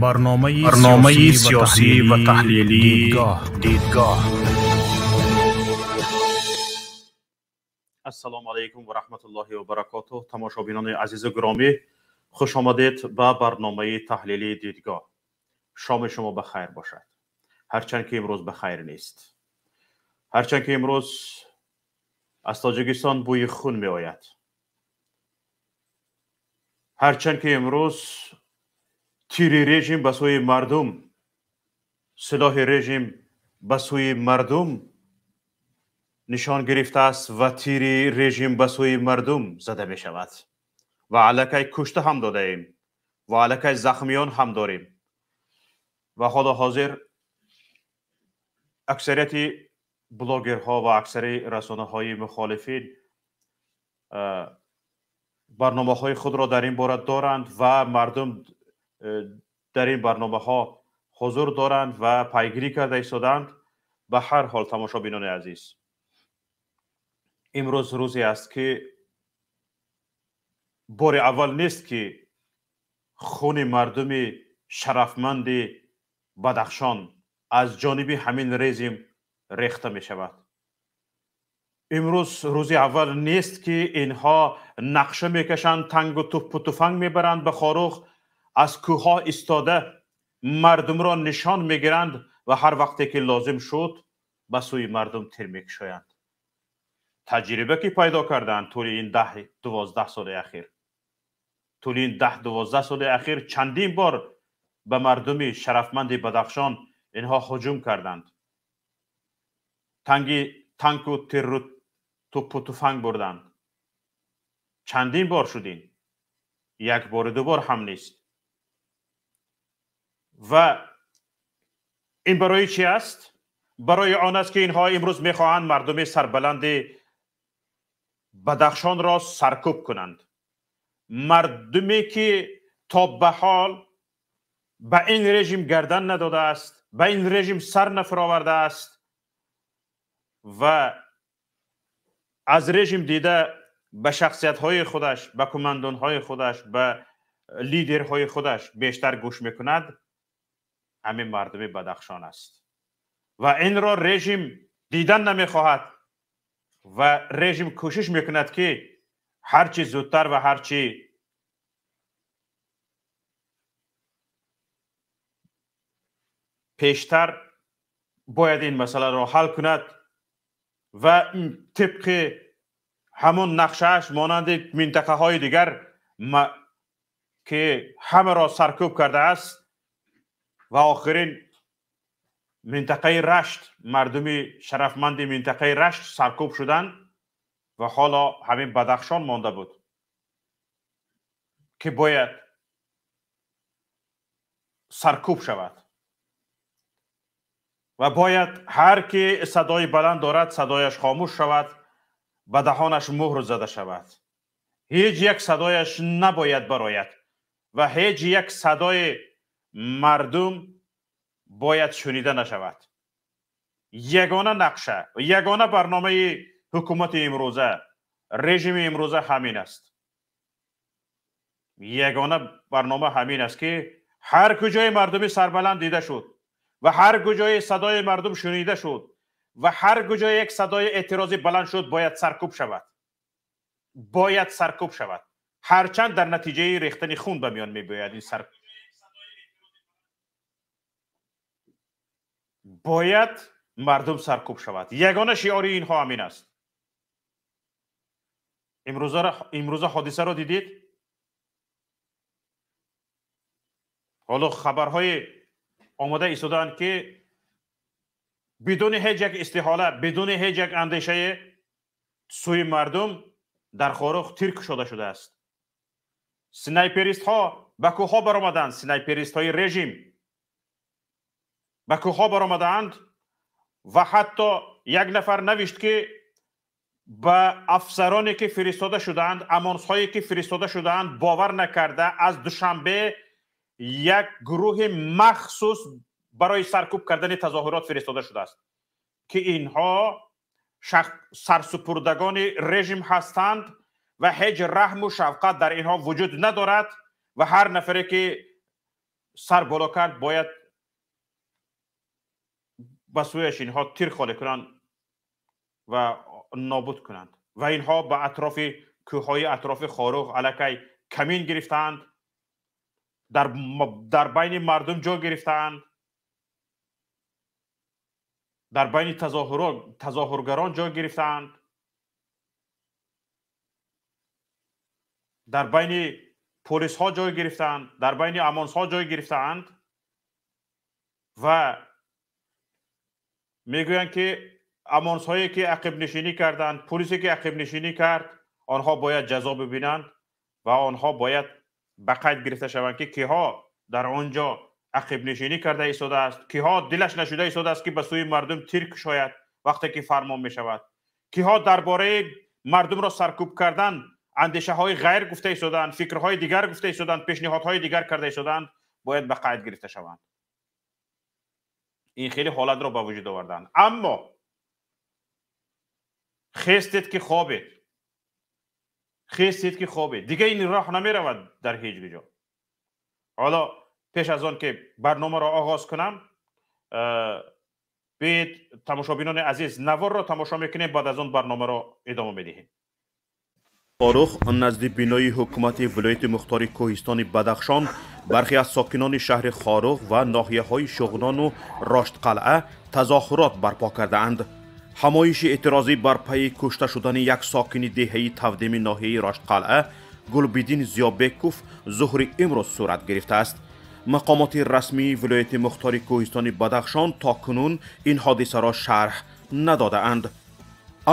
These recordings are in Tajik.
Барномаи сиёсӣ ва таҳлилии Дидгоҳ. Ассалому алайкум ва раҳматуллоҳи ва баракотуҳ. Тамошобинони азизу гиромӣ, хуш омадед ба барномаи таҳлилии Дидгоҳ. Шоми шумо ба хайр бошад. Ҳарчанд ки имрӯз ба хайр нест. Ҳарчанд ки имрӯз аз Тоҷикистон бӯи хун меояд. Ҳарчанд ки имрӯз тири режим ба сӯи мардум, силоҳи режим ба сӯи мардум нишон гирифтааст ва тири режим ба сӯи мардум зада мешавад. Ва аллакай кушта ҳам додаем ва аллакай захмиён ҳам дорем. Ва ҳоло ҳозир аксарияти блогерҳо ва аксари расонаҳои мухолифин барномаҳои худро дар ин бора доранд ва мардум дар ин барномаҳо ҳузур доранд ва пайгирӣ карда истоданд. Ба ҳар ҳол, тамошобинони азиз, имрӯз рӯзе аст ки бори аввал нест ки хуни мардуми шарафманди Бадахшон аз ҷониби ҳамин режим рехта мешавад. Имрӯз рӯзи аввал нест ки инҳо нақша мекашанд, тангу туппу туфанг мебаранд ба Хоруғ, аз кӯҳҳо истода мардумро нишон мегиранд ва ҳар вақте ки лозим шуд ба сӯи мардум тир мекушоянд. Таҷриба ки пайдо карданд тӯли ин 10-12 соли ахир, тӯли ин 10-12 соли ахир чандин бор ба мардуми шарафманди Бадахшон инҳо ҳуҷум карданд. Танку тирру туппу туфанг бурданд. Чандин бор шудин, як бору ду бор ҳам нест. Ва ин барои чи аст? Барои он аст ки инҳо имрӯз мехоҳанд мардуми сарбаланди Бадахшонро саркӯб кунанд. Мардуме ки то ба ҳол ба ин режим гардан надодааст, ба ин режим сар нафаровардааст ва аз режим дида ба шахсиятҳои худаш, ба командонҳои худаш, ба лидерҳои худаш бештар гӯш мекунад, ҳамин мардуми Бадахшон аст. Ва инро режим дидан намехоҳад ва режим кӯшиш мекунад ки ҳарчи зудтар ва ҳарчи пештар бояд ин масъаларо ҳал кунад ва тибқи ҳамон нақшааш монанди минтақаҳои дигар ки ҳамаро саркӯб кардааст ва охирин минтақаи Рашт, мардуми шарафманди минтақаи Рашт саркӯб шуданд ва ҳоло ҳамин Бадахшон монда буд ки бояд саркӯб шавад ва бояд ҳар ки садои баланд дорад садояш хомӯш шавад, ба даҳонаш муҳр зада шавад. Ҳеҷ як садояш набояд барояд ва ҳеҷ як садои мардум бояд шунида нашавад. Ягона нақша, ягона барномаи ҳукумати имрӯза, режими имрӯза ҳамин аст. Ягона барнома ҳамин аст ки ҳар куҷои мардуми сарбаланд дида шуд ва ҳар куҷои садои мардум шунида шуд ва ҳар куҷое як садои эътирозӣ баланд шуд, бояд саркӯб шавад. Бояд саркӯб шавад. Ҳарчанд дар натиҷаи рехтани хун ба миён мебиёяд ин сар бояд мардум саркӯб шавад. Ягона шиори инҳо ҳамин аст. Имрӯза ҳодисаро дидед? Ҳоло хабарҳои омода истодаанд ки бидуни ҳеҷ як истиҳола, бидуни ҳеҷ як андешаи сӯи мардум дар Хоруғ тир кушода шудааст. Снайперистҳо ба кӯҳҳо баромаданд, снайперистҳои режим ба кӯҳҳо баромадаанд ва ҳатто як нафар навишт ки ба афсароне ки фиристода шудаанд, амонсҳое ки фиристода шудаанд, бовар накарда аз Душанбе як гурӯҳи махсус барои саркӯб кардани тазоҳурот фиристода шудааст ки инҳо сарсупурдагони режим ҳастанд ва ҳеҷ раҳму шафқат дар инҳо вуҷуд надорад ва ҳар нафаре ки сар боло кард, бояд ба сӯяш инҳо тир холӣ кунанд ва нобуд кунанд. Ва инҳо ба атрофи кӯҳҳои атрофи Хоруғ аллакай камин гирифтаанд, дар байни мардум ҷо гирифтаанд, дар байни тазоҳургарон ҷой гирифтаанд, дар байни полисҳо ҷой гирифтаанд, дар байни амонсҳо ҷой гирифтаанд ва мегӯянд ки амонсҳое ки ақибнишинӣ карданд, полисе ки ақибнишинӣ кард, онҳо бояд ҷазо бибинанд ва онҳо бояд ба қайд гирифта шаванд ки киҳо дар он ҷо ақибнишинӣ карда истодааст, киҳо дилаш нашуда истодааст ки ба сӯи мардум тир кушояд вақте ки фармон мешавад, киҳо дар бораи мардумро саркӯб кардан андешаҳои ғайр гуфта истодаанд, фикрҳои дигар гуфта истодаанд, пешниҳодҳои дигар карда истодаанд, бояд ба қайд гирифта шаванд. Ин хеле ҳолатро ба вуҷуд оварданд. Аммо хестед ки хобед, хестед ки хобед, дига ин роҳ намеравад дар ҳеҷ ҷо. Ҳоло пеш аз он ки барномаро оғоз кунам, биёед тамошобинони азиз наворро тамошо мекунем, баъд аз он барномаро идома медиҳем. Хоруғ назди бинои ҳукумати вилояти мухтори кӯҳистони Бадахшон бархе аз сокинони шаҳри Хоруғ ва ноҳияҳои Шуғнону Роштқалъа тазоҳурот барпо кардаанд. Ҳамоиши эътирозӣ бар пайи кушта шудани як сокини деҳаи Тавдими ноҳияи Роштқалъа Гулбиддин Зиёбеков зуҳри имрӯз сурат гирифтааст. Мақомоти расмии вилояти мухтори кӯҳистони Бадахшон то кунун ин ҳодисаро шарҳ надодаанд.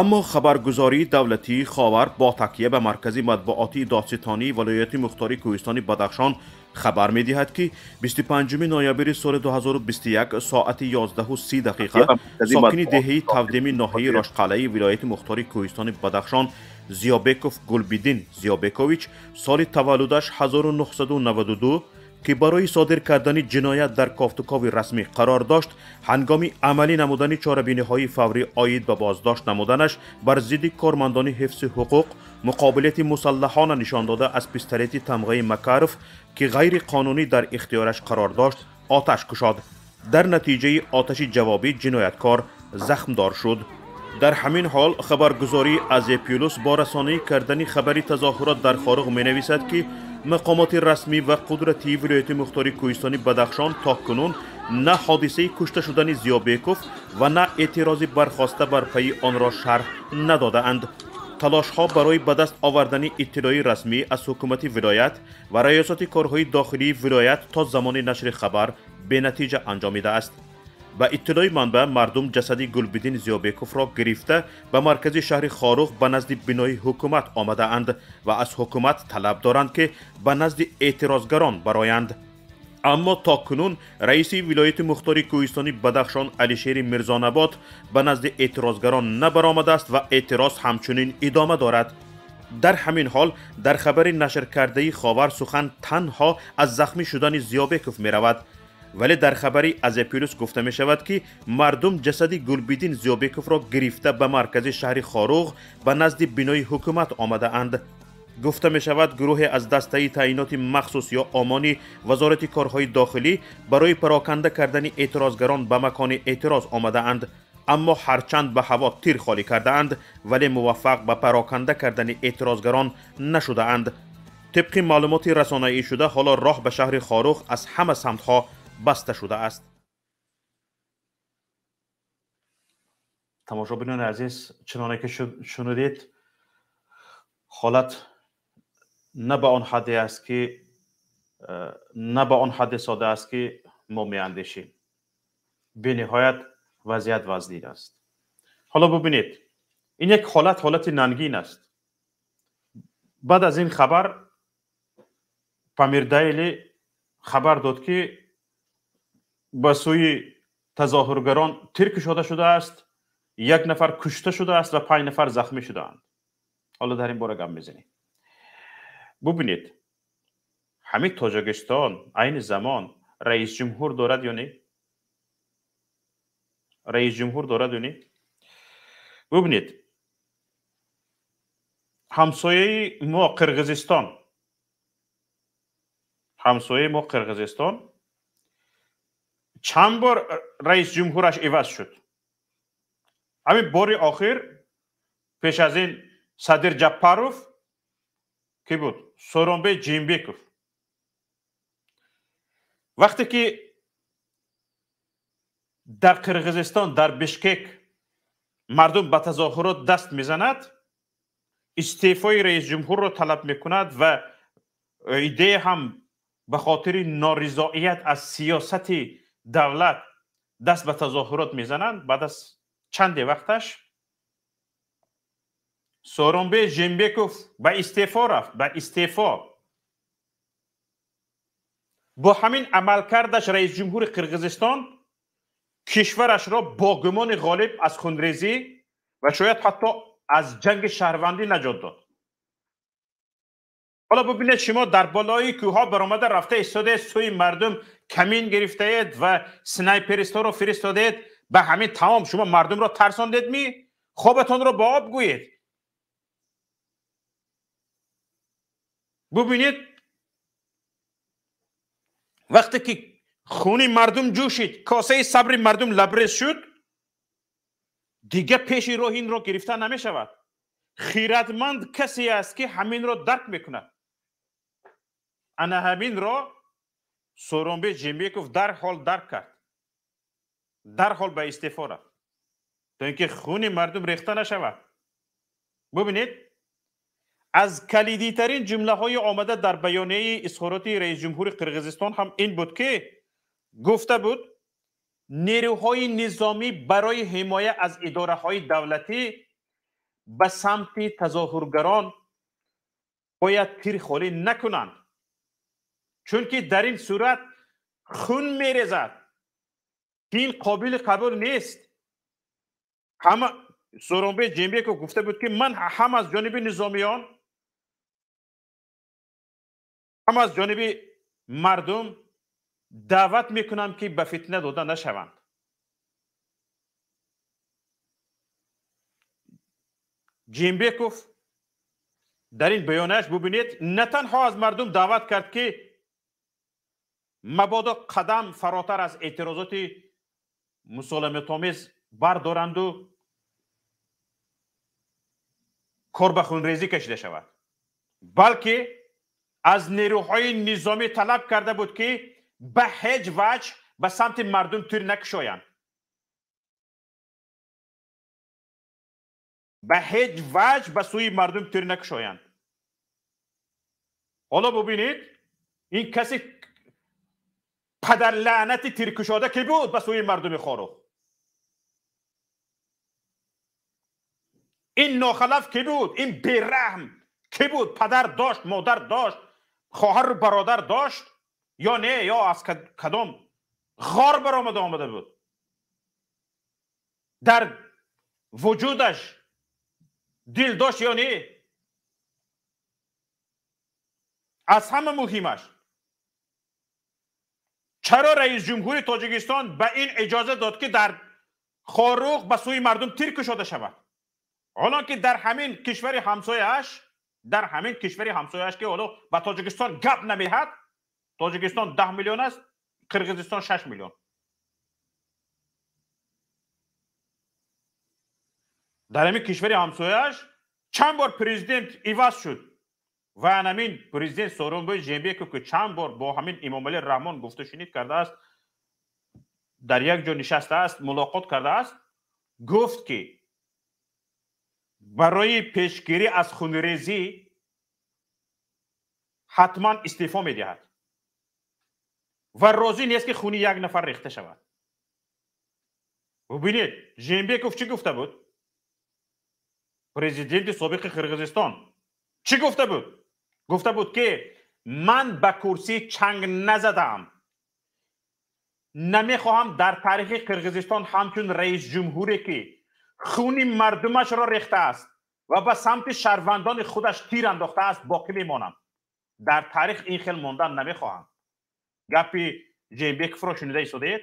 Аммо хабаргузории давлатии Ховар бо такя ба маркази матбуотии додситонии вилояти мухтори кӯҳистони Бадахшон хабар медиҳад ки 25 ноябри соли 2021 соати 11:30 сокини деҳаи Тавдими ноҳияи Роштқалъаи вилояти мухтори кӯҳистони Бадахшон Зиёбеков Гулбиддин Зиёбекович соли таваллудаш 1992 ки барои содир кардани ҷиноят дар кофтукови расмӣ қарор дошт, ҳангоми амалӣ намудани чорабиниҳои фаврӣ оид ба боздошт намуданаш бар зидди кормандони ҳифзи ҳуқуқ муқобилияти мусаллаҳона нишон дода аз пистолети тамғаи Макаров ки ғайриқонунӣ дар ихтиёраш қарор дошт оташ кушод. Дар натиҷаи оташи ҷавобӣ ҷинояткор захмдор шуд. Дар ҳамин ҳол хабаргузории Азия Плюс бо расонаӣ кардани хабари тазоҳурот дар Хоруғ менависад ки мақомоти расмӣ ва қудратии вилояти мухтори кӯҳистони Бадахшон то кунун на ҳодисаи кушта шудани Зиёбеков ва на эътирози бархоста бар пайи онро шарҳ надодаанд. Талошҳо барои ба даст овардани иттилои расмӣ аз ҳукумати вилоят ва раёсати корҳои дохилии вилоят то замони нашри хабар бенатиҷа анҷомидааст. Ба иттилои манбаъ мардум ҷасади Гулбиддин Зиёбековро гирифта ба маркази шаҳри Хоруғ ба назди бинои ҳукумат омадаанд ва аз ҳукумат талаб доранд ки ба назди эътирозгарон бароянд. Аммо то кунун раиси вилояти мухтори кӯҳистони Бадахшон Алишери Мирзонабод ба назди эътирозгарон набаромадааст ва эътироз ҳамчунин идома дорад. Дар ҳамин ҳол дар хабари нашркардаи Ховар сухан танҳо аз захмӣ шудани Зиёбеков меравад. Вале дар хабари Азия Плюс гуфта мешавад ки мардум ҷасади Гулбиддин Зиёбековро гирифта ба маркази шаҳри Хоруғ ба назди бинои ҳукумат омадаанд. Гуфта мешавад гурӯҳе аз дастаи таъиноти махсус ё омони вазорати корҳои дохилӣ барои пароканда кардани эътирозгарон ба макони эътироз омадаанд, аммо ҳарчанд ба ҳаво тир холӣ кардаанд, вале муваффақ ба пароканда кардани эътирозгарон нашудаанд. Тибқи маълумоти расонаӣ шуда ҳоло роҳ ба шаҳри Хоруғ аз ҳама самтҳо баста шудааст. Тамошобинони азиз, чуноне ки шунидед, ҳолат на ба он ҳадде аст ки на ба он ҳадде сода аст ки мо меандешем. Бениҳоят вазъият вазнин аст. Ҳоло бубинед, ин як ҳолат ҳолати нангин аст. Баъд аз ин хабар Памирдайли хабар дод ки ба сӯи тазоҳургарон тир кушода шудааст, як нафар кушта шудааст ва 5 нафар захмӣ шудаанд. Ҳоло дар ин бора гап мезанем. Бубинед, ҳамин Тоҷикистон айни замон раисҷумҳур дорад ё не? Раисҷумҳур дорад ё не? Бубинед, ҳамсояи мо Қирғизистон, ҳамсояи мо Қирғизистон Чанд бор раис ҷумҳураш иваз шуд. Ҳамин бори охир пеш аз ин Садир Ҷаппаров ки буд? Сооронбей Жээнбеков. Вақте ки дар Қирғизистон, дар Бишкек мардум ба тазоҳурот даст мезанад, истеъфои раис ҷумҳурро талаб мекунад ва идея ҳам ба хотири норизоият аз сиёсати давлат даст ба тазоҳурот мезананд. Баъд аз чанде вақташ Сооронбей Жээнбеков ба истеъфо рафт, ба истеъфо. Бо ҳамин амалкардаш раис ҷумҳури Қирғизистон кишварашро бо гумони ғолиб аз хунрезӣ ва шояд ҳатто аз ҷанги шаҳрвандӣ наҷот дод. Ҳоло бубинед, шумо дар болои кӯҳҳо баромада рафта истодаед, сӯи мардум камин гирифтаед ва снайперистҳоро фиристодаед. Ба ҳамин тамом шумо мардумро тарсондед ми? Хобатонро ба об гӯед. Бубинед, вақте ки хуни мардум ҷӯшид, косаи сабри мардум лабрез шуд, дига пеши роҳи инро гирифта намешавад. Хиратманд касе аст, ки ҳаминро дарк мекунад. Ана ҳаминро Сооронбей Жээнбеков дарҳол дарк кард, дарҳол ба истеъфо рафт, то ин ки хуни мардум рехта нашавад. Бубинед, аз калидитарин ҷумлаҳои омада дар баёнияи изҳороти раисҷумҳури Қирғизистон ҳам ин буд, ки гуфта буд нерӯҳои низомӣ барои ҳимоя аз идораҳои давлатӣ ба самти тазоҳургарон бояд тир холӣ накунанд, чунки дар ин сурат хун мерезад, ки ин қобили қабул нест. Ҳама Сооронбей Жээнбеков гуфта буд, ки ман ҳам аз ҷониби низомиён, ҳам аз ҷониби мардум даъват мекунам, ки ба фитна дода нашаванд. Жээнбеков дар ин баёнияш, бубинед, на танҳо аз мардум даъват кард, ки мабодо қадам фаротар аз эътирозоти мусолиматомез бардоранду кор ба хунрезӣ кашида шавад, балки аз нерӯҳои низомӣ талаб карда буд, ки ба ҳеҷ ваҷҳ ба самти мардум тир накушоянд, ба ҳеҷ ваҷҳ ба сӯи мардум тир накушоянд. Ҳоло бубинед, ин каси падарлаънати тиркушода ки буд ба сӯи мардуми Хоруғ? Ин нохалаф ки буд? Ин бераҳм ки буд? Падар дошт, модар дошт, хоҳару бародар дошт ё не? Ё аз кадом ғор баромада омада буд? Дар вуҷудаш дил дошт ё не? Аз ҳама муҳимаш, чаро раис ҷумҳури Тоҷикистон ба ин иҷоза дод, ки дар Хоруғ ба сӯи мардум тир кушода шавад, ҳолон ки дар ҳамин кишвари ҳамсояаш, дар ҳамин кишвари ҳамсояаш, ки ҳоло ба Тоҷикистон гап намеҳад, Тоҷикистон 10 миллион аст, Қирғизистон 6 миллион. Дар ҳамин кишвари ҳамсояаш чанд бор президент иваз шуд ва ҳамин президент Сооронбой Жээнбеков, ки чанд бор бо ҳамин Эмомалӣ Раҳмон гуфтушунид кардааст, дар як ҷо нишастааст, мулоқот кардааст, гуфт, ки барои пешгирӣ аз хунрезӣ ҳатман истеъфо медиҳад ва розӣ нест, ки хуни як нафар рехта шавад. Бубинед, Жээнбеков чӣ гуфта буд? Президенти собиқи Қирғизистон чӣ гуфта буд? Гуфта буд, ки ман ба курсӣ чанг назадаам, намехоҳам дар таърихи Қирғизистон ҳамчун раис ҷумҳуре, ки хуни мардумашро рехтааст ва ба самти шаҳрвандони худаш тир андохтааст, боқӣ мемонам. Дар таърих ин хел мондан намехоҳам. Гапи Жээнбековро шунида истодаед?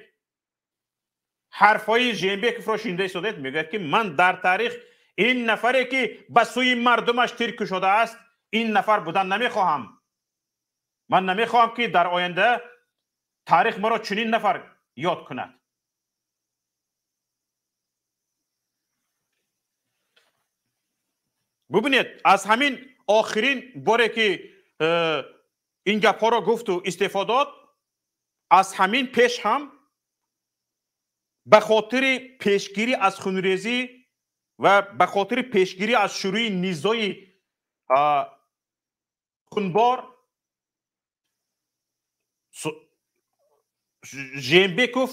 Ҳарфҳои Жээнбековро шунида истодаед? Мегӯяд, ки ман дар таърих ин нафаре, ки ба сӯи мардумаш тир кушодааст, ин нафар будан намехоҳам. Ман намехоҳам, ки дар оянда таърих маро чунин нафар ёд кунад. Бубинед, аз ҳамин охирин боре ки ин гапҳоро гуфту истеъфо дод, аз ҳамин пеш ҳам ба хотири пешгирӣ аз хунрезӣ ва ба хотири пешгирӣ аз шурӯи низои хунбор Жээнбеков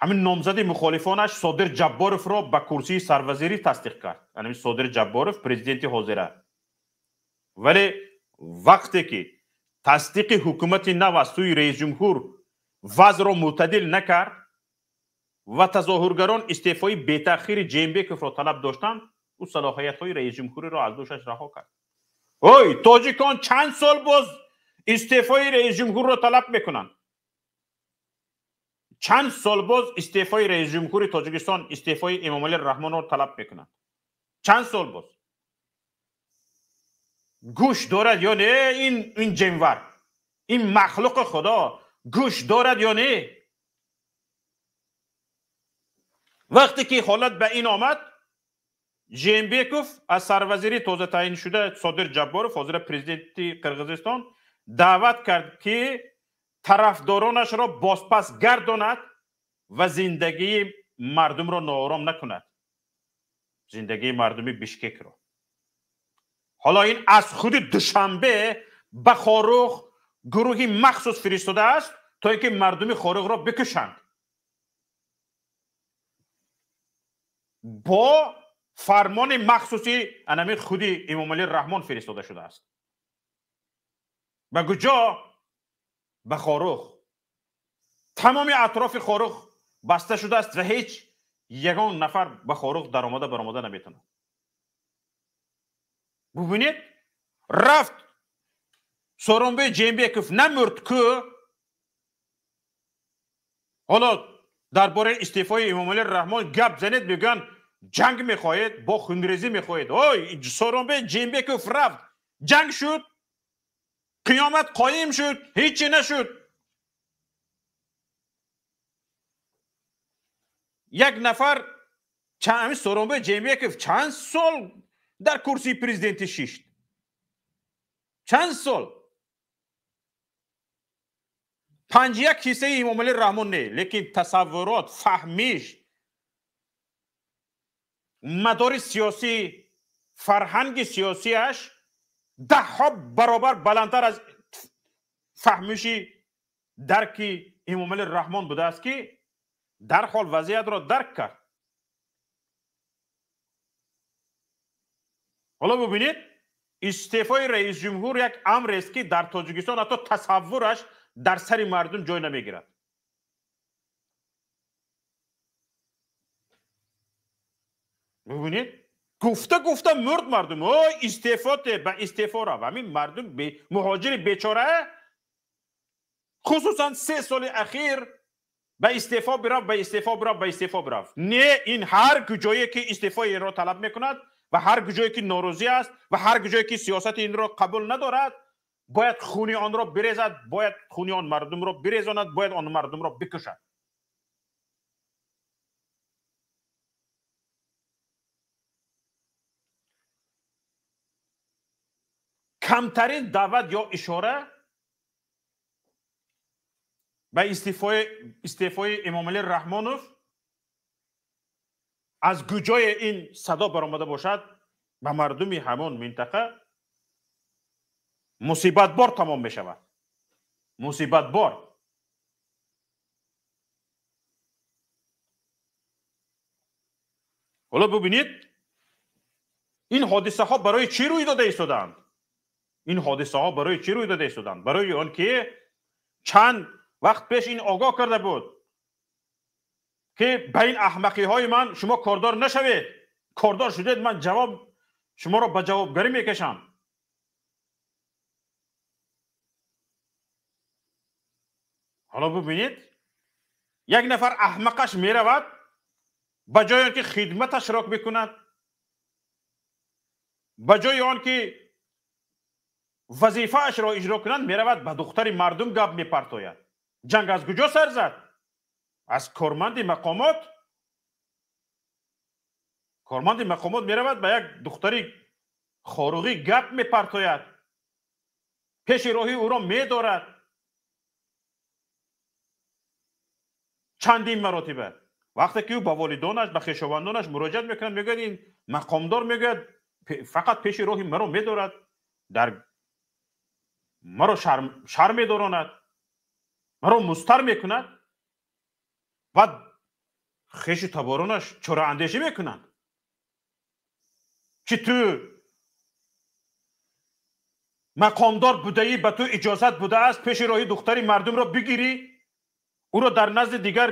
ҳамин номзади мухолифонаш Содир Ҷабборовро ба курсии сарвазирӣ тасдиқ кард. Ҳамин Содир Ҷабборов президенти ҳозира. Вале вақте ки тасдиқи ҳукумати нав аз сӯи раисҷумҳур вазъро мӯътадил накард ва тазоҳургарон истеъфои бетаъхири Жээнбековро талаб доштанд, ӯ салоҳиятҳои раисҷумҳуриро аз дӯшаш раҳо кард. Ой, тоҷикон чанд сол боз истеъфои раисҷумҳурро талаб мекунанд? Чанд сол боз истеъфои раисҷумҳури Тоҷикистон, истеъфои Эмомалӣ Раҳмонро талаб мекунанд? Чанд сол боз? Гӯш дорад ё не ин ҷанвар, ин махлуқи Худо гӯш дорад ё не? Вақте ки ҳолат ба ин омад, Жээнбеков аз сарвазири тоза таъин шуда Содир Ҷабборов, ҳозира президенти Қирғизистон, даъват кард ки тарафдоронашро бозпас гардонад ва зиндагии мардумро ноором накунад, зиндагии мардуми Бишкекро. Ҳоло ин аз худи Душанбе ба Хоруғ гурӯҳи махсус фиристодааст, то ин ки мардуми Хоруғро бикушанд. Бо фармони махсуси анами худи Эмомалӣ Раҳмон фиристода шудааст. Ба куҷо? Ба Хоруғ. Тамоми атрофи Хоруғ баста шудааст ва ҳеҷ ягон нафар ба Хоруғ даромада баромада наметавонад. Бубинед, рафт Сооронбай Жээнбеков намурд ку. Ҳоло дар бораи истеъфои Эмомалӣ Раҳмон гап занед, мегӯянд ҷанг мехоҳед, бо хунрезӣ мехоҳед. Ой, Сооронбай Жээнбеков рафт, ҷанг шуд, қиёмат қоим шуд, ҳечи нашуд. Як нафар, Сооронбай Жээнбеков чанд сол дар курсии президентӣ шишт? Чанд сол? 51 ҳиссаи Эмомалӣ Раҳмон не, лекин тасаввурот, фаҳмиш, мадори сиёсӣ, фарҳанги сиёсиаш даҳҳо баробар баландтар аз фаҳмиши дарки Эмомалӣ Раҳмон будааст, ки дарҳол вазъиятро дарк кард. Ҳоло бубинед, истеъфои раисҷумҳур як амрест, ки дар Тоҷикистон ҳатто тасаввураш дар сари мардум ҷой намегирад. Бубинед, гуфта гуфта мурд мардум. Ой, истеъфо те, ба истеъфо рав. Ҳамин мардум муҳоҷири бечора, хусусан 3 соли ахир ба истеъфо бирав, ба истеъфо бирав, ба истеъфо бирав. Не, ин ҳар куҷое ки истеъфои инро талаб мекунад ва ҳар куҷое ки норозӣ аст ва ҳар куҷое ки сиёсати инро қабул надорад, бояд хуни онро бирезад, бояд хуни он мардумро бирезонад, бояд он мардумро бикушад. Камтарин даъват ё ишора ба истеъфои Эмомалӣ Раҳмонов аз куҷое ин садо баромада бошад, ба мардуми ҳамон минтақа мусибатбор тамом мешавад. Мусибатбор. Ҳоло бубинед, ин ҳодисаҳо барои чӣ рӯй дода истодаанд? Ин ҳодисаҳо барои чӣ рӯй дода истодаанд? Барои он ки чанд вақт пеш ин огоҳ карда буд, ки ба ин аҳмақиҳои ман шумо кордор нашавед. Кордор шудед, ман ҷавоб шуморо ба ҷавобгарӣ мекашам. Ҳоло бубинед, як нафар аҳмақаш меравад, ба ҷои он ки хидматашро бикунад, ба ҷои он ки вазифаашро иҷро кунад, меравад ба духтари мардум гап мепартояд. Ҷанг аз куҷо сар зад? Аз корманди мақомот. Корманди мақомот меравад, ба як духтари хоруғӣ гап мепартояд, пеши роҳи ӯро медорад чандин маротиба. Вақте ки ӯ ба волидонаш, ба хешовандонаш муроҷиат мекунад, мегӯяд ин мақомдор мегӯяд фақат пеши роҳи маро медорад, дар маро шарм медоронад, маро мустар мекунад. Баъд хешу таборонаш чораандешӣ мекунанд, ки ту мақомдор будаӣ, ба ту иҷозат будааст пеши роҳи духтари мардумро бигирӣ, ӯро дар назди дигар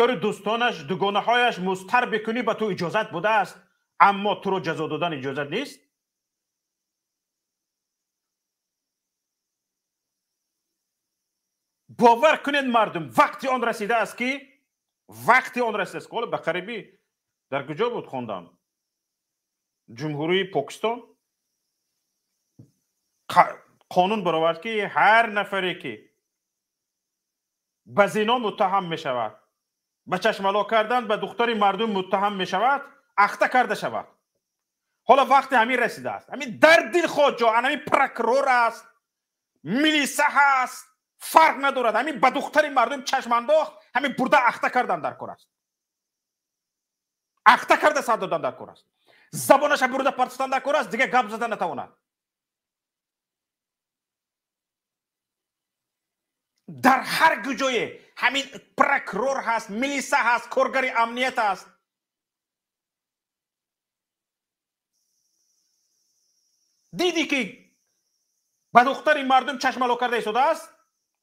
ёри дӯстонаш, дугонаҳояш мустар бикунӣ, ба ту иҷозат будааст, аммо туро ҷазо додан иҷозат нест. Бовар кунед мардум, вақти он расидааст ки, вақти он расидааст. Ҳоло ба қарибӣ дар куҷо буд хондам, Ҷумҳурии Покистон қонун баровард ки ҳар нафаре ки ба зино муттаҳам мешавад, ба чашмало кардан ба духтари мардум муттаҳам мешавад, ахта карда шавад. Ҳоло вақти ҳамин расидааст. Ҳамин дар дилхоҳ ҷо, ҳамин прокурор аст, милиса ҳаст, фарқ надорад, ҳамин ба духтари мардум чашм андохт, ҳамин бурда ахта кардан дар кор аст, ахта карда сар додан дар кор аст, забонаша бурда партофтан дар кор аст, дигар гап зада натавонад. Дар ҳар куҷое ҳамин прокурор ҳаст, милиса ҳаст, коргари амният ҳаст, дидӣ ки ба духтари мардум чашмало карда истодааст,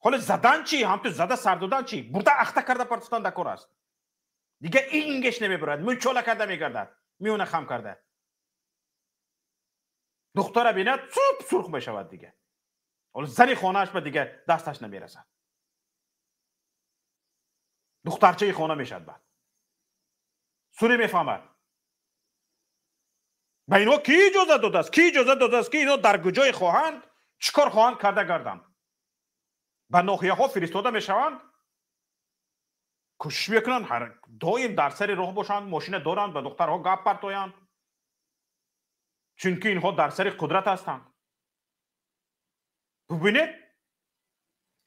ҳоло задан чӣ, ҳамту зада сар додан чӣ, бурда ахта карда партофтан дар кор аст. Дигар ингеш намебарад, мӯйчола карда мегардад, миёна хам карда. Духтара бинад, суп сурх мешавад дигар. Ҳоло зани хонааш ба дигар дасташ намерасад, духтарчаи хона мешавад. Баъд суне мефаҳмад ба инҳо ки иҷозат додааст, ки иҷозат додааст ки инҳо дар куҷое хоҳанд, чӣ кор хоҳанд карда гарданд. Ба ноҳияҳо фиристода мешаванд, кӯшиш мекунанд доим дар сари роҳ бошанд, мошина доранд, ба духтарҳо гап партоянд, чунки инҳо дар сари қудрат ҳастанд. Бубинед,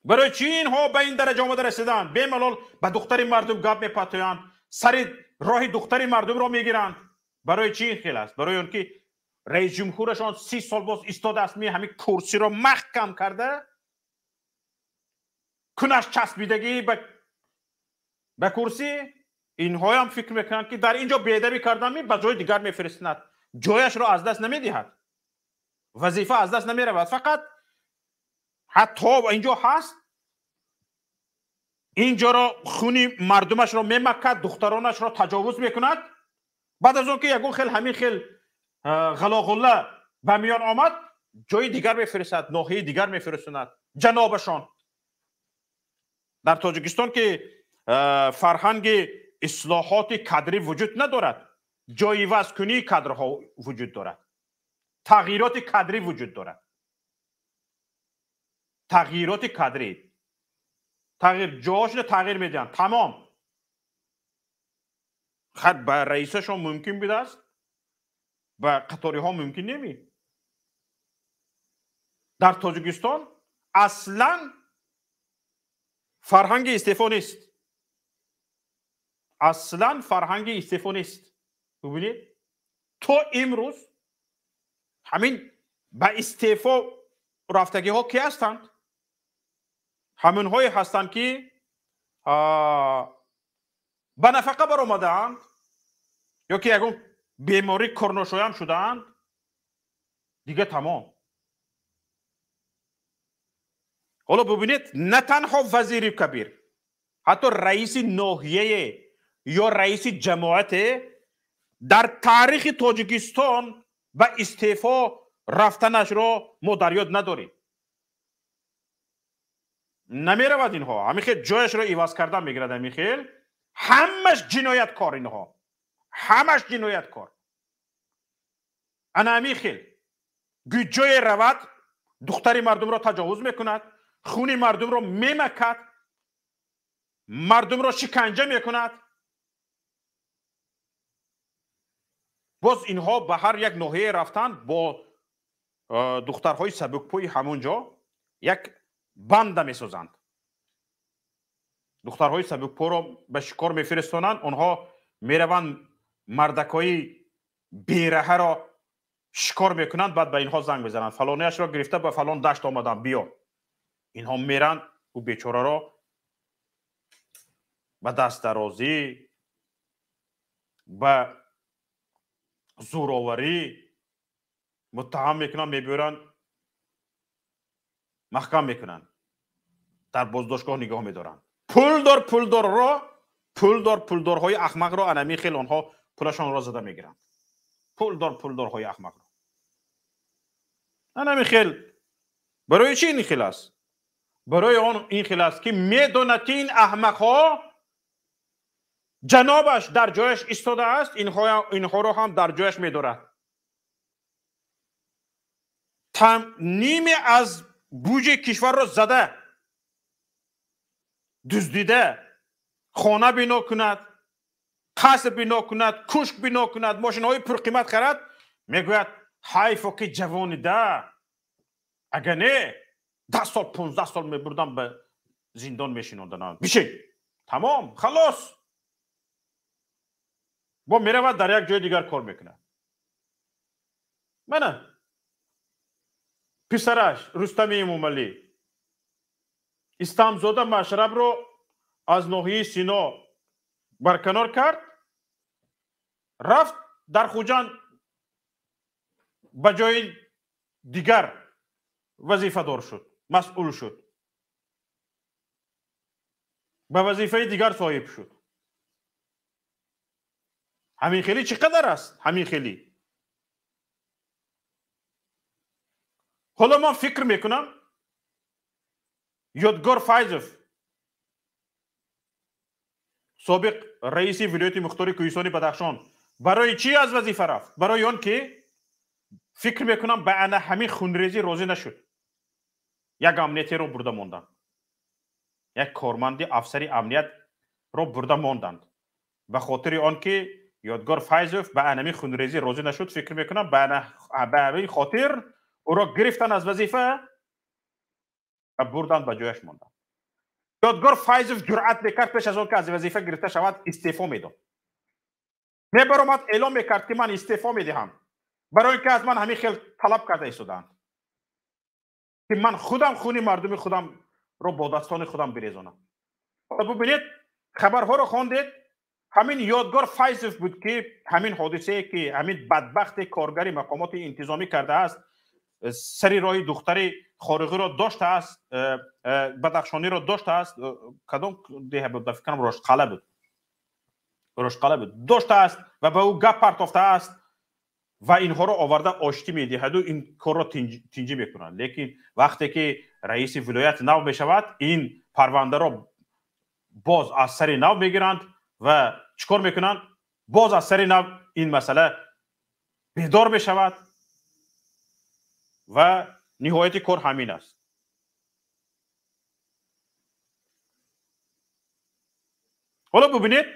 барои чӣ инҳо ба ин дараҷа омада расиданд? Бемалол ба духтари мардум гап мепартоянд, сари роҳи духтари мардумро мегиранд. Барои чӣ ин хел аст? Барои он ки раис ҷумҳурашон 30 сол боз истодааст, ҳамин курсиро маҳкам карда, кунаш часпидагӣ ба курсӣ. Инҳоям фикр мекунанд ки дар ин ҷо беадабӣ кардан ба ҷои дигар мефиристанд, ҷояшро аз даст намедиҳад, вазифа аз даст намеравад. Фақат ҳатто инҷо ҳаст, инҷоро хуни мардумашро мемакад, духтаронашро таҷовуз мекунад. Баъд аз он ки ягон хел ҳамин хел ғалоғулла ба миён омад, ҷои дигар мефиристад, ноҳияи дигар мефиристонад ҷанобашон. Дар Тоҷикистон ки фарҳанги ислоҳоти кадрӣ вуҷуд надорад, ҷойивазкунии кадрҳо вуҷуд дорад, тағйироти кадрӣ вуҷуд дорад. Тағйироти кадрӣ, тағйир ҷоҳошро тағйир медиҳанд, тамом. Хар ба раисашон мумкин будааст, ба қаториҳо мумкин неми. Дар Тоҷикистон аслан фарҳанги истеъфо нест, аслан фарҳанги истеъфо нест. Бубинед, то имрӯз ҳамин ба истеъфо рафтагиҳо ки ҳастанд? Ҳаминҳое ҳастанд ки ба нафақа баромадаанд ё ки ягон беморӣ корношоям шудаанд, дига тамом. Ҳоло бубинед, на танҳо вазири кабир, ҳатто раиси ноҳияе ё раиси ҷамоате дар таърихи Тоҷикистон ба истеъфо рафтанашро мо дар ёд надорем. Намеравад инҳо, ҳамин хел ҷояшро иваз кардан мегирад, ҳамин хел ҳамаш ҷинояткор, инҳо ҳамаш ҷинояткор. Ана ҳамин хел ҷое равад, духтари мардумро таҷовуз мекунад, Хуни мардумро мемакад, мардумро шиканҷа мекунад. Боз инҳо ба ҳар як ноҳия рафтанд бо духтарҳои сабукпӯи ҳамон ҷо як банда месозанд. Духтарҳои сабукпӯро ба шикор мефиристонанд, онҳо мераванд мардакҳои бераҳаро шикор мекунанд, баъд ба инҳо занг мезананд: фалонияшро гирифта ба фалон дашт омадам, биё. Инҳо меранд, ӯ бечораро ба дастдарозӣ, ба зӯроварӣ муттаҳам мекунанд, мебиёранд, маҳкам мекунанд, дар боздоштгоҳ нигоҳ медоранд. Пулдор пулдорро, пулдор пулдорҳои аҳмақро анами хел онҳо пулашонро зада мегиранд. Пулдор пулдорҳои аҳмақро анами хел. Барои чӣ ин хел аст? Барои он ин хел аст, ки медонад, ки ин аҳмақҳо ҷанобаш дар ҷояш истодааст, инҳоро ҳам дар ҷояш медорад. Ниме аз буҷаи кишварро зада, дуздида, хона бино кунад, қаср бино кунад, кушк бино кунад, мошинаҳои пурқимат харад, мегӯяд: ҳайфо ки ҷавонида, агар не 10 сол 15 сол мебурдам, ба зиндон мешинонданам. Бишин, тамом, халос. Бо меравад дар як ҷои дигар кор мекунад. Мана писараш Рустами Эмомалӣ Истамзода Машрабро аз ноҳияи Сино барканор кард, рафт дар Хуҷанд ба ҷои дигар вазифадор шуд, масъул шуд, ба вазифаи дигар соҳиб шуд. Ҳамин хеле чӣ қадар аст? Ҳамин хеле. Ҳоло ман фикр мекунам, Ёдгор Файзов, собиқ раиси вилояти мухтори Кӯҳистони Бадахшон, барои чӣ аз вазифа рафт? Барои он ки фикр мекунам ба ана ҳамин хунрезӣ розӣ нашуд. Як амниятеро бурда монданд, як корманди афсари амниятро бурда монданд. Ба хотири он ки Ёдгор Файзов ба анами хунрезӣ розӣ нашуд, фикр мекунам ба ҳамин хотир ӯро гирифтан аз вазифа ва бурданд ба ҷояш монданд. Ёдгор Файзов ҷуръат мекард, пеш аз он ки аз вазифа гирифта шавад, истеъфо медод. Мебаромад, эълон мекард, ки ман истеъфо медиҳам, барои ин ки аз ман ҳамин хел талаб карда истодаанд, ки ман худам хуни мардуми худамро бо дастони худам бирезонам. Бубинед, хабарҳоро хондед, ҳамин Ёдгор Файзов буд, ки ҳамин ҳодисае, ки ҳамин бадбахти коргари мақомоти интизомӣ кардааст, сари роҳи духтари хориғиро доштааст, бадахшониро доштааст, кадом деҳа буд, ба фикрам Рошқала буд, Рошқала буд, доштааст ва ба ӯ гап партофтааст ва инҳоро оварда оштӣ медиҳаду ин корро тинҷӣ мекунанд. Лекин вақте ки раиси вилоят нав мешавад, ин парвандаро боз аз сари нав мегиранд ва чӣ кор мекунанд? Боз аз сари нав ин масъала бедор мешавад ва ниҳояти кор ҳамин аст. Ҳоло бубинед,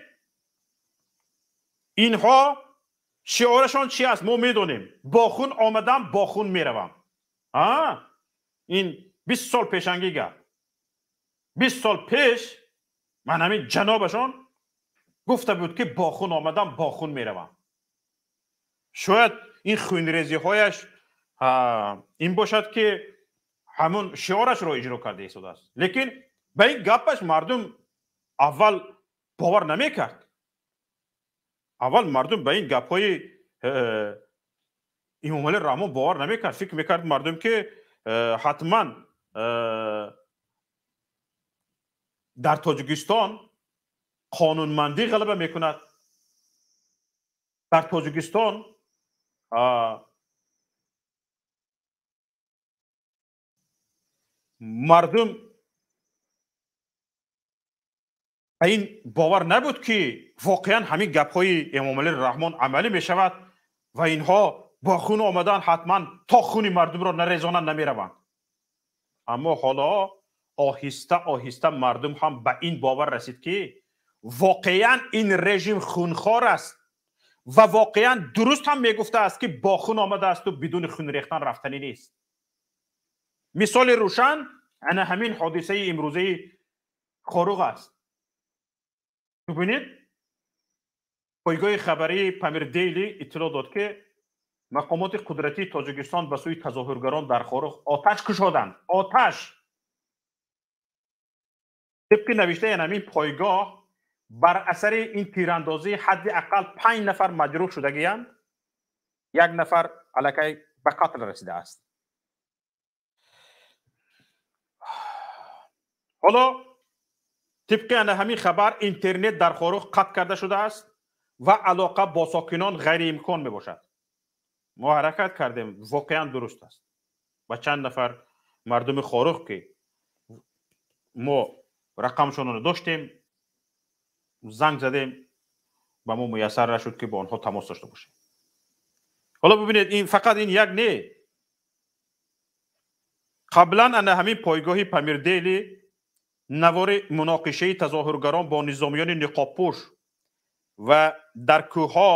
инҳо шиорашон чи аст? Мо медонем: бо хун омадам, бо хун меравам. Ин 20 сол пешангӣ гап. 20 сол пеш ман ҳамин ҷанобашон гуфта буд, ки бо хун омадам, бо хун меравам. Шояд ин хунрезиҳояш ин бошад, ки ҳамон шиорашро иҷро карда истодааст. Лекин ба ин гапаш мардум аввал бовар намекард. Аввал мардум ба ин гапҳои Эмомалӣ Раҳмон бовар намекард. Фикр мекард мардум, ки ҳатман дар Тоҷикистон қонунмандӣ ғалаба мекунад, дар Тоҷикистон мардум ба ин бовар набуд, ки воқеан ҳамин гапҳои Эмомалӣ Раҳмон амалӣ мешавад ва инҳо бо хун омадан, ҳатман то хуни мардумро нарезонанд намераванд. Аммо ҳоло Оҳиста оҳиста мардум ҳам ба ин бовар расид, ки воқеан ин режим хунхор аст ва воқеан дуруст ҳам мегуфтааст, ки бо хун омадааст ва бидуни хун рехтан рафтанӣ нест. Мисоли рӯшан ана ҳамин ҳодисаи имрӯзаи Хоруғ аст. Бубинед, пойгоҳи хабарии Памир Дейли иттилоъ дод, ки мақомоти қудратии Тоҷикистон ба сӯи тазоҳургарон дар Хоруғ оташ кушоданд. Оташ! Тибқи навиштаи ҳамин пойгоҳ, бар асари ин тирандозӣ ҳадди ақал 5 нафар маҷрӯҳ шудагианд, 1 нафар аллакай ба қатл расидааст. Ҳоло тибқи ана ҳамин хабар интернет дар Хоруғ қатъ карда шудааст ва алоқа бо сокинон ғайриимкон мебошад. Мо ҳаракат кардем, воқеан дуруст аст. Ба чанд нафар мардуми Хоруғ, ки мо рақамшонро доштем, занг задем, ба мо муяссар нашуд, ки бо онҳо тамос дошта бошем. Ҳоло бубинед, ин фақат ин як не. Қаблан ана ҳамин пойгоҳи Памир Дейли навори муноқишаи тазоҳургарон бо низомиёни ниқобпӯш ва дар кӯҳҳо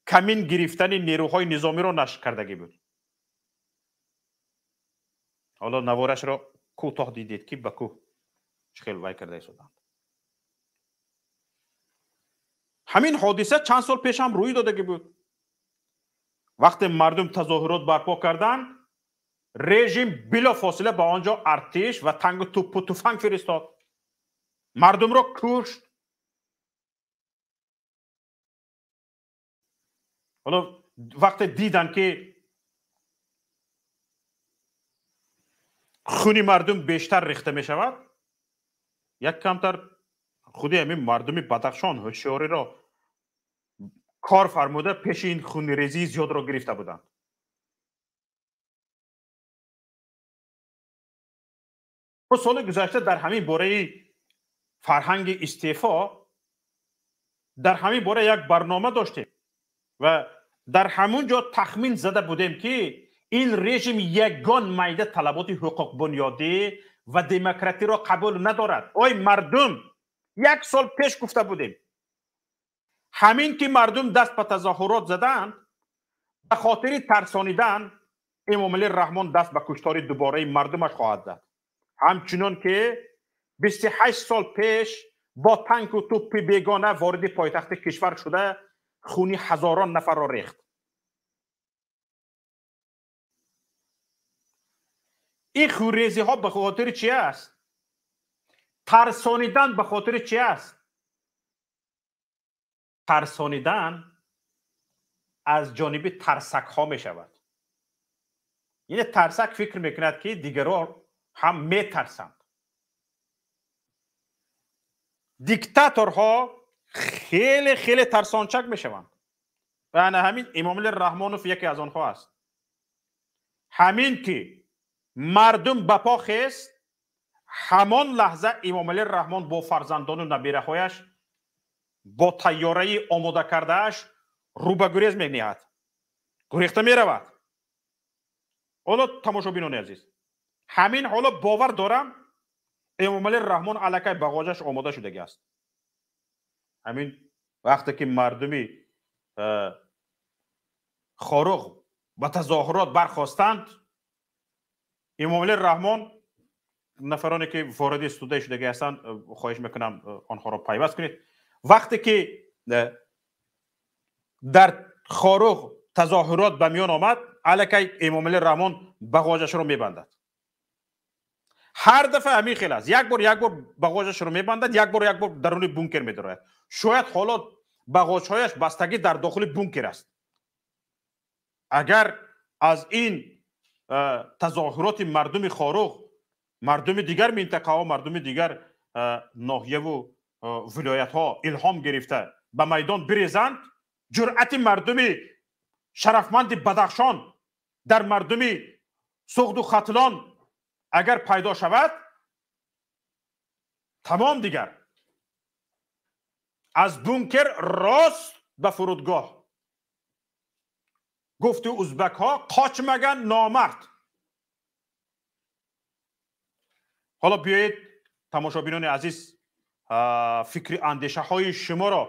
камин гирифтани нерӯҳои низомиро нашр кардагӣ буд. Ҳоло наворашро кӯтоҳ дидед, ки ба кӯҳ чӣ хел вай карда истоданд. Ҳамин ҳодиса чанд сол пеш ҳам рӯй додагӣ буд. Вақте мардум тазоҳурот барпо карданд, режим билофосила ба он ҷо артиш ва тангу тӯппу туфанг фиристод, мардумро кушт. Ҳоло вақте диданд, ки хуни мардум бештар рехта мешавад, як камтар худи ҳамин мардуми Бадахшон ҳушёриро кор фармуда пеши ин хунрезии зиёдро гирифта буданд. Соли гузашта дар ҳамин бораи фарҳанги истеъфо, дар ҳамин бора як барнома доштем ва дар ҳамун ҷо тахмин зада будем, ки ин режим ягон майда талаботи ҳуқуқбунёдӣ ва демократиро қабул надорад. Ой мардум, як сол пеш гуфта будем, ҳамин ки мардум даст ба тазоҳурот заданд, ба хотири тарсонидан Эмомалӣ Раҳмон даст ба куштори дубораи мардумаш хоҳад зад. Ҳамчунон ки 28 сол пеш бо танку тӯппи бегона вориди пойтахти кишвар шуда хуни ҳазорон нафарро рехт. Ин хунрезиҳо ба хотири чи аст? Тарсонидан ба хотири чи аст? Тарсонидан аз ҷониби тарсакҳо мешавад. Яъне тарсак фикр мекунад, ки дигарон ҳам метарсанд. Диктаторҳо хеле хеле тарсончак мешаванд ва ана ҳамин Эмомалӣ Раҳмонов яке аз онҳо аст. Ҳамин ки мардум ба по хест, ҳамон лаҳза Эмомалӣ Раҳмон бо фарзандону набираҳояш бо тайёраи омода кардааш рӯ ба гурез мениҳад, гурехта меравад. Ҳоло тамошобинони азиз, ҳамин ҳоло бовар дорам Эмомалӣ Раҳмон аллакай бағоҷаш омода шудагӣ аст. Ҳамин вақте ки мардуми Хоруғ ба тазоҳурот бархостанд, Эмомалӣ Раҳмон нафароне ки вориди студия шудагӣ ҳастанд, хоҳиш мекунам онҳоро пайваст кунед. Вақте ки дар Хоруғ тазоҳурот ба миён омад, аллакай Эмомалӣ Раҳмон бағоҷашро мебандад. Ҳар дафъа ҳамин хел аст. Як бор бағоҷашро мебандад, як бор даруни бункер медарояд. Шояд ҳоло бағоҷҳояш бастагӣ дар дохили бункер аст. Агар аз ин тазоҳуроти мардуми Хоруғ, мардуми дигар минтақаҳо, мардуми дигар ноҳияву вилоятҳо илҳом гирифта ба майдон бирезанд, ҷуръати мардуми шарафманди Бадахшон дар мардуми Суғду Хатлон агар пайдо шавад, тамом дигар аз бункер рост ба фурудгоҳ. Гуфту узбакҳо қочмаган номард. Ҳоло биёед, тамошобинони азиз, фикри андешаҳои шуморо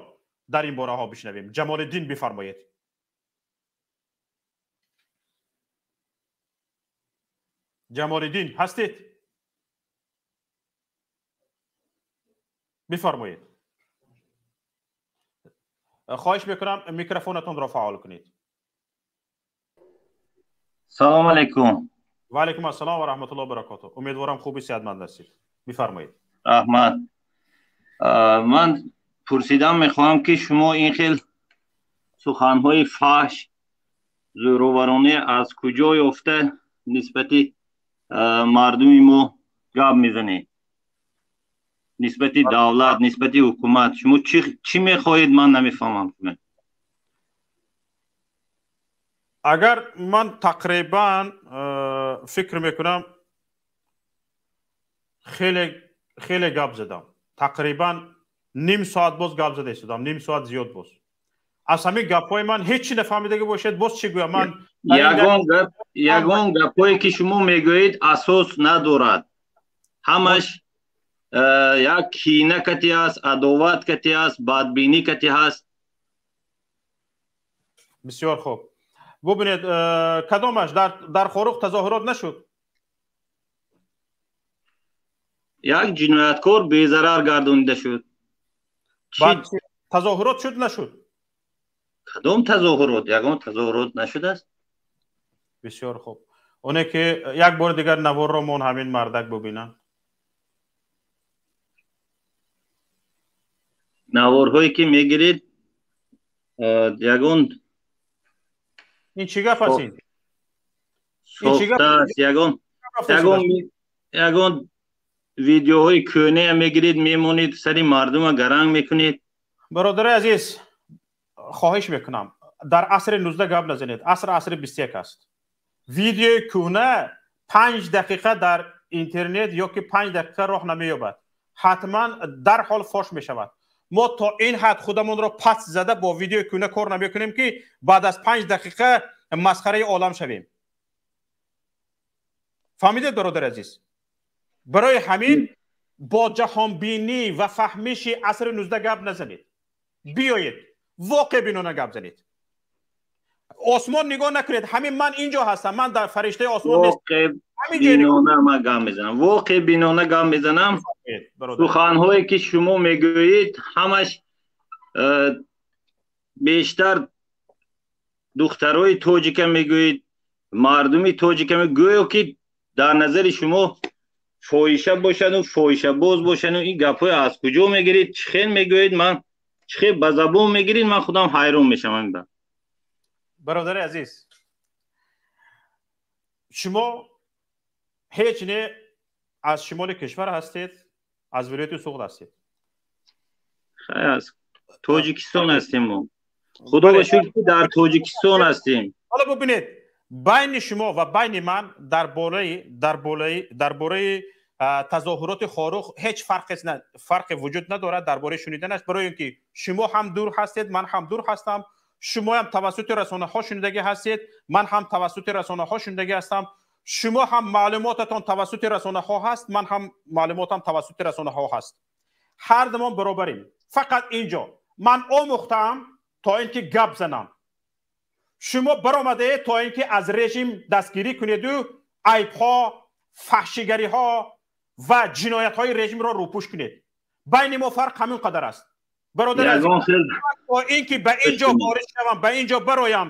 дар ин бораҳо бишнавем. Ҷамолиддин, бифармоед. Ҷамолиддин, ҳастед? Бифармоед, хоҳиш мекунам, микрофонатонро фаъол кунед. Салом алейкум. Ва алейкум ассалом ва раҳматуллоҳи ва баракотуҳ. Умедворам, хуби сеҳатманд ҳастед. Бифармоед. Раҳмат. Ман пурсидан мехоҳам, ки шумо ин хел суханҳои фаҳш, зӯроваронӣ аз куҷо ёфта нисбати мардуми мо гап мезанед, нисбати давлат, нисбати ҳукумат? Шумо чӣ мехоҳед, ман намефаҳмам. Агар ман тақрибан фикр мекунам, хеле хеле гап задам, тақрибан ним соат боз гап зада истодам, ним соат зиёд боз. Аз ҳамин гапҳои ман ҳеҷ чи нафаҳмидагӣ бошед, боз чӣ гӯям ман? Ягон гапҳое ки шумо мегӯед, асос надорад. Ҳамаш як кина кати аст, адоват кати аст, бадбинӣ кати ҳаст. Бисёр хуб. Бубинед, кадомаш дар Хоруғ тазоҳурот нашуд? Як ҷинояткор безарар гардонида шуд. Тазоҳурот шуд, нашуд? Кадом тазоҳурот? Ягон тазоҳурот нашудааст. Бисёр хуб. Оне ки як бори дигар наворро мон ҳамин мардак бубинанд. Наворҳое ки мегиред, ягон Ин чӣ гап аст ин? Сохтааст. Ягон видеоҳои кӯҳнея мегиред, мемонед, сари мардума гаранг мекунед. Бародари азиз, хоҳиш мекунам, дар асри 19 гап назанед. Аср асри 21 аст. Видеои кӯҳна 5 дақиқа дар интернет ё ки 5 дақиқа роҳ намеёбад, ҳатман дарҳол фош мешавад. Мо то ин ҳад худамонро паст зада бо видеои кӯҳна кор намекунем, ки баъд аз 5 дақиқа масхараи олам шавем. Фаҳмидед, бародари азиз? Барои ҳамин бо ҷаҳонбинӣ ва фаҳмиши асри 19 гап назанед. Биёед, воқеъбинона гап занед. Осмон нигоҳ накунед. Ҳамин ман инҷо ҳастам, ман дар фариштаи осмон. Нест. Ман гап мезанам, воқеъбинона гап мезанам. Суханҳое ки шумо мегӯед, ҳамаш бештар духтарои тоҷика мегӯед, мардуми тоҷика, гӯё ки дар назари шумо фоҳиша бошаду фоҳишабоз бошаду. Ин гапҳое аз куҷо мегиред, чӣ хел мегӯед, ман чӣ хел ба забон мегиред, ман худам ҳайрон мешавам. Бародари азиз, шумо ҳеҷ не аз шимоли кишвар ҳастед, аз вилояти Суғд ҳастед. Аз Тоҷикистон ҳастем мо, худо ба шукр, ки дар Тоҷикистон ҳастем. Ҳоло бубинед, байни шумо ва байни ман дар бораи тазоҳуроти Хоруғ ҳеҷ фарқе вуҷуд надорад дар бораи шуниданаш, барои ин ки шумо ҳам дур ҳастед, ман ҳам дур ҳастам. Шумоям тавассути расонаҳо шунидагӣ ҳастед, ман ҳам тавассути расонаҳо шунидагӣ ҳастам. Шумо ҳам маълумотатон тавассути расонаҳо ҳаст, ман ҳам маълумотам тавассути расонаҳо ҳаст. Ҳар думон баробарем. Фақат инҷо ман омӯхтаам то ин ки гап занам. Шумо баромадаед то ин ки аз режим дастгирӣ кунеду айбҳо, фаҳшигариҳо ва ҷиноятҳои режимро рӯпӯш кунед. Байни мо фарқ ҳамин қадар аст, бародар. То ин ки ба ин ҷо ворид шавам, ба ин ҷо бароям,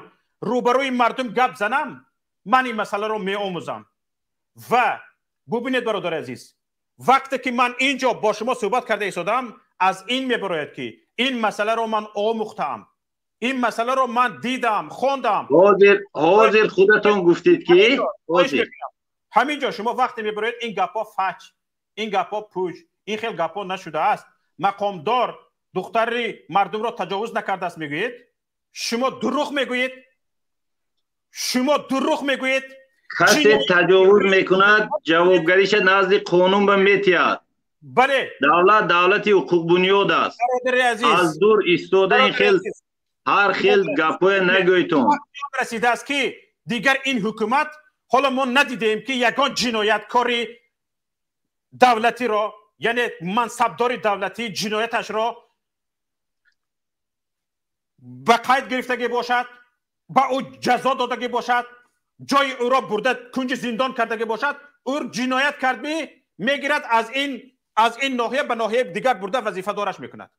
рӯбарӯи мардум гап занам, ман ин масъаларо меомӯзам. Ва бубинед, бародари азиз, вақте ки ман ин ҷо бо шумо суҳбат карда истодам, аз ин мебарояд, ки ин масъаларо ман омӯхтаам, ин масъаларо ман дидам, хондам. Ҳозир худатон гуфтед, ки ҳамин ҷо шумо вақте мебароед, ин гапҳо фач, ин гапҳо пуч, ин хел гапҳо нашудааст, мақомдор духтари мардумро таҷовуз накардааст мегӯед. Шумо дурӯғ мегӯед, шумо дурӯғ мегӯед. Касе таҷовуз мекунад, ҷавобгариша назди қонун ба метиҳад. Бале. Давлат давлати ҳуқуқбунёд аст. Аз дур истода ин хел ҳар хел гапҳое нагӯйтон. Расидааст, ки дигар ин ҳукумат, ҳоло мо надидем, ки ягон ҷинояткори давлатиро, яъне мансабдори давлатӣ ҷинояташро ба қайд гирифтагӣ бошад, ба ӯ ҷазо додагӣ бошад, ҷои ӯро бурда кунҷи зиндон кардагӣ бошад, ӯ ҷиноят кард, мегирад аз ин ноҳия ба ноҳияи дигар бурда вазифадораш мекунад.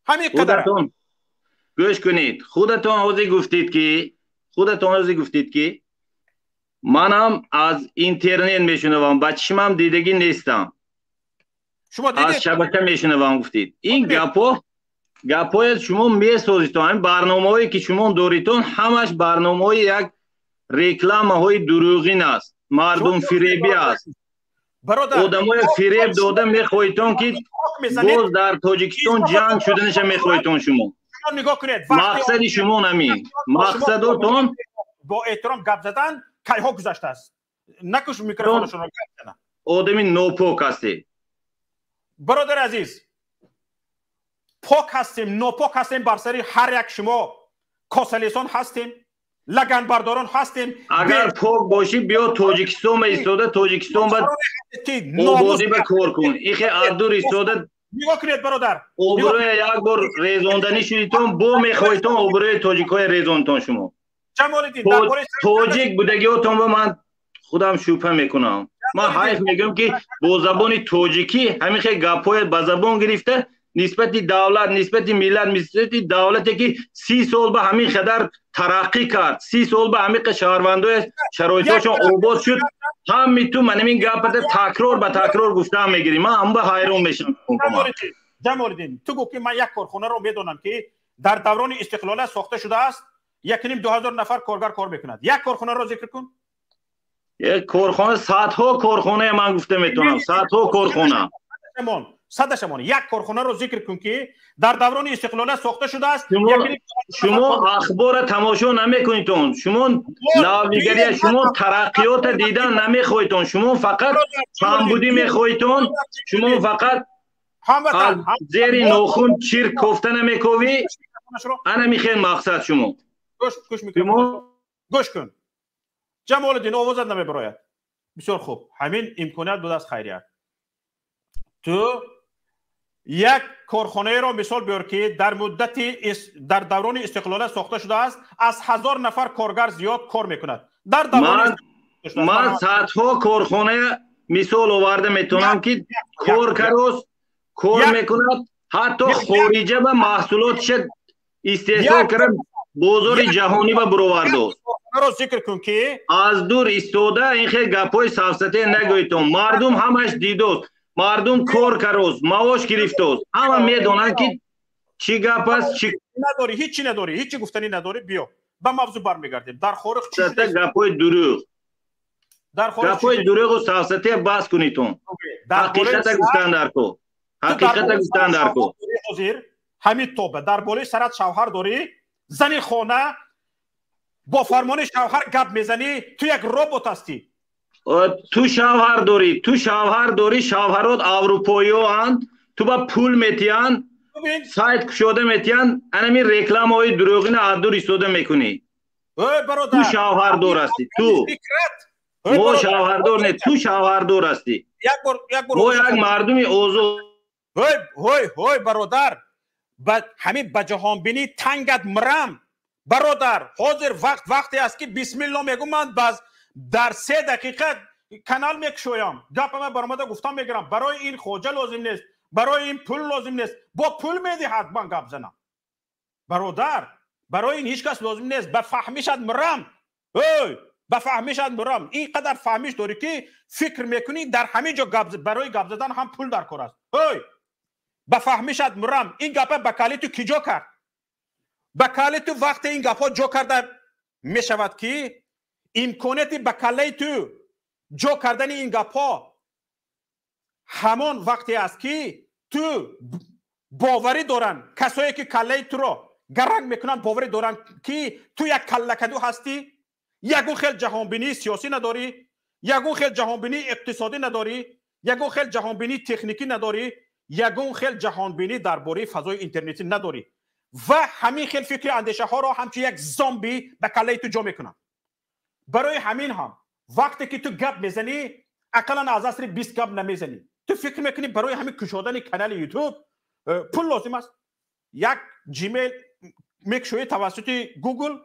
Ҳамин қадар. Гӯш кунед, худатон ҳозир гуфтед ки, худатон ҳозир гуфтед, ки манам аз интернет мешунавам, ба чишмам дидагӣ нестам, аз шабака мешунавам, гуфтед. Ин гапҳо гапҳое шумо месозитон. Ҳамин барномаҳое ки шумо доритон, ҳамаш барномаҳои як рекламаҳои дурӯғин аст, мардумфиребӣ аст. Одамои фиреб дода мехоҳитон, ки боз дар Тоҷикистон ҷанг шуданаша мехоҳитон шумо. Нигоҳ кунед. Мақсади шумо намин мақсадотон. Бо эҳтиром гап задан кайҳо гузаштааст. Накуш микрофонашонро. Одами нопок ҳастед. Бародари азиз, пок ҳастем, нопок ҳастем, бар сари ҳар як шумо косалесон ҳастем, лаганбардорон ҳастем. Агар пок бошӣ, биё Тоҷикистон ба истода, Тоҷикистон ба ободӣ ба кор кун. Ихе аддур истода. Нигоҳ кунед, бародар. Обрӯя як бор резонданӣ шудитон, бо мехоҳитон обрӯи тоҷикҳоя резонтон шумо. Тоҷик будагиотон ба ман худам шубҳа мекунам. Ман ҳайф мегӯям, ки бо забони тоҷикӣ ҳамин хел гапҳое ба забон гирифта, нисбати давлат, нисбати миллат, нисбати давлате, ки 30 сол ба ҳамин қадар тараққӣ кард, 30 сол ба ҳамин шаҳрвандоя шароитошон обод шуд, ҳами ту ман ҳамин гапата такрор ба такрор гуфтаам мегирӣ. Ман ҳам ба ҳайрон мешавам. Ҷамолиддин, ту гуфт, ки ман як корхонаро медонам, ки дар даврони истиқлолият сохта шудааст, 1,5-2 ҳазор нафар коргар кор мекунад. Як корхонаро зикр кун. Як корхона, садҳо корхонае ман гуфта метавонам, садҳо корхона. Садашамон, як корхонаро зикр кун, ки дар даврони истиқлолият сохта шудааст. Шумо ахбора тамошо намекунедон, шумо навигария, шумо тараққиёта дидан намехоҳедон, шумо фақат камбудӣ мехоҳедон, шумо фақат аз зери нохун чирк кофта намековӣ. Ана михел мақсад шумо. Гӯш кун, Ҷамолиддин, овозат намебарояд. Бисёр хуб, ҳамин имконият будааст, хайрият. Ту як корхонаеро мисол биёр, ки дар муддати дар даврони истиқлолият сохта шудааст, аз 1000 нафар коргар зиёд кор мекунад. Дар Ман садҳо корхона мисол оварда метавонам, ки коркарост, кор мекунад, ҳатто хориҷа ба маҳсулотша истеҳсол карда, бозори ҷаҳонӣ ба буровардост. Зикр кун, ки Аз дур истода ин хел гапҳои сафсате нагӯйтон. Мардум ҳамаш дидост, мардум кор карост, маош гирифтост, ҳама медонанд, ки чӣ гап аст, чӣ. Надорӣ, ҳичи надорӣ, ҳичи гуфтанӣ надорӣ. Биё, ба мавзӯъ бармегардем. Дар Хорих Гапҳои дурӯғ, гапҳои дурӯғу сафсате бас кунитон. Ҳақиқата гуфтан дар кор, ҳақиқата гуфтан дар кор. Ҳозир ҳамин тоба дар болои сарат шавҳар дорӣ, зани хона, бо фармони шавҳар гап мезанӣ. Ту як робот ҳастӣ. Ту шавҳар дорӣ, ту шавҳар дорӣ, шавҳарот аврупоиёанд, ту ба пул метиҳанд, сайт кушода метиҳанд, анами рекламаҳои дурӯғина аз дур истода мекунӣ. Ту шавҳардор ҳастӣ, ту. Мо шавҳардор не, ту шавҳардор ҳастӣ. Мо як мардуми озод. Ҳой, ҳой, ҳой, бародар, ҳамин ба ҷаҳонбинӣ тангат мирам. Бародар, ҳозир вақт вақте аст, ки бисмилло мегӯм, ман баз дар 3 дақиқа канал мекушоям, гапама баромада гуфтам мегирам. Барои ин хоҷа лозим нест, барои ин пул лозим нест. Бо пул медиҳад, ман гап занам. Бародар, барои ин ҳеҷ кас лозим нест. Ба фаҳмишат мирам, ой, ба фаҳмишат мирам. Ин қадар фаҳмиш дорӣ, ки фикр мекунӣ, дар ҳамин ҷо барои гап задан ҳам пул дар кор аст. Ой, ба фаҳмишат мирам. Ин гапа ба кали ту киҷо кард? Ба кали ту вақте ин гапҳо ҷо карда мешавад, ки имконияти ба каллаи ту ҷо кардани ин гапҳо ҳамон вақте аст, ки ту боварӣ доранд, касое ки каллаи туро гаранг мекунанд, боварӣ доранд, ки ту як каллакаду ҳастӣ, ягон хел ҷаҳонбинии сиёсӣ надорӣ, ягон хел ҷаҳонбинии иқтисодӣ надорӣ, ягон хел ҷаҳонбинии техникӣ надорӣ, ягон хел ҷаҳонбинӣ дар бораи фазои интернетӣ надорӣ ва ҳамин хел фикри андешаҳоро ҳамчун як зомби ба каллаи ту ҷо мекунанд. Барои ҳамин ҳам вақте ки ту гап мезанӣ, Ақаллан аз асри 20 гап намезанӣ. Ту фикр мекунӣ барои ҳамин кушодани канали ютуб пул лозим аст? Як Gmail мекушоӣ тавассути Google,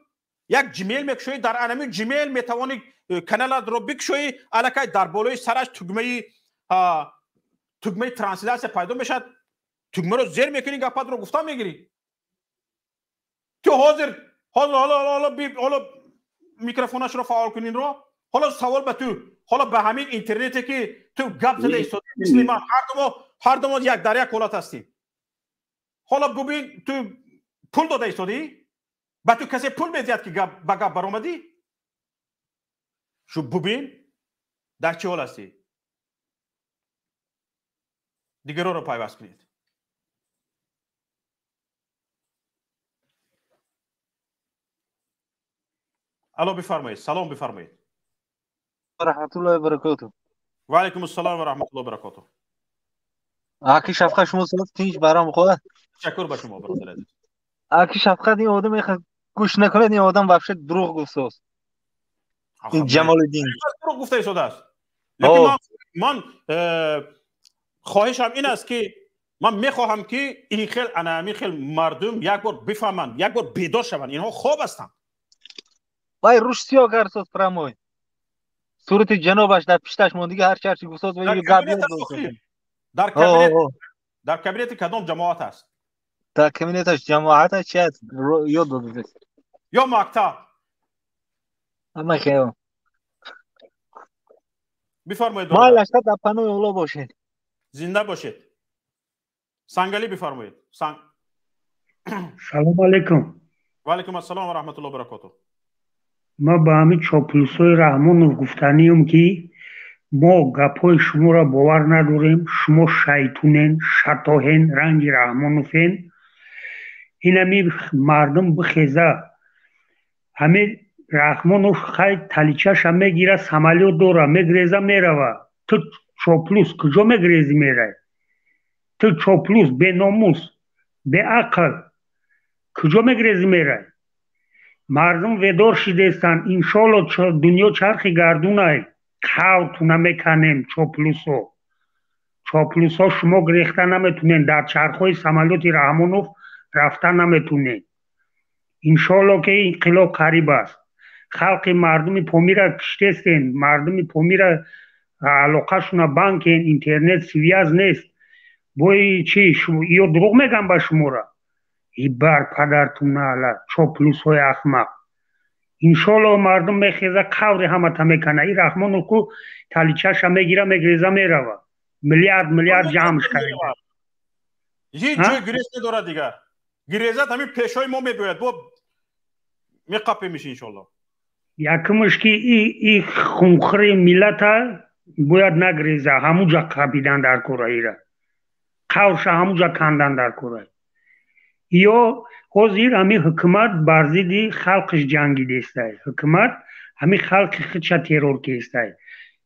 як Gmail мекушоӣ, дар анами Gmail метавонӣ каналатро бикушоӣ, аллакай дар болои сараш тугмаи трансляция пайдо мешавад, тугмаро зер мекунӣ, гапатро гуфта мегирӣ. Ту ҳозир ҳоло микрофонашро фаъол кунинро. Ҳоло савол ба ту, ҳоло ба ҳамин интернете ки ту гап зада истоди, мисли ман ҳар ду мо як дар як ҳолат ҳастем. Ҳоло бубин, ту пул дода истодӣ? Ба ту касе пул медиҳад ки ба гап баромадӣ? Шу бубин дар чӣ ҳол ҳастӣ. Дигароро пайваст кунед. Алло, бифармоед. Салом, бифармоед. Раҳматуллоҳи ва баракотуҳ. Ва алайкум ассалом ва раҳматуллоҳи ва баракотуҳ. Аки шафқат, шумо салом, тинч барам хоҳад. Ташаккур ба шумо, бародар азиз. Аки шафқат, ин одам гӯш накунед, ин одам вообще дурӯғ гуфтааст. Ин Ҷамолиддин дурӯғ гуфта истодааст. Лекин ман хоҳишам ин аст ки ман мехоҳам ки ин хел ана ҳамин хел мардум як бор бифаҳманд, як бор бедор шаванд. Инҳо хоб ҳастанд. Вай рӯш сиёҳ кард прамой. Сурати ҷанобаш дар пишташ мондиги, ҳар чарчи гуфтааст ва гап. Дар кабинети кадом ҷамоат аст? Дар кабинеташ ҷамоат чи аст, ёд додед? Ё мактаб? Ама хел. Бифармоед. Майлаш, дар паноҳи Аллоҳ бошед. Зинда бошед. Сангалӣ, бифармоед. Салом алейкум. Ва алайкум ассалом ва раҳматуллоҳи ва баракотуҳ. Ман ба ҳамин чоплусҳои Раҳмонов гуфтанием, ки мо гапҳои шуморо бовар надорем. Шумо шайтунен, шатоҳен, ранги Раҳмоновен. Инами мардум бихеза. Ҳамин Раҳмонов хай таличаша мегира, самолёт дора, мегреза, мерава. Ту чоплус куҷо мегрези мерай? Ту чоплус беномус, беақл куҷо мегрези мерай? Мардум ведор шидестанд. Иншолло, дунё чархи гардунай, қавтуна меканем. Чоплусо, чоплусо, шумо гирехта наметунен, дар чархҳои самолёти Раҳмонов рафта наметунен. Иншолло, ки инқилоб қариб аст. Халқи мардуми Помира киштестен, мардуми Помира алоқашуна банкен, интернет связь нест. Бои чи ё дурӯғ мегӯям ба шумора? Ибар падартуна ала чоплусҳои ахмақ. Иншолло, мардум мехеза, қаври ҳамата мекана. И Раҳмонов ку таличаша мегира, мегреза, мерава. Миллиард миллиард ҷамъш карда. Ҳеҷ ҷой гирез надорад дигар. Гирезат ҳамин пешҳои мо мебиёяд, бо меқапемиш иншолло. Якумш ки и хунхӯри миллата бояд нагреза, ҳамуҷа қапидан дар кора, ира қаврша ҳамуҷа кандан дар кора. Ё ҳозир ҳамин ҳукумат бар зидди халқиш ҷангидестай. Ҳукумат ҳамин халқи худша террор кестай.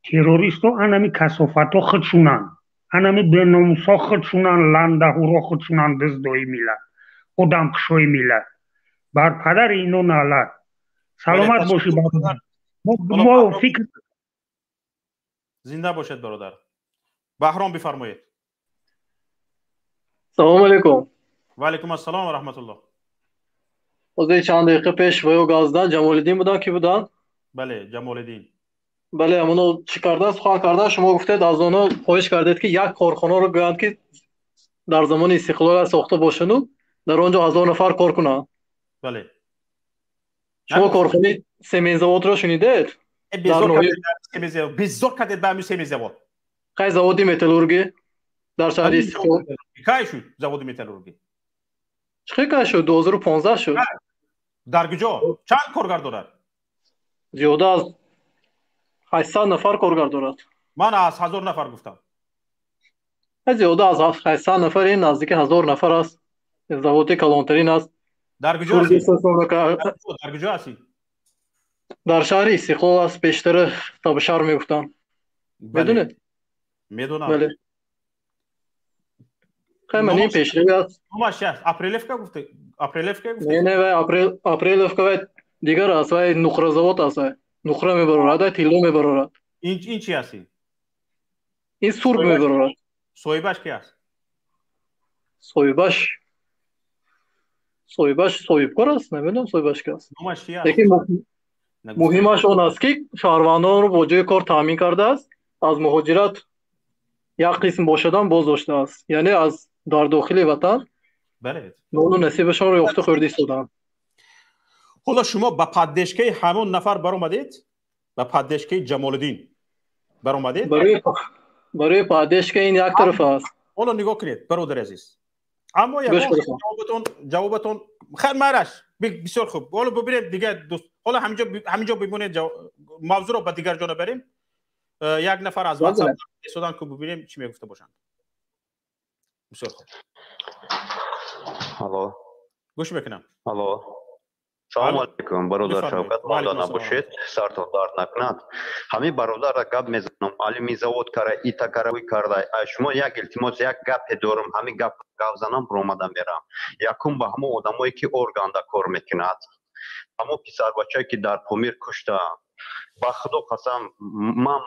Террористо анами касофатҳо худшунанд, анами беномусҳо худшунанд, ландаҳуро худшунанд, дуздои миллат, одамкушои миллат. Бар падари ино налат. Саломат бошӣ, бародар. Мо фикр Зинда бошед, бародар. Баҳром, бифармоед. Салому алейкум. Ва алайкум ассалом ва раҳматуллоҳ. Ҳозир чанд дақиқа пеш ва ё газдан Ҷамолиддин буданд, ки буданд? Бале, Ҷамолиддин. Бале, ҳамоно чӣ кардан, сухан кардан, шумо гуфтед, аз онҳо хоҳиш кардед, ки як корхонаро гӯянд, ки дар замони истиқлолият сохта бошану дар он ҷо 1000 нафар кор кунанд. Бале. Шумо корхонаи семензаводро шунидед? Безор кардед ба ҳамин семензавод. Қай заводи металлургӣ дар шаҳри Истиқлол? Кай шуд заводи металлургӣ? Чӣ кай шуд? 2015 шуд. Дар куҷо? Чанд коргар дорад? Зиёда аз 800 нафар коргар дорад. Ман аз 1000 нафар гуфтам. Зиёда аз 800 нафар, ин наздики 1000 нафар аст. Заводи калонтарин аст. Дар куҷо ҳастӣ? Дар куҷо ҳастӣ? Дар шаҳри Истиқлол аст, пештара Табшар мегуфтанд. Медонед? Медонам. Бале. Хай, ман ин пешравӣ аст. Номаш чи аст? Апрелевка гуфте? Апрелевка гуфте? Не, не, вай Апрелевка вай дигар аст, вай нуқразавод аст, вай. Нуқра мебарорад, вай тилло мебарорад. Ин чи аст? Ин сурб мебарорад. Соҳибаш ки аст? Соҳибаш соҳибкор аст, намедонам соҳибаш ки аст. Номаш чи аст? Лекин муҳимаш он аст, ки шаҳрвандонро бо ҷои кор таъмин кардааст, аз муҳоҷират як қисм бошадан боз доштааст. Яъне аз дар дохили ватан нону насибашонро ёфта хӯрда истодаанд. Ҳоло шумо ба поддержкаи ҳамон нафар баромадед? Ба поддержкаи Ҷамолиддин баромадед? Барои поддержка ин як тараф аст. Ҳоло нигоҳ кунед, бародари азиз. Аммо ҷавобатон хайр, майраш, бисёр хуб. Ҳоло бибинем дигар дӯст. Ҳоло ҳаминҷо бимонед, мавзӯъро ба дигар ҷо набарем. Як нафар аз WhatsApp истодан, ки бибинем чӣ мегуфта бошанд. Бисёр хуб. Алло. Гӯш мекунам. Алло. Салому алейкум, бародар Шавкат, монда набошед, сартон дард накунад. Ҳамин бародарра гап мезанам, алюминзавод кара, ита кара, уй карда. Шумо як илтимос, як гапе дорам, ҳамин гап гап занам, баромада мерам. Якум ба ҳамон одамое ки органда кор мекунад, ҳамон писарбачае ки дар Помир кушта, ба Худо қасам,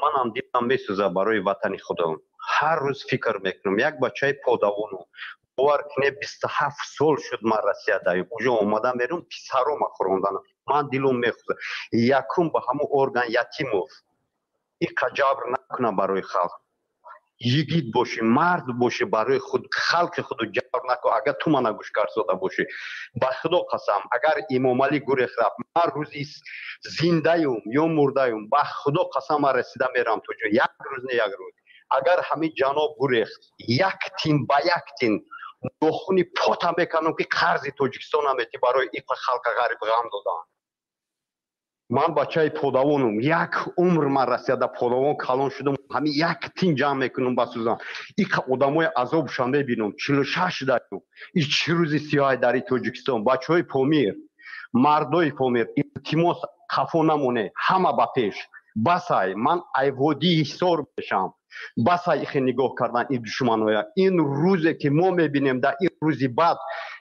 манам дилам месӯзад барои ватани худам. Ҳар рӯз фикр мекунам, як бачаи подавону бовар кунед, 27 сол шуд ман Россия даем, уҷо омада мерум, писарома хӯронданам, ман дилум мехӯзад. Якум ба ҳамон орган Ятимов, иқа ҷабр накуна барои халқ. Йигит бошӣ, мард бошӣ, барои худ халқи худу ҷабр накун. Агар ту мана гӯш карсода бошӣ, ба Худо қасам, агар Имомалӣ гурех рафт, ман рӯзи зиндаюм ё мурдаюм, ба Худо қасам, ман расида мерам то ҷо, як рӯз не як рӯз. Агар ҳамин ҷаноб гурехт, як тин ба як тин нохуни пота мекунам, ки қарзи Тоҷикистон наметӣ барои иқа халқа ғариб ғам додан. Ман бачаи подавонум, як умр ман Россияда подавон калон шудам, ҳамин як тин ҷамъ мекунам ба сӯзан. Иқа одамои азобша мебинам, 46 даюм. И чӣ рӯзи сиёҳай дар Тоҷикистон. Бачаҳои Помир, мардои Помир, илтимос, қафо намоне, ҳама ба пеш. Басай, ман айводии Ҳисор мешам. Басай ихе нигоҳ кардан ин душманоя. Ин рӯзе ки мо мебинем, дар ин рӯзи бад,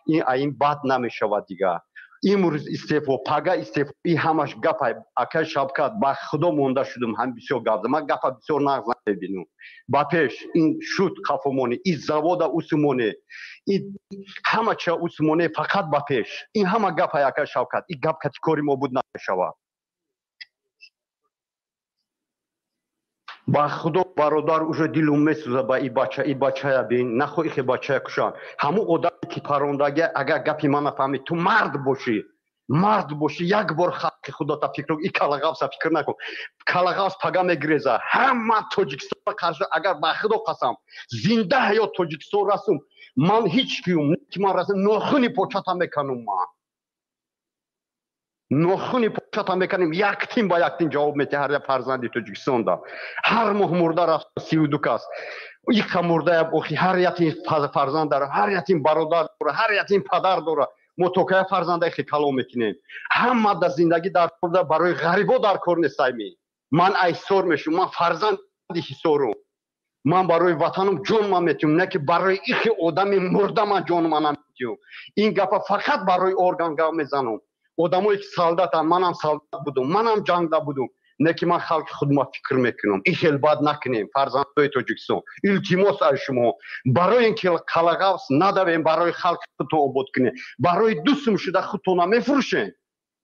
ин ин бад намешавад дигар. Имрӯз истеъфо, пага истеъфо, ин ҳамаш гапай. Акай Шавкат, ба Худо монда шудум, ҳам бисёр гап зад. Ман гапа бисёр нағз намебинам. Ба пеш, ин шуд қафомонӣ, ин завода усумоне, ин ҳама чия усумоне, фақат ба пеш. Ин ҳама гапай, акай Шавкат, ин гап кати кори мо буд намешавад. Ба Худо бародар, уже дилум месӯзад ба и бача, и бачая бин, нахо ихе бачая кушанд. Ҳамун одаме ки парондагия, агар гапи ман нафаҳмӣ, ту мард бошӣ, мард бошӣ, як бор халқи худота фикр кун, и калағавса фикр накун. Калағавс пага мегиреза, ҳама Тоҷикистон қарша, агар ба Худо қасам, зинда ҳаёт Тоҷикистон расум, ман ҳеҷ киюм, ки ман расум, нохуни почата меканум ман. Нохуни почата мекунем, як тин ба як тин ҷавоб метиҳ ҳар як фарзанди Тоҷикистонда. Ҳар моҳ мурда рафт 32 кас. Иқа мурдая охи ҳар як тин фарзанд дора, ҳар як тин бародар дора, ҳар як тин падар дора. Мо то кая фарзанда ихе калом мекунем? Ҳама дар зиндагӣ дар кор, барои ғарибо дар кор нестайми. Ман айсор мешум, ман фарзанди Ҳисорум. Ман барои ватанам ҷон ман метиҳам, не ки барои ихе одами мурда ман ҷон ман наметиҳам. Ин гапа фақат барои орган гап мезанам. Одамое ки солдатанд, манам солдат будум, манам ҷангда будум, не ки ман халқи худма фикр мекунам. Ин хел бад накунем, фарзандои Тоҷикистон. Илтимос аз шумо, барои ин ки қалағавс надавем, барои халқи худтон обод кунем. Барои ду сум шуда худтона мефурӯшем.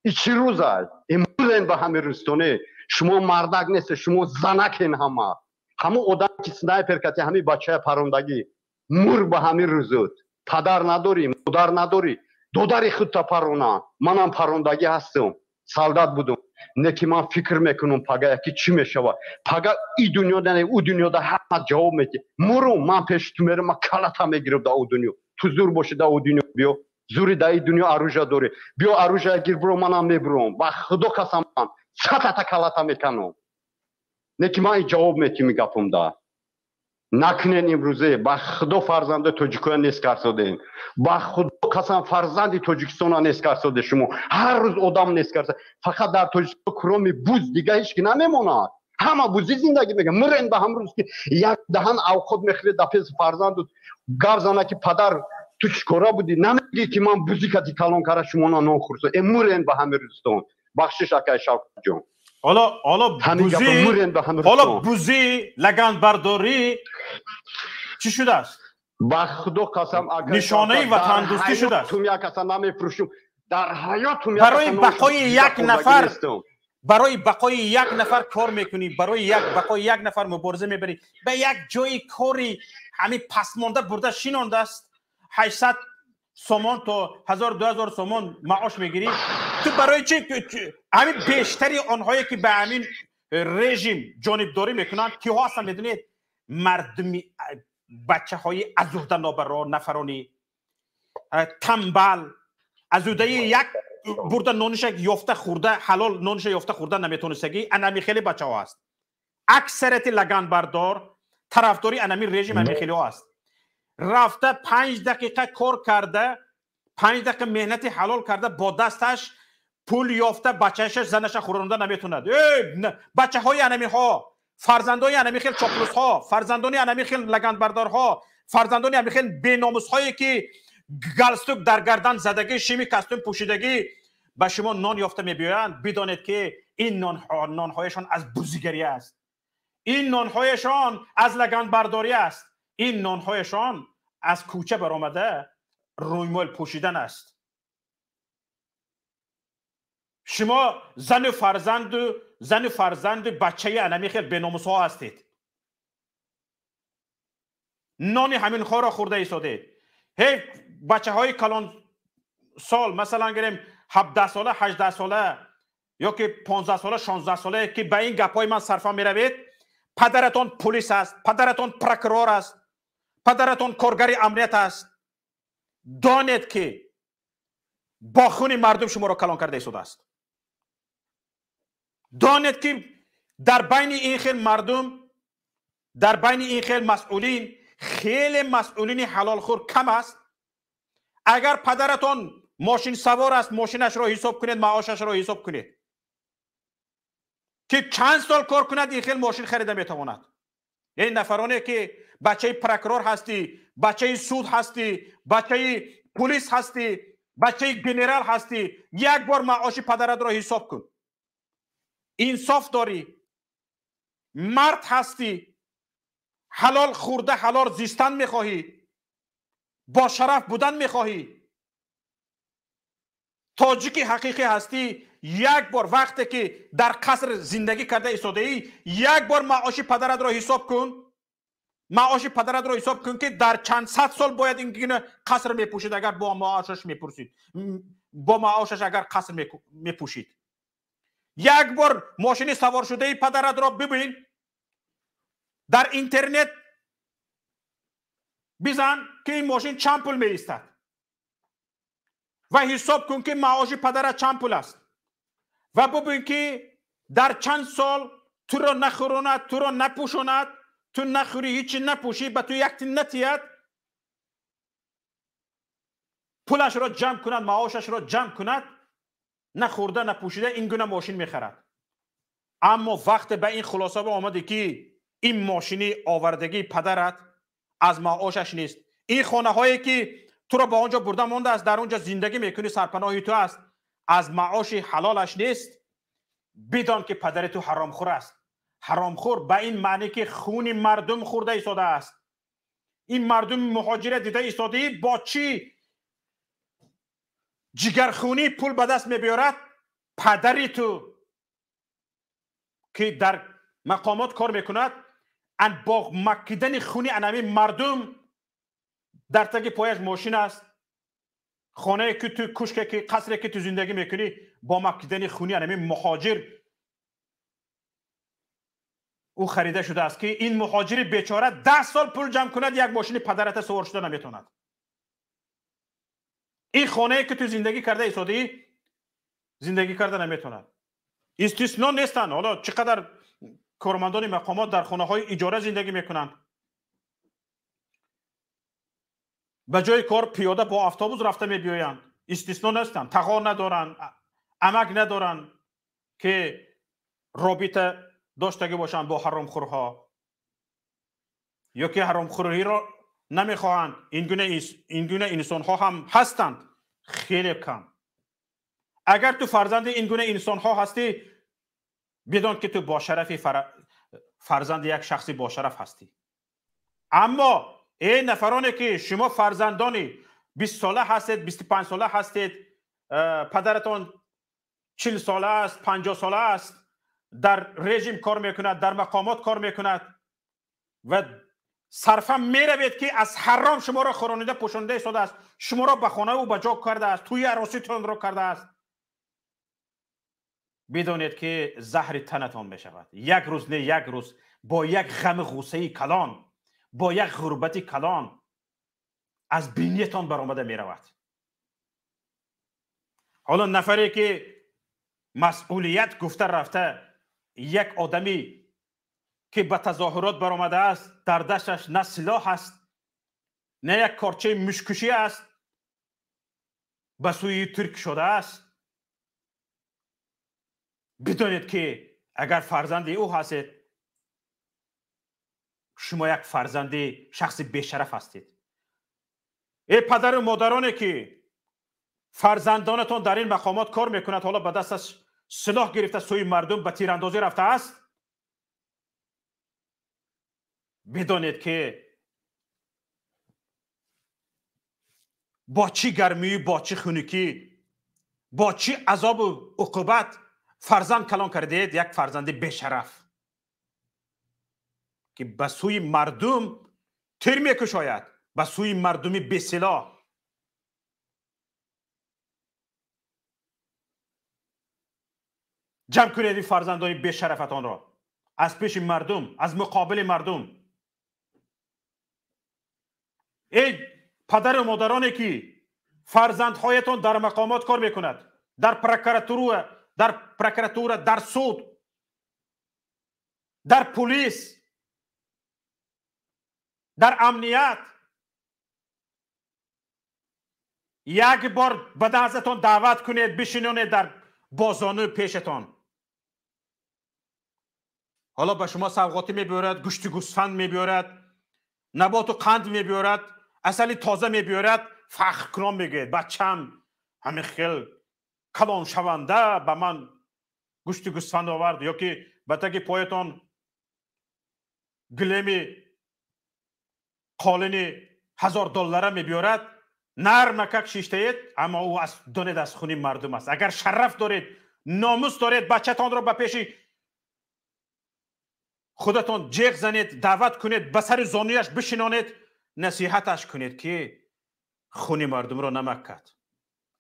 И чӣ рӯз аст? Имрӯзен ба ҳамин рӯстоне. Шумо мардак нестед, шумо занакен ҳама. Ҳамон одаме ки снайпер кати ҳамин бачаи парондагӣ, мур ба ҳамин рӯзуд. Падар надорӣ, модар надорӣ, додари худта парона. Манам парондагӣ ҳастам, солдат будум. Не ки ман фикр мекунам пага яки чӣ мешавад. Пага и дунёда не, ӯ дунёда ҳама ҷавоб медиҳ. Мурум, ман пеши ту мерам, ман калата мегирам дар ӯ дунё. Ту зур бошӣ дар ӯ дунё биё. Зури дар ин дунё оружия дорӣ. Биё оружия гир, биро, манам мебурам. Ба Худо қасам, ман сатата калата меканам. Не ки ман ҷавоб метиҳам ин гапумда. Накунен имрӯзе, ба Худо фарзанди тоҷикоя нест карсодем. Ба Худо қасам, фарзанди Тоҷикистона нест карсоде шумо. Ҳар рӯз одам нест карса. Фақат дар Тоҷикистон кроми буз дига ҳеҷ ки намемонад. Ҳама бузӣ зиндагӣ мекунад. Мурен ба ҳам рӯз ки як даҳан авқот мехӯред дар пеши фарзанду гап зана ки падар ту чӣ кора будӣ? Намегӣ ки ман бузӣ кати калон кара шумона нон хӯрсо. Мурен ба ҳамин рӯзистон. Бахшиш, акай Шавкатҷон. Ҳоло бузӣ лаганбардорӣ чӣ шудааст? Ба Худо қасам, нишонаи ватандӯстӣ шудааст. Тум як каса намефурӯшум дар ҳаётум. Барои бақои як нафар, барои бақои як нафар кор мекунӣ, барои як бақои як нафар мубориза мебарӣ. Ба як ҷои кори ҳамин пасмонда бурда шинондааст, 800 сомон то 1000-2000 сомон маош мегирӣ. Ту барои чӣ? Ҳамин бештари онҳое ки ба ҳамин режим ҷонибдорӣ мекунанд, киҳо ҳастанд медонед? Мардуми бачаҳои азурда нобаро, нафарони тамбал, азудаи як бурда нониша ёфта хӯрда, ҳалол нониша ёфта хӯрда наметонистагӣ, анами хеле бачаҳо аст. Аксарияти лаганбардор тарафдори анами режим ами хелеҳо аст. Рафта 5 дақиқа кор карда, 5 дақиқа меҳнати ҳалол карда, бо дасташ пул ёфта бачаша занаша хӯронда наметонад. Бачаҳои анамиҳо, фарзандони анами хел чоплусҳо, фарзандони анами хел лаганбардорҳо, фарзандони ами хел беномусҳое ки галстук дар гардан задагӣ, шими костюм пӯшидагӣ ба шумо нон ёфта мебиёянд, бидонед ки ин нонҳояшон аз бузигарӣ аст, ин нонҳояшон аз лаганбардорӣ аст, ин нонҳояшон аз кӯча баромада рӯймол пӯшидан аст. Шумо зану фарзанду бачаи анами хел беномусҳо ҳастед. Нони ҳаминҳоро хӯрда истодед. Ҳей бачаҳои калонсол, масалан гирем 17 сола, 18 сола ё ки 15 сола, 16 сола, ки ба ин гапҳои ман сарфа меравед, падаратон полис аст, падаратон прокурор аст, падаратон коргари амният аст. Донед ки бо хуни мардум шуморо калон карда истодааст. Донед ки дар байни ин хел мардум, дар байни ин хел масъулин, хеле масъулини ҳалолхӯр кам аст. Агар падаратон мошинсавор аст, мошинашро ҳисоб кунед, маошашро ҳисоб кунед, ки чанд сол кор кунад ин хел мошин харида метавонад. Ин нафароне ки бачаи прокурор ҳастӣ, бачаи суд ҳастӣ, бачаи полис ҳастӣ, бачаи генерал ҳастӣ, як бор маоши падаратро ҳисоб кун. Инсоф дорӣ, мард ҳастӣ, ҳалол хӯрда ҳалол зистан мехоҳӣ, бо шараф будан мехоҳӣ, тоҷики ҳақиқӣ ҳастӣ, як бор вақте ки дар қаср зиндагӣ карда истодаӣ, як бор маоши падаратро ҳисоб кун, маоши падаратро ҳисоб кун ки дар чанд сад сол бояд ин гуна қаср мепӯшид, агар бо маошаш мепурсид, бо маошаш агар қаср мепӯшид. Як бор мошини саворшудаи падаратро бибин, дар интернет бизан ки ин мошин чанд пул меистад ва ҳисоб кун ки маоши падарат чанд пул аст ва бубин ки дар чанд сол туро нахӯронад, туро напӯшонад, ту нахӯрӣ, ҳичи напӯшӣ, ба ту як тин натиҳад, пулашро ҷамъ кунад, маошашро ҷамъ кунад, нахӯрда напӯшида ин гуна мошин мехарад. Аммо вақте ба ин хулоса омадӣ ки ин мошини овардагии падарат аз маошаш нест, ин хонаҳое ки туро ба он ҷо бурда мондааст, дар он ҷо зиндагӣ мекунӣ, сарпаноҳи ту аст, аз маоши ҳалолаш нест, бидон ки падари ту ҳаромхӯр аст. Ҳаромхӯр ба ин маъне ки хуни мардум хӯрда истодааст. Ин мардуми муҳоҷира дида истодаӣ бо чӣ ҷигархунӣ пул ба даст мебиёрад? Падари ту ки дар мақомот кор мекунад, бо макидани хуни анами мардум дар таги пояш мошин аст, хонае ки ту, кушке ки, қасре ки ту зиндагӣ мекунӣ, бо макидани хуни анами муҳоҷир ӯ харида шудааст, ки ин муҳоҷири бечора 10 сол пул ҷамъ кунад, як мошини падарата сувор шуда наметавонад. Ин хонае ки ту зиндагӣ карда истодаӣ, зиндагӣ карда наметавонад. Истисно нестанд. Ҳоло чӣ қадар кормандони мақомот дар хонаҳои иҷора зиндагӣ мекунанд, ба ҷои кор пиёда бо автобус рафта мебиёянд. Истисно нестанд, тағо надоранд, амак надоранд ки робита доштагӣ бошанд бо ҳаромхӯрҳо ё ки ҳаромхӯриро намехоҳанд. Ин гуна инсонҳо ҳам ҳастанд, хеле кам. Агар ту фарзанди ин гуна инсонҳо ҳастӣ, бидон ки ту бо шарафи фарзанди як шахси бошараф ҳастӣ. Аммо эй нафароне ки шумо фарзандони 20 сола ҳастед, 25 сола ҳастед, падаратон 40 сола аст, 50 сола аст, дар режим кор мекунад, дар мақомот кор мекунад ва сарфа меравед ки аз ҳаром шуморо хӯронида пӯшонида истодааст, шуморо ба хонаву ба ҷо кардааст, тӯи ароситонро кардааст, бидонед ки заҳри танатон мешавад. Як рӯз не як рӯз бо як ғами ғуссаи калон, бо як ғурбати калон аз биниятон баромада меравад. Ҳоло нафаре ки масъулият гуфта рафта, як одамӣ ки ба тазоҳурот баромадааст, дар дасташ на силоҳ аст, на як корчаи мушкушӣ аст, ба сӯи турк шудааст, бидонед ки агар фарзанди ӯ ҳастед, шумо як фарзанди шахси бешараф ҳастед. Эй падару модароне ки фарзандонатон дар ин мақомот кор мекунад, ҳоло ба дасташ силоҳ гирифта сӯи мардум ба тирандозӣ рафтааст, бидонед ки бо чӣ гармию бо чӣ хунукӣ, бо чӣ азобу уқубат фарзанд калон кардед, як фарзанди бешараф ки ба сӯи мардум тир мекушояд, ба сӯи мардуми бесилоҳ. Ҷамъ кунед ин фарзандони бешарафатонро аз пеши мардум, аз муқобили мардум. Эй падару модароне ки фарзандҳоятон дар мақомот кор мекунад, дар прокуратура, дар суд, дар полис, дар амният, як бор ба дастатон даъват кунед, бишинонед дар бозону пешатон. Ҳоло ба шумо савғотӣ мебиёрад, гӯшти гӯсфанд мебиёрад, наботу қанд мебиёрад, асали тоза мебиёрад, фахр кунон мегӯяд: бачам ҳамин хел калоншаванда ба ман гӯшти гӯсфанд овард. Ё ки ба таги поятон гилеми қолини $1000 мебиёрад, нармакак шиштаед, аммо ӯ аз донед аз хуни мардум аст. Агар шараф доред, номус доред, бачатонро ба пеши худатон ҷеғ занед, даъват кунед, ба сари зонуяш бишинонед, насиҳаташ кунед ки хуни мардумро намаккад.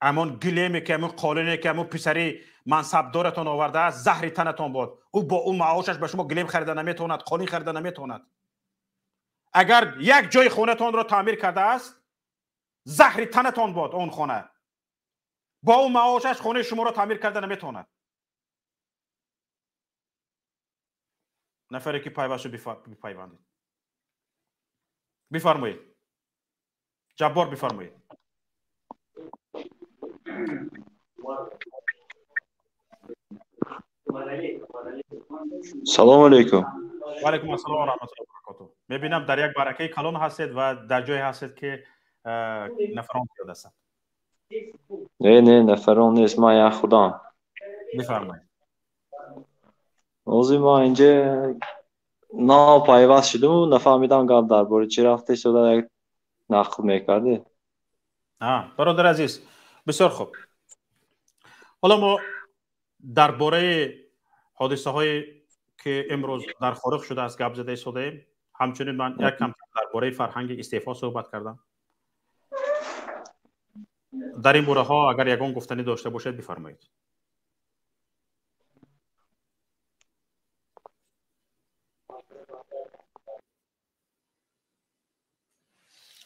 Амон гилеме ки, амон қолине ки амон писари мансабдоратон овардааст, заҳри танатон бод. Ӯ бо ӯ маошаш ба шумо гилем харида наметавонад, қолин харида наметавонад. Агар як ҷои хонатонро таъмир кардааст, заҳри танатон бод он хона. Бо ӯ маошаш хонаи шуморо таъмир карда наметавонад. Нафаре ки пайвасту бипайвандед, бифармоед. Ҷаббор, бифармоед. Салому алейкум. Ва алейкум ассалом ва раҳматуллоҳи ва баракотуҳ. Мебинам дар як баракаи калон ҳастед ва дар ҷое ҳастед ки нафарон зиёд ҳастанд. Не, не, нафарон нест, ман як худам. Бифармоед. Ҳозир ман инҷа нав пайваст шудаму нафаҳмидам гап дар бораи чӣ рафта истода, як нақл мекардед. Бародар азиз, бисёр хуб. Ҳоло мо дар бораи ҳодисаҳое ки имрӯз дар Хоруғ шудааст гап зада истодаем. Ҳамчунин ман як кам дар бораи фарҳанги истеъфо суҳбат кардам. Дар ин бораҳо агар ягон гуфтанӣ дошта бошед, бифармоед.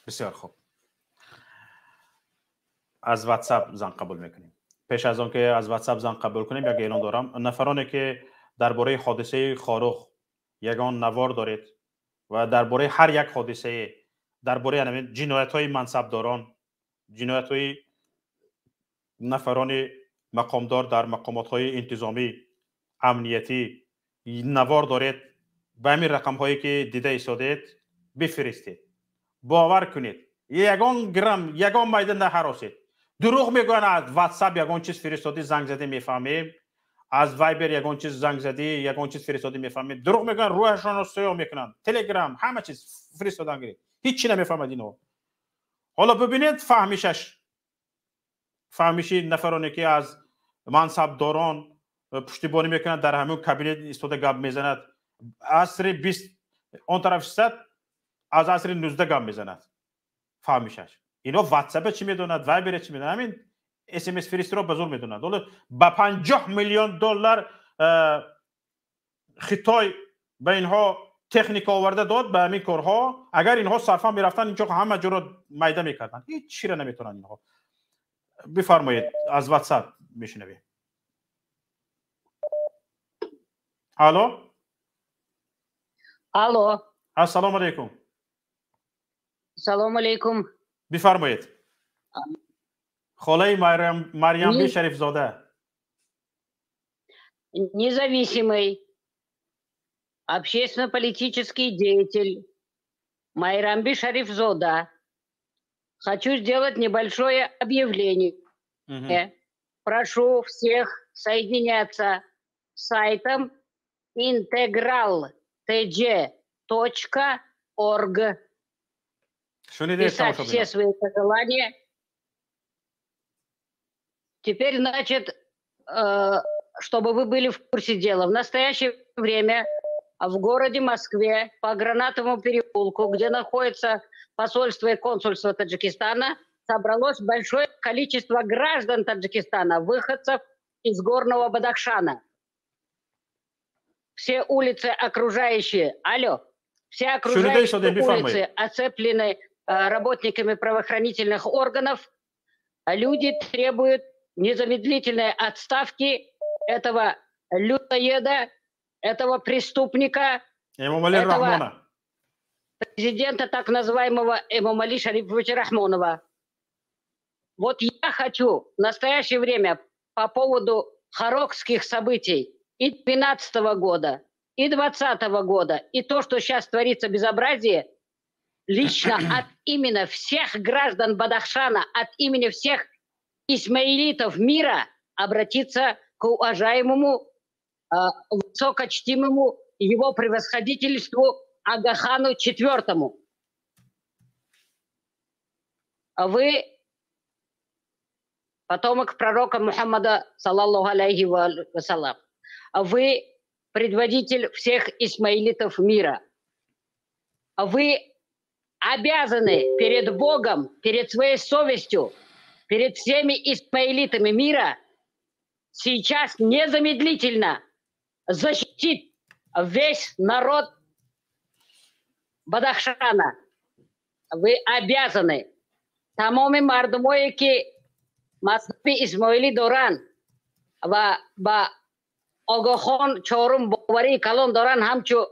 Бисёр хуб. Аз WhatsApp занг қабул мекунем. Пеш аз он ки аз WhatsApp занг қабул кунем, як эълон дорам. Нафароне ки дар бораи ҳодисаи Хоруғ ягон навор доред ва дар бораи ҳар як ҳодисае, дар бораи ҷиноятҳои мансабдорон, ҷиноятҳои нафарони мақомдор дар мақомотҳои интизомӣ, амниятӣ навор доред, ба ҳамин рақамҳое ки дида истодед бифиристед. Бовар кунед, ягон грамм, ягон майда наҳаросед. Дурӯғ мегӯянд, аз WhatsApp ягон чиз фиристодӣ, занг задӣ, мефаҳмем. Аз Вайбер ягон чиз занг задӣ, ягон чиз фиристодӣ, мефаҳмед. Дурӯғ мекунанд, рӯҳашонро сӯё мекунанд. Телеграм ҳама чиз фиристодан гиред, ҳеҷ чи намефаҳмад инҳо. Ҳоло бибинед фаҳмишаш, фаҳмиши нафароне ки аз мансабдорон пуштибонӣ мекунанд, дар ҳамин кабинет истода гап мезанад. Асри 20 он тараф шистад, аз асри 19 гап мезанад. Фаҳмишаш ино ватсапа чӣ медонад, вайбера чӣ медонад, ҳамин смс фиристиро ба зур медонад. Ҳоло ба 50 миллион доллар Хитой ба инҳо техника оварда дод ба ҳамин корҳо. Агар инҳо сарфа мерафтанд, инҷо ҳама ҷоро майда мекарданд. Ҳеҷ чиро наметавонанд инҳо. Бифармоед, аз ватсап мешунавем. Алло, алло, ассалому алайкум. Салому алайкум. Бифармоед, холаи Марьямби Шарифзода. Независимый общественно-политический деятель Майрамби Шарифзода. Хочу сделать небольшое объявление. Угу. Прошу всех соединяться с сайтом integraltj.org. Писать все свои пожелания. Теперь, значит, чтобы вы были в курсе дела. В настоящее время в городе Москве по Гранатовому переулку, где находится посольство и консульство Таджикистана, собралось большое количество граждан Таджикистана, выходцев из Горного Бадахшана. Все улицы окружающие, алло, все окружающие улицы оцеплены работниками правоохранительных органов. Люди требуют незамедлительной отставки этого людоеда, этого преступника, Эмомали этого Рахмона, президента так называемого Эмомали Шариповича Рахмонова. Вот я хочу в настоящее время по поводу хорогских событий и 2012 года, и 2020 года, и то, что сейчас творится безобразие, лично от имени всех граждан Бадахшана, от имени всех исмаилитов мира обратиться к уважаемому, высокочтимому его превосходительству Агахану IV. Вы потомок пророка Мухаммада, саллаллаху алейхи вассалам. Вы предводитель всех исмаилитов мира. Вы обязаны перед Богом, перед своей совестью, перед всеми исмаилитами мира сейчас незамедлительно защитить весь народ Бадахшана. Вы обязаны. Тамоми мардумое ки мазҳаби исмоилӣ доранд ва ба Оғохон чорум боварии калон доранд, ҳамчу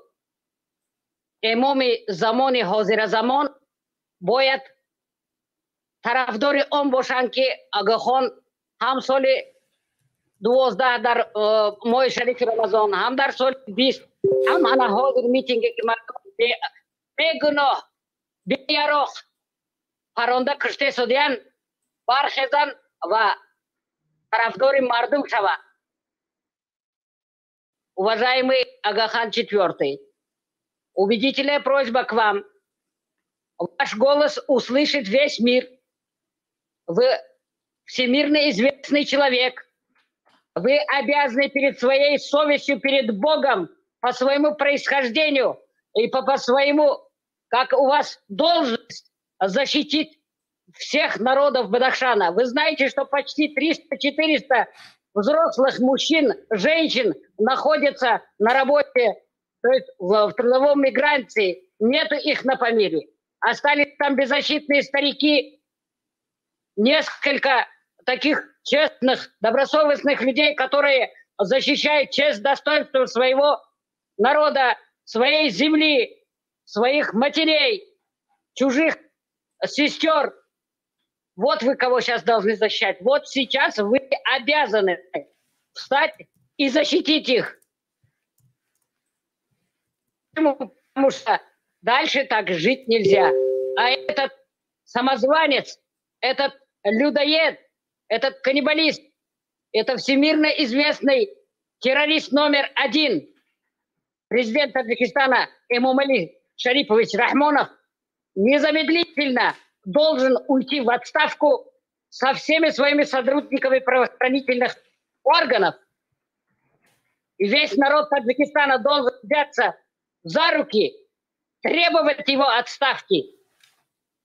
имоми замони ҳозиразамон бояд тарафдори он бошанд, ки Оғохон ҳам соли 12 дар моҳи шарифи Рамазон, ҳам дар соли 20, ҳам ана ҳозир митинге ки мардум бегуноҳ, беяроқ паронда куште шудиян, бархезанд ва тарафдори мардум шаванд. Уважаемый Агахан IV, убедительная просьба к вам. Ваш голос услышит весь мир. Вы всемирно известный человек. Вы обязаны перед своей совестью, перед Богом, по своему происхождению и по своему, как у вас должность, защитить всех народов Бадахшана. Вы знаете, что почти 300-400 взрослых мужчин, женщин находятся на работе, то есть в трудовом миграции. Нету их на Памире. Остались там беззащитные старики, несколько таких честных, добросовестных людей, которые защищают честь, достоинство своего народа, своей земли, своих матерей, чужих сестер. Вот вы кого сейчас должны защищать. Вот сейчас вы обязаны встать и защитить их. Почему? Потому что дальше так жить нельзя. А этот самозванец, этот людоед, этот каннибалист, это всемирно известный Террорист номер один, президент Таджикистана Эмомали Шарипович Рахмонов, незамедлительно должен уйти в отставку со всеми своими сотрудниками правоохранительных органов. И весь народ Таджикистана должен взяться за руки, требовать его отставки.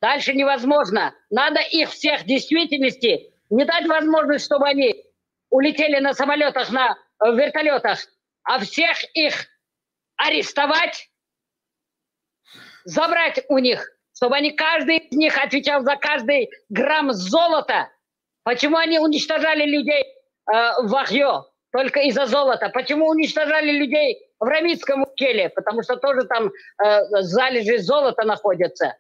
Дальше невозможно. Надо их всех в действительности не дать возможность, чтобы они улетели на самолетах, на вертолетах, а всех их арестовать, забрать у них, чтобы они, каждый из них отвечал за каждый грамм золота. Почему они уничтожали людей в Ахьё? Только из-за золота. Почему уничтожали людей в Рамитском ущелье? Потому что тоже там залежи золота находятся.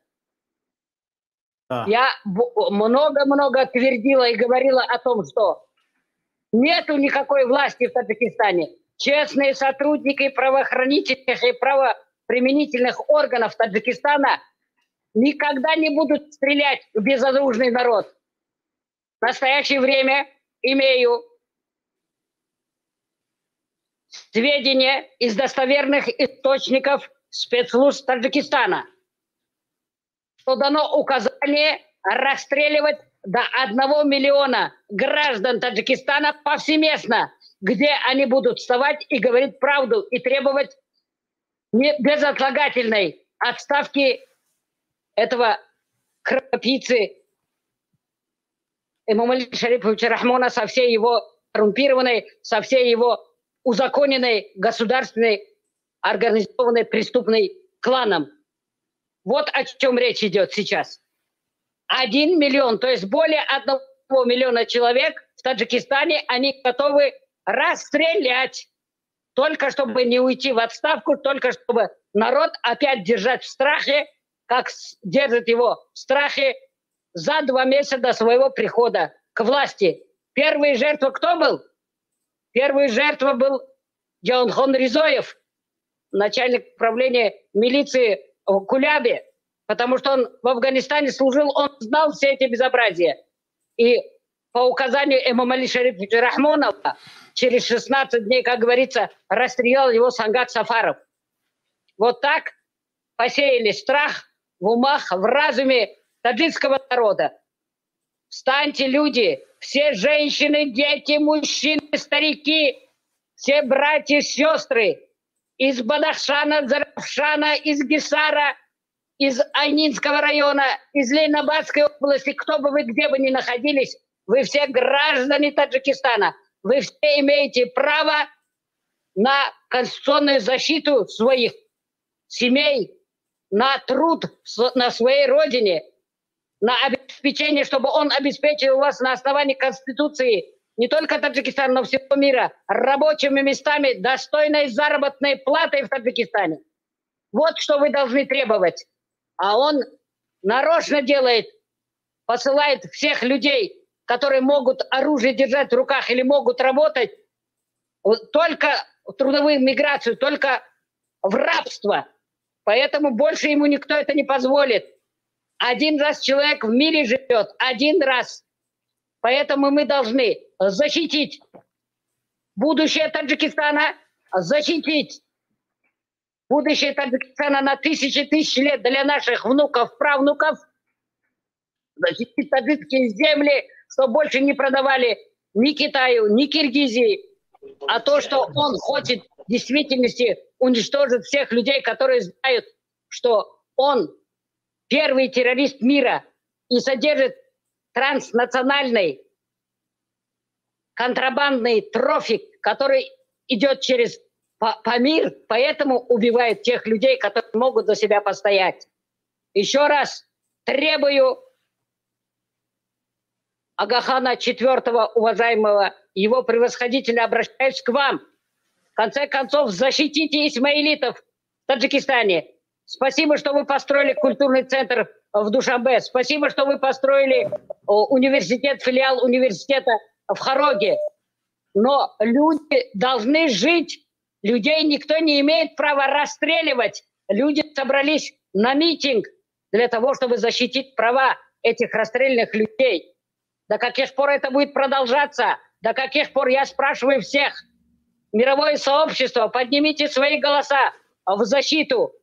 Да. Я много-много твердила и говорила о том, что нету никакой власти в Таджикистане. Честные сотрудники правоохранительных и правоприменительных органов Таджикистана никогда не будут стрелять в безоружный народ. В настоящее время имею сведения из достоверных источников спецслужб Таджикистана, что дано указание расстреливать до 1 миллиона граждан Таджикистана повсеместно, где они будут вставать и говорить правду, и требовать безотлагательной отставки этого кровопийцы Эмомали Шариповича Рахмона со всей его коррумпированной, со всей его узаконенной государственной, организованной преступной кланом. Вот о чем речь идет сейчас. 1 миллион, то есть более 1 миллиона человек в Таджикистане, они готовы расстрелять, только чтобы не уйти в отставку, только чтобы народ опять держать в страхе, как держит его в страхе за 2 месяца до своего прихода к власти. Первая жертва кто был? Первая жертва был Джонхон Ризоев, начальник управления милиции в Кулябе, потому что он в Афганистане служил, он знал все эти безобразия. И по указанию Эмомали Шариповича Рахмонова через 16 дней, как говорится, расстрелял его Сангат Сафаров. Вот так посеяли страх в умах, в разуме таджикского народа. Встаньте, люди, все женщины, дети, мужчины, старики, все братья, сестры из Бадахшана, Зарафшана, из Гисара, из Айнинского района, из Ленинабадской области, кто бы вы где бы ни находились, вы все граждане Таджикистана. Вы все имеете право на конституционную защиту своих семей, на труд на своей родине, на обеспечение, чтобы он обеспечил вас на основании Конституции не только Таджикистана, но всего мира, рабочими местами, достойной заработной платой в Таджикистане. Вот что вы должны требовать. А он нарочно делает, посылает всех людей, которые могут оружие держать в руках или могут работать, только в трудовую миграцию, только в рабство. Поэтому больше ему никто это не позволит. Один раз человек в мире живет, один раз. Поэтому мы должны защитить будущее Таджикистана, защитить будущее Таджикистана на тысячи тысяч лет для наших внуков, правнуков, защитить таджикские земли, чтобы больше не продавали ни Китаю, ни Киргизии. А то, что он хочет в действительности уничтожить всех людей, которые знают, что он первый террорист мира и содержит транснациональный контрабандный трафик, который идет через Памир, поэтому убивает тех людей, которые могут за себя постоять. Еще раз требую Агахана IV, уважаемого его превосходителя, обращаюсь к вам. В конце концов, защитите исмаилитов в Таджикистане. Спасибо, что вы построили культурный центр в Душанбе. Спасибо, что вы построили университет, филиал университета в Хароге. Но люди должны жить. Людей никто не имеет права расстреливать. Люди собрались на митинг для того, чтобы защитить права этих расстрелянных людей. До каких пор это будет продолжаться? До каких пор, я спрашиваю всех? Мировое сообщество, поднимите свои голоса в защиту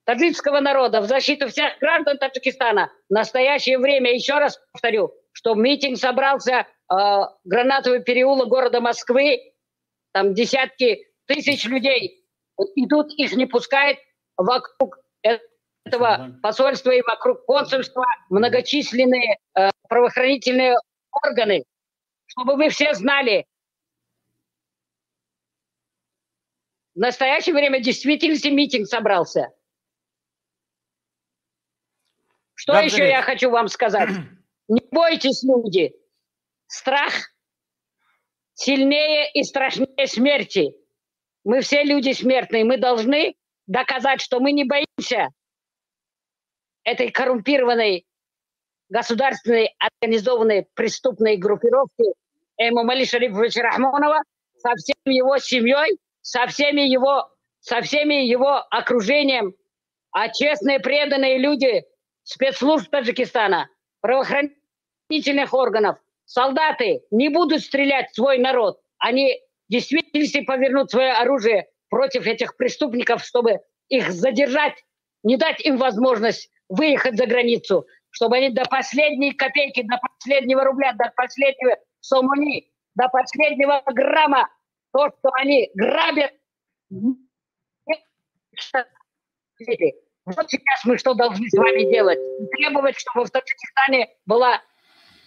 таджикского народа, в защиту всех граждан Таджикистана. В настоящее время, еще раз повторю, что митинг собрался Гранатовый переулок города Москвы, там десятки тысяч людей идут, их не пускают вокруг этого посольства и вокруг консульства многочисленные правоохранительные органы, чтобы вы все знали, в настоящее время действительно митинг собрался. Что да, еще я хочу вам сказать? Не бойтесь, люди. Страх сильнее и страшнее смерти. Мы все люди смертные. Мы должны доказать, что мы не боимся этой коррумпированной государственной организованной преступной группировки Эмомали Шариповича Рахмонова со всем его семьей, со всеми его окружением. А честные, преданные люди спецслужб Таджикистана, правоохранительных органов, солдаты не будут стрелять в свой народ. Они действительно повернут свое оружие против этих преступников, чтобы их задержать, не дать им возможность выехать за границу, чтобы они до последней копейки, до последнего рубля, до последнего сомони, до последнего грамма, то, что они грабят. Вот сейчас мы что должны с вами делать? Требовать, чтобы в Таджикистане была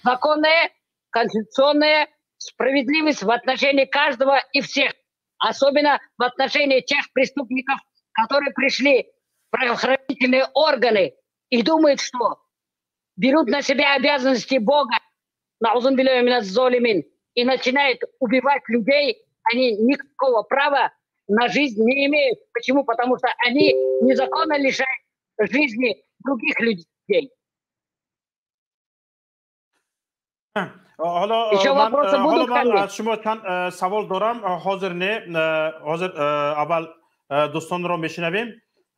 законная, конституционная справедливость в отношении каждого и всех. Особенно в отношении тех преступников, которые пришли в правоохранительные органы и думают, что берут на себя обязанности Бога, и начинают убивать людей. Они никакого права на жизнь не имеют. Почему? Потому что они незаконно лишают жизни других людей. ҳоло ман аз шумо чанд савол дорам. Ҳозир не, ҳозир аввал дӯстонро мешунавем.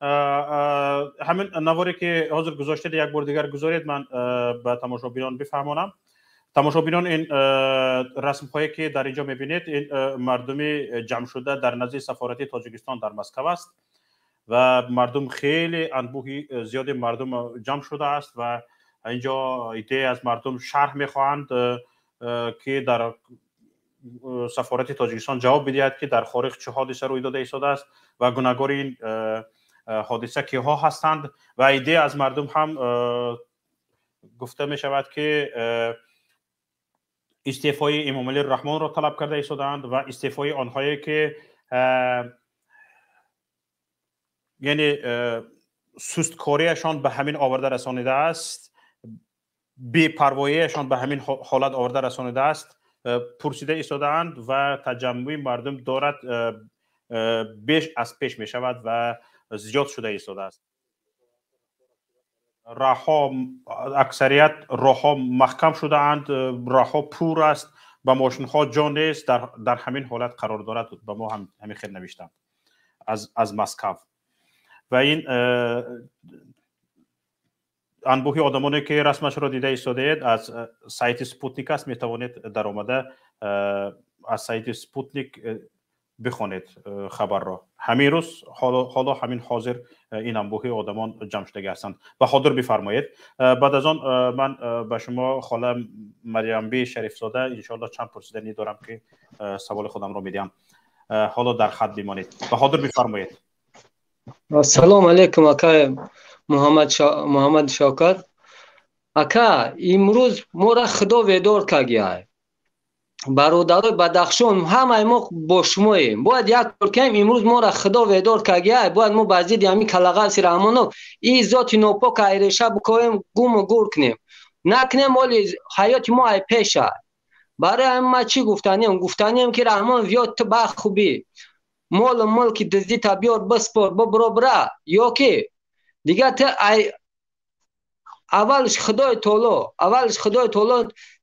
Ҳамин наворе ки ҳозир гузоштед, як бор дигар гузоред, ман ба тамошобинон бифаҳмонам. Тамошобинон, ин расмҳое ки дар инҷо мебинед, ин мардуми ҷамъшуда дар назди сафорати Тоҷикистон дар Москва аст ва мардум хеле анбӯҳи зиёди мардум ҷамъ шудааст ва инҷо идея аз мардум шарҳ мехоҳанд, ки дар сафорати Тоҷикистон ҷавоб бидиҳад, ки дар хориҷ чӣ ҳодиса рӯй дода истодааст ва гунаҳгори ин ҳодиса киҳо ҳастанд. Ва идея аз мардум ҳам гуфта мешавад, ки истеъфои Эмомалӣ Раҳмонро талаб карда истодаанд ва истеъфои онҳое ки яъне сусткориашон ба ҳамин оварда расонидааст, бепарвоиашон ба ҳамин ҳолат оварда расонидааст, пурсида истодаанд ва таҷаммуи мардум дорад беш аз пеш мешавад ва зиёд шуда истодааст. Роҳҳо, аксарият роҳҳо маҳкам шудаанд, роҳҳо пур аст, ба мошинҳо ҷо нест, дар ҳамин ҳолат қарор дорад. Ба мо ҳам ҳамин хел навиштанд аз Москав. Ва ин анбӯҳи одамоне ки расмашро дида истодаед аз сайти Спутник аст. Метавонед даромада аз сайти Спутник бихонед хабарро. Ҳамин рӯз, ҳоло ҳамин ҳозир ин анбӯҳи одамон ҷамъ шудагӣ ҳастанд. Баҳодур, бифармоед. Баъд аз он ман ба шумо хола Марьямби Шарифзода иншоалло чанд пурсиданӣ дорам, ки саволи худамро медиҳам. Ҳоло дар хат бимонед. Баҳодур, бифармоед. Ассалому алайкум, акай Муҳаммад Шавкат. Ака, имрӯз моро Худо ведор кардиай. Бародарои Бадахшон, ҳамаи мо бо шумоем. Бояд як кор кунем, имрӯз моро Худо ведор кардиай. Бояд мо ба зидди ҳамин калағаси Раҳмонов ин зоти нопок айреша бикоем, гуму гур кунем. Накунем, оли ҳаёти мо ай пеша. Барои ҳамин ман чӣ гуфтанем? Гуфтанем, ки Раҳмон виёд ту ба хубӣ. Молу мулки дуздита биёр, биспор, бибро бира, ё ки дигар ту ай аввалш Худои Таоло, аввалш Худои Таоло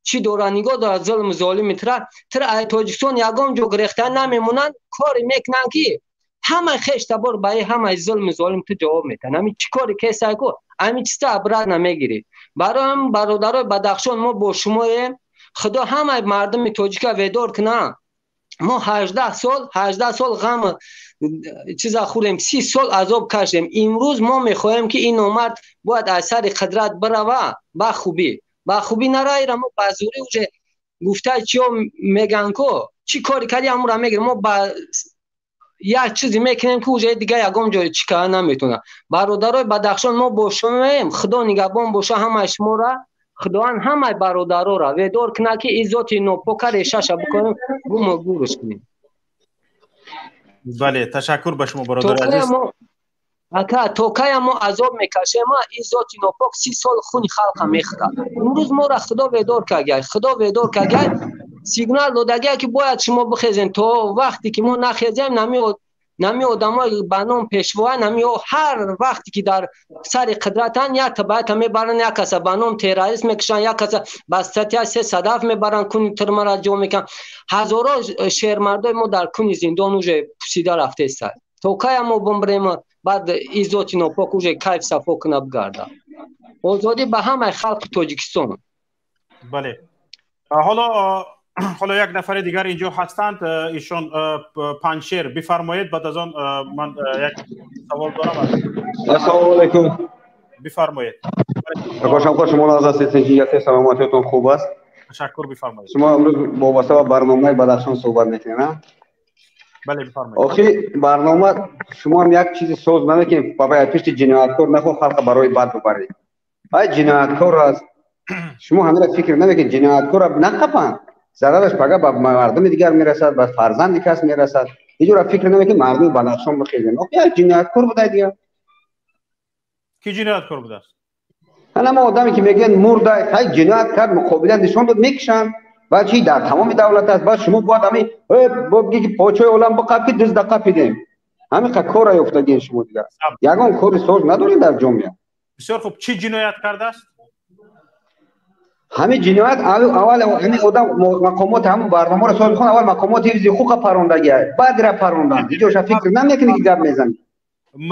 чӣ дора нигоҳ дорад зулму золими тра, тра ай Тоҷикистон ягон ҷо гирехта намемонанд, коре мекунанд, ки ҳамаи хештабор ба ҳамаи зулму золим ту ҷавоб метаҳанд. Ҳамин чӣ коре кесай ку, ҳамин чизта абрат намегирӣ. Барои ҳамин бародарои Бадахшон, мо бо шумоем. Худо ҳамаи мардуми тоҷика ведор кунад. Мо 18 сол, 18 сол ғам чиза хӯрдем, 30 сол азоб кашидем. Имрӯз мо мехоҳем, ки ин номард бояд аз сари қудрат бирава ба хубӣ. Ба хубӣ нараира мо ба зӯрӣ уже гуфта чиё меган ко, чӣ кори кардӣ ҳамонро мегирем. Мо ба як чизе мекунем, ки уже дига ягон ҷой чӣ карда наметавонад. Бародарои Бадахшон, мо бо шумоем, Худо нигаҳбон боша ҳамаи шуморо. Худованд ҳамаи бародароро ведор кунад, ки ин зоти нопока решаша бикунем, гуму гурш кунем. Бале, ташаккур ба шумо, бародари азиз. Ака, то кая мо азоб мекашем? Ин зоти нопок 30 сол хуни халқа мехӯрад. Имрӯз моро Худо ведор кардагай, Худо ведор кардагай, сигнал додагай, ки бояд шумо бихезем. То вақте ки мо нахезем, нами одамои ба ном пешвоа, нами ҳар вақте ки дар сари қудратанд, як табаята мебаранд, як каса ба ном террорист мекушанд, як каса ба статья 307 мебаранд, куни турмара ҷо мекунанд. Ҳазорҳо шермардои мо дар куни зиндон уже пусида рафтаистанд. То кая мо бимбирем, баъд ин зоти нопок уже кайф сафо куна бигардад? Озодӣ ба ҳамаи халқи Тоҷикистон. Бале, ҳоло як нафари дигар инҷо ҳастанд, ишон Панҷшер, бифармоед. Баъд аз он ман як савол дорам. Ассалому алайкум. Бифармоед. Ако Шавкат, шумо нағз ҳастед, тинҷӣ ҳастед, саломатиятон хуб аст? Ташаккур, бифармоед. Шумо имрӯз вобаста ба барномаи Бадахшон суҳбат мекунед, а? Бале, бифармоед. Охи барнома шумо ҳам як чизи соз намекунед, ба пишти ҷинояткор нахоҳ халқа барои бад бубаред. Ай ҷинояткор аст, шумо ҳамира фикр намекунед, ҷинояткорро нақапанд, зарараш пага ба мардуми дигар мерасад, ба фарзанди кас мерасад. Ҳеҷ фикр намекунед мардуми Бадахшон бихезем. Охи як ҷинояткор будай дигар. Ки ҷинояткор будааст? Ҳама одаме ки мегӯянд мурдай, ҳай ҷиноят кард, муқобилият нишон дод, мекушанд. Баъд чи дар тамоми давлат аст. Баъд шумо бояд ҳами бигӣ ки почои олам биқаб, ки дузда қапидем. Ҳамин қа кора ёфтагиен шумо дигар. Ягон кори соз надоред дар ҷомеа. Бисёр хуб, чӣ ҷиноят кардааст? Ҳамин ҷиноят аввал ҳамин одам мақомот ҳамон барномаро соз бихонад, аввал мақомоти ҳифзи ҳуқуқа парондагиа, баъд ра паронданд. Ҳеҷоша фикр намекунӣ ки гап мезанӣ.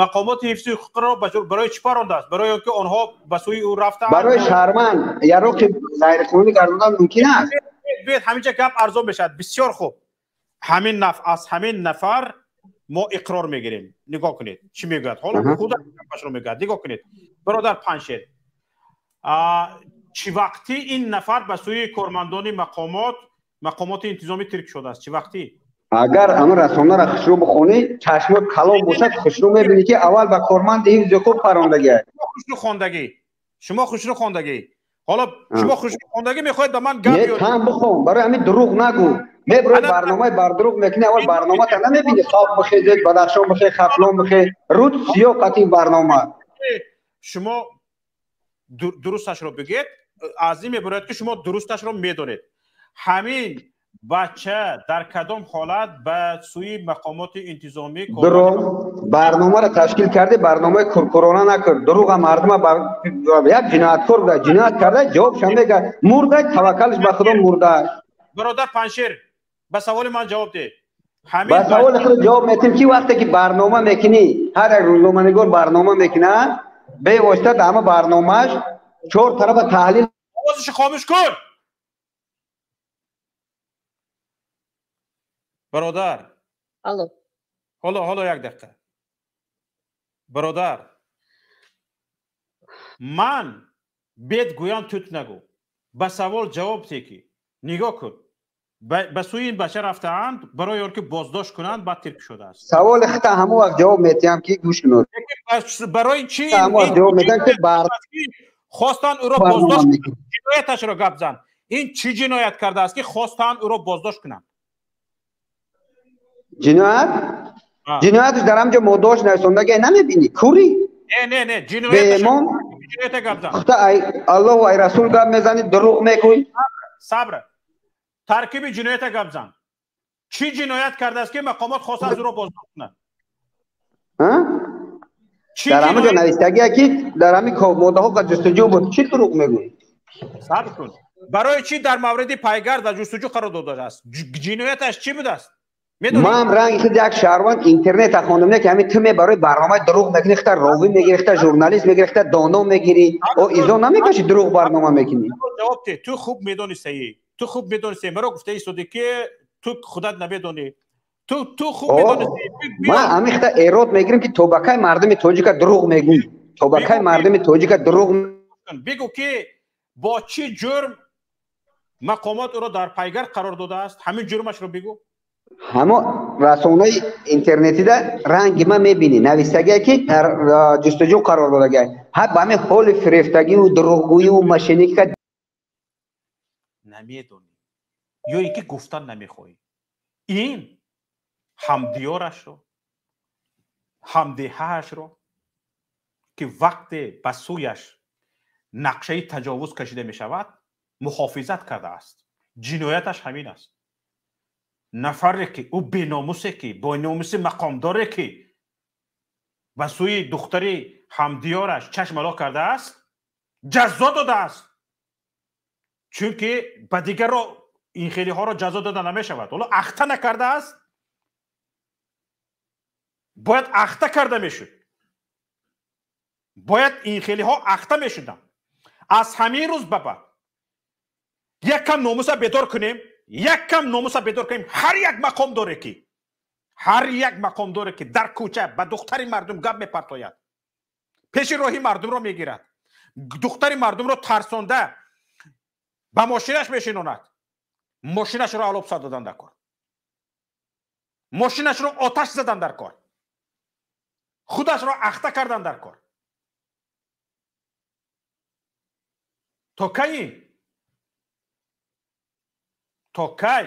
Мақомоти ҳифзи ҳуқуқро барои чӣ парондааст? Барои он ки онҳо ба сӯи ӯ рафтаанд? Барои шарманд яроқи ғайриқонунӣ гардондан мумкин аст? Биёед, ҳаминҷа гап арзон мешавад. Бисёр хуб, ҳамин аз ҳамин нафар мо иқрор мегирем. Нигоҳ кунед, чӣ мегӯяд ҳоло, худаш гапашро мегӯяд. Нигоҳ кунед, бародар Панҷшер, чӣ вақтӣ ин нафар ба сӯи кормандони мақомоти интизомӣ тирк шудааст? Чӣ вақтӣ? Агар ҳамин расонаро хушрӯ бихонӣ, чашмот калон бошад, хушрӯ мебинӣ, ки аввал ба корманди ҳифзи ҳуқуқ парондагиа. Хушрӯ хондагӣ, шумо хушрӯ хондагӣ. Ҳоло шумо хушрӯ хондагӣ мехоҳед ба ман гап? Не, тан бихон, барои ҳамин дурӯғ нагӯ. Меброи барномаи бардурӯғ мекунӣ, аввал барномата намебинӣ. Халқ бихезед, Бадахшон бихез, Хатлон бихез, руд сиёҳ қатъи барнома. Шумо дурусташро бигӯед. Аз ин мебарояд, ки шумо дурусташро медонед. Ҳамин бача дар кадом ҳолат ба сӯи мақомоти интизомӣ? Дурӯғ барномаро ташкил карди, барномаи куркурона накард, дурӯға мардума. Як ҷинояткор буда, ҷиноят карда, ҷавобшам мега, мурда, таваккалш ба Худо, мурда. Бародар Панҷшер, ба саволи ман ҷавоб деҳ. Ба саволи худ ҷавоб метем, ки вақте ки барнома мекунӣ, ҳар як рӯзноманигор барнома мекунад, бевосита дар ҳама барномааш чор тарафа таҳлил. Овозашо хомӯш кун, бародар. Алло. Ҳоло як дақиқа, бародар. Ман бед гӯям, тут нагӯ, ба савол ҷавоб те. Ки нигоҳ кун, ба сӯи ин бача рафтаанд барои он ки боздошт кунанд, баъд тирк шудааст. Саволи хита ҳамон вақт ҷавоб метиҳам, ки гӯш кунед. Барои чӣ ҳамон вақт ҷавоб метиҳам, ки хостанд ӯро боздошт? Ҷинояташро гап зан. Ин чӣ ҷиноят кардааст, ки хостанд ӯро боздошт кунанд? Ҷиноят, ҷинояташ дар ҳамҷо моддаҳош нависондагиа, намебинӣ, курӣ? Не, не, не, ҷиноята гап зан. Хута ай Аллоҳу ай Расул гап мезанӣ, дурӯғ мегӯй. Сабр, таркиби ҷиноята гап зан. Чӣ ҷиноят кардааст, ки мақомот хостанд ӯро боздошт кунанд? Дар ҳамон ҷо навистагия, ки дар ҳамин моддаҳо ҷустуҷӯ буд. Чӣ дурӯғ мегӯй? Сабр кун. Барои чӣ дар мавриди пайгард ва ҷустуҷӯ қарор додааст? Ҷинояташ чӣ будааст? Ман ранги худ як шаҳрванд интернета хондам, не ки ҳамин ту мебарои барномаи дурӯғ мекунӣ, хита ровӣ мегирӣ, хита журналист мегирӣ, хита доно мегирӣ, о изо намекашӣ, дурӯғ барнома мекунӣ. Ҷавоб те. Ту хуб медонистаӣ, ту хуб медонистаӣ, маро гуфта истодӣ, ки Ту худат намедонӣ. Ту хуб медонисти. Ман ҳамихта эрод мегирем, ки то ба кай мардуми тоҷика дурӯғ мегӯй, то ба кай мардуми тоҷика дурӯғ. Бигӯ, ки бо чӣ ҷурм мақомот ӯро дар пайгард қарор додааст, ҳамин ҷурмашро бигӯ. Ҳамо расонаи интернетида ранги ман мебинӣ, нависагие, ки дар ҷустуҷӯ қарор додагия. Ҳа, ба ҳамин ҳоли фирефтагиву дурӯғгӯиву мошенника. Намедонӣ ё ин ки гуфтан намехоҳӣ. Ин ҳамдиёрашро, ҳамдеҳаашро, ки вақте ба сӯяш нақшаи таҷовуз кашида мешавад, муҳофизат кардааст. Ҷинояташ ҳамин аст. Нафаре ки ӯ беномусе, ки бо номуси мақомдоре, ки ба сӯи духтари ҳамдиёраш чашмало кардааст, ҷазо додааст, чунки ба дигарро ин хелиҳоро ҷазо дода намешавад. Ҳоло ахта накардааст, бояд ахта карда мешуд, бояд ин хелиҳо ахта мешуданд. Аз ҳамин рӯз ба баъд як кам номуса бедор кунем, як кам номуса бедор кунем. Ҳар як мақомдоре ки, ҳар як мақомдоре ки дар кӯча ба духтари мардум гап мепартояд, пеши роҳи мардумро мегирад, духтари мардумро тарсонда ба мошинаш мешинонад, мошинашро алоб додан дар кор, мошинашро оташ задан дар кор, худашро ахта кардан дар кор. То кай? То кай?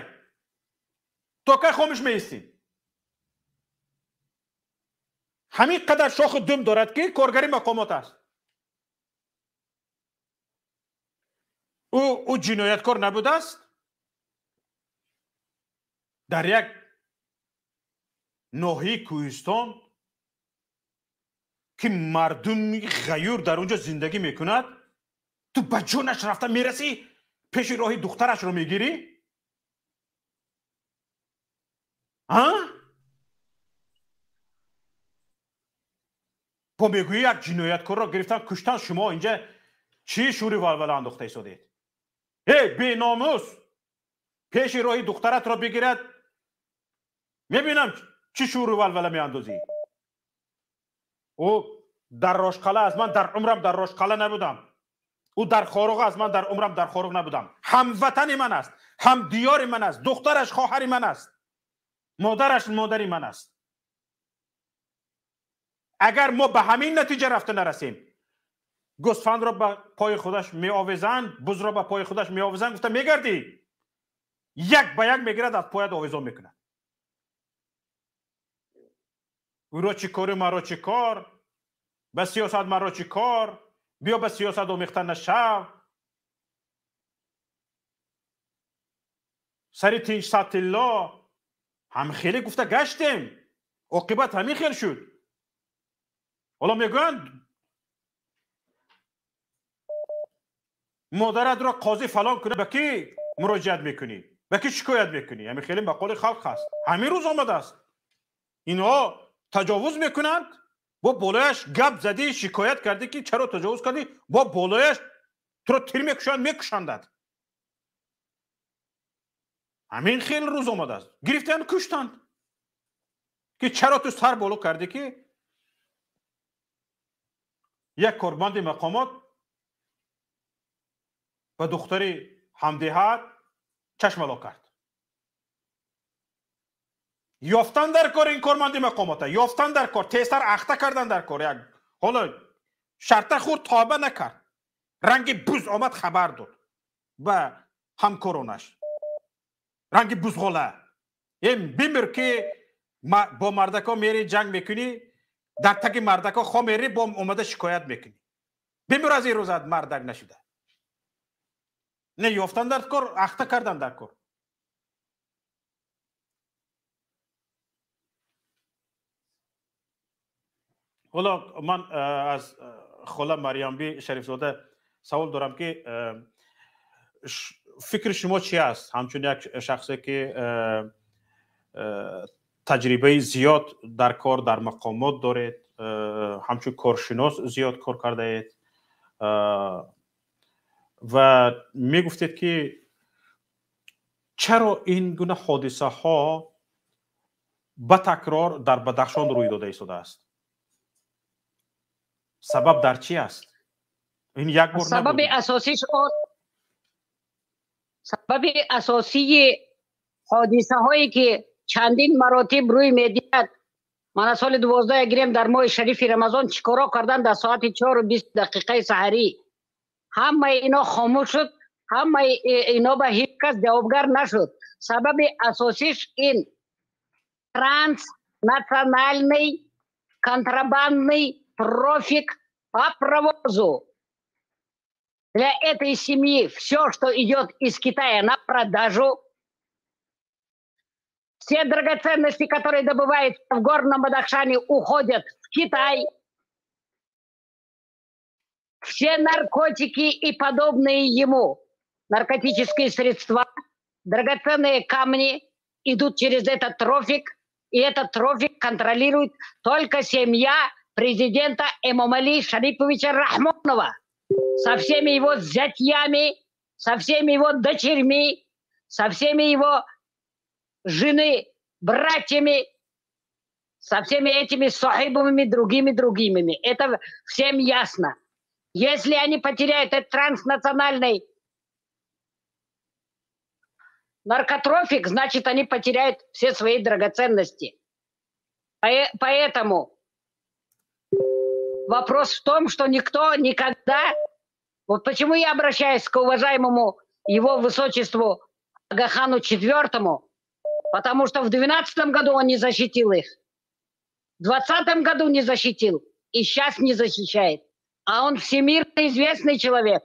То кай хомӯш меистем? Ҳамин қадар шоху дум дорад, ки коргари мақомот аст. Ӯ ҷинояткор набудааст? Дар як ноҳияи кӯҳистон, ки мардуми ғаюр дар он ҷо зиндагӣ мекунад, ту ба ҷонаш рафта мерасӣ, пеши роҳи духтарашро мегирӣ? А? Бо мегӯӣ, як ҷинояткорро гирифтан, куштан. Шумо инҷа чӣ шӯри валвала андохта истодед? Эй беномус, пеши роҳи духтаратро бигирад, мебинам чӣ шӯру валвала меандозӣ. Ӯ дар Рошқала аст, ман дар умрам дар Рошқала набудам. Ӯ дар Хоруғ аст, ман дар умрам дар Хоруғ набудам. Ҳамватани ман аст, ҳамдиёри ман аст, духтараш хоҳари ман аст, модараш модари ман аст. Агар мо ба ҳамин натиҷа рафта нарасем, гӯсфандро ба пои худаш меовезанд, бузро ба пои худаш меовезанд гуфта мегардӣ, як ба як мегирад, аз поят овезон мекунад. Ӯро чӣ кору маро чӣ кор? Ба сиёсат маро чӣ кор? Биё, ба сиёсат омехта нашав. Сари тинч сатилло ҳам хеле гуфта гаштем, оқибат ҳамин хел шуд. Ҳоло мегӯянд, модаратро қозӣ фалон кунад, ба кӣ муроҷиат мекунӣ, ба кӣ шикоят мекунӣ? Ҳамин хеле мақоли халқ ҳаст, ҳамин рӯз омадааст. Инҳо таҷовуз мекунанд, бо болояш гап задӣ, шикоят кардӣ, ки чаро таҷовуз кардӣ, бо болояш туро тир мекушанд, мекушандад. Ҳамин хел рӯз омадааст. Гирифтанд, куштанд, ки чаро ту сар боло кардӣ, ки як корманди мақомот ба духтари ҳамдеҳат чашмало кард. Ёфтан дар кор ин корманди мақомота, ёфтан дар кор, тезтар ахта кардан дар кор. Як ҳоло шарта хӯрд, тоба накард, ранги буз омад, хабар дод ба ҳамкоронаш, ранги бузғола. Э бимир, ки бо мардако мери, ҷанг мекунӣ, дар таги мардако хо мери, бо омада шикоят мекунӣ. Бимир, аз ин рӯзат мардак нашуда. Не, ёфтан дар кор, ахта кардан дар кор. Ҳоло ман аз хола Марьямби Шарифзода савол дорам, ки фикри шумо чи аст, ҳамчун як шахсе, ки таҷрибаи зиёд дар кор дар мақомот доред, ҳамчун коршинос зиёд кор кардаед ва мегуфтед, ки Чаро ин гуна ҳодисаҳо ба такрор дар Бадахшон рӯй дода истодааст? Сабаб дар чӣ аст? Ин як бор сабаби асосиш, сабаби асосии ҳодисаҳое ки чандин маротиб рӯй медиҳад, мана соли 12 гирем, дар моҳи шарифи Рамазон чӣ коро кардан дар соати 4:20 саҳарӣ, ҳамаи ино хомӯш шуд, ҳамаи ино ба ҳеҷ кас ҷавобгар нашуд. Сабаби асосиш ин транснациональный контрабандный трафик по провозу. Для этой семьи все, что идет из Китая на продажу, все драгоценности, которые добываются в Горном Бадахшане, уходят в Китай. Все наркотики и подобные ему наркотические средства, драгоценные камни идут через этот трафик, и этот трафик контролирует только семья президента Эмомали Шариповича Рахмонова со всеми его зятьями, со всеми его дочерьми, со всеми его жены, братьями, со всеми этими сахибами, другими. Это всем ясно. Если они потеряют этот транснациональный наркотрафик, значит, они потеряют все свои драгоценности. Поэтому вопрос в том, что никто никогда... Вот почему я обращаюсь к уважаемому его высочеству Агахану IV, потому что в 2012 году он не защитил их, в 2020 году не защитил и сейчас не защищает. А он всемирно известный человек.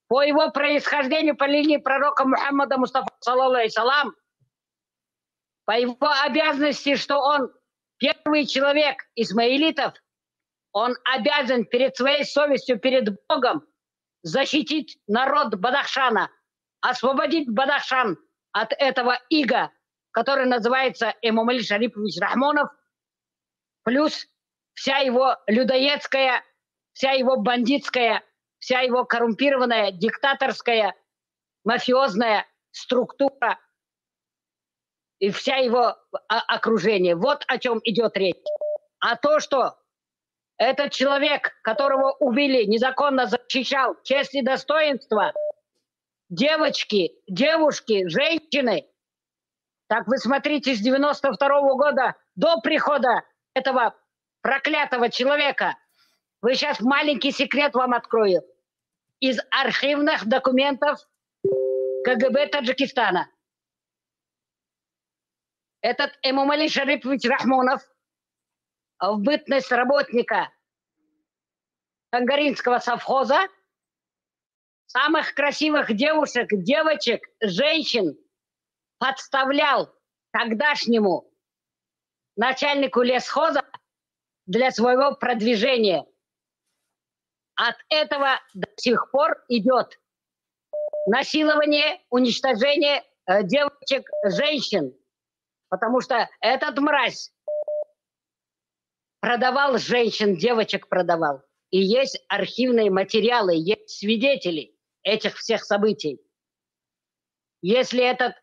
По его происхождению по линии пророка Мухаммада Мустафа, саллаллаху алейхи, по его обязанности, что он первый человек исмаилитов, он обязан перед своей совестью, перед Богом защитить народ Бадахшана, освободить Бадахшан от этого ига, который называется Эмомали Шарипович Рахмонов, плюс вся его людоедская, вся его бандитская, вся его коррумпированная, диктаторская, мафиозная структура и вся его окружение. Вот о чем идет речь. А то, что этот человек, которого убили, незаконно защищал честь и достоинство девочки, девушки, женщины, так вы смотрите, с 92-го года до прихода этого проклятого человека, вы сейчас маленький секрет вам открою. Из архивных документов КГБ Таджикистана. Этот Эмомали Шарипович Рахмонов в бытность работника Кангаринского совхоза самых красивых девушек, девочек, женщин подставлял тогдашнему начальнику лесхоза для своего продвижения. От этого до сих пор идет насилование, уничтожение девочек, женщин. Потому что этот мразь продавал женщин, девочек продавал. И есть архивные материалы, есть свидетели этих всех событий. Если этот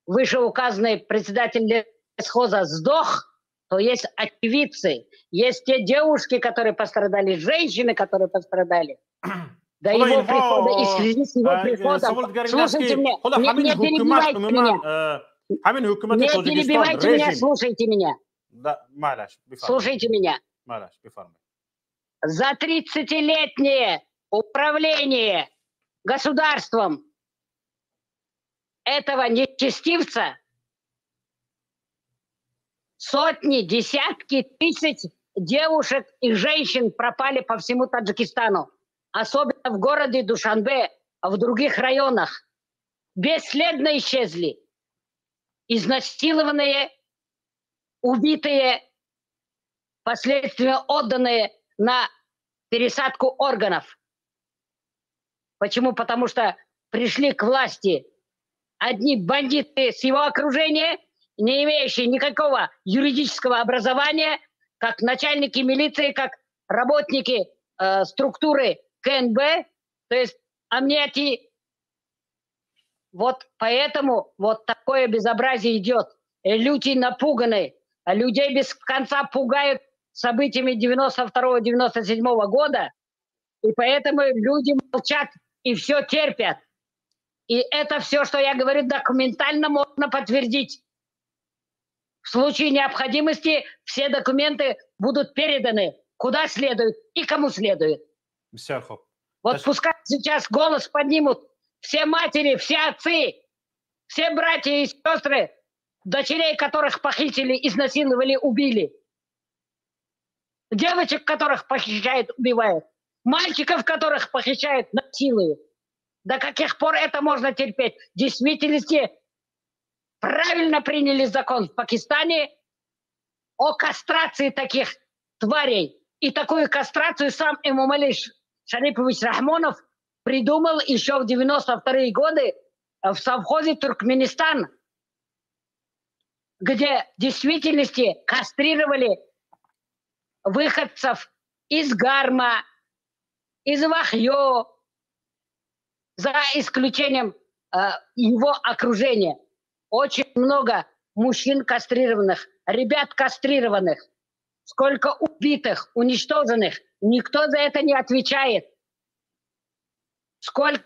вышеуказанный председатель лесхоза сдох, то есть очевидцы, есть те девушки, которые пострадали, женщины, которые пострадали. До его прихода и в связи с его приходом... Слушайте меня, не перебивайте меня. Не перебивайте меня, слушайте меня. Слушайте меня. За 30-летнее управление государством этого нечестивца сотни, десятки тысяч девушек и женщин пропали по всему Таджикистану, особенно в городе Душанбе, а в других районах. Бесследно исчезли. Изнасилованные, убитые, впоследствии отданные на пересадку органов. Почему? Потому что пришли к власти одни бандиты с его окружения, не имеющие никакого юридического образования, как начальники милиции, как работники структуры КНБ, то есть Амнияти Вот поэтому вот такое безобразие идет. Люди напуганы, людей без конца пугают событиями 92-97 года, и поэтому люди молчат и все терпят. И это все, что я говорю, документально можно подтвердить. В случае необходимости все документы будут переданы куда следует и кому следует. Вот пускай сейчас голос поднимут все матери, все отцы, все братья и сестры, дочерей которых похитили, изнасиловали, убили. Девочек, которых похищают, убивают. Мальчиков, которых похищают, насилуют. До каких пор это можно терпеть? В действительности правильно приняли закон в Пакистане о кастрации таких тварей. И такую кастрацию сам Эмомали Шарипович Рахмонов придумал еще в 92-е годы в совхозе Туркменистан, где в действительности кастрировали выходцев из Гарма, из Вахьё, за исключением его окружения. Очень много мужчин кастрированных, ребят кастрированных, сколько убитых, уничтоженных. Никто за это не отвечает. Сколько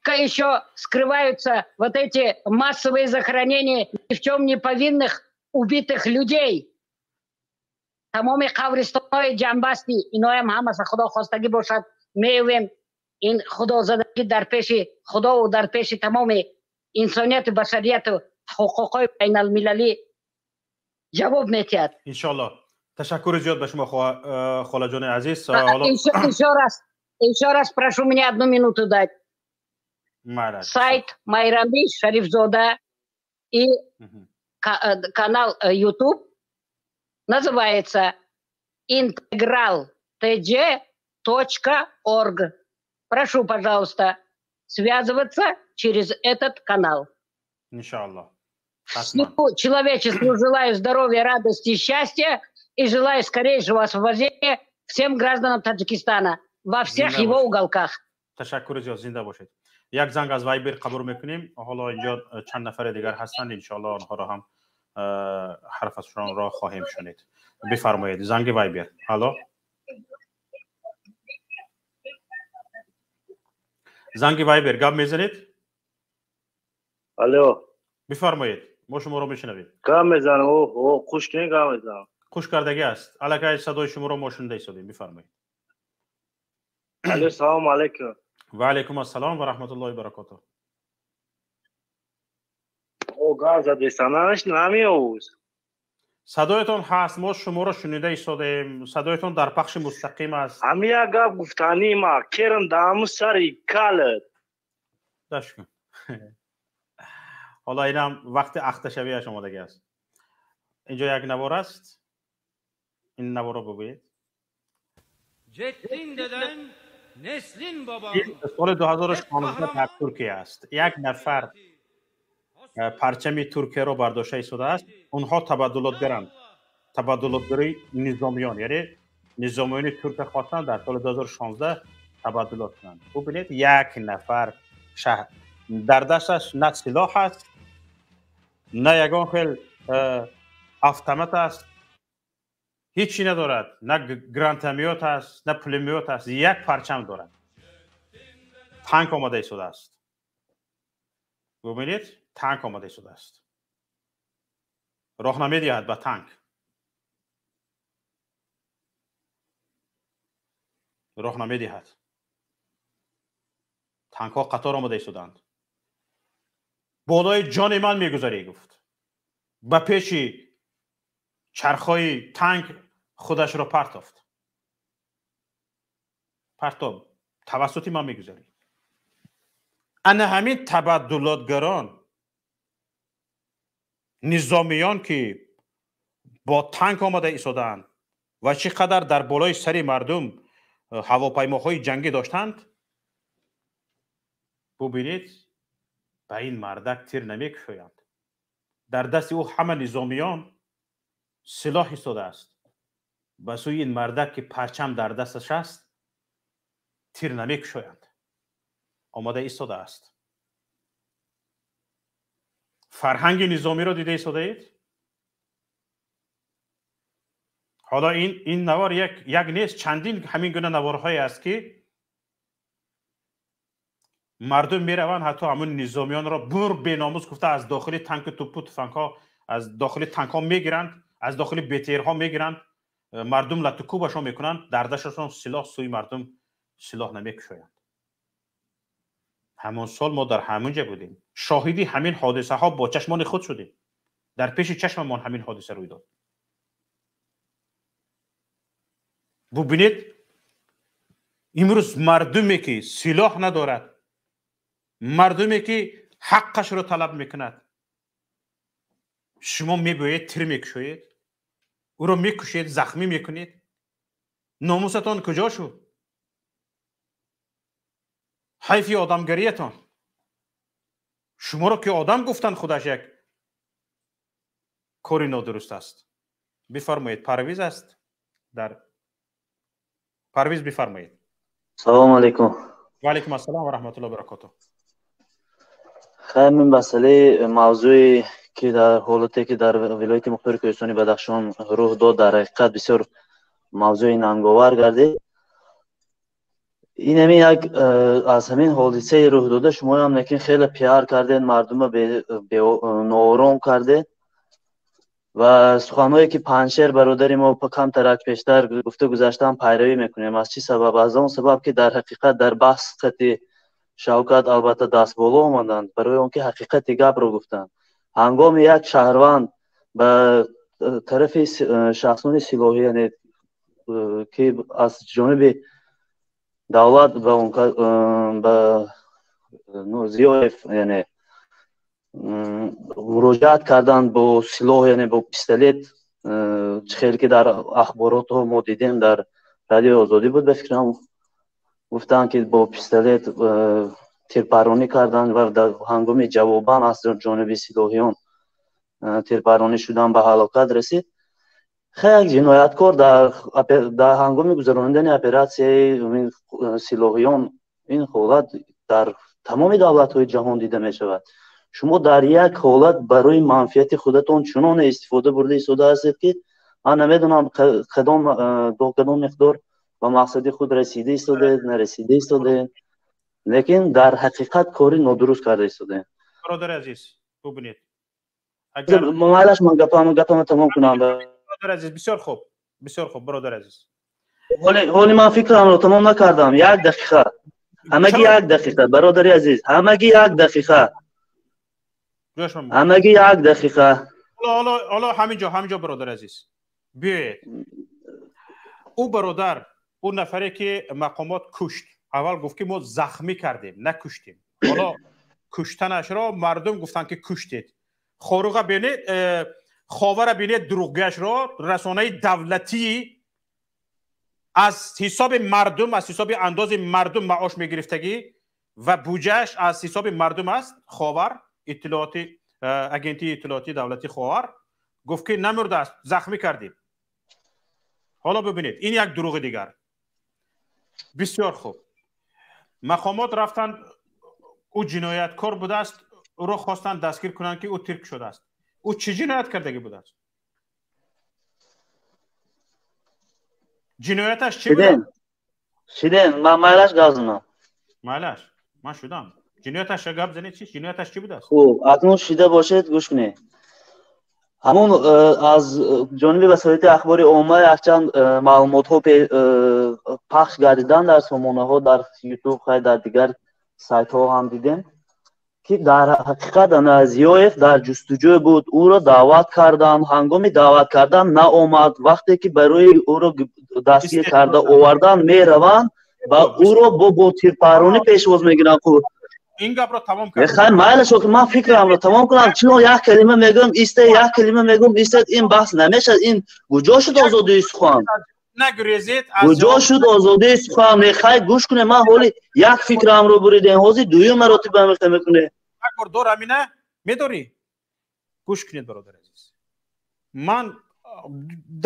еще скрываются вот эти массовые захоронения ни в чем не повинных убитых людей. Тамоми қабристони ҷамбасти иноям ҳамаса худо хостагӣ бошад меёвем. Ин худозадагӣ дар пеши худову дар пеши тамоми инсонияту башарияту ҳуқуқҳои байналмилалӣ ҷавоб медиҳад. Иншоаллоҳ. Ташаккури зиёд ба шумо, холаҷони азиз. Еще раз прошу меня одну минуту дать. Сайт Майрамби Шарифзода и канал YouTube называется integraltj.org. Прошу, пожалуйста, связываться через этот канал. Иншаллах. Всему человечеству желаю здоровья, радости и счастья и желаю скорейшего освобождения всем гражданам Таджикистана во всех его уголках. Ташаккур зиёд, зинда бошед. Як занг аз Вайбер қабул мекунем. Ҳоло инҷо чанд нафари дигар ҳастанд, иншоаллоҳ онҳоро ҳам ҳарфашонро хоҳем шунид. Бифармоед, занги Вайбер. Алло. Занги Вайбер, гап мезанед? Алло. Бифармоед, мо шуморо мешунавем. Гап мезанам, о, хуш кунед, гап мезанам. Хуш кардагӣ аст. Аллакай садои шуморо мо шунида истодем. Бифармоед. Алло, салому алайкум. Ва алайкум ассалом ва раҳматуллоҳи баракотуҳ. О, гап задеста, намеовуз. Садоятон ҳаст, мо шуморо шунида истодаем. Садоятон дар пахши мустақим аст. Ҳами як гап гуфтанӣ ма, керам даҳаму сари калат. Даш кун. Ҳоло инам вақти ахташавиаш омодагӣ аст. Инҷо як навор аст. Ин наворро бигӯед. Ҷеттин деден, неслин бабам. Соли 2016 дар Туркия аст. Як нафар парчами Туркияро бардошта истодааст. Онҳо табаддулотгаранд. Табаддулотгари низомиён, яъне низомиёни турка хостанд дар соли 2016 табаддулот кунанд. Бубинед, як нафар шаҳр дар дасташ на силоҳ аст, на ягон хел автомат аст, ҳеҷ надорад, на гранатомёт аст, на пулемёт аст, як парчам дорад. Танк омода истодааст. Бубинед, танк омода истодааст. Роҳ намедиҳад ба танк. Роҳ намедиҳад. Танкҳо қатор омода истоданд. Болои ҷони ман мегузарӣ, гуфт. Ба пеши чархҳои танк худашро партофт. Партоб, тавассути ман мегузарӣ. Ана ҳамин табаддулотгарон, низомиён ки бо танк омада истодаанд ва чӣ қадар дар болои сари мардум ҳавопаймоҳои ҷангӣ доштанд, бубинед, ба ин мардак тир намекушоянд. Дар дасти ӯ ҳама низомиён силоҳ истодааст. Ба сӯи ин мардак ки парчам дар дасташ аст, тир намекушоянд. Омода истодааст. Фарҳанги низомиро дида истодаед? Ҳоло ин навор як нест, чандин ҳамин гуна наворҳое аст, ки мардум мераванд, ҳатто ҳамун низомиёнро бур беномус гуфта аз дохили танку тупу туфангҳо, аз дохили танкҳо мегиранд, аз дохили БТРҳо мегиранд, мардум латукӯбашон мекунанд, дар дасташон силоҳ, сӯи мардум силоҳ намекушоянд. Ҳамон сол мо дар ҳамон ҷа будем, шоҳиди ҳамин ҳодисаҳо бо чашмони худ шудем. Дар пеши чашмамон ҳамин ҳодиса рӯй дод. Бубинед, имрӯз мардуме ки силоҳ надорад, мардуме ки ҳаққашро талаб мекунад, шумо мебоед тир мекушоед, ӯро мекушед, захмӣ мекунед. Номусатон куҷо шуд? Ҳайфи одамгариятон. Шуморо ки одам гуфтанд, худаш як кори нодуруст аст. Бифармоед, Парвиз аст дар Парвиз, бифармоед. Салому алайкум. Ва алайкум ассалом ва раҳматуллоҳи ва баракотуҳ. Хайр, мин масъалаи мавзӯе ки дар ҳолате ки дар вилояти мухтори Кӯҳистони Бадахшон рух дод, дар ҳақиқат бисёр мавзӯи нанговар гардид. Ин ҳамин як аз ҳамин ҳодисаи рух дода шумоям лекин хеле пиар кардед, мардума ноором кардед ва суханҳое ки Панҷшер бародари мо камтарак пештар гуфта гузаштан пайравӣ мекунем. Аз чӣ сабаб? Аз он сабаб ки дар ҳақиқат дар баҳс қати Шавкат албатта даст боло омаданд, барои он ки ҳақиқати гапро гуфтанд. Ҳангоми як шаҳрванд ба тарафи шахсони силоҳӣ, яъне ки аз ҷониби давлат ба Зиёев, яъне муроҷиат карданд бо силоҳ, яъне бо пистолет, чӣ хел ки дар ахборотҳо мо дидем, дар радиои Озодӣ буд ба фикрам, гуфтанд ки бо пистолет тирпаронӣ карданд ва дар ҳангоми ҷавобан аз ҷониби силоҳиён тирпаронӣ шудан ба ҳалокат расид. Хеле як ҷинояткор дар ҳангоми гузаронидани оператсияи силоҳиён ин ҳолат дар тамоми давлатҳои ҷаҳон дида мешавад. Шумо дар як ҳолат барои манфиати худатон чунон истифода бурда истода ҳастед, ки ман намедонам кадом до кадом миқдор ба мақсади худ расида истодаед, нарасида истодаед, лекин дар ҳақиқат кори нодуруст карда истодаед. Бародари азиз, бубинед, майлаш ман гапамро тамом кунам. Бародари азиз, бисёр хуб, бисёр хуб, бародари азиз. Ҳоли ман фикрамро тамом накардам. Як дақиқа, ҳамагӣ як дақиқа, бародари азиз, ҳамагӣ як дақиқа, ҳамагӣ як дақиқа. Ҳоло ҳаминҷо бародари азиз, биёед. Ӯ бародар, ӯ нафаре ки мақомот кушт, аввал гуфт ки мо захмӣ кардем, накуштем. Ҳоло куштанашро мардум гуфтанд ки куштед. Хоруға бинед, Ховара бинед, дурӯғгӯяшро расонаи давлатӣ аз ҳисоби мардум, аз ҳисоби андози мардум маош мегирифтагӣ ва буҷааш аз ҳисоби мардум аст. Ховар, иттилооти агентии иттилоотии давлати Ховар гуфт ки намурдааст, захмӣ кардем. Ҳоло бибинед, ин як дурӯғи дигар. Бисёр хуб, мақомот рафтанд, ӯ ҷинояткор будааст, ӯро хостанд дастгир кунанд ки ӯ тирк шудааст. Ӯ чӣ ҷиноят кардагӣ будааст? Ҷинояташ чӣ буд? Шиден, ман майлаш гап занам. Майлаш, ман шудам. Ҷинояташ гап занед, чӣ ҷинояташ чӣ будааст? Хуб, акнун шида бошед, гӯш кунед. Ҳамон аз ҷониби васоити ахбори омма якчанд маълумотҳо пахш гардидан дар сомонаҳо, дар Ютуб, хай дар дигар сайтҳо ҳам дидем, ки дар ҳақиқат ана Зиёев дар ҷустуҷӯ буд, ӯро даъват карданд, ҳангоми даъват кардан наомад. Вақте ки барои ӯро дастгир карда овардан мераванд ва ӯро бо тирпаронӣ пешвоз мегиранд. Ин гапро тамом кард. Хай майлаш, охир ман фикрамро тамом кунам. Чунон як калима мегӯям, исте, як калима мегӯям, исте, ин баҳс намешавад. Ин куҷо шуд озодии сухан? Нагурезед. Куҷо шуд озодии сухан? Хай гӯш кунед, ман ҳоли як фикрамро буридем, ҳозир дуюм маротиба мехта мекунед. Як бор дор амина медорӣ? Гӯш кунед, бародари азиз. Ман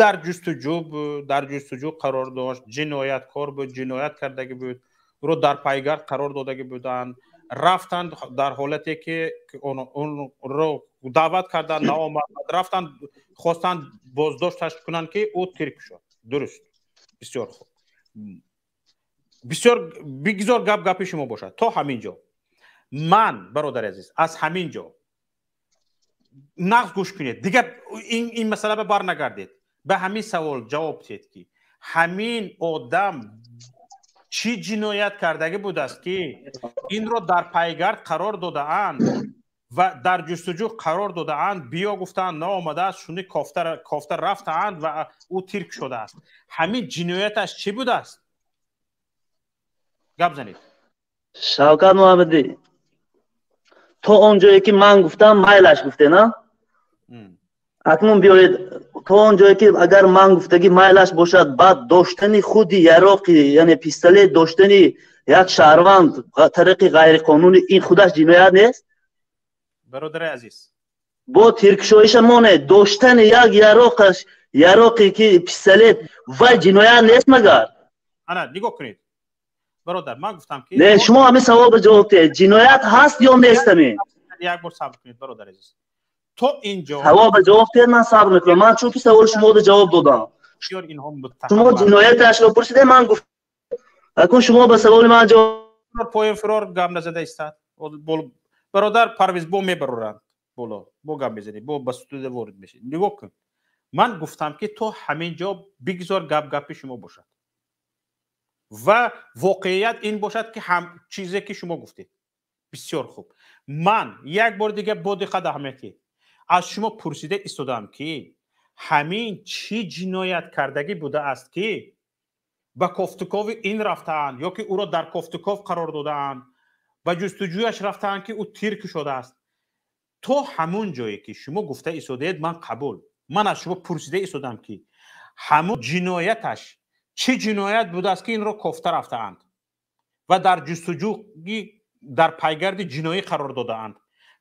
дар ҷустуҷӯ буд, дар ҷустуҷӯ қарор дошт, ҷинояткор буд, ҷиноят кардагӣ буд, ӯро дар пайгард қарор додагӣ буданд. Рафтанд дар ҳолате ки онро Даъват карданд, наомад, рафтанд, хостанд боздошташ кунанд, ки ӯ тир кушод. Дуруст, бисёр хуб, бисёр бигзор гап гапи шумо бошад. То ҳамин ҷо ман, бародари азиз, аз ҳамин ҷо нағз гӯш кунед, дигар ин масъала ба бар нагардед. Ба ҳамин савол ҷавоб диҳед, ки ҳамин одам чӣ ҷиноят кардагӣ будааст, ки инро дар пайгард қарор додаанд ва дар ҷустуҷӯ қарор додаанд, биё гуфтаанд, наомадааст, шуни кофта рафтаанд ва ӯ тир кушодааст. Ҳамин ҷинояташ чӣ будааст? Гап занед. Шавкат Муҳаммадӣ, то он ҷое ки ман гуфтам, майлаш гуфте, на? Акнун биёед, то он ҷое ки агар ман гуфтагӣ майлаш бошад, баъд доштани худи яроқи, яъне пистолет доштани як шаҳрванд тариқи ғайриқонунӣ, ин худаш ҷиноят нест? Бародари азиз, бо тиркушоиша моне, доштани як яроқаш, яроқе ки пистолет, вай ҷиноят нест магар? Ана, нигоҳ кунед, бародар, ман гуфтам ки не, шумо ҳамин саволро ҷавоб диҳед, ҷиноят ҳаст ё нест ҳамин? Як бор сабр кунед, бародари азиз, то инҷо саволро ҷавоб диҳед, ман сабр мекунам. Ман чунки саволи шуморо ҷавоб додам. Шумо ҷинояташро пурсидед, ман гуфтам. Акнун шумо ба саволи ман ҷавоб. Поён фирор гап назада истад. Бародар Парвиз, бо мебароранд боло, бо гап мезанед, бо ба студия ворид мешед. Нигоҳ кун, ман гуфтам, ки то ҳамин ҷо бигзор гап гапи шумо бошад ва воқеият ин бошад, ки ҳам чизе ки шумо гуфтед. Бисёр хуб, ман як бори дига бо диққат аҳамияти аз шумо пурсида истодам, ки ҳамин чӣ ҷиноят кардагӣ будааст, ки ба кофтукови ин рафтаанд ё ки ӯро дар кофтуков қарор додаанд, ба ҷустуҷӯяш рафтаанд, ки ӯ тир кушодааст. То ҳамон ҷое ки шумо гуфта истодаед, ман қабул. Ман аз шумо пурсида истодам, ки ҳамон ҷинояташ чӣ ҷиноят будааст, ки инро кофта рафтаанд ва дар ҷустуҷӯи дар пайгарди ҷиноӣ қарор додаанд.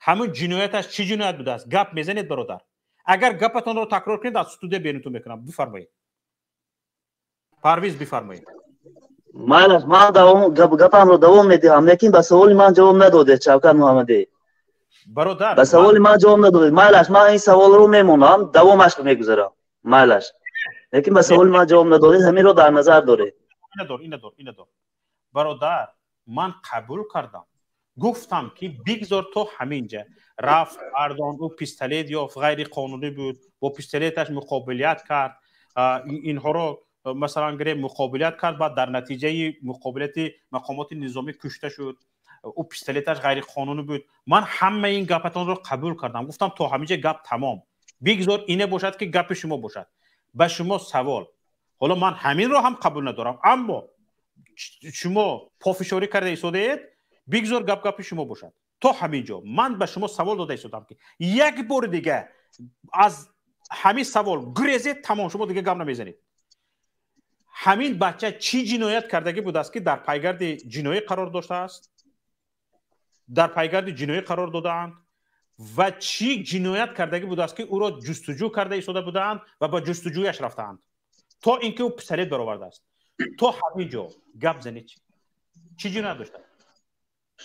Ҳамон ҷинояташ чӣ ҷиноят будааст? Гап мезанед, бародар? Агар гапатонро такрор кунед, аз студия берунтон мекунам. Бифармоед, Парвиз, бифармоед. Майлаш, ман гапамро давом медиҳам, лекин ба саволи ман ҷавоб надодед, Шавкат Муҳаммадӣ. Бародар, ба саволи ман ҷавоб надодед. Майлаш, ман ин саволро мемонам, давомашро мегузарам. Майлаш, лекин ба саволи ман ҷавоб надодед, ҳаминро дар назар доред. Ина дор, ина дор, ина дор, бародар, ман қабул кардам, гуфтам, ки бигзор то ҳаминҷа рафт ардон, ӯ пистолет ёфт, ғайриқонунӣ буд, бо пистолеташ муқобилият кард, инҳоро масалан гирем муқобилият кард, баъд дар натиҷаи муқобилияти мақомоти низомӣ кушта шуд, ӯ пистолеташ ғайриқонунӣ буд. Ман ҳамаи ин гапатонро қабул кардам, гуфтам то ҳаминҷа гап тамом, бигзор ине бошад, ки гапи шумо бошад. Ба шумо савол. Ҳоло ман ҳаминро ҳам қабул надорам, аммо шумо пофишорӣ карда истодаед, бигзор гап гапи шумо бошад. То ҳамин ҷо ман ба шумо савол дода истодам, ки як бори дига аз ҳамин савол гурезед, тамом, шумо дига гап намезанед. Ҳамин бача чӣ ҷиноят кардагӣ будааст, ки дар пайгарди ҷиноӣ қарор доштааст, дар пайгарди ҷиноӣ қарор додаанд, ва чӣ ҷиноят кардагӣ будааст, ки ӯро ҷустуҷӯ карда истода будаанд ва ба ҷустуҷӯяш рафтаанд, то ин ки ӯ пистолет баровардааст? То ҳамин ҷо гап занед, чӣ ҷиноят доштааст?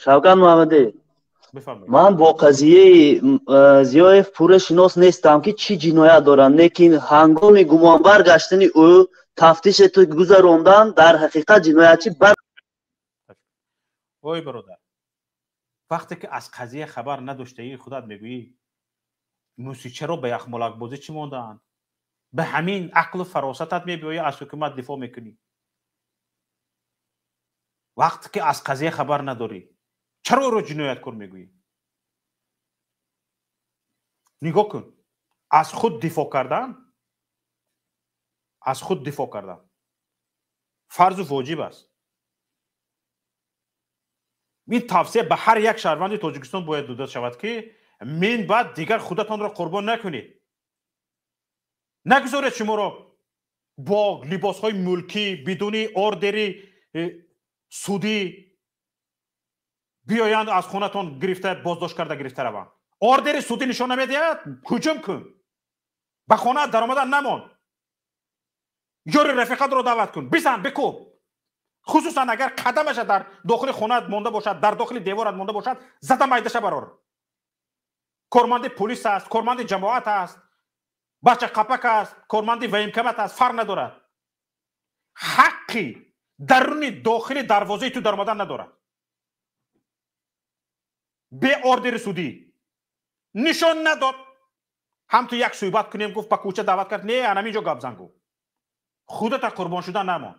Шавкат Муҳаммадӣ, ман бо қазияи Зиёев пурра шинос нестам, ки чӣ ҷиноят доранд, лекин ҳангоми гумонбар гаштани ӯ тафтише гузарондан дар ҳақиқат ҷиноятчӣ бар. Ой бародар, вақте ки аз қазия хабар надоштаи, худат мегӯӣ, мусичаро ба яхмолакбозӣ чӣ мондаанд? Ба ҳамин ақлу фаросатат мебиёӣ, аз ҳукумат дифоъ мекунӣ, вақте ки аз қазия хабар надорӣ, чаро ӯро ҷинояткор мегӯӣ? Нигоҳ кун, аз худ дифоъ кардан, аз худ дифоъ кардан фарзу воҷиб аст. Ин тавсия ба ҳар як шаҳрванди Тоҷикистон бояд дода шавад, ки мин баъд дигар худатонро қурбон накунед, нагузоред шуморо бо либосҳои мулкӣ бидуни ордери судӣ биёянд, аз хонатон гирифта, боздошт карда, гирифта раванд. Ордери судӣ нишон намедиҳад, ҳуҷум кун, ба хонаат даромадан намон, ёри рафиқатро даъват кун, бизан, бикӯб. Хусусан агар қадамаша дар дохили хонаат монда бошад, дар дохили деворат монда бошад, зада майдаша барор. Корманди полис аст, корманди ҷамоат аст, бача қапак аст, корманди военкомат аст, фарқ надорад. Ҳаққи даруни дохили дарвозаи ту даромадан надорад. Бе ордери судӣ. Нишон надод. Ҳам ту як суҳбат кунем гуфт, ба кӯча даъват кард. Не, анамин ҷо гап зан гуфт. Худата қурбон шуда намон.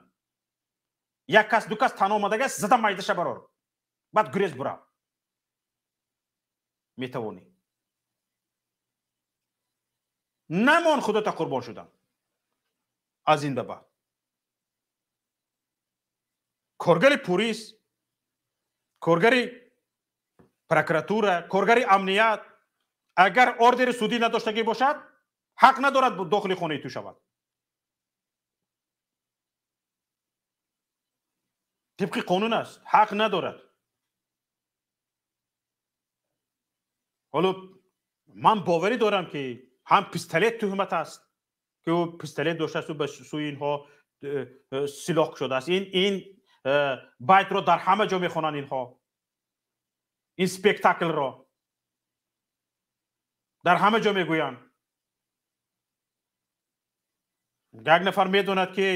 Як кас, ду кас танҳо омадагиаст, зада майдаша барор. Баъд гурез бурав. Метавонӣ. Намон худата қурбон шудан. Аз ин ба баъд. Коргари пулис, коргари прокуратура, коргари амният агар ордери судӣ надоштагӣ бошад, ҳақ надорад дохили хонаи ту шавад. Тибқи қонун аст, ҳақ надорад. Ҳоло ман боварӣ дорам, ки ҳам пистолет туҳмат аст, ки ӯ пистолет доштааст, ба сӯи инҳо силоҳ кушодааст. Ин байтро дар ҳама ҷо мехонанд инҳо. Ин спектаклро дар ҳама ҷо мегӯянд. Як нафар медонад, ки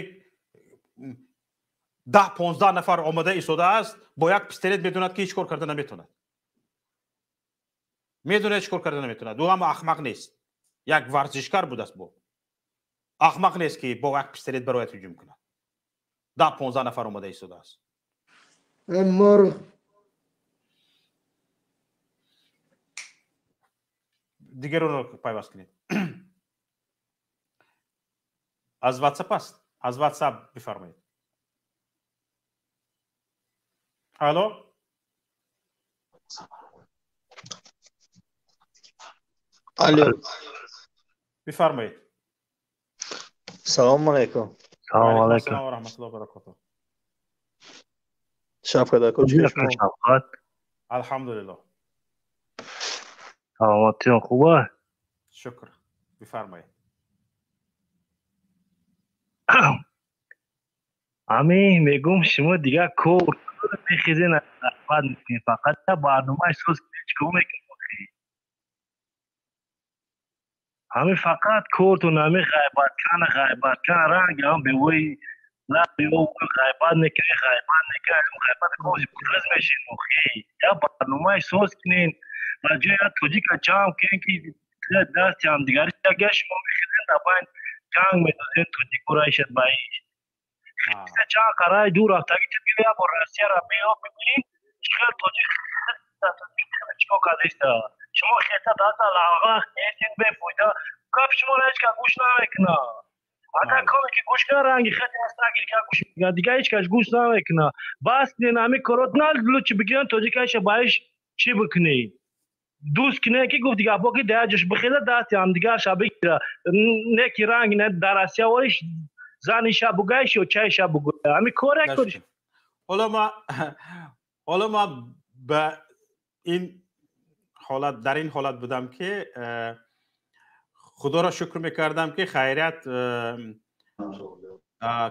10-15 нафар омада истодааст, бо як пистолет медонад, ки ҳеҷ кор карда наметавонад. Медонад, ҳеҷ кор карда наметавонад. Ӯ ҳам ахмақ нест. Як варзишкар будааст бо. Ахмақ нест, ки бо як пистолет барояд ҳуҷум кунад. 10-15 нафар омада истодааст. Мурғ. Дигаронро пайваст кунед. Аз WhatsApp аст. Аз WhatsApp бифармоед. Алло? Алло. Бифармоед. Салому алайкум. Салому алайкум. Ва раҳматуллоҳи ва баракотуҳ. Шавкат ака, Шавкат. Алҳамдулиллоҳ. Саломатиён хуб аст? Шукр. Бифармоед. Ами мегум, шумо дигар кор мехезен, бад мекунед, фақат барномаи соз чикор мекунед? Ҳами фақат кортон ҳами ғайбат кан, ғайбат кан, ранг ҳам бевои ғайбат мекунед, ғайбат мекунед, ғайбат кози пуррез мешин. Охи, я барномаи соз кунед, ба ҷои я тоҷика ҷамъ кунед, ки дасти ҳамдигари яга шумо мехезен, дар байн ҷанг медозен, тоҷикора ишад ба иш. Чанд қараи дур рафтаги я бор Россияра биё бибин, чӣ хел тоҷик чикор кардаиста. Шумо хета даста лағға хесин, бефоида. Гап шуморо ҳеҷ кас гӯш намекунад. Агар коме ки гӯш кунад, ранги хете аст, нагир ка гӯш мекунад, дигар ҳеҷ кас гӯш намекунад. Бас кунед ҳамин корот, на лучше бигиранд тоҷика иша ба иш чӣ бикунед? Дӯст кунед, ки гуфт гапҳо, ки дар ҷош бихеза, дасти ҳамдигарша бигира. Не ки ранг не дар Россия ориш зани ша бугайш ё чай ша бугӯя. Ҳамин кор як кор. Ҳоло ман ба ин ҳолат, дар ин ҳолат будам, ки худоро шукр мекардам, ки хайрият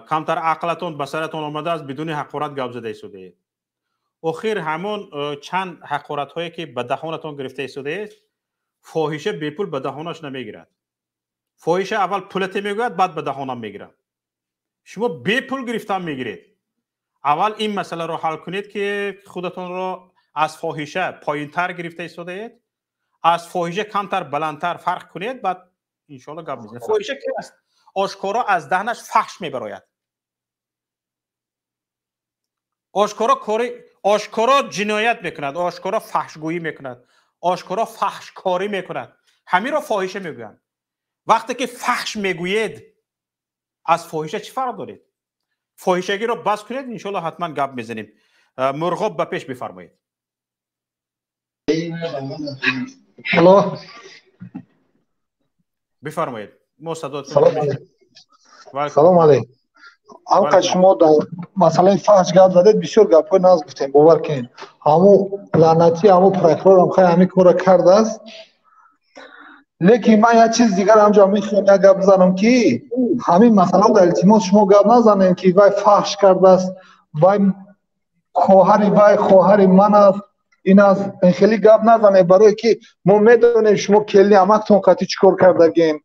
камтар ақлатон ба саратон омадааст, бидуни ҳақорат гап зада истодаед. Охир ҳамон чанд ҳақоратҳое, ки ба даҳонатон гирифта истодаед, фоҳиша бепул ба даҳонаш намегирад. Фоҳиша аввал пулате мегӯяд, баъд ба даҳонам мегирад. Шумо бепул гирифтан мегиред. Аввал ин масъаларо ҳал кунед, ки худатонро аз фоҳиша поинтар гирифта истодаед, аз фоҳиша камтар баландтар фарқ кунед, баъд иншоалло гап мезанед. Фоҳиша ки аст? Ошкоро аз даҳнаш фаҳш мебарояд. Ошкоро кори, ошкоро ҷиноят мекунад, ошкоро фаҳшгӯӣ мекунад, ошкоро фаҳшкорӣ мекунад. Ҳаминро фоҳиша мегӯянд. Вақте ки фаҳш мегӯед, аз фоҳиша чӣ фарқ доред? Фоҳишагиро бас кунед, иншоалло ҳатман гап мезанем. Мурғоб, ба пеш бифармоед. Алло. Бифармоед. Мо садоятон. Салом алейкум. Алқа, шумо дар масъалаи фаҳш гап задед, бисёр гапҳои нағз гуфтем, бовар кунед. Ҳамун лаънатӣ, ҳамун прокурорам хай ҳамин корро кардааст. Лекин ман як чиз дигар ҳамҷо мехоҳам як гап бизанам, ки ҳамин масъала дар илтимос шумо гап назанем, ки вай фаҳш кардааст, вай хоҳари, вай хоҳари ман аст. Ин аз ин хеле гап назане, барое ки мо медонем шумо келни амактон қати чӣ кор кардагем.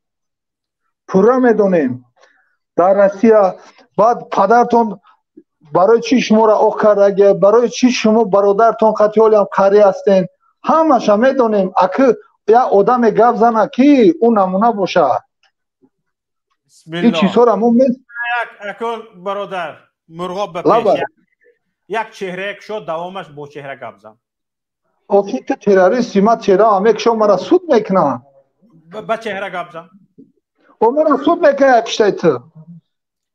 Пурра медонем. Дар Россия баъд падартон барои чӣ шуморо оқ кардаге, барои чӣ шумо бародартон қати ҳолиам қарӣ ҳастен. Ҳамаша медонем. Акы як одаме гап зана ки ӯ намуна бошад. Ин чизҳоро мо акун бародар мурғоб ба пеш як чеҳра кушод, давомаш бо чеҳра гап зан. Охи ту террористи, ман чеҳраам мекушам, мара суд мекунанд. Ба чеҳра гап зан. О мара суд мекунад пиштаи ту.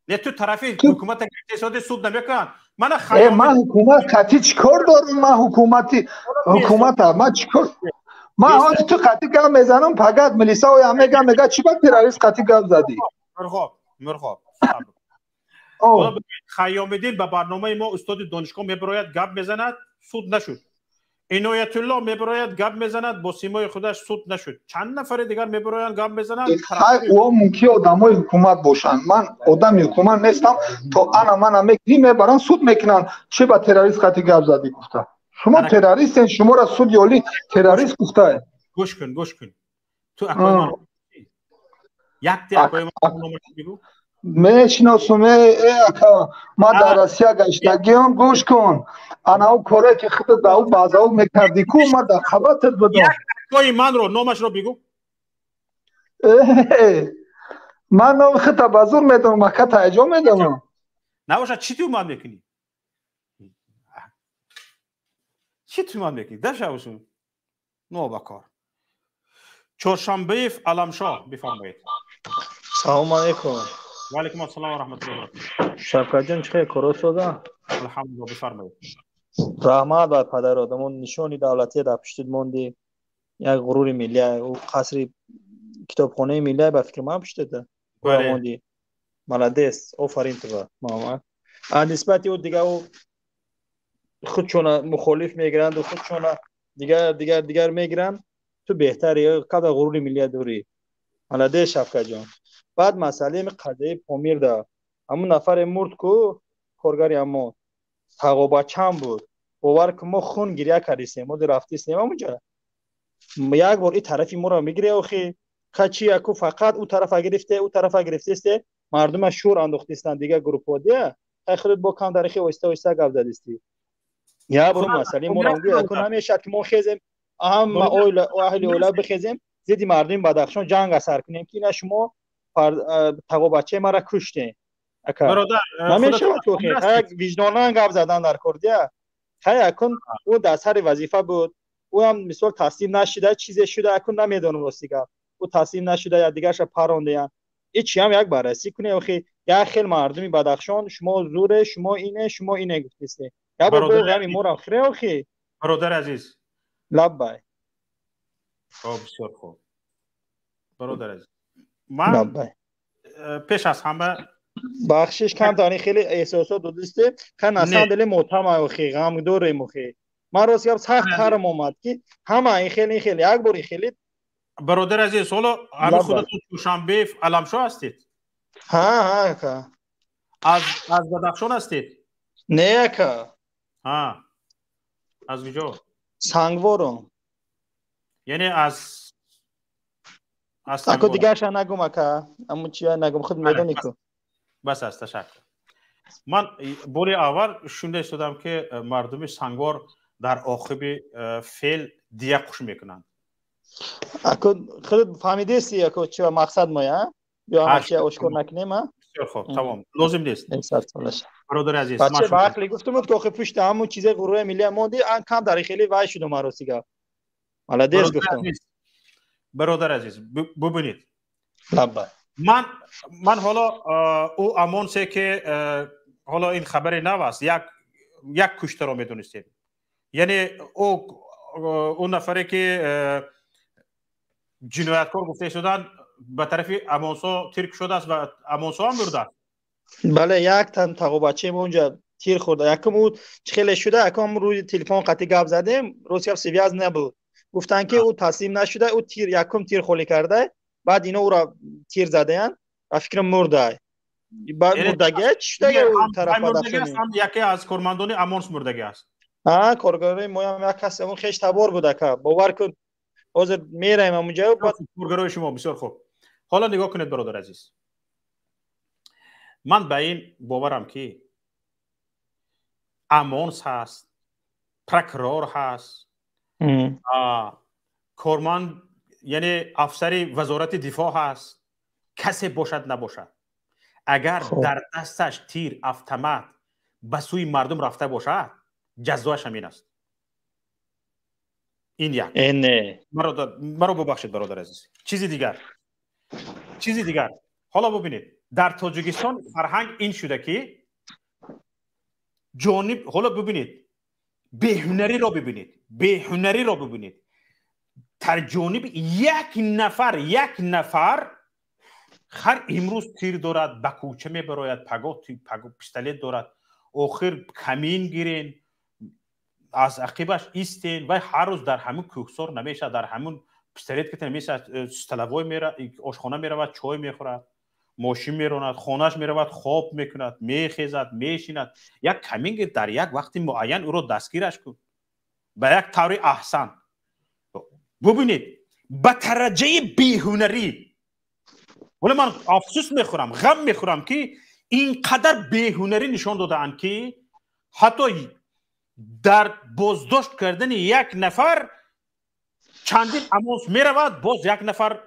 Не, ту тарафи ҳукумата гирифта суд намекунанд. Мана ман ҳукумат қати чӣ кор дорам? Ман ҳукумати ҳукумата ман чӣ кор? Ман ҳозир ту қати гап мезанам, пагат милиса оям мегам, мега чӣ ба террорист қати гап задӣ? Мурғоб, мурғоб. Хайёмиддин ба барномаи мо устоди донишгоҳ мебарояд, гап мезанад, суд нашуд. Иноятулло мебарояд, гап мезанад, бо симои худаш суд нашуд. Чанд нафари дигар мебароянд, гап мезананд. Ӯ мумкин одамои ҳукумат бошанд. Ман одами ҳукумат нестам, то ана мана мекунӣ мебаранд, суд мекунанд. Чӣ ба террорист қати гап задӣ гуфта. Шумо террористен, шуморо суди олӣ террорист гуфтае. Гӯш кун, гӯш кун. Ту акои ман якте акои ман номаш бигӯ. Мешиносум, э ака, ман дар Россия гаштагиам, гӯш кун. Ана ӯ коре ки худат ба ӯ баъзаӯ мекардӣ ку, ман дар қабатат будам. Як акои манро номашро бигӯ. Ман номи худта ба зур медонам, ака таъҷоб медонам. Набошад, чӣ ту ман мекунӣ? Чӣ ту ман мекунӣ? Дашавсун. Нобакор. Чоршанбеев Аламшоҳ, бифармоед. Салому алайкум. Ва алайкум ассалом ва раҳматуллоҳи ва баракатуҳ. Шавкатҷон, чӣ хел коро сода? Алҳамдулиллоҳ, бифармоед. Раҳмат бар падар одамон, нишони давлатия дар пуштит монди, як ғурури миллия, ӯ қасри китобхонаи миллия ба фикри ман пуштида монди. Молодец, офарин ту ба Муҳаммад. А нисбати ӯ дига ӯ худшона мухолиф мегиранду худшона дигар дигар дигар мегиранд, ту беҳтари, қадр ғурури миллия дорӣ. Молодец Шавкатҷон. Баъд масъалаи қазияи Помир да ҳамун нафаре мурд ку коргари ҳамон тағобачам буд. Бовар кун, мо хун гиря кардистем, мо рафтистем ҳамунҷа. Як бор и тарафи моро мегире охи, ка чи яку фақат ӯ тарафа гирифте, ӯ тарафа гирифтесте, мардума шӯр андохтистанд дигар группҳо дия. Хай худат бо кам тарихи оҳиста оҳиста гап задистӣ. Як бор масъалаи моро гӯ, яку намешавад ки мо хезем, ҳама оила аҳли оила бихезем, зидди мардуми Бадахшон ҷанг асар кунем ки ина шумо тағобачаи мара куштем. Намешавад ки охи, як виҷдонан гап задан дар кор дия. Хай акун ӯ дар сари вазифа буд, ӯ ҳам мисол таслим нашуда, чизе шуда, акун намедонам рости гап. Ӯ таслим нашуда, я дигарша парондаянд. И чи ҳам як баррасӣ кунем охи, як хел мардуми Бадахшон шумо зуре, шумо ине, шумо ине гуфтисте. Як бор бо ғами моро хире охи. Бародари азиз. Лаббай. Хоб, бисёр хуб. Бародари азиз. Ман пеш аз ҳама бахшиш камтар хеле эҳсосот додисте, хан аслан дили мотам охи, ғам дорем охи. Ман рост гап сахт харам омад ки ҳама ин хеле ин хеле як бор ин хеле. Бародари азиз, ҳоло ҳамин худатон Душанбеев Аламшоҳ ҳастед? Ҳа, ҳа, ака. Аз Бадахшон ҳастед? Не, ака. Ҳа. Аз куҷо? Сангворум. Яъне аз Ако дигарша нагум ака, аму чия нагум, худ медонӣ ку. Бас аст, ташаккур. Ман бори аввал шунда истодам ки мардуми Сангвор дар оқиби феъл дия қуш мекунанд. Ако худ фаҳмидести ако чи мақсад моя? Ё ҳама чия ошкор накунем, а? Бисёр хуб, тамом. Лозим нест. Бародари азиз, бача ба ақли гуфтумуд ки охи пушти ҳамун чизе ғурури миллия монди, ан кам дар хеле вай шудум рости гап. Молодец гуфтум. Бародари азиз, бубинед. Лаббай. Ман ҳоло ӯ амонсе ки ҳоло ин хабари нав аст, як куштаро медонистем. Яъне ӯ нафаре ки ҷинояткор гуфта шуданд ба тарафи амонсо тир кушодааст ва амонсо ҳам мурдааст. Бале, як тан тағобачаи мо унҷа тир хӯрда. Якум ӯ чӣ хеле шуда, якум рӯи телефон қатӣ гап задем, рости гап связ набуд. Гуфтанд ки ӯ таслим нашуда, ӯ тир якум тир холӣ карда, баъд ино ӯро тир задаянд ва фикрам мурда. Баъд мурдагия чӣ шудага ӯ тараф Бадахшони? Яке аз кормандони амонс мурдагӣ аст. Коргарои моям як кас он хеш табор буд ака, бовар кун, ҳозир мераем ҳамунҷа. Коргарои шумо бисёр хуб. Ҳоло нигоҳ кунед, бародар азиз, ман ба ин боварам, ки ОМОН ҳаст, прокурор ҳаст, корманд, яъне афсари вазорати дифоъ ҳаст, касе бошад набошад, агар дар дасташ тир, автомат ба сӯи мардум рафта бошад, ҷазояш ҳамин аст. Ин як. Маро бубахшед, бародар азиз. Чизи дигар, ҳоло бубинед, дар Тоҷикистон фарҳанг ин шуда, ки ҷониб, ҳоло бубинед, беҳунариро бибинед, беҳунариро бибинед. Дар ҷониби як нафар хар имрӯз тир дорад, ба кӯча мебарояд, пагоҳ пистолет дорад. Охир камин гирен, аз ақибаш истен. Вай ҳар рӯз дар ҳамун кӯҳсор намешавад, дар ҳамун пистолет ки намешавад. Столовой, ошхона меравад, чой мехӯрад, мошин меронад, хонааш меравад, хоб мекунад, мехезад, мешинад. Як камин гир, дар як вақти муайян ӯро дастгираш кун ба як таври аҳсан. Бубинед, ба дараҷаи беҳунарӣ. Вале ман афсӯс мехӯрам, ғам мехӯрам, ки ин қадар беҳунарӣ нишон додаанд, ки ҳатто дар боздошт кардани як нафар чандин ОМОН меравад, боз як нафар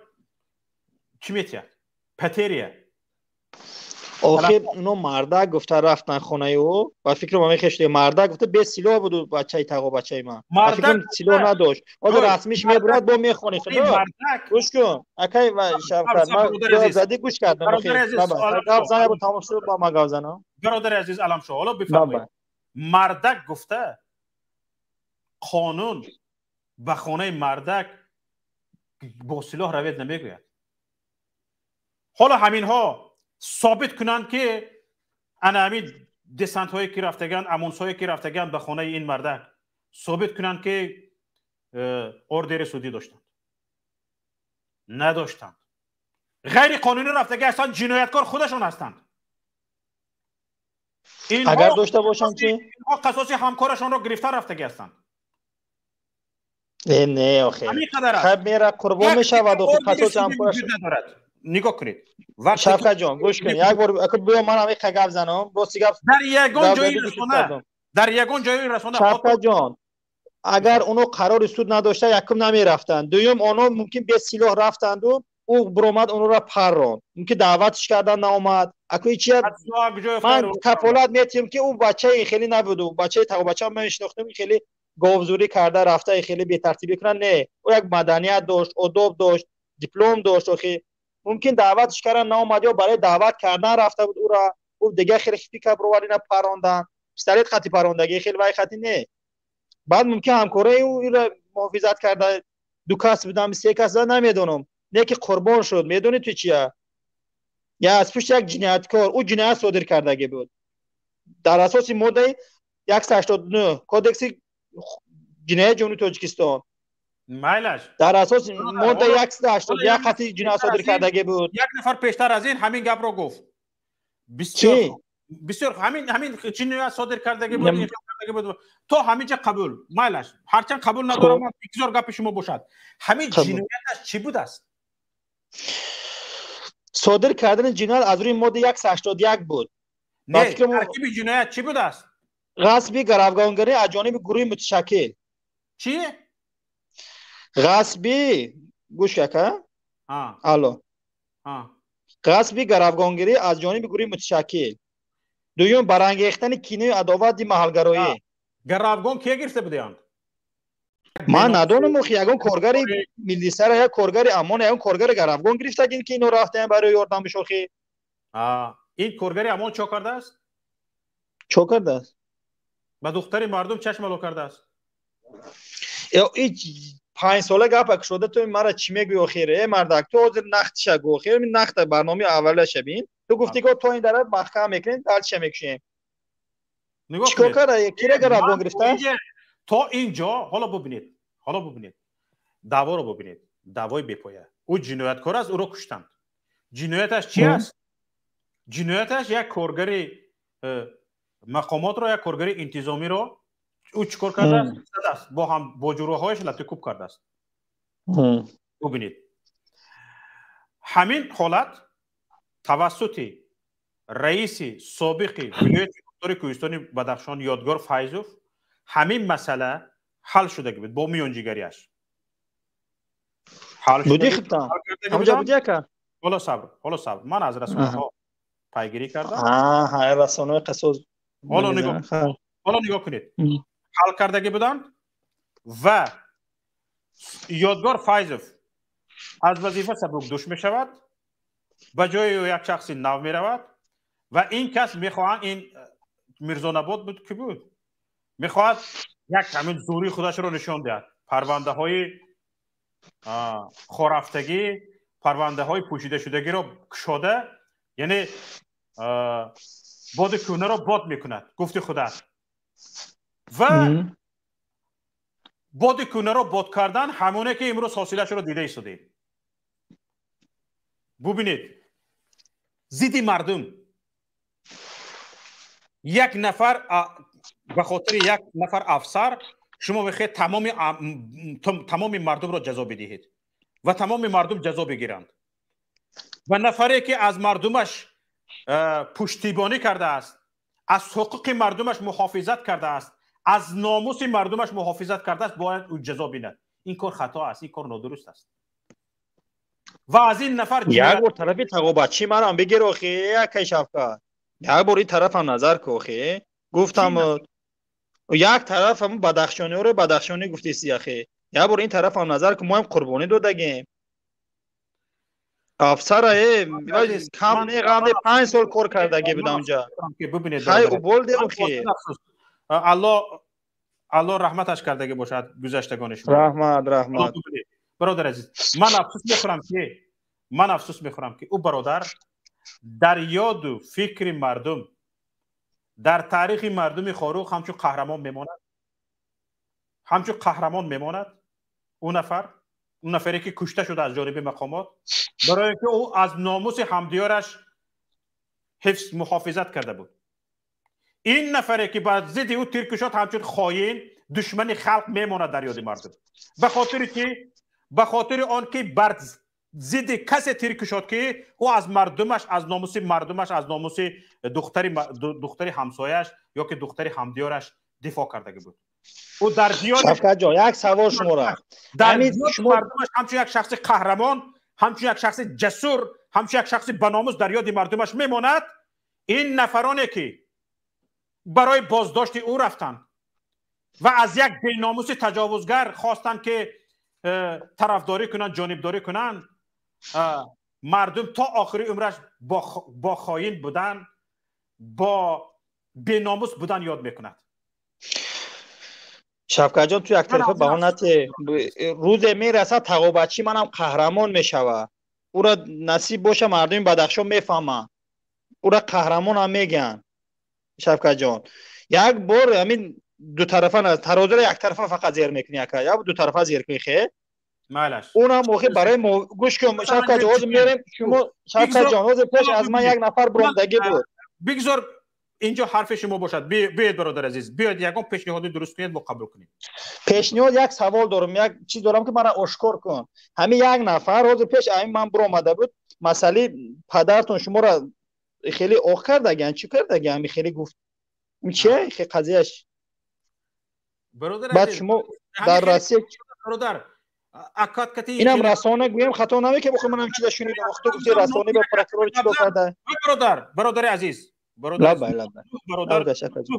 чӣ метиҳад, потеря. Охир оно мардак гуфта рафтан хонаи ӯ, ба фикрам ҳамин хеште мардак гуфта, бе силоҳ буду бачаи тағо, бачаи ман, ба фикрам силоҳ надошт. Ҳозир расмиш мебурад, бо мехони. Худо, гӯш кун, акай Шавкат, ман зади гӯш кардам, гап зана, бо тамом шуд, ба ман гап занам. Бародари азиз Аламшо, ҳоло бифармоед, мардак гуфта қонун ба хонаи мардак бо силоҳ равед намегӯяд. Ҳоло ҳаминҳо собит кунанд, ки ана ҳамин десантҳое ки рафтаганд, ОМОНсҳое ки рафтаганд ба хонаи ин мардак, собит кунанд, ки ордери судӣ доштанд, надоштанд, ғайриқонунӣ рафтагӣ ҳастанд, ҷинояткор худашон ҳастанд. Агар дошта бошанд чи? Инҳо қасоси ҳамкорашонро гирифта рафтагӣ ҳастанд. Э, не, охир хаб мера қурбон мешавад, охир қасоси ҳамкораш. Нигоҳ кунед. Шавкат ҷон, гӯш кун, як бор биё, ман ҳамин гап занам, рости гап. Дар ягон ҷои расона, дар ягон ҷои расона. Шавкат ҷон, агар оно қарори суд надошта, якум, намерафтанд, дуюм, оно мумкин бе силоҳ рафтанду ӯ буромад, онро парронд, мумкин даъватш кардан наомад. Аку чия, ман кафолат метиҳам, ки ӯ бачаи хеле набуду, бачаи тағобача ман шинохтам, хеле говзурӣ карда рафта, хеле бетартибӣ кунад, не, ӯ як маданият дошт, одоб дошт, диплом дошт. Охи мумкин даъватш кардан наомад ё барои даъват кардан рафта буд ӯра, ӯ дигар хеле фикр бировард, ина парондан, пистолет хати парондагӣ хеле вай хати не. Баъд мумкин ҳамкораи ӯ ира муҳофизат карда, ду кас будам, се кас, намедонам, не ки қурбон шуд. Медонӣ ту чия? Я аз пушти як ҷинояткор, ӯ ҷиноят содир кардагӣ буд дар асоси моддаи 189 Кодекси ҷинояти Ҷумҳурии Тоҷикистон. Майлаш. Дар асоси моддаи 181 хати ҷиноят содир кардагӣ буд. Як нафар пештар аз ин ҳамин гапро гуфт. Бисёр бисёр ҳамин ҷиноят содир кардагӣ буд, кардагӣ буд, то ҳаминҷа қабул, майлаш, ҳарчанд қабул надорам, бигзор гапи шумо бошад. Ҳамин ҷинояташ чӣ будааст? Содир кардани ҷиноят аз рӯи моддаи 181 буд. Не, таркиби ҷиноят чӣ будааст? Ғасби гаравгонгарӣ аз ҷониби гурӯҳи муташаккил. Чӣ? Ғасби, гӯш ака, алло, ғасби гаравгонгирӣ аз ҷониби гурӯҳи муташаккил. Дуюм, барангехтани кинаю адовати маҳалгароӣ. Гаравгон кия гирифта буданд? Ман надонам, охи ягон коргари милисара, як коргари ОМОН, ягон коргари гаравгон гирифтагин, ки ино рафтаям барои ёрдам бишохи. Ин коргари ОМОН чо кардааст? Чо кардааст? Ба духтари мардум чашм ало кардааст. 5 сола гапа кушода, ту мара чӣ мегӯӣ охир? Э, мардак, ту ҳозир нахтиша гӯ. Охир нахта барномаи аввалаша бин. Ту гуфтӣ, ки то ин дарат маҳкам мекунем, дальше мекушем. Чикор карда? Кира гаравгон гирифта? То ин ҷо ҳоло бубинед, ҳоло бубинед, даъворо бубинед, даъвои бепоя. Ӯ ҷинояткор аст, ӯро куштанд. Ҷинояташ чи аст? Ҷинояташ як коргари мақомотро, як коргари интизомиро Ӯ чӣ кор кардааст? Задааст, бо ҳам бо ҷуроҳояш лату кӯб кардааст. Бубинед, ҳамин ҳолат тавассути раиси собиқи вилояти мухтори кӯҳистони Бадахшон Ёдгор Файзов ҳамин масъала ҳал шудаги буд бо миёнҷигариаш. Буди худтан? Ҳамҷа буди ака? Ҳоло сабр, ҳоло сабр. Ман аз расонаҳо пайгирӣ кардам. Расонаҳои қасос. Ҳоло нигоҳ, ҳоло нигоҳ кунед. Ҳал кардагӣ буданд ва Ёдгор Файзов аз вазифа сабукдӯш мешавад, ба ҷои ӯ як шахси нав меравад ва ин кас мехоҳанд, ин Мирзонабод буд ки буд, мехоҳад як ҳамин зӯрии худашро нишон диҳад. Парвандаҳои хорафтагӣ, парвандаҳои пӯшидашудагиро кушода, яъне боди кӯҳнаро бод мекунад, гуфти худаш. Ва боди кӯҳнаро бод кардан ҳамоне ки имрӯз ҳосилашро дида истодем. Бубинед, зидди мардум як нафар, ба хотири як нафар афсар шумо мехоҳед тамоми мардумро ҷазо бидиҳед ва тамоми мардум ҷазо бигиранд. Ва нафаре ки аз мардумаш пуштибонӣ кардааст, аз ҳуқуқи мардумаш муҳофизат кардааст, аз номуси мардумаш муҳофизат кардааст, бояд ӯ ҷазо бинад. Ин кор хато аст, ин кор нодуруст аст. Ва аз ин нафар як бор тарафи тағобачӣ манам бигир охи, якай Шавкат. Як бор ин тарафам назар ку охи. Гуфтам як тараф ҳам бадахшониҳоро бадахшонӣ гуфтеси ахи. Як бор ин тарафам назар ку, мо ҳам қурбонӣ додагем. Афсара кам не, ғам не, 5 сол кор кардагӣ будам онҷа. Хай убол де охи. Аллоҳ раҳматаш кардагӣ бошад гузаштагони шумо. Раҳмат, раҳмат. Бародар азиз, ман афсӯс мехӯрам ки ӯ бародар дар ёду фикри мардум, дар таърихи мардуми Хоруғ ҳамчун қаҳрамон мемонад, ҳамчун қаҳрамон мемонад. Ӯ нафар, ӯ нафаре ки кушта шуда аз ҷониби мақомот, барои инки ӯ аз номуси ҳамдиёраш ҳифз муҳофизат карда буд. Ин нафаре ки ба зидди ӯ тир кушод ҳамчун хоин, душмани халқ мемонад дар ёди мардум, ба хотири ки, ба хотири он ки бар зидди касе тир кушод ки ӯ аз мардумаш, аз номуси мардумаш, аз номуси духтари ҳамсояш ё ки духтари ҳамдиёраш дифоъ кардагӣ буд. Ӯ дар диёри Шавкат ҷон, як савол шуморо. Дар диёри мардумаш ҳамчун як шахси қаҳрамон, ҳамчун як шахси ҷасур, ҳамчун як шахси баномус дар ёди мардумаш мемонад. Ин нафароне ки барои боздошти ӯ рафтанд ва аз як беномуси таҷовузгар хостанд ки тарафдорӣ кунанд, ҷонибдорӣ кунанд, мардум то охири умраш бо хоин будан, бо беномус будан ёд мекунад. Шавкат ҷон, ту як тарафа баҳонате, рӯзе мерасад тағобачӣ манам қаҳрамон мешавад. Ӯра насиб боша, мардуми Бадахшон мефаҳманд, ӯра қаҳрамонам мегӯянд. Шавкат ҷон, як бор ҳамин ду тарафа, тарозуро як тарафа фақат зер мекунӣ, ака, як ду тарафа зер кунӣ, хе? Майлаш. Унам охи барои мо гӯш кун, Шавкат ҷон, ҳозир мерем шумо, Шавкат ҷон, ҳозир пеш аз ман як нафар буромдагӣ буд. Бигзор инҷо ҳарфи шумо бошад. Биёед бародар азиз, биёед ягон пешниҳоди дуруст кунед, мо қабул кунем. Пешниҳод як савол дорам, як чиз дорам ки мара ошкор кун. Ҳамин як нафар ҳозир пеш ҳамин ман буромада буд, масъалаи падартон шуморо хеле оқ кардагиан, чӣ кардагиан, ҳамин хеле гуфт. Ин чие хе қазияш? Бародар баъд шумо дар Россия бародар акат кати инам расона гӯем хато намекунем, охир манам чиза шунидам. Охир ту гуфти расона ба прокурор чӣ кор карда? Бародар, бародари азиз, бародар, бародар,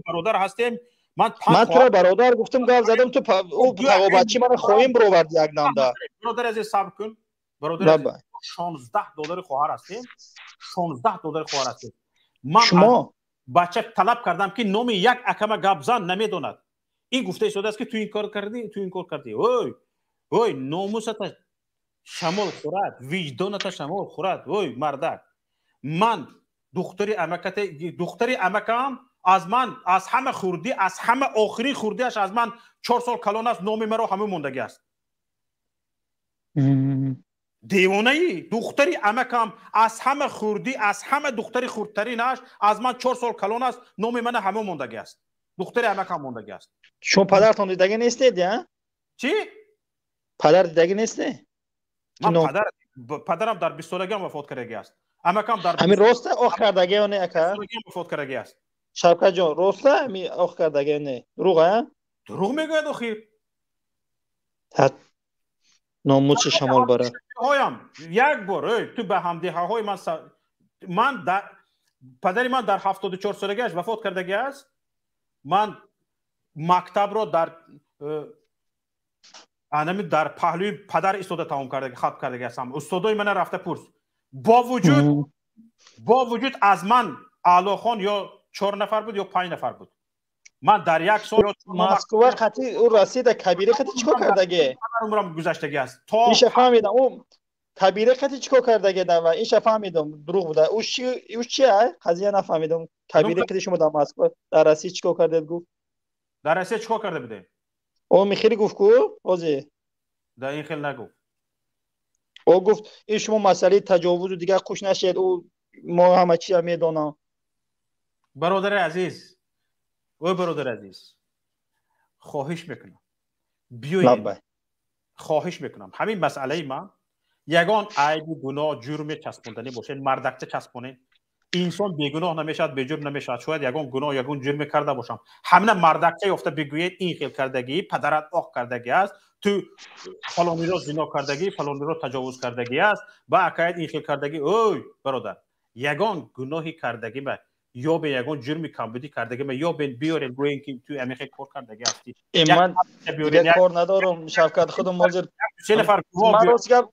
бародар ҳастем. Ман туро бародар гуфтам, гап задам, ту ӯ тағобачӣ мана хоин бировард як дамда. Бародари азиз, сабр кун. Бародари азиз, 16 додари хоҳар ҳастем. 16 додари хоҳар ҳастем. Ман шумо бача талаб кардам ки номи як акама гапзан намедонад. Ин гуфта истодааст ки ту ин кор кардӣ, ту ин кор кардӣ. Ой, ой, номусата шамол хӯрад, виҷдоната шамол хӯрад. Ой, мардак, ман духтари амакате, духтари амакам аз ман, аз ҳама хурдӣ, аз ҳама охирин хурдиаш аз ман 4 сол калон аст, номи маро ҳама мондагӣ аст. Девонаи духтари амакам аз ҳама хурдӣ, аз ҳама духтари хурдтаринаш аз ман 4 сол калон аст, номи мана ҳама мондагӣ аст. Духтари амакам мондагӣ аст. Шумо падартон дидагӣ нестед, я? Чӣ? Падар дидагӣ несте? Ман падарам дар 20 солагиам вафот кардагӣ аст. Амакам дар ҳамин роста ох кардагӣ ё не, ака? Вафот кардагӣ аст. Шавкат ҷон, роста ҳамин ох кардагӣ ё не? Дурӯғ, а? Дурӯғ мегӯяд охир. Номуси шамол бара. Ҳоям як бор, эй, ту ба ҳамдеҳаҳои ман ман падари ман дар 74 солагиаш вафот кардагӣ аст. Ман мактабро дар анами дар паҳлӯи падар истода тамом кардаги, хатм кардаги ҳастам. Устодои мана рафта пурс. Бо вуҷуд аз ман Аълохон ё 4 нафар буд ё 5 нафар буд. Ман дар як сол Москва қати ӯ расида кабира қати чикор кардаги? Умрам гузаштаги аст. То иша фаҳмидам, ӯ кабира қати чикор кардаги ва иша фаҳмидам, дурӯғ буда. Ӯ чи қазия нафаҳмидам. Кабира қати шумо дар Москва дар Россия чикор кардед гуфт? Дар Россия чикор карда будем? О михели гуфт ку ҳозир? Дар ин хел нагуфт. О гуфт ин шумо масъалаи таҷовузу дигар хуш нашед, ӯ мо ҳама чиза медонам. Бародари азиз, ой бародари азиз, хоҳиш мекунам биёед, хоҳиш мекунам ҳамин масъалаи ман ягон айби гуноҳ ҷурме часпонданӣ бошед, мардакча часпонед. Инсон бегуноҳ намешавад, беҷурм намешавад. Шояд ягон гуноҳ, ягон ҷурме карда бошам. Ҳамина мардакча ёфта бигӯед ин хел кардагӣ, падарат оқ кардагӣ аст, ту фалониро зино кардагӣ, фалониро таҷовуз кардагӣ аст, ба акаят ин хел кардагӣ. Ой бародар, ягон гуноҳи кардагӣ ба ё бе ягон ҷурми камбудӣ кардагӣ ма ё бе биёред гӯен ки ту ҳамин хел кор кардагӣ ҳастӣ. Ман дигар кор надорам, Шавкат, худам ҳозир се нафар гувоҳ. Ман рост гап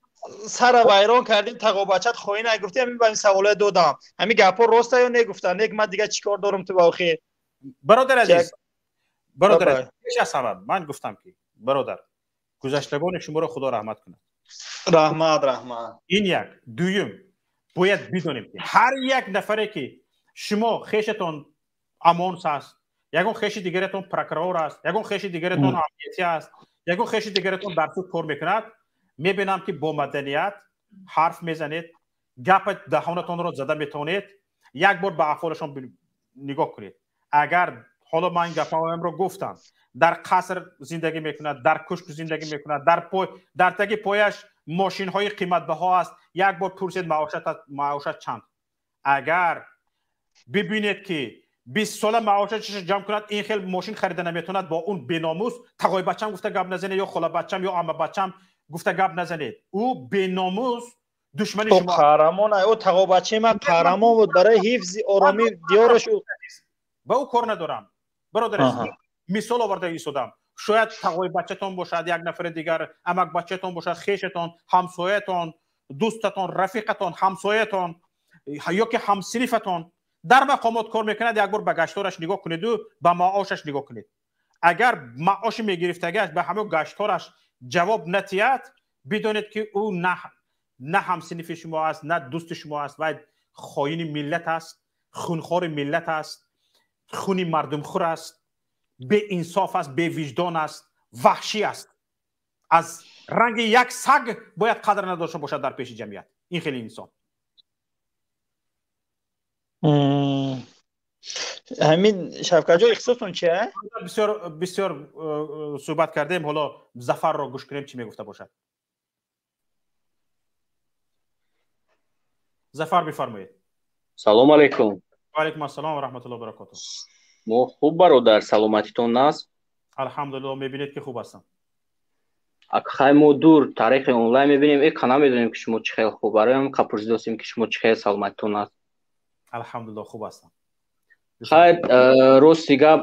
сара вайрон кардем, тағобачат хоҳӣ нагуфтӣ, ҳамин ба ин саволе додам. Ҳамин гапҳо роста ё не гуфтан? Не, ман дигар чӣ кор дорам ту ба охир? Бародар азиз, бародар азиз, пеш аз ҳама ман гуфтам ки бародар, гузаштагони шуморо Худо раҳмат кунад. Раҳмат, раҳмат. Ин як. Дуюм, бояд бидонем ки ҳар як нафаре ки шумо хешатон амонс аст, ягон хеши дигаратон прокурор аст, ягон хеши дигаратон амниятӣ аст, ягон хеши дигаратон дар суд кор мекунад, мебинам ки бо маданият ҳарф мезанед, гапа даҳонатонро зада метавонед, як бор ба аҳволашон нигоҳ кунед. Агар ҳоло ман гапҳоямро гуфтам, дар қаср зиндагӣ мекунад, дар кушк зиндагӣ мекунад, дар таги пояш мошинҳои қиматбаҳо аст, як бор пурсед маошат чанд. Агар бибинед ки 20 сола маошашро ҷамъ кунад, ин хел мошин харида наметавонад, бо он беномус тағои бачам гуфта гап назанед ё хола бачам ё амма бачам гуфта гап назанед. Ӯ беномус душмани шумо. Қаҳрамон, ӯ тағобачаи ман қаҳрамон буд барои ҳифзи оромии диёраш. Ба ӯ кор надорам бародар, мисол оварда истодам. Шояд тағои бачатон бошад, як нафари дигар амак бачатон бошад, хешатон, ҳамсоятон, дӯстатон, рафиқатон, ҳамсоятон ё ки ҳамсинифатон дар мақомот кор мекунад, як бор ба гаштораш нигоҳ кунеду ба маошаш нигоҳ кунед. Агар маоши мегирифтагиаш ба ҳамон гаштораш ҷавоб натиҳад, бидонед ки ӯ на ҳамсинифи шумо аст, на дӯсти шумо аст, вай хоини миллат аст, хунхори миллат аст, хуни мардумхӯр аст, беинсоф аст, бевиҷдон аст, ваҳшӣ аст. Аз ранги як саг бояд қадр надошта бошад дар пеши ҷамъият. Ин хеле инсон. Ҳамин Шавкатҷон, эҳсостон чи? Бисёр бисёр суҳбат кардем, ҳоло Зафарро гӯш кунем чӣ мегуфта бошад. Зафар бифармоед. Салом алейкум. Ва алейкум ассалом ва раҳматуллоҳи ва баракотуҳ. Мо хуб бародар, саломатитон наст? Алҳамдулиллоҳ, мебинед ки хуб ҳастам. Хай мо дур тариқи онлайн мебинем, ка намедонем ки шумо чӣ хел хуб, барои ҳам пурсидостем ки шумо чӣ хел саломатитон аст. Алҳамдулиллоҳ, хуб ҳастам. Хай рости гап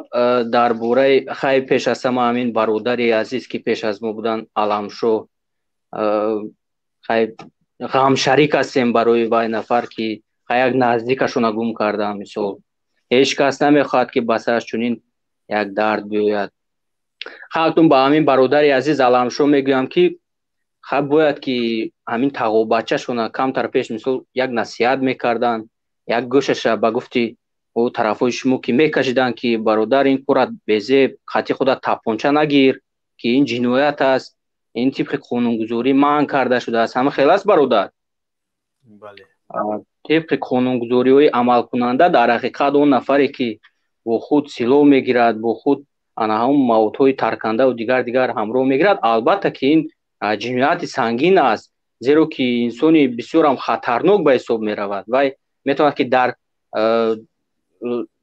дар бораи хай пеш аз ҳама ҳамин бародари азиз ки пеш аз мо буданд, Аламшо, хай ғамшарик ҳастем барои вай нафар ки хай як наздикашона гум кардам. Мисол ҳеҷ кас намехоҳад ки ба сараш чунин як дард биёяд. Хатун ба ҳамин бародари азиз Аламшо мегӯям ки хай бояд ки ҳамин тағобачашона камтар пеш мисол як насиҳат мекарданд, як гӯшаша ба гуфти ӯ тарафҳои шумо ки мекашиданд ки бародар ин корат безеб, хати худат тапонча нагир ки ин ҷиноят аст, ин тибқи қонунгузорӣ манъ карда шудааст. Ҳама хел аст бародар? Бале. Тибқи қонунгузориҳои амалкунанда дар ҳақиқат он нафаре ки бо худ силоҳ мегирад, бо худ ана ҳамон маводҳои таркандаву дигар дигар ҳамроҳ мегирад, албатта ки ин ҷинояти сангин аст, зеро ки инсони бисёрам хатарнок ба ҳисоб меравад. Вай метавонад ки дар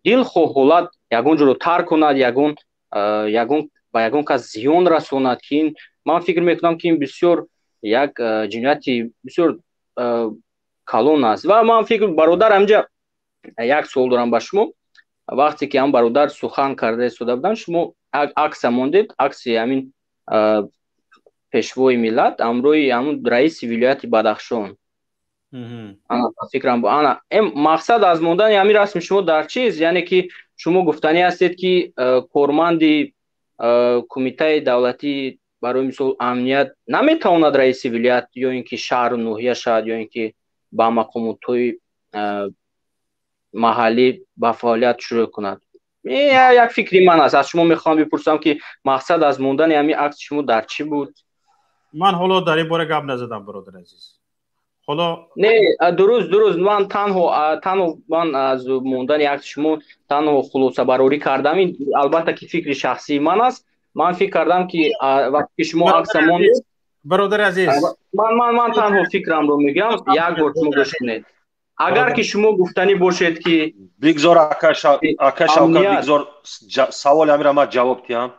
дилхоҳ ҳолат ягон ҷоро тарк кунад, ягон ягон ба ягон кас зиён расонад, ки ин ман фикр мекунам, ки ин бисёр як ҷинояти бисёр калон аст. Ва ман фикр, бародар, ҳаминҷа як суол дорам ба шумо. Вақте ки ҳам бародар сухан карда истода буданд, шумо акса мондед, акси ҳамин пешвои миллат ҳамроҳи ҳамун раиси вилояти Бадахшон. Ана фикрам, ана мақсад аз мондани ҳамин расми шумо дар чиз? Яъне ки шумо гуфтанӣ ҳастед, ки корманди кумитаи давлатӣ барои мисол амният наметавонад раиси вилоят ё ин ки шаҳру ноҳия шавад, ё ин ки ба мақомотҳои маҳаллӣ ба фаъолият шурӯъ кунад? Як фикри ман аст, аз шумо мехоҳам бипурсам, ки мақсад аз мондани ҳамин акси шумо дар чӣ буд? Ман ҳоло дар ин бора гап назадам, бародари азиз. Ҳоло не, дуруст, ман танҳо ман аз мондани акси шумо танҳо хулосабарорӣ кардам. Ин албатта ки фикри шахсии ман аст. Ман фикр кардам, ки вақте ки шумо акса мондед, бародари азиз, ман танҳо фикрамро мегӯям, як бор шумо гӯш кунед. Агар ки шумо гуфтанӣ бошед, ки Бигзор, ака Шавкат, бигзор саволи ҳамира ман ҷавоб диҳам.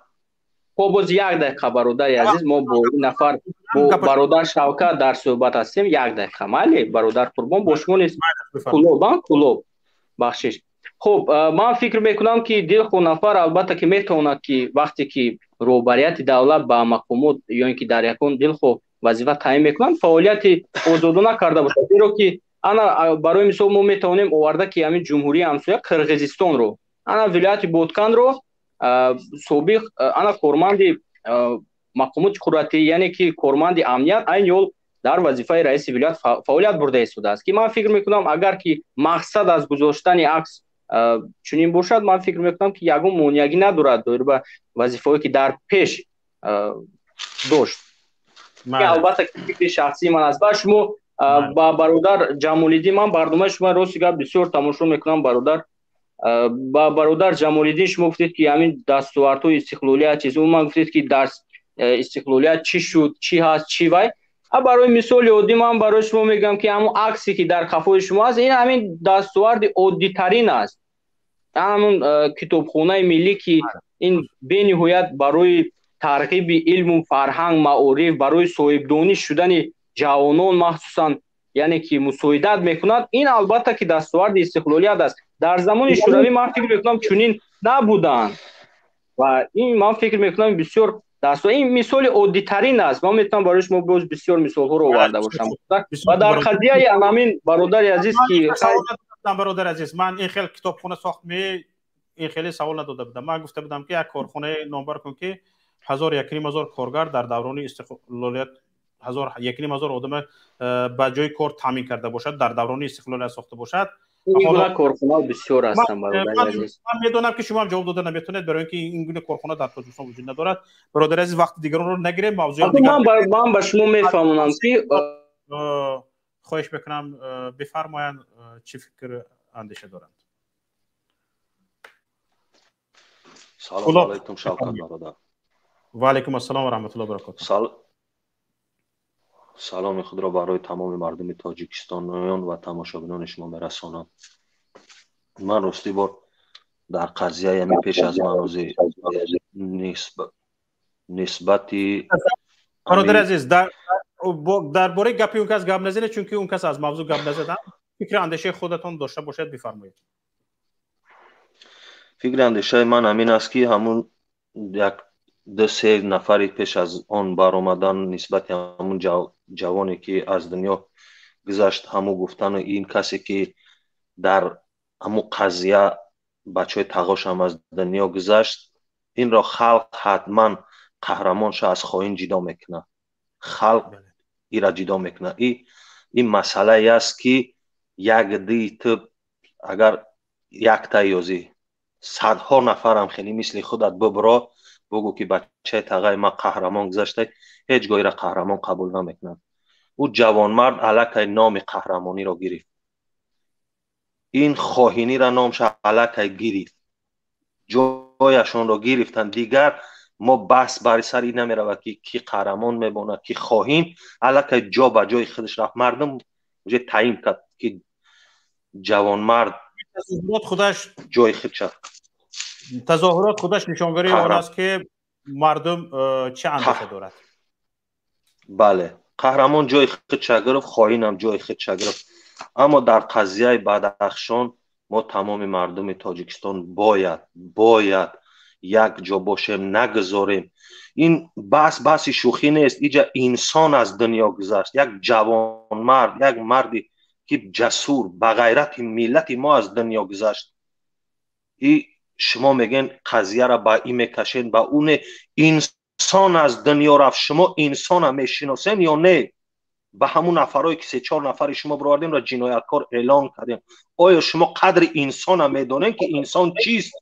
Хоб, боз як дақиқа, бародари азиз, мо бо ин нафар, бо бародар Шавкат дар суҳбат ҳастем. Як дақиқа, майли, бародар Қурбон, бо шумо нест, Кулоб, Кулоб, бахшиш. Хуб, ман фикр мекунам, ки дилхоҳ нафар албатта ки метавонад, ки вақте ки роҳбарияти давлат ба мақомот ё ин ки дар ягон дилхоҳ вазифа таъин мекунанд, фаъолияти озодона карда бошад, зеро ки ана барои мисол мо метавонем оварда, ки ҳамин ҷумҳурии ҳамсоя Қирғизистонро, ана вилояти Ботканро собиқ ана корманди мақомоти қудратӣ, яъне ки корманди амният, айни ҳол дар вазифаи раиси вилоят фаъолият бурда истодааст, ки ман фикр мекунам, агар ки мақсад аз гузоштани акс чунин бошад, ман фикр мекунам, ки ягон монеагӣ надорад доир ба вазифаҳое, ки дар пеш дошт. Албатта фикри шахсии ман аст. Ва шумо ба бародар Ҷамолиддин, ман барномаи шумо рости гап бисёр тамошо мекунам, бародар. Ба бародар Ҷамолиддин, шумо гуфтед, ки ҳамин дастовардҳои истиқлолият чиз, умуман гуфтед, ки дар истиқлолият чӣ шуд, чӣ ҳаст, чӣ вай. Барои мисоли оддӣ ман барои шумо мегӯям, ки ҳамон аксе, ки дар қафои шумо аст, ин ҳамин дастоварди оддитарин аст. Ҳамон китобхонаи миллӣ, ки ин бениҳоят барои тарғиби илму фарҳанг, маориф, барои соҳибдониш шудани ҷавонон махсусан, яъне ки мусоидат мекунад, ин албатта ки дастоварди истиқлолият аст. Дар замони шӯравӣ ман фикр мекунам, чунин набуданд, ва ин ман фикр мекунам бисёр ин мисоли оддитарин аст. Ман метавонам барои шумо боз бисёр мисолҳоро оварда бошам. Ва дар қазияи анамин, бародари азиз, ки бародари азиз, ман ин хел китобхона сохтме, ин хеле савол надода будам. Ман гуфта будам, ки як корхонае номбар кун, ки 1000, 1,5 ҳазор коргар дар даврони истиқлолият, 1000, 1,5 ҳазор одама ба ҷои кор таъмин карда бошад, дар даврони истиқлолият сохта бошад. Корхона бисёр ҳастанд, бародари азиз. Ман медонам, ки шумо ҳам ҷавоб дода наметавонед, барои ин ки ин гуна корхона дар Тоҷикистон вуҷуд надорад. Бародари азиз, вақти дигаронро нагирем, мавзӯи ман ба шумо мефаҳмонам, ки Хоҳиш мекунам, бифармоянд, чӣ фикр андеша доранд. Салому алайкум, Шавкат бародар. Ва алайкум ассалом ва раҳматуллоҳи ва баракотуҳ. Саломи худро барои тамоми мардуми тоҷикистониён ва тамошобинони шумо мерасонам. Ман ростӣ бор дар қазияи ҳамин пеш аз манози нисбати Бародари азиз, дар бораи гапи он кас гап назанед, чунки он кас аз мавзӯъ гап назадам. Фикри андешаи худатон дошта бошед, бифармоед. Фикри андешаи ман ҳамин аст, ки ҳамун як ду се нафари пеш аз он баромадан нисбати ҳамун ҷавоне, ки аз дунё гузашт, ҳамун гуфтану ин касе, ки дар ҳамун қазия бачаҳои тағошам аз дунё гузашт, инро халқ ҳатман қаҳрамонша аз хоин ҷидо мекунад. Халқ ира ҷидо мекунад. Ин масъалае аст, ки як дии ту агар якта ёзӣ, садҳо нафарам хеле мисли худат бибро, бугӯ, ки бачаи тағаи ман қаҳрамон гузашта, ҳеҷ гоҳ ира қаҳрамон қабул намекунад. Ӯ ҷавонмард аллакай номи қаҳрамониро гирифт, ин хоҳинира номша аллакай гирифт. Ҷояшонро гирифтанд. Дигар мо баҳс бари сари ин намеравад, ки кӣ қаҳрамон мемонад, ки хоҳин. Аллакай ҷо ба ҷои худаш рафт. Мардум уже таъин кард, ки ҷавонмард Тазоҳурот худаш ҷои худша. Тазоҳурот худаш нишонгари он аст, ки мардум чӣ андеша дорад. Бале, қаҳрамон ҷои худша гирифт, хоинам ҷои худша гирифт. Аммо дар қазияи Бадахшон мо тамоми мардуми Тоҷикистон бояд як ҷо бошем, нагузорем. Ин баҳс баҳси шӯхӣ нест. Иҷа инсон аз дунё гузашт, як ҷавонмард, як марди ки ҷасур, ба ғайрати миллати мо аз дунё гузашт. И шумо мегӯен, қазияра ба ин мекашен, ба ӯ не. Инсон аз дунё рафт. Шумо инсона мешиносен ё не? Ба ҳамун нафарое ки се-чор нафари шумо бировардемро ҷинояткор эълон кардем. Оё шумо қадри инсона медонем, ки инсон чист?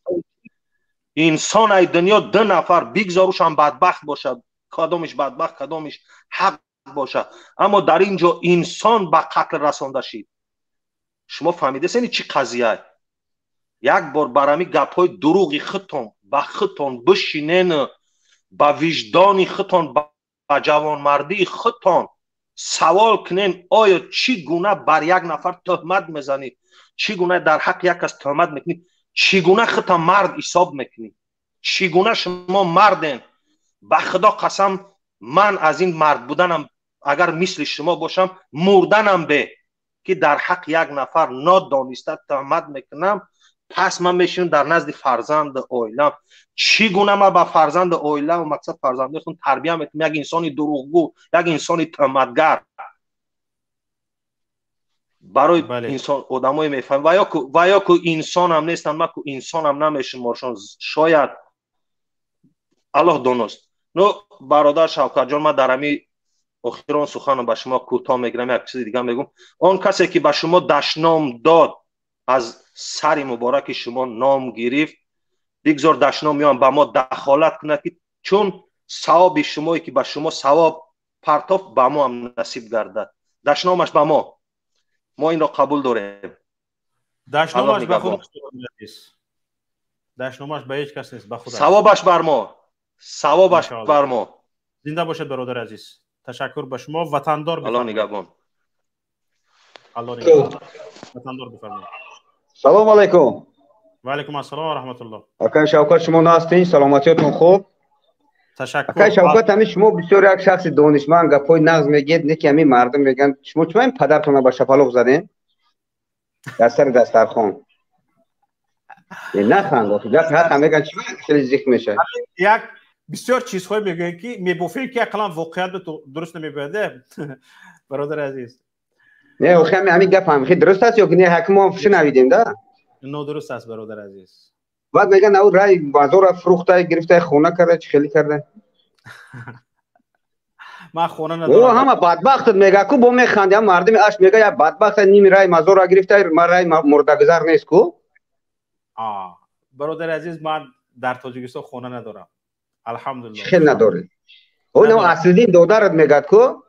Инсон ай дунё ду нафар бигзорушам бадбахт бошад, кадомиш бадбахт, кадомиш ҳақ бошад, аммо дар ин ҷо инсон ба қатл расонда шид. Шумо фаҳмидасен, чӣ қазия? Як бор бар ҳами гапҳои дурӯғи худтон ба худтон бишинен, ба виҷдони худтон, ба ҷавонмардии худтон савол кунен: оё чӣ гуна бар як нафар тӯҳмат мезанӣ? Чӣ гуна дар ҳаққи як кас тӯҳмат мекунӣ? Чӣ гуна худта мард ҳисоб мекунӣ? Чӣ гуна шумо марден? Ба Худо қасам, ман аз ин мард буданам, агар мисли шумо бошам, мурданам бе, ки дар ҳаққи як нафар нодониста тӯҳмат мекунам. Пас ман мешинам дар назди фарзанду оилам. Чӣ гуна ман ба фарзанду оилам, мақсад фарзандои худ, тарбия мекунам як инсони дурӯғгӯ, як инсони тӯҳматгар? Барои инсон одамое мефаҳмам, ва ё ку инсонам нестанд, ман ку инсонам намешуморшон, шояд, Аллоҳ доност. Ну, бародар Шавкатҷон, ман дар ҳами охирон суханам ба шумо кӯтоҳ мегирам, як чизи дигар мегӯм. Он касе ки ба шумо дашном дод, аз сари мубораки шумо ном гирифт, бигзор дашномиён ба мо дахолат кунад, ки чун савоби шумое ки ба шумо савоб партофт, ба мо ҳам насиб гардад. Дашномаш ба мо, мо инро қабул дорем. Дашномаш ба худ, дашномаш ба ҳеҷ кас нест, ба худ. Савобаш бар мо, савобаш бар мо. Зинда бошед, бародари азиз, ташаккур ба шумо. Ватандор. Аллоҳ нигаҳбон. Аллоҳ нигаҳбон. Ватандор, бифармоед. Салом алайкум. Ва алайкум ассалом ва раҳматуллоҳ. Акай Шавкат, шумо ҳастин, саломатиятон хуб? Ташаккур. Акай Шавкат, ҳамин шумо бисёр як шахси донишманд, гапҳои нағз мегӯед, не ки ҳамин мардум мегӯянд, шумо чӣ ин падартонро ба шапалоқ задем дар сари дастархон? Наханд, гап ҳаққа мегӯянд, чӣ хеле зиқ мешавад. Як бисёр чизҳое мегӯянд, ки мебофем, ки ақаллан воқеият дуруст намебояд, бародари азиз. Не, охи ҳамин гап ҳам хеле дуруст аст ё ки не? Ҳаким мо шунавидем да. Нодуруст аст, бародари азиз. Баъд мегӯянд, ау рай базора фурӯхта, гирифта, хона карда, чӣ хеле карда. Ман хона надорам. Ҳама бадбахтат мега ку, бо механди, ҳам мардуми аш мега, як бадбахт ними рай мазора гирифта, рай мурдагузар нест ку. Бародари азиз, ман дар Тоҷикистон хона надорам, алҳамдулиллоҳ. Хел надорӣ? Аслиддин додарат мегӯяд ку.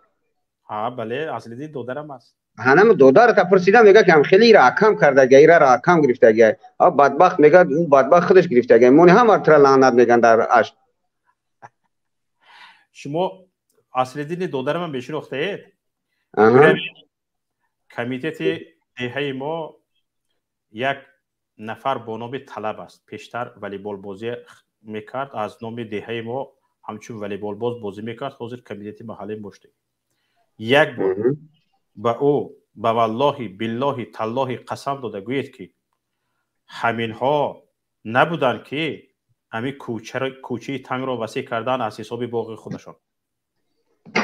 Ҳа, бале, Аслиддин додарам аст. Ҳанам додарата пурсидам, мегӯяд, ки ҳам хеле ира акам кардага, ираро акам гирифтага. А бадбахт мегӯяд, ӯ бадбахт худаш гирифтага. Мони ҳама тра лаънат мегӯянд дар ашт. Шумо Аслиддини додарама мешинохтаед? Комитети деҳаи мо як нафар бо номи Талаб аст, пештар волейболбозӣ мекард, аз номи деҳаи мо ҳамчун волейболбоз бозӣ мекард, ҳозир комитети маҳаллӣ бошд. Як бор ба ӯ ба валлоҳи, биллоҳи, таллоҳи қасам дода гӯед, ки ҳаминҳо набуданд, ки ҳамин кӯчаи тангро васеъ кардан аз ҳисоби боғи худашон.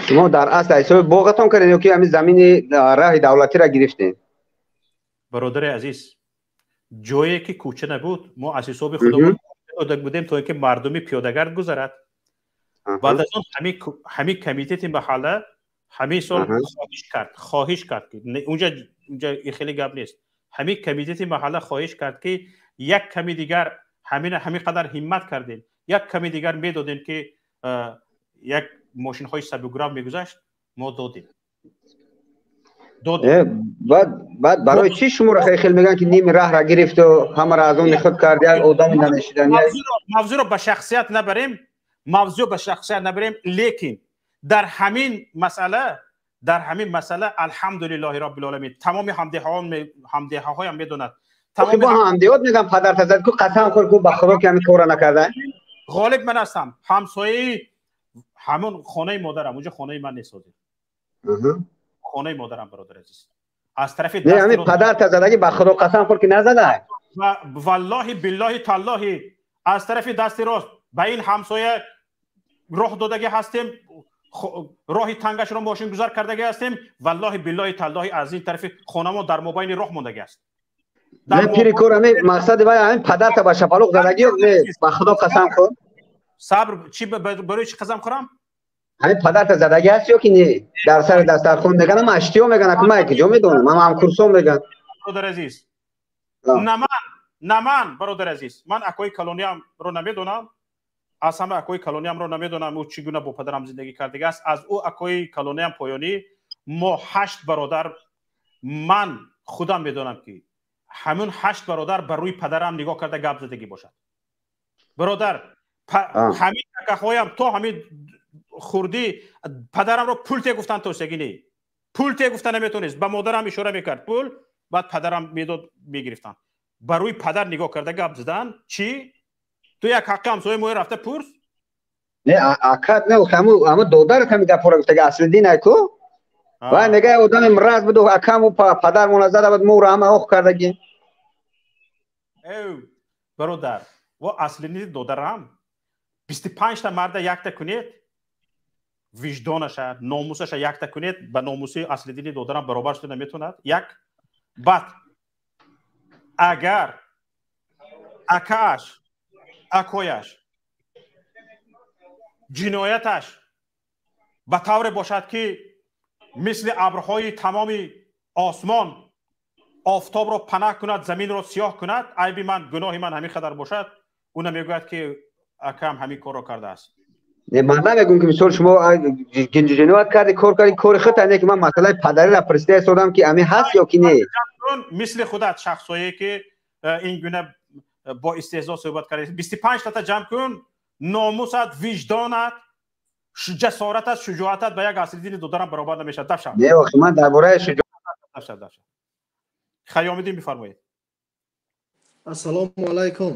Шумо дар асл аз ҳисоби боғатон кардед ё ки ҳамин замини раҳи давлатиро гирифтед? Бародари азиз, ҷое ки кӯча набуд, мо аз ҳисоби худамон дода будем, то ин ки мардуми пиёдагард гузарад. Баъд аз он ҳамин комитети маҳалла ҳамин сол хоҳиш кард, ки унҷа хеле гап нест, ҳамин комитети маҳалла хоҳиш кард, ки як ками дигар ҳамин қадар ҳиммат кардем, як ками дигар медодем, ки як мошинҳои сабукграв мегузашт, мо додем. Баъд барои чӣ шуморо хел мегӯянд, ки ними раҳра гирифту ҳамаро аз он худ кард, як одами намешидани? Мавзӯъро ба шахсият набарем, мавзӯъ ба шахсият набарем, лекин дар ҳамин масъала, дар ҳамин масъала, алҳамдулиллоҳи роббил оламин, тамоми ҳамдеҳаҳоям медонад. Тамоми ҳамдеҳот мегӯям, падарта зад ку, қасам хӯр ку, ба Худо, ки ҳамин корро накарда. Ғолиб ман ҳастам, ҳамсояи ҳамон хонаи модарам, онҷо хонаи ман нест ҳозир. Хонаи модарам, бародари азиз. Аз тарафи не, ҳамин падарта задагӣ, ба Худо қасам хӯр, ки назада. Валлоҳи биллоҳи таллоҳи, аз тарафи дасти рост ба ин ҳамсоя роҳ додагӣ ҳастем, роҳи тангашро мошин гузар кардагӣ ҳастем. Валлоҳи биллоҳи таллоҳи, аз ин тарафи хонамо дар мобайни роҳ мондагӣ аст. Не, пири кор, ҳамин мақсади вай ҳамин падарта ба шапалоқ задагӣ ё не? Ба Худо қасам хӯр. Сабр, чи барои чи қасам хӯрам? Ҳамин падарта задагӣ ҳаст ё ки не? Дар сари дастархон мегӯянд, ама аштиё мегӯянд, аку ман куҷо медонам, ама ҳамкурсон мегӯянд. Бародари азиз, на ман, на ман, бародари азиз, ман акои калониамро намедонам, аз ҳама акои калониамро намедонам, ӯ чӣ гуна бо падарам зиндагӣ кардагӣ аст. Аз ӯ акои калониам поёнӣ, мо 8 бародар, ман худам медонам, ки ҳамун 8 бародар ба рӯи падарам нигоҳ карда гап задагӣ бошад. Бародар, ҳамин акаҳоям то ҳамин хурдӣ падарамро пул те гуфтан тосягӣ не, пул те гуфта наметонист, ба модарам ишора мекард пул, баъд падарам медод, мегирифтанд. Ба рӯи падар нигоҳ карда гап задан чӣ? Ту як ҳаққи ҳамсояи моя рафта пурс. Не, акат не, ҳаму додарат ҳами гапҳоро гуфтага, Аслиддин айку. Вай мега, одами мраз буду, акаму падармона зада буд, моро ҳама ох кардагӣ. Эв, бародар, во Аслиддини додарам 25-та марда якта кунед, виҷдонаша, номусаша якта кунед, ба номуси Аслиддини додарам баробар шуда наметавонад. Як баъд агар акааш, акояш ҷинояташ ба тавре бошад, ки мисли абрҳои тамоми осмон офтобро панаҳ кунад, заминро сиёҳ кунад, айби ман, гуноҳи ман ҳамин қадар бошад, ӯ намегӯяд, ки акам ҳамин корро кардааст. Не, ман намегӯм, ки мисол шумо ҷиноят карди, кор карди, кори худ, не, ки ман масъалаи падариро пурсида истодам, ки ҳамин ҳаст ё ки не. Мисли худат шахсое, ки ин гуна бо истеҳзо суҳбат карда, 25 тата ҷамъ кун, номусат, виҷдонат, ҷасоратат, шуҷоатат ба як Аслиддини додарам баробар намешавад. Дафшав. Не, охи, ман дар бораи Дафшав, дафшав. Хаёмиддин, бифармоед. Ассалому алайкум.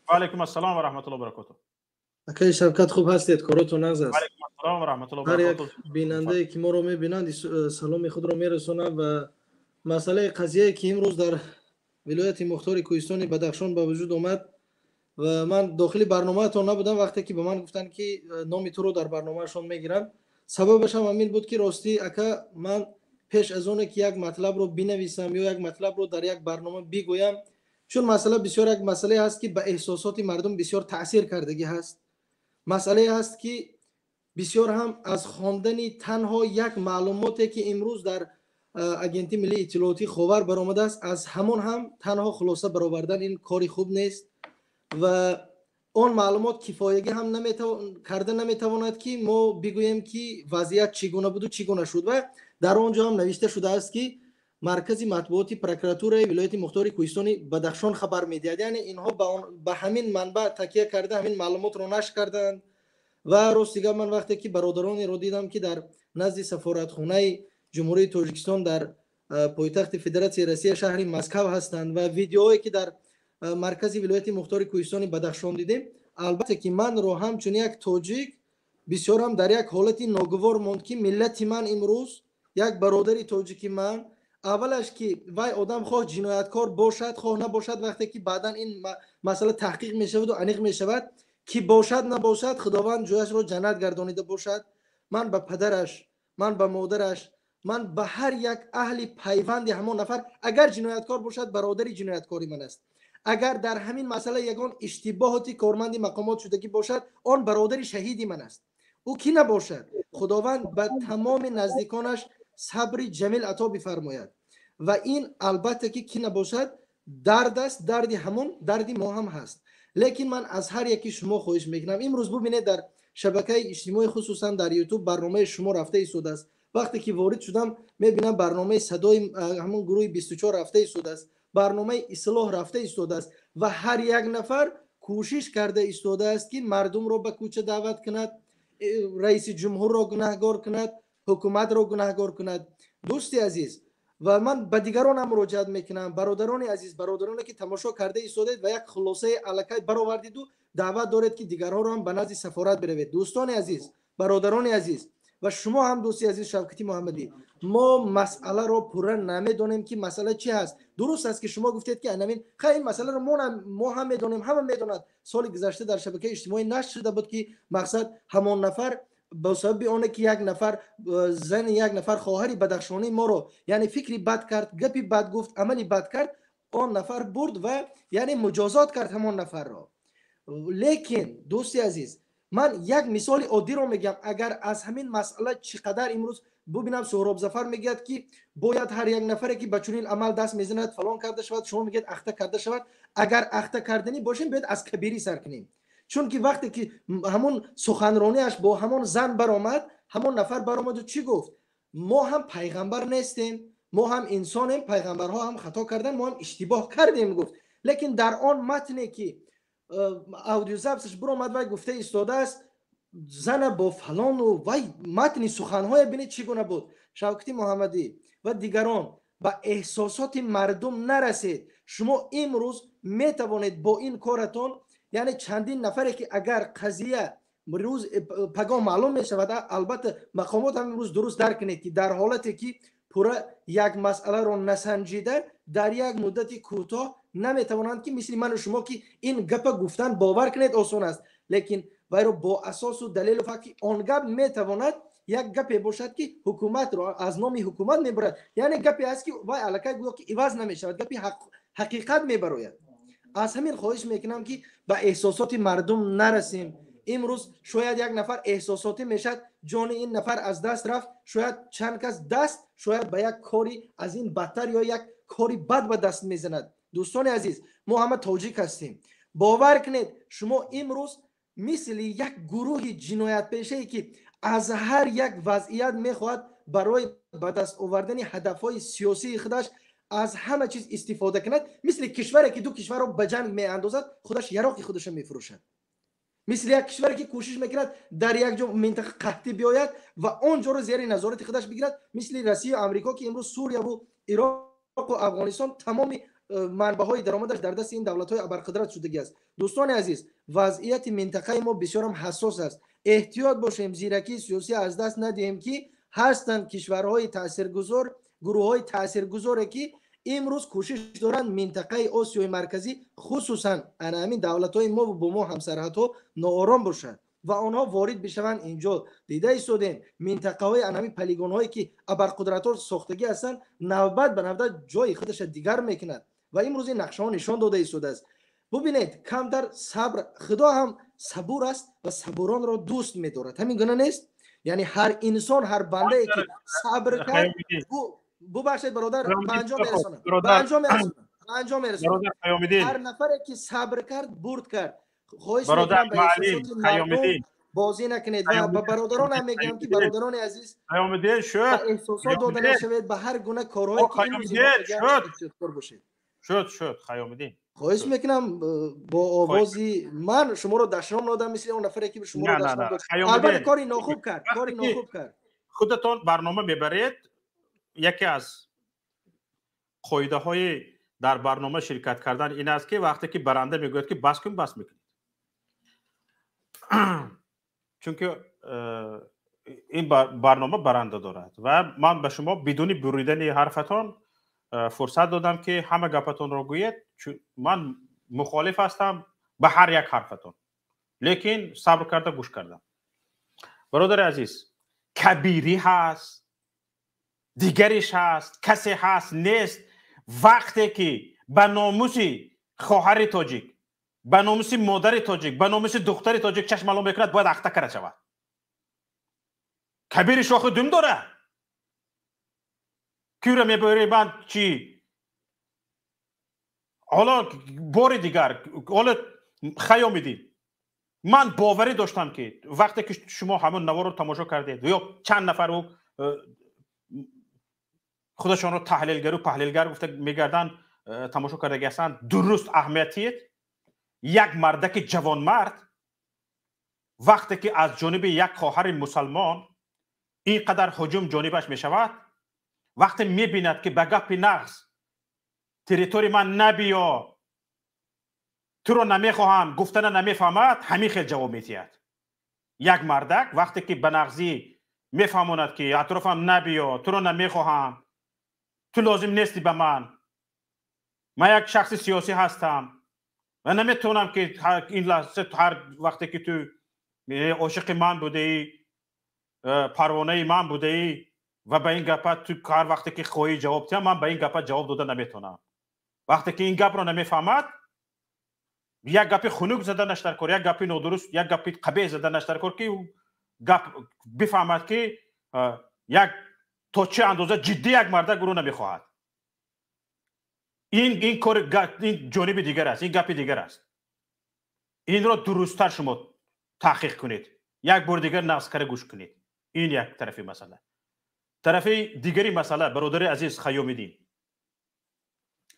Ва алайкум ассалом ва раҳматуллоҳи баракотуҳ. Акаи Шавкат, хуб ҳастед? Коротон нағз аст? Алайкум ассалом ва раҳматуллоҳи Ҳар як баракотуҳ. бинандае, ки моро мебинанд, саломи худро мерасонам. Ва масъалаи қазияе, ки имрӯз дар вилояти мухтори Кӯҳистони Бадахшон ба вуҷуд омад, ва ман дохили барномаатон набудам, вақте ки ба ман гуфтанд, ки номи туро дар барномаашон мегиранд, сабабашам ҳамин буд, ки ростӣ, ака, ман пеш аз оне ки як матлабро бинависам ё як матлабро дар як барнома бигӯям, чун масъала бисёр як масъалае ҳаст, ки ба эҳсосоти мардум бисёр таъсир кардагӣ ҳаст, масъалае ҳаст, ки бисёр ҳам аз хондани танҳо як маълумоте, ки имрӯз дар Агентии миллии иттилоотӣ Ховар баромадааст, аз ҳамон ҳам танҳо хулоса баровардан ин кори хуб нест ва он маълумот кифоягӣ ҳам карда наметавонад, ки мо бигӯем, ки вазъият чӣ гуна буду чӣ гуна шуд. Ва дар он ҷо ҳам навишта шудааст, ки маркази матбуоти прокуратураи вилояти мухтори Кӯҳистони Бадахшон хабар медиҳад, яъне инҳо ба ҳамин манбаъ такя карда ҳамин маълумотро нашр карданд. Ва рости гап, ман вақте ки бародаронеро дидам, ки дар назди сафоратхонаи Ҷумҳурии Тоҷикистон дар пойтахти Федератсияи Россия, шаҳри Москав ҳастанд, ва видеое, ки дар маркази вилояти мухтори Кӯҳистони Бадахшон дидем, албатта ки манро ҳамчун як тоҷик бисёрам дар як ҳолати ногувор монд, ки миллати ман имрӯз як бародари тоҷики ман, аввалаш ки вай одам хоҳ ҷинояткор бошад, хоҳ набошад, вақте ки баъдан ин масъала таҳқиқ мешаваду аниқ мешавад, ки бошад, набошад, Худованд ҷояшро ҷаннат гардонида бошад. Ман ба падараш, ман ба модараш, ман ба ҳар як аҳли пайванди ҳамон нафар, агар ҷинояткор бошад, бародари ҷинояткори ман аст, агар дар ҳамин масъала ягон иштибоҳоти корманди мақомот шудагӣ бошад, он бародари шаҳиди ман аст. Ӯ кӣ набошад, Худованд ба тамоми наздиконаш сабри ҷамил ато бифармояд. Ва ин албатта ки кӣ набошад, дард аст, дарди ҳамон дарди мо ҳам ҳаст. Лекин ман аз ҳар яки шумо хоҳиш мекунам, имрӯз бубинед, дар шабакаи иҷтимоӣ, хусусан дар Ютуб, барномаи шумо рафта истодааст. Вақте ки ворид шудам, мебинам барномаи садои ҳамон гурӯҳи 24 рафта истодааст, барномаи ислоҳ рафта истодааст ва ҳар як нафар кӯшиш карда истодааст, ки мардумро ба кӯча даъват кунад, раиси ҷумҳурро гунаҳгор кунад, ҳукуматро гунаҳгор кунад. Дӯсти азиз, ва ман ба дигарон ҳам муроҷиат мекунам, бародарони азиз, бародароне ки тамошо карда истодед ва як хулосаи аллакай баровардиду даъват доред, ки дигарҳоро ҳам ба назди сафорат биравед. Дӯстони азиз, бародарони азиз ва шумо ҳам, дӯсти азиз Шавкати Муҳаммадӣ, мо масъаларо пурра намедонем, ки масъала чи ҳаст. Дуруст аст, ки шумо гуфтед, ки анамин хай ин масъаларо мо ҳам медонем, ҳама медонад. Соли гузашта дар шабакаи иҷтимоӣ нашр шуда буд, ки мақсад ҳамон нафар ба сабаби оне ки як нафар зани як нафар хоҳари бадахшонии моро, яъне фикри бад кард, гапи бад гуфт, амали бад кард, он нафар бурд ва яъне муҷозот кард ҳамон нафарро. Лекин дӯсти азиз, ман як мисоли оддиро мегӯям. Агар аз ҳамин масъала чӣ қадар имрӯз бубинам, Суҳроб Зафар мегӯяд, ки бояд ҳар як нафаре ки ба чунин амал даст мезанад, фалон карда шавад, шумо мегӯяд ахта карда шавад. Агар ахта карданӣ бошем, бояд аз кабирӣ сар кунем, чунки вақте ки ҳамон суханрониаш бо ҳамон зан баромад, ҳамон нафар баромаду чӣ гуфт? Мо ҳам пайғамбар нестем, мо ҳам инсонем, пайғамбарҳо ҳам хато кардан, мо ҳам иштибоҳ кардем, гуфт. Лекин дар он матне ки аудиозаписаш биромад, вай гуфта истодааст зана бо фалону вай матни суханҳое бинед чӣ гуна буд. Шавкати Муҳаммадӣ ва дигарон, ба эҳсосоти мардум нарасед. Шумо имрӯз метавонед бо ин коратон, яъне чандин нафаре ки агар қазия рӯз пагоҳ маълум мешавад, албатта мақомот ҳам имрӯз дуруст дарк кунед, ки дар ҳолате ки пурра як масъаларо насанҷида дар як муддати кӯтоҳ наметавонанд, ки мисли ману шумо ки ин гапа гуфтан, бовар кунед, осон аст, лекин вайро бо асосу далелу факт, ки он гап метавонад як гапе бошад, ки ҳукуматро аз номи ҳукумат мебарад, яъне гапе аст, ки вай аллакай гӯё ки иваз намешавад, гапи ҳақиқат мебарояд. Аз ҳамин хоҳиш мекунам, ки ба эҳсосоти мардум нарасем. Имрӯз шояд як нафар эҳсосотӣ мешавад, ҷони ин нафар аз даст рафт, шояд чанд кас даст шояд ба як кори аз ин бадтар ё як кори бад ба даст мезанад. Дӯстони азиз, мо ҳама тоҷик ҳастем. Бовар кунед, шумо имрӯз мисли як гурӯҳи ҷиноятпешае, ки аз ҳар як вазъият мехоҳад барои ба даст овардани ҳадафҳои сиёсии худаш аз ҳама чиз истифода кунад, мисли кишваре ки ду кишварро ба ҷанг меандозад, худаш яроқи худашро мефурӯшад, мисли як кишваре ки кӯшиш мекунад дар як ҷо минтақа қаҳтӣ биёяд ва он ҷоро зери назорати худаш бигирад, мисли Россияю Амрико, ки имрӯз Сурияву Ироқу Афғонистон тамоми манбаъҳои даромадаш дар дасти ин давлатҳои абарқудрат шудагӣ аст. Дӯстони азиз, вазъияти минтақаи мо бисёрам ҳассос аст. Эҳтиёт бошем, зиракии сиёсӣ аз даст надиҳем, ки ҳастанд кишварҳои таъсиргузор, гурӯҳҳои таъсиргузоре, ки имрӯз кӯшиш доранд минтақаи Осиёи Марказӣ, хусусан ана ҳамин давлатҳои мо бо мо ҳамсарҳадҳо, ноором бошад ва онҳо ворид бишаванд. Инҷо дида истодем, минтақаҳои ана ҳамин полигонҳое ки абарқудратҳо сохтагӣ ҳастанд, навбат ба навбат ҷои худаша дигар мекунад ва имрӯз ин нақшаҳо нишон дода истодааст. Бубинед, камтар сабр, Худо ҳам сабур аст ва сабуронро дӯст медорад. Ҳамин гуна нест? Яъне ҳар инсон, ҳар бандае ки сабр кард, бубахшед бародар, ба анҷом мерасонам, ба анҷом мерасонам, ба анҷом мерасонам. Ҳар нафаре ки сабр кард, бурд кард. Хоҳиш мекунам, ба эҳсосоти мардум бозӣ накунед ва ба бародарон ҳам мегӯям, ки бародарони азиз, ба эҳсосот дода нашавед, ба ҳар гуна корҳое ки имрӯз бошед. Шуд, шуд, Хаёмиддин. Хоҳиш мекунам, бо овози ман шуморо дашном надам, мисли он нафаре ки шуморо дашном дод. Албатта кори нохуб кард, кори нохуб кард. Худатон барнома мебаред, яке аз қоидаҳои дар барнома ширкат кардан ин аст, ки вақте ки баранда мегӯяд, ки бас кун, бас мекунед, чунки ин барнома баранда дорад. Ва ман ба шумо бидуни буридани ҳарфатон фурсат додам, ки ҳама гапатонро гӯед. Ман мухолиф ҳастам ба ҳар як ҳарфатон, лекин сабр карда гӯш кардам. Бародари азиз, кабирӣ ҳаст, дигариш ҳаст, касе ҳаст, нест. Вақте ки ба номуси хоҳари тоҷик, ба номуси модари тоҷик, ба номуси духтари тоҷик чашмалом мекунад, бояд ахта карда шавад. Кабири шохи дум дора, кюра мебарӣ ман чӣ? Ҳоло бори дигар, ҳоло Хаёмиддин, ман боварӣ доштам, ки вақте ки шумо ҳамон наворро тамошо кардед ё чанд нафар Худашонро таҳлилгару паҳлилгар гуфта мегарданд, тамошо кардаги ҳастанд, дуруст аҳамият диҳед. Як мардаки ҷавонмард вақте ки аз ҷониби як хоҳари мусалмон ин қадар ҳуҷум ҷонибаш мешавад, вақте мебинад ки ба гапи нағз территорияи ман набиё, туро намехоҳам гуфтана намефаҳмад, ҳамин хел ҷавоб медиҳад. Як мардак вақте ки ба нағзӣ мефаҳмонад ки атрофам набиё, туро намехоҳам, ту лозим нести ба ман, ман як шахси сиёсӣ ҳастам ва наметавонам ки ин лаҳза ҳар вақте ки ту ошиқи ман будаӣ, парвонаи ман будаӣ ва ба ин гапа ту ҳар вақте ки хоҳӣ ҷавоб диҳам, ман ба ин гапа ҷавоб дода наметавонам. Вақте ки ин гапро намефаҳмад, як гапи хунук заданаш дар кор, як гапи нодуруст, як гапи қабеҳ заданаш дар кор, ки гап бифаҳмад ки як то чӣ андоза ҷиддӣ як мардак ӯро намехоҳад. Ин кор, ин ҷониби дигар аст, ин гапи дигар аст. Инро дурусттар шумо таҳқиқ кунед, як бори дигар нағз карда гӯш кунед. Ин як тарафи масъала. Тарафи дигари масъала, бародари азиз Хайёмиддин,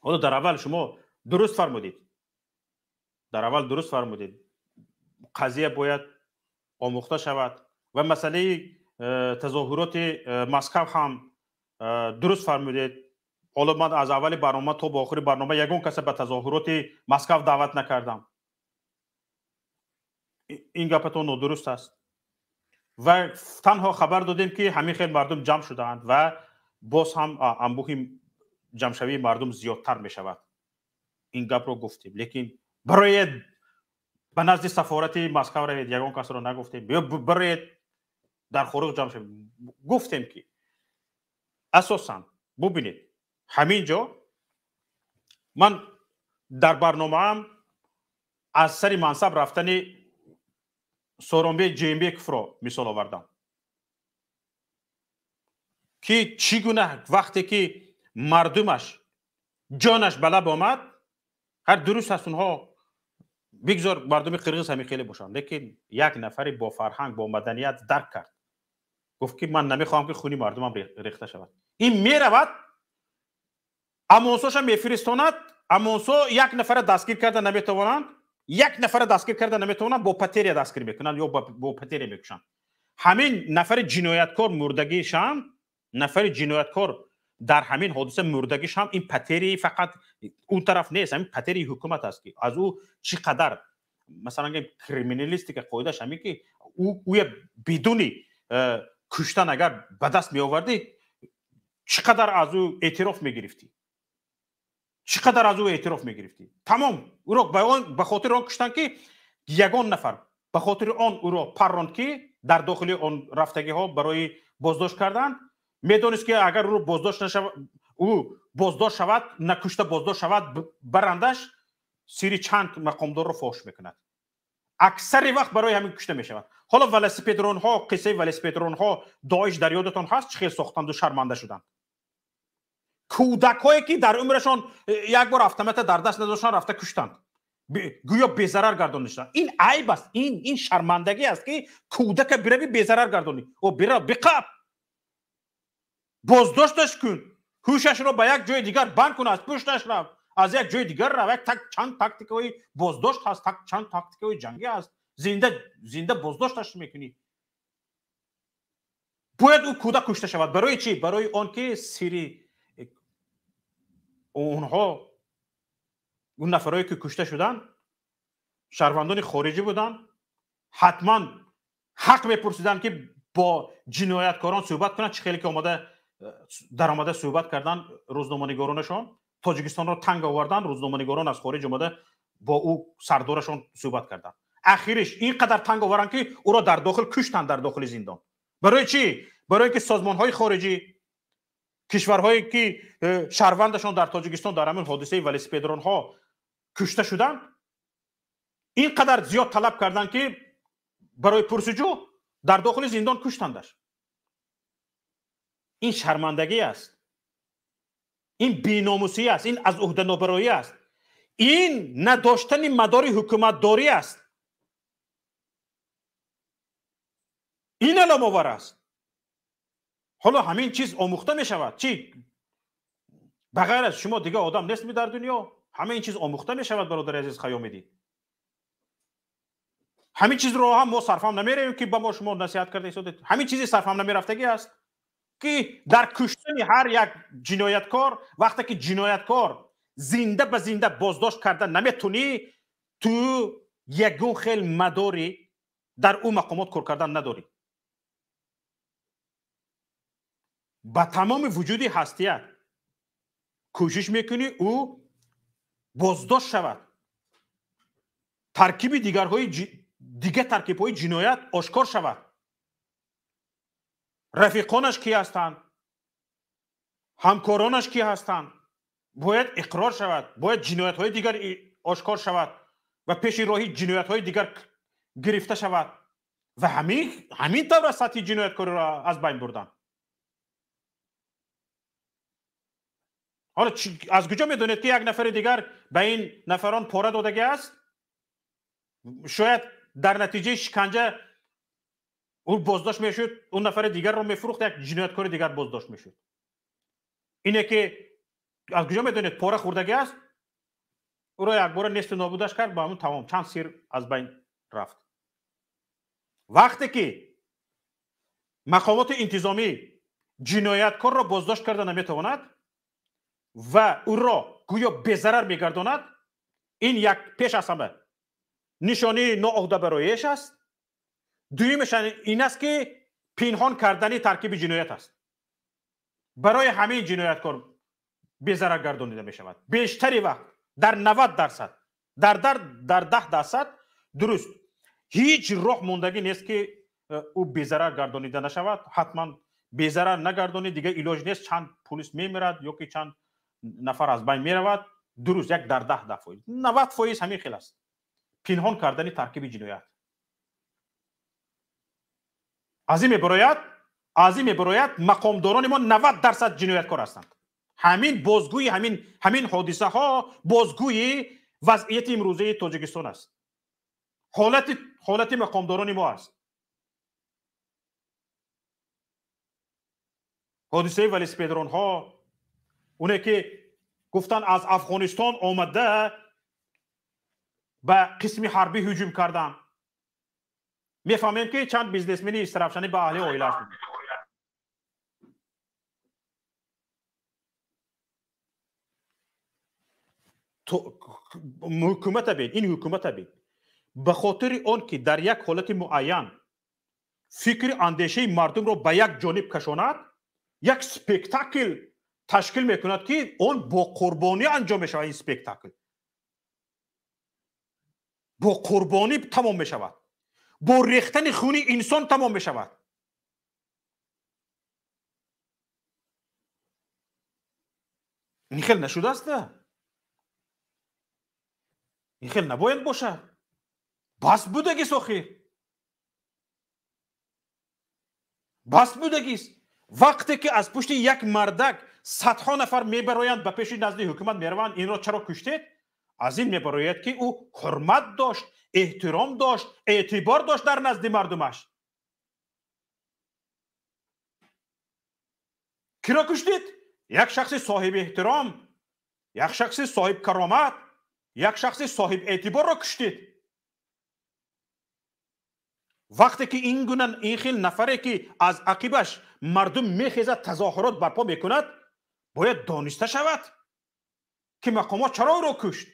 ҳоло дар аввал шумо дуруст фармудед, дар аввал дуруст фармудед, қазия бояд омӯхта шавад ва масъалаи тазоҳуроти Москав ҳам дуруст фармудед. Ҳоло ман аз аввали барнома то ба охири барнома ягон каса ба тазоҳуроти Москав даъват накардам. Ин гапатон нодуруст аст ва танҳо хабар додем ки ҳамин хел мардум ҷамъ шудаанд ва боз ҳам анбӯҳи ҷамъшавии мардум зиёдтар мешавад. Ин гапро гуфтем, лекин барои ба назди сафорати Москав равед ягон касро нагуфтем, ё барои дар хориҷ ҷамъ шавед. Гуфтем ки асосан бубинед, ҳамин ҷо ман дар барномаам аз сари мансаб рафтани Сооронбек Жээнбековро мисол овардам, ки чӣ гуна вақте ки мардумаш ҷонаш ба лаб омад, ҳар дуруст аст, онҳо бигзор мардуми қирғиз ҳамин хеле бошанд, лекин як нафари бо фарҳанг, бо маданият дарк кард, гуфт ки ман намехоҳам ки хуни мардумам рехта шавад. Ин меравад, амонсоша мефиристонад, амонсо як нафара дастгир карда наметавонанд, як нафара дастгир карда наметавонанд, бо патерия дастгир мекунанд ё бо патерия мекушанд. Ҳамин нафари ҷинояткор мурдагишам, нафари ҷинояткор дар ҳамин ҳодиса мурдагишам, ин патерии фақат он тараф нест, ҳамин патерии ҳукумат аст ки аз ӯ чӣ қадар, масалан криминалистика қоидааш ҳамин ки ӯя бидуни куштан агар ба даст меовардӣ, чӣ қадар аз ӯ эътироф мегирифтӣ, чӣ қадар аз ӯ эътироф мегирифтӣ. Тамом ӯро ба хотири он куштанд ки ягон нафар ба хотири он ӯро парронд ки дар дохили он рафтагиҳо барои боздошт кардан, медонист ки агар ӯро боздошт нашавад, ӯ боздошт шавад, накушта боздошт шавад, барандаш сири чанд мақомдорро фош мекунад. Аксари вақт барои ҳамин кушта мешавад. Ҳоло велосипедронҳо, қиссаи велосипедронҳо Доиш дар ёдатон ҳаст, чӣ хел сохтанду шарманда шуданд. Кӯдакҳое ки дар умрашон як бор автомата дар даст надоштанд, рафта куштанд, гӯё безарар гардониданд. Ин айб аст, ин шармандагӣ аст ки кӯдака бирави безарар гардонӣ. О бира биқаб, боздошташ кун, ҳушашро ба як ҷои дигар банд кун, аз пушташ рав, аз як ҷои дигар рав. Як чанд тактикаҳои боздошт ҳаст, чанд тактикаҳои ҷангӣ ҳаст. Зинда боздошташ мекунӣ. Бояд ӯ кӯдак кушта шавад. Барои чӣ? Барои он ки сири онҳо, он нафарое ки кушта шуданд, шаҳрвандони хориҷӣ буданд, ҳатман ҳақ мепурсиданд ки бо ҷинояткорон суҳбат кунанд. Чӣ хеле ки омада даромада суҳбат карданд рӯзноманигоронашон, Тоҷикистонро танг оварданд, рӯзноманигорон аз хориҷ омада бо ӯ сардорашон суҳбат карданд. Ахириш ин қадар танг оваранд ки ӯро дар дохил куштанд, дар дохили зиндон. Барои чӣ? Барои ин ки созмонҳои хориҷӣ, кишварҳое ки шаҳрвандашон дар Тоҷикистон дар ҳамин ҳодисаи велосипедронҳо кушта шуданд, ин қадар зиёд талаб карданд ки барои пурсуҷӯ дар дохили зиндон куштандаш. Ин шармандагӣ аст, ин беномусӣ аст, ин аз уҳданобароӣ аст, ин надоштани мадори ҳукуматдорӣ аст. Ин аломовар аст. Ҳоло ҳамин чиз омӯхта мешавад. Чӣ? Ба ғайр аз шумо дигар одам нест ми дар дунё? Ҳама ин чиз омӯхта мешавад, бародари азиз Хайомидӣ. Ҳамин чизро ҳам мо сарфам намеравем, ки ба мо шумо насиҳат карда истодед. Ҳамин чизи сарфам намерафтагӣ аст, ки дар куштани ҳар як ҷинояткор, вақте ки ҷинояткор зинда ба зинда боздошт карда наметунӣ, ту ягон хел мадорӣ дар ӯ мақомот кор кардан надорӣ. Ба тамоми вуҷуди ҳастият кӯшиш мекунӣ ӯ боздошт шавад, таркиби дигарҳои дигар таркибҳои ҷиноят ошкор шавад, рафиқонаш ки ҳастанд, ҳамкоронаш ки ҳастанд, бояд иқрор шавад, бояд ҷиноятҳои дигар ошкор шавад ва пеши роҳи ҷиноятҳои дигар гирифта шавад ва ҳамин тавр сатҳи ҷинояткориро аз байн бурдан. Ҳоло аз куҷо медонед, ки як нафари дигар ба ин нафарон пора додагӣ аст? Шояд дар натиҷаи шиканҷа ӯ боздошт мешуд, ӯ нафари дигарро мефурӯхт, як ҷинояткори дигар боздошт мешуд. Ине ки аз куҷо медонед пора хӯрдагӣ аст, ӯро якбора несту нобудаш кард, ба ҳамун тамом, чанд сир аз байн рафт. Вақте ки мақомоти интизомӣ ҷинояткорро боздошт карда наметавонад ва ӯро гӯё безарар мегардонад, ин як пеш аз ҳама нишонии ноуҳдабароиаш аст. Дуюмаш ин аст, ки пинҳон кардани таркиби ҷиноят аст. Барои ҳамин ҷинояткор безарар гардонида мешавад. Бештари вақт дар 90%, дар 10% дуруст ҳеҷ роҳ мондагӣ нест, ки ӯ безарар гардонида нашавад. Ҳатман безарар нагардонӣ, дигар илоҷ нест, чанд пулис мемирад ё ки чанд нафар аз байн меравад. Дуруст, як дар 10%, 90% ҳамин хел аст. Пинҳон кардани таркиби ҷиноят. Аз ин мебарояд мақомдорони мо 90% ҷинояткор ҳастанд. Ҳамин бозгӯи ҳамин ҳодисаҳо бозгӯи вазъияти имрӯзаи Тоҷикистон аст. Ҳолати мақомдорони мо аст. Ҳодисаи велосипедронҳо, оне ки гуфтанд аз Афғонистон омада ба қисми ҳарбӣ ҳуҷум карданд. Мефаҳмем, ки чанд бизнесмени истарафшанӣ ба аҳли оилааш буд. Ҳукумата бин, ин ҳукумата бин. Ба хотири он ки дар як ҳолати муайян фикри андешаи мардумро ба як ҷониб кашонад, як спектакл ташкил мекунад, ки он бо қурбонӣ анҷом мешавад. Ин спектакл бо қурбонӣ тамом мешавад, бо рехтани хуни инсон тамом мешавад. Ин хел нашудааст, ин хел набояд бошад. Бас будагист охир, бас будагист. Вақте ки аз пушти як мардак садҳо нафар мебароянд, ба пеши назди ҳукумат мераванд, инро чаро куштед? Аз ин мебарояд, ки ӯ ҳурмат дошт, эҳтиром дошт, эътибор дошт дар назди мардумаш. Киро куштед? Як шахси соҳиби эҳтиром, як шахси соҳиб каромат, як шахси соҳиб эътиборро куштед. Вақте ки ин гуна ин хел нафаре, ки аз ақибаш мардум мехезад, тазоҳурот барпо мекунад, бояд дониста шавад, ки мақомот чаро ӯро кушт,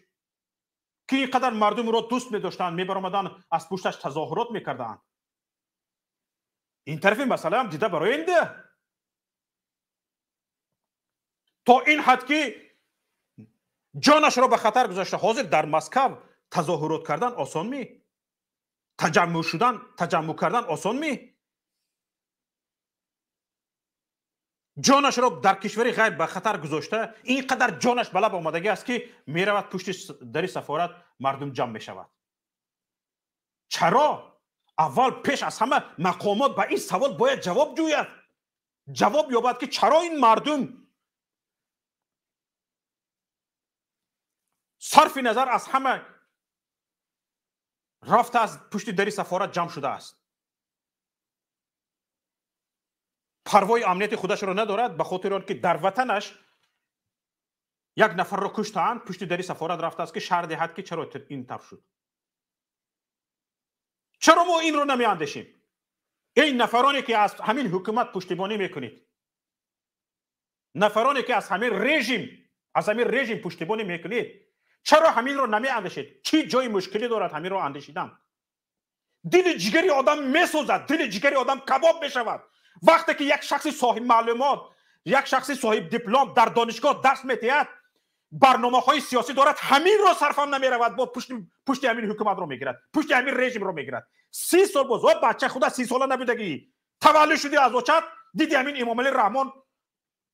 ки ин қадар мардум ӯро дӯст медоштанд, мебаромаданд, аз пушташ тазоҳурот мекарданд. Ин тарафи масъалаам дида бароенда. То ин ҳад ки ҷонашро ба хатар гузошта. Ҳозир дар Москав тазоҳурот кардан осон ми? Таҷаммӯъ шудан, таҷаммӯъ кардан осон ми? Ҷонашро дар кишвари ғайр ба хатар гузошта, ин қадар ҷонаш ба лаб омадагӣ аст, ки меравад пушти дари сафорат мардум ҷамъ мешавад. Чаро? Аввал пеш аз ҳама мақомот ба ин савол бояд ҷавоб ҷӯяд, ҷавоб ёбад, ки чаро ин мардум сарфи назар аз ҳама рафта аз пушти дари сафорат ҷамъ шудааст. Парвои амнияти худашро надорад, ба хотири он ки дар ватанаш як нафарро куштаанд, пушти дари сафорат рафтааст ки шарҳ диҳад ки чаро ин тавр шуд. Чаро мо инро намеандешем? Эй нафароне ки аз ҳамин ҳукумат пуштибонӣ мекунед, нафароне ки аз ҳамин режим пуштибонӣ мекунед, чаро ҳаминро намеандешед? Чӣ ҷои мушкилӣ дорад ҳаминро андешидан? Дили ҷигари одам месӯзад, дили ҷигари одам кабоб мешавад вақте ки як шахси соҳиб маълумот, як шахси соҳиб диплом дар донишгоҳ дарс медиҳад, барномаҳои сиёсӣ дорад, ҳаминро сарфам намеравад, бо пушти ҳамин ҳукуматро мегирад, пушти ҳамин режимро мегирад. 30 сол боз, о бача худа 30 сола набудагӣ, таваллуд шуди аз очат, диди ҳамин Эмомалӣ Раҳмон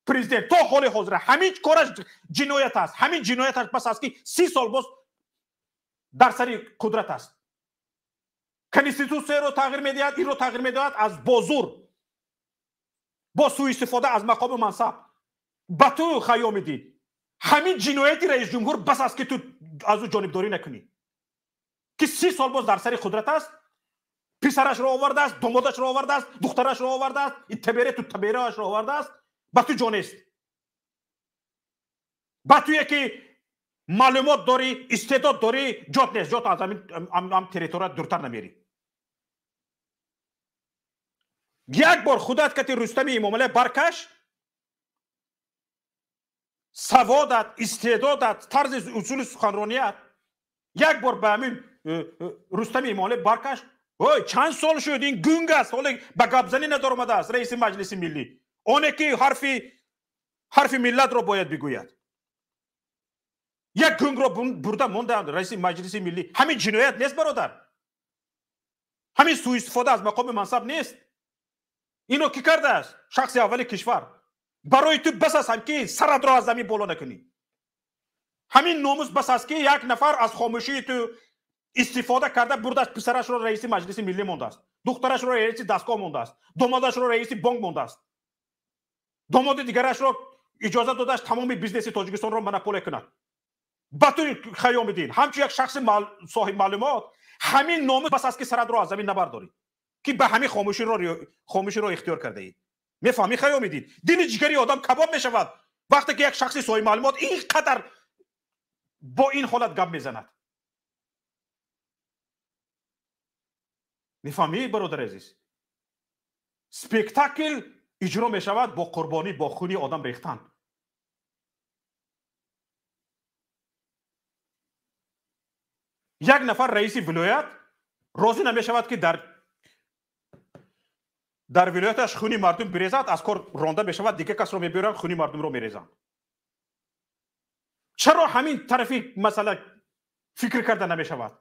президент то ҳоли ҳозира ҳамин кораш ҷиноят аст, ҳамин ҷинояташ бас аст ки 30 сол боз дар сари қудрат аст. Конститутсияро тағйир медиҳад, инро тағйир медиҳад аз бозур, бо суистифода аз мақому мансаб. Ба ту Хайёмиддин ҳамин ҷинояти раис ҷумҳур бас аст ки ту аз ӯ ҷонибдорӣ накунӣ, ки 30 сол боз дар сари қудрат аст, писарашро овардааст, домодашро овардааст, духтарашро овардааст, табере ту табераашро овардааст, ба ту ҷо нест. Ба туе ки маълумот дорӣ, истеъдод дорӣ, ҷот нест, ҷот аз ҳамин территория дуртар намерӣ. Як бор худат кати Рустами Эмомалӣ баркаш, саводат, истеъдодат, тарзи усули суханроният як бор ба ҳамин Рустами Эмомалӣ баркаш. Ой, чанд сол шуд, ин гунг аст, ҳоло ба гапзанӣ надоромадааст раиси Маҷлиси Миллӣ, оне ки ҳарфи миллатро бояд бигӯяд. Як гунгро бурда мондаанд раиси Маҷлиси Миллӣ. Ҳамин ҷиноят нест, бародар? Ҳамин суистифода аз мақоми мансаб нест? Инро кӣ кардааст? Шахси аввали кишвар. Барои ту бас аст ҳам ки саратро аз замин боло накунӣ. Ҳамин номус бас аст ки як нафар аз хомӯшии ту истифода карда бурдааст, писарашро раиси Маҷлиси Миллӣ мондааст, духтарашро раиси дастгоҳ мондааст, домодашро раиси бонк мондааст, домоди дигарашро иҷоза додааст тамоми бизнеси Тоҷикистонро монополия кунад. Ба ту Хайёмиддин ҳамчун як шахси соҳиб маълумот ҳамин номус бас аст ки саратро аз замин набардорӣ, ки ба ҳамин хомӯширо ихтиёр кардаӣ. Мефаҳмӣ Хайёмиддин? Дили ҷигари одам кабоб мешавад вақте ки як шахси соҳиб маълумот ин қадар бо ин ҳолат гап мезанад. Мефаҳмӣ, бародари азиз? Спектакл иҷро мешавад бо қурбонӣ, бо хуни одам рехтан. Як нафар раиси вилоят розӣ намешавад ки дар вилояташ хуни мардум бирезад, аз кор ронда мешавад, дигар касро мебиёранд, хуни мардумро мерезанд. Чаро ҳамин тарафи масъала фикр карда намешавад?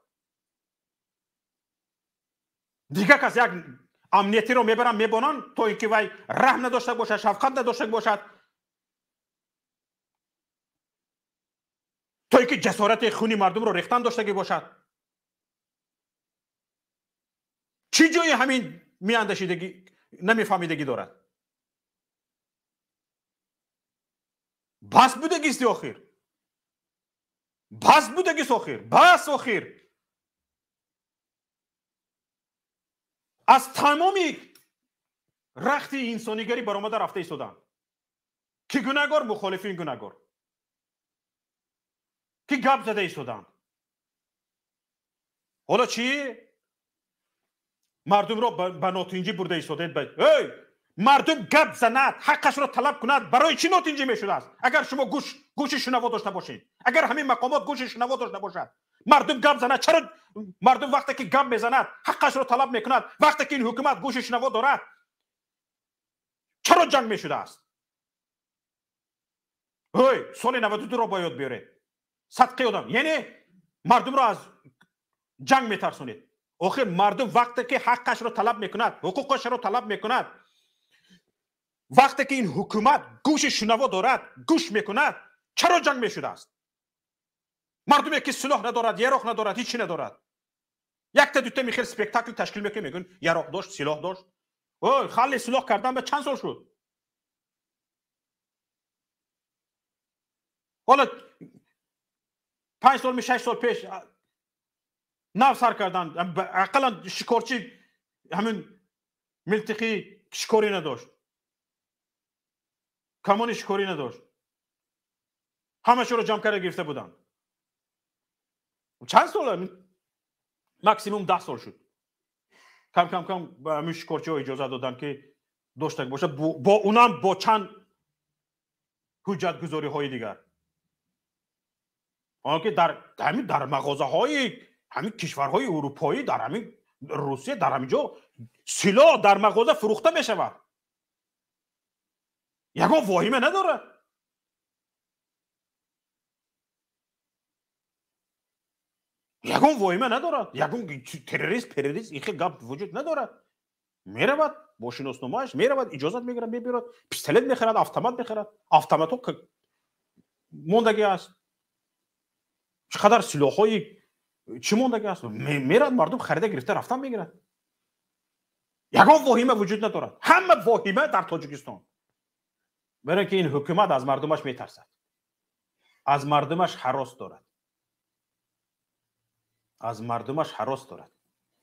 Дигар кас як амниятиро мебаранд, мебонанд, то ин ки вай раҳм надошта бошад, шафқат надошта бошад, то ин ки ҷасорати хуни мардумро рехтан доштагӣ бошад. Чӣ ҷои ҳамин меандешидагӣ, намефаҳмидагӣ дорад? Бас будагисти охир, бас будагист охир, бас охир. Аз тамоми рахти инсонигарӣ баромада рафта истоданд. Ки гунаҳгор? Мухолифин гунаҳгор. Ки гап зада истоданд. Ҳоло чӣ? Мардумро ба нотинҷӣ бурда истодед. Эй, мардум гап занад, ҳаққашро талаб кунад, барои чӣ нотинҷӣ мешудааст? Агар шумо гӯши шунаво дошта бошед, агар ҳамин мақомот гӯши шунаво дошта бошад, мардум гап занад. Чаро мардум вақте ки гап мезанад, ҳаққашро талаб мекунад, вақте ки ин ҳукумат гӯши шунаво дорад, чаро ҷанг мешудааст? Ой, соли 92-ро ба ёд биёред. Садқи одам, яъне мардумро аз ҷанг метарсонед. Охир мардум вақте ки ҳаққашро талаб мекунад, ҳуқуқашро талаб мекунад, вақте ки ин ҳукумат гӯши шунаво дорад, гӯш мекунад, чаро ҷанг мешудааст? Мардуме ки силоҳ надорад, яроқ надорад, ҳеҷ чи надорад. Якта дута михел спектакл ташкил мекунад, мегӯянд яроқ дошт, силоҳ дошт. Ой, халли силоҳ кардан ба чанд сол шуд? Ҳоло 5 сол, 6 сол пеш нав сар кардан, ақаллан шикорчӣ ҳамин милтиқи шикорӣ надошт. Камони шикорӣ надошт. Ҳамашро ҷамъ карда гирифта буданд. Чанд сол? Максимум 10 сол шуд. Кам кам кам ба ҳамин шикорчиҳо иҷоза доданд, ки дошта бошад, бо унам бо чанд ҳуҷҷатгузориҳои дигар. Он ки дар ҳамин дар мағозаҳои ҳамин кишварҳои урупоӣ, дар ҳамин Русия, дар ҳамин ҷо силоҳ дар мағоза фурӯхта мешавад. Ягон воҳима надорад. Ягон воҳима надорад. Ягон террорист, перрорист ин хел гап вуҷуд надорад. Меравад бо шиносномааш, меравад, иҷозат мегирад, мебирад, пистолет мехарад, автомат мехарад. Автоматҳо мондагӣ аст. Чӣ қадар силоҳҳои чӣ мондагӣ аст. Мерад, мардум харида гирифта рафтан мегирад. Ягон воҳима вуҷуд надорад. Ҳама воҳима дар Тоҷикистон. Барои ки ин ҳукумат аз мардумаш метарсад. Аз мардумаш ҳарос дорад. Аз мардумаш ҳарос дорад.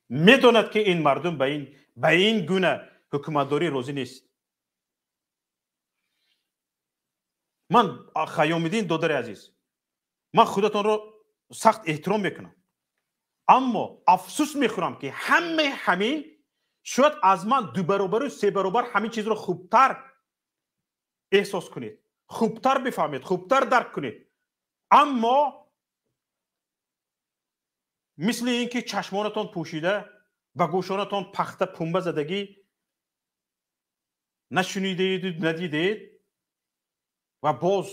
Медонад, ки ин мардум ба ин гуна ҳукуматдорӣ розӣ нест. Ман Хайёмиддин додари азиз, ман худатонро сахт эҳтиром мекунам. Аммо афсӯс мехӯрам, ки ҳамаи ҳамин шояд аз ман 2 баробару 3 баробар ҳамин чизро хубтар эҳсос кунед, хубтар бифаҳмед, хубтар дарк кунед. Аммо мисли ин ки чашмонатон пӯшида, ба гӯшонатон пахта пумба задагӣ нашунидееду надидеед ва боз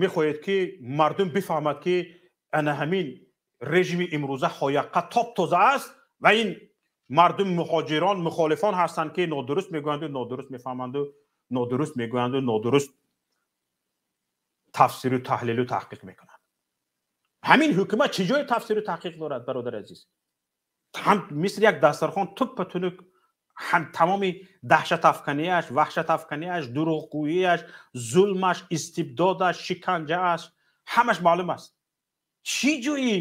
мехоҳед, ки мардум бифаҳмад, ки ана ҳамин режими имрӯза ҳояққа топ-тоза аст ва ин мардум муҳоҷирон, мухолифон ҳастанд, ки нодуруст мегӯянду нодуруст мефаҳманду нодуруст мегӯянду нодуруст тафсиру таҳлилу таҳқиқ мекунанд. Ҳамин ҳукумат чӣ ҷои тафсиру таҳқиқ дорад, бародари азиз? Ҳам мисли як дастархон туппа тунук, ҳам тамоми даҳшатафканиаш, ваҳшатафканиаш, дурӯғгӯиаш, зулмаш, истибдодаш, шиканҷааш ҳамаш маълум аст. Чӣ ҷои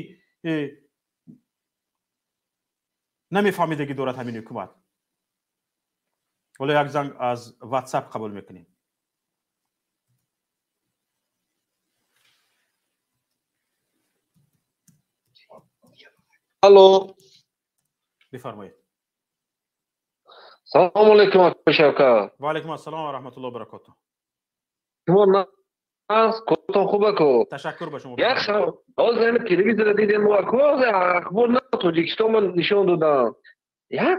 намефаҳмидагӣ дорад ҳамин ҳукумат? Ҳоло як занг аз WhatsApp қабул мекунем. Алло. Бифармоед. Салому алейкум, акои Шавкат. Ва алейкум ассалом ва раҳматуллоҳи ва баракотуҳ. Шумо нағз, кортон хуб ако? Ташаккур ба шумо. Як ҳозир ҳамин телевизорро дидем мо ако, ҳозир ахбор на Тоҷикистон ман нишон додам. Як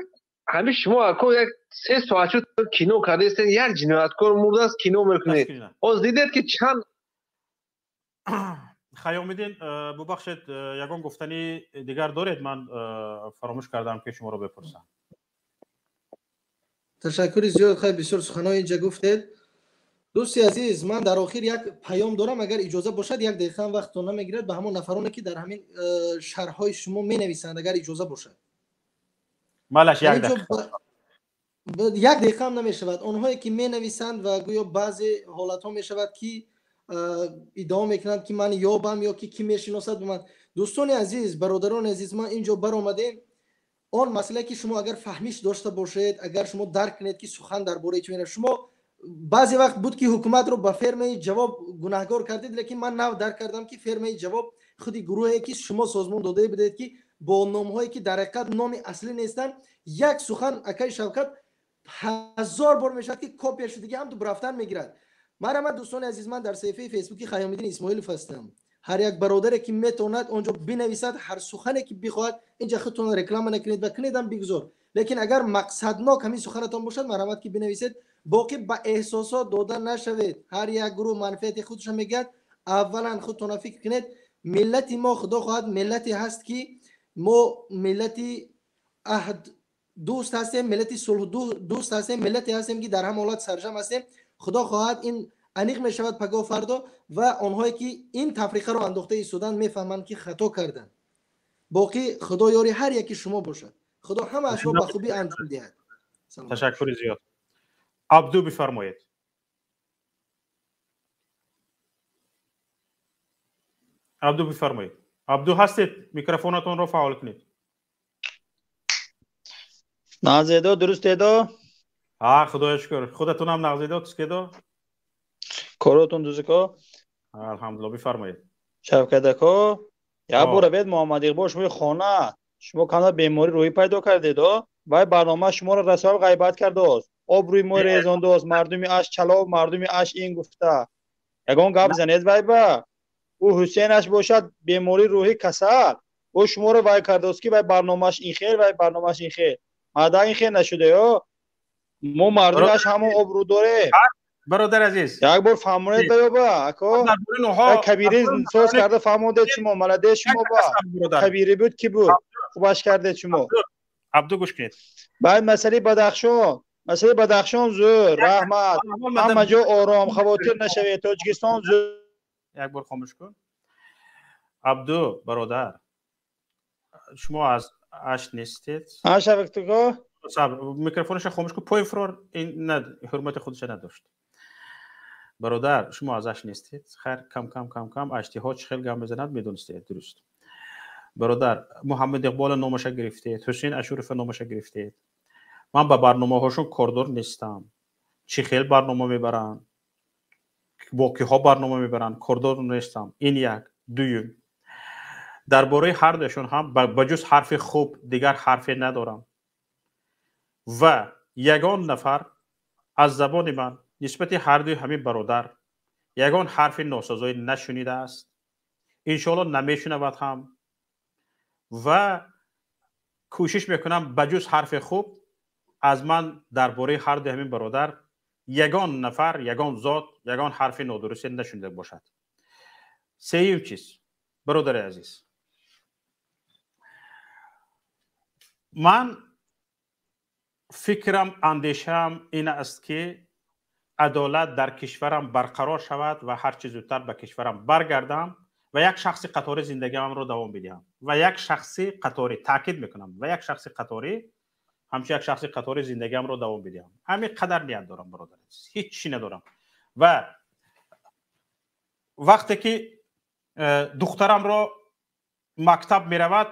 ҳамин шумо ако як 3 соат шуд кино кардаистед, як ҷинояткор мурдааст, кино мекунед. Ҳозир дидед, ки чанд Хайёмиддин, бубахшед, ягон гуфтани дигар доред? Ман фаромӯш кардам, ки шуморо бипурсам. Ташаккури зиёд. Хай, бисёр суханҳо инҷа гуфтед. Дӯсти азиз, ман дар охир як паём дорам, агар иҷоза бошад, як дақиқа ҳам вақтон намегирад, ба ҳамон нафароне, ки дар ҳамин шарҳҳои шумо менависанд, агар иҷоза бошад. Малаш, як дақиқа. Як дақиқа ҳам намешавад. Онҳое ки менависанд ва гӯё баъзе ҳолатҳо мешавад, ки иддао мекунанд, ки ман ёбам ё ки ки мешиносад ба ман. Дӯстони азиз, бародарони азиз, ман инҷо баромадем. Он масъалае, ки шумо агар фаҳмиш дошта бошед, агар шумо дарк кунед, ки сухан дар бораи чӣ меравад. Шумо баъзе вақт буд, ки ҳукуматро ба фермаи ҷавоб гунаҳгор кардед, лекин ман нав дарк кардам, ки фермаи ҷавоб худи гурӯҳе, ки шумо созмон додае будед, ки бо номҳое, ки дар ҳақиқат номи аслӣ нестанд. Як сухан, акаи Шавкат, 1000 бор мешавад, ки копия шудагӣ ҳам ту рафтан мегирад. Марҳамат, дӯстони азиз, ман дар саҳифаи фейсбуки Хайёмиддин Исмоилов ҳастам. Ҳар як бародаре, ки метавонад, онҷо бинависад ҳар сухане, ки бихоҳад. Инҷа худтон реклама накунед ва кунедам бигузор, лекин агар мақсаднок ҳамин суханатон бошад, марҳамат, ки бинависед. Боқӣ ба эҳсосот дода нашавед. Ҳар як гурӯҳ манфиати худашро мегӯяд. Аввалан худтонро фикр кунед. Миллати мо, худо хоҳад, миллате ҳаст, ки мо миллати аҳд дӯст ҳастем, миллати сулҳдӯст ҳастем, миллате ҳастем, ки дар ҳама ҳолат сарҷам ҳастем. Худо хоҳад, ин аниқ мешавад пагоҳ фардо ва онҳое, ки ин тафриқаро андохта истоданд, мефаҳманд, ки хато карданд. Боқӣ худо ёри ҳар яки шумо бошад. Худо ҳамаашро ба хубӣ анҷом диҳад. Ташаккури зиёд. Абду, бифармоед. Абду, бифармоед. Абду ҳастед? Микрофонатонро фаъол кунед. Нағзедо, дурустедо? Ҳа, худоя шукр. Худатонам нағзедо, тускедо? Коротон дузико? Алҳамдулилла, бифармоед. Шавкат ако, як бора бед Муҳаммад Иқбол шумои хона, шумо канда беморӣ рӯҳӣ пайдо кардед, о? Вай барнома шуморо расо ғайбат кардааст. Обрӯи мо резондааст, мардуми аш чалов, мардуми аш ин гуфта. Ягон гап занед вай ба? Ӯ Ҳусейнаш бошад беморӣ рӯҳӣ касал. Ӯ шуморо вай кардааст ки вай барномааш ин хел, вай барномааш ин хел. Мада ин хел нашуда, ё? Мо мардумаш ҳамон обрӯ дорем. Бародар азиз, як бор фаҳмонед ба ёба, ако. Кабири соз карда фаҳмондед шумо, маладе шумо ба. Кабири буд ки буд? Хубаш кардед шумо. Абду гӯш кунед. Баъд масъалаи Бадахшон, масъалаи Бадахшон зӯр, раҳмат. Ҳама ҷо ором, хавотир нашавед, Тоҷикистон зӯр. Як бор хомӯш кун. Абду бародар, шумо аз аш нестед? А Шавкат ако? Сабр, микрофонашро хомӯш кун. Поин фурор, ин ҳурмати худашро надошт. Бародар, шумо аз аш нестед. Хайр, кам кам кам кам аштиҳо чӣ хел гап мезанад медонистед, дуруст. Бародар, Муҳаммад Иқбола номаша гирифтед, Ҳусейн Ашурова номаша гирифтед. Ман ба барномаҳошон кордор нестам. Чӣ хел барнома мебаранд, бо киҳо барнома мебаранд, кордор нестам. Ин як. Дуюм, дар бораи ҳар дуяшон ҳам ба ҷуз ҳарфи хуб дигар ҳарфе надорам. Ва ягон нафар аз забони ман нисбати ҳар дуи ҳамин бародар ягон ҳарфи носозоӣ нашунидааст, иншоалло намешунавад ҳам. Ва кӯшиш мекунам ба ҷуз ҳарфи хуб аз ман дар бораи ҳар дуи ҳамин бародар ягон нафар, ягон зот, ягон ҳарфи нодурусте нашунида бошад. Сеюм чиз, бародари азиз, ман фикрам, андешаам ин аст ки адолат дар кишварам барқарор шавад ва ҳарчи зудтар ба кишварам баргардам ва як шахси қаторӣ зиндагиамро давом бидиҳам. Ва як шахси қаторӣ, таъкид мекунам, ва як шахси қаторӣ, ҳамчун як шахси қаторӣ зиндагиамро давом бидиҳам. Ҳамин қадар ният дорам, бародар, ҳеҷ чӣ надорам. Ва вақте ки духтарамро мактаб меравад,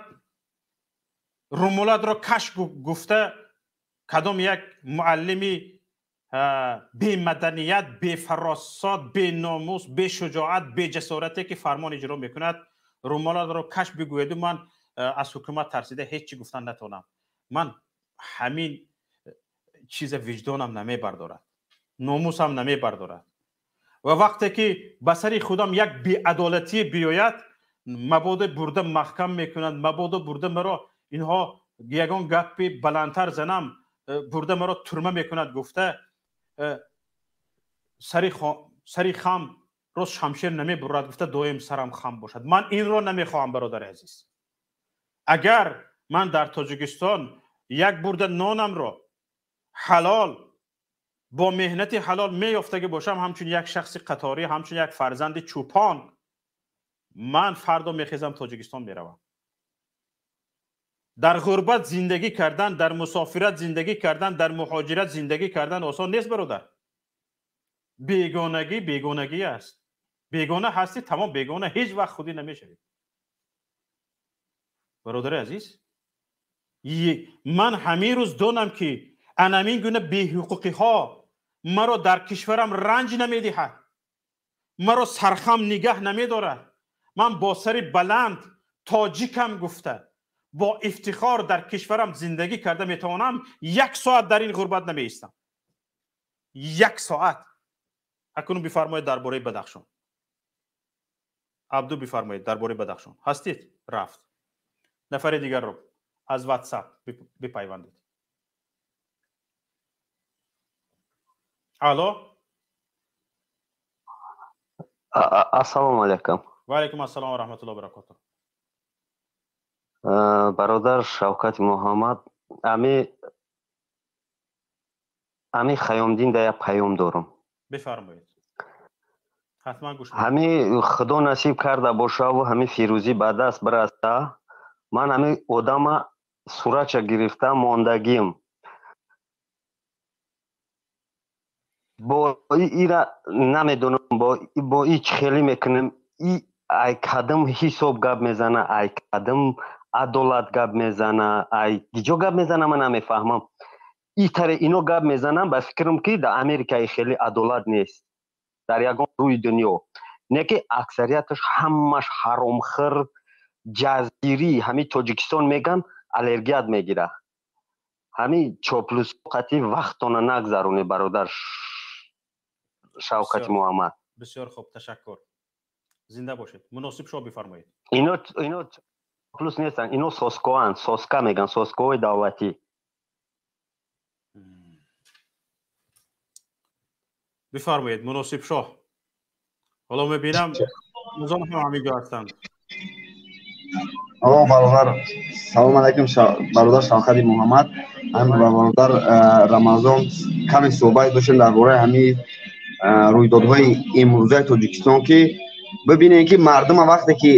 румулатро каш гуфта кадом як муаллими бемаданият, бефаросот, беномус, бешуҷоат, беҷасорате ки фармон иҷро мекунад, румолатро каш бигӯяду ман аз ҳукумат тарсида ҳеҷ чӣ гуфтан натавонам. Ман ҳамин чиза виҷдонам намебардорад, номусам намебардорад. Ва вақте ки ба сари худам як беадолатӣ биёяд, мабодо бурда маҳкам мекунанд, мабодо бурда маро инҳо ягон гапи баландтар занам, бурда маро турма мекунад гуфта сари хам рост шамшер намебурад гуфта доим сарам хам бошад. Ман инро намехоҳам, бародари азиз. Агар ман дар Тоҷикистон як бурда нонамро ҳалол бо меҳнати ҳалол меёфтагӣ бошам, ҳамчун як шахси қаторӣ, ҳамчун як фарзанди чӯпон, ман фардо мехезам Тоҷикистон меравам. Дар ғурбат зиндагӣ кардан, дар мусофират зиндагӣ кардан, дар муҳоҷират зиндагӣ кардан осон нест, бародар. Бегонагӣ бегонагӣ аст. Бегона ҳастӣ, тамом бегона, ҳеҷ вақт худӣ намешавӣ. Бародари азиз, ман ҳамин рӯз донам ки анамин гуна беҳуқуқиҳо маро дар кишварам ранҷ намедиҳад, маро сархам нигаҳ намедорад. Ман бо сари баланд тоҷикам гуфта бо ифтихор дар кишварам зиндагӣ карда метавонам. Як соат дар ин ғурбат намеистам, як соат. Акнун бифармоед дар бораи Бадахшон. Абду бифармоед дар бораи Бадахшон. Ҳастед? Рафт. Нафари дигарро аз WhatsApp бипайвандед. Алло. Ассалому алайкум. Ва алайкум ассалом ва раҳматуллоҳи ва баракотуҳ. Бародар Шавкати Муҳаммад, ами Хаёмдин да як паём дорам. Бифармоед. Ҳатман гӯш. Ҳами Худо насиб карда бошаву ҳами фирӯзӣ ба даст бираса, ман ҳами одама суратша гирифта мондагим. Бо ира намедонам, бо и чӣ хеле мекунем, и ай кадам ҳисоб гап мезана, ай кадам адолат гап мезана, ай гиҷо гап мезана, ман намефаҳмам. И таре ино гап мезанам, ба фикрам ки дар Америкаи хеле адолат нест. Дар ягон рӯи дунё. Не ки аксарияташ ҳамаш ҳаромхӯр, ҷазирӣ, ҳамин Тоҷикистон меган, аллергият мегира. Ҳамин чоплус қати вақтона нагзаронӣ, бародар Шавкати Муҳаммад. Бисёр хуб, ташаккур. Зинда бошед. Муносиб шо бифармоед. Ино плюс нестанд, ино соскоанд, соска меган, соскои давлатӣ. Бифармоед, Муносиб шоҳ. Ҳоло мебинам Рамазон ҳам ҳаминҷо ҳастанд. Алло, бародар, салом алайкум, бародар Шавкати Муҳаммад. Ҳам бародар Рамазон каме суҳбат доштем дар бораи ҳамин рӯйдодҳои имрӯзаи Тоҷикистон, ки бибинем, ки мардума вақте ки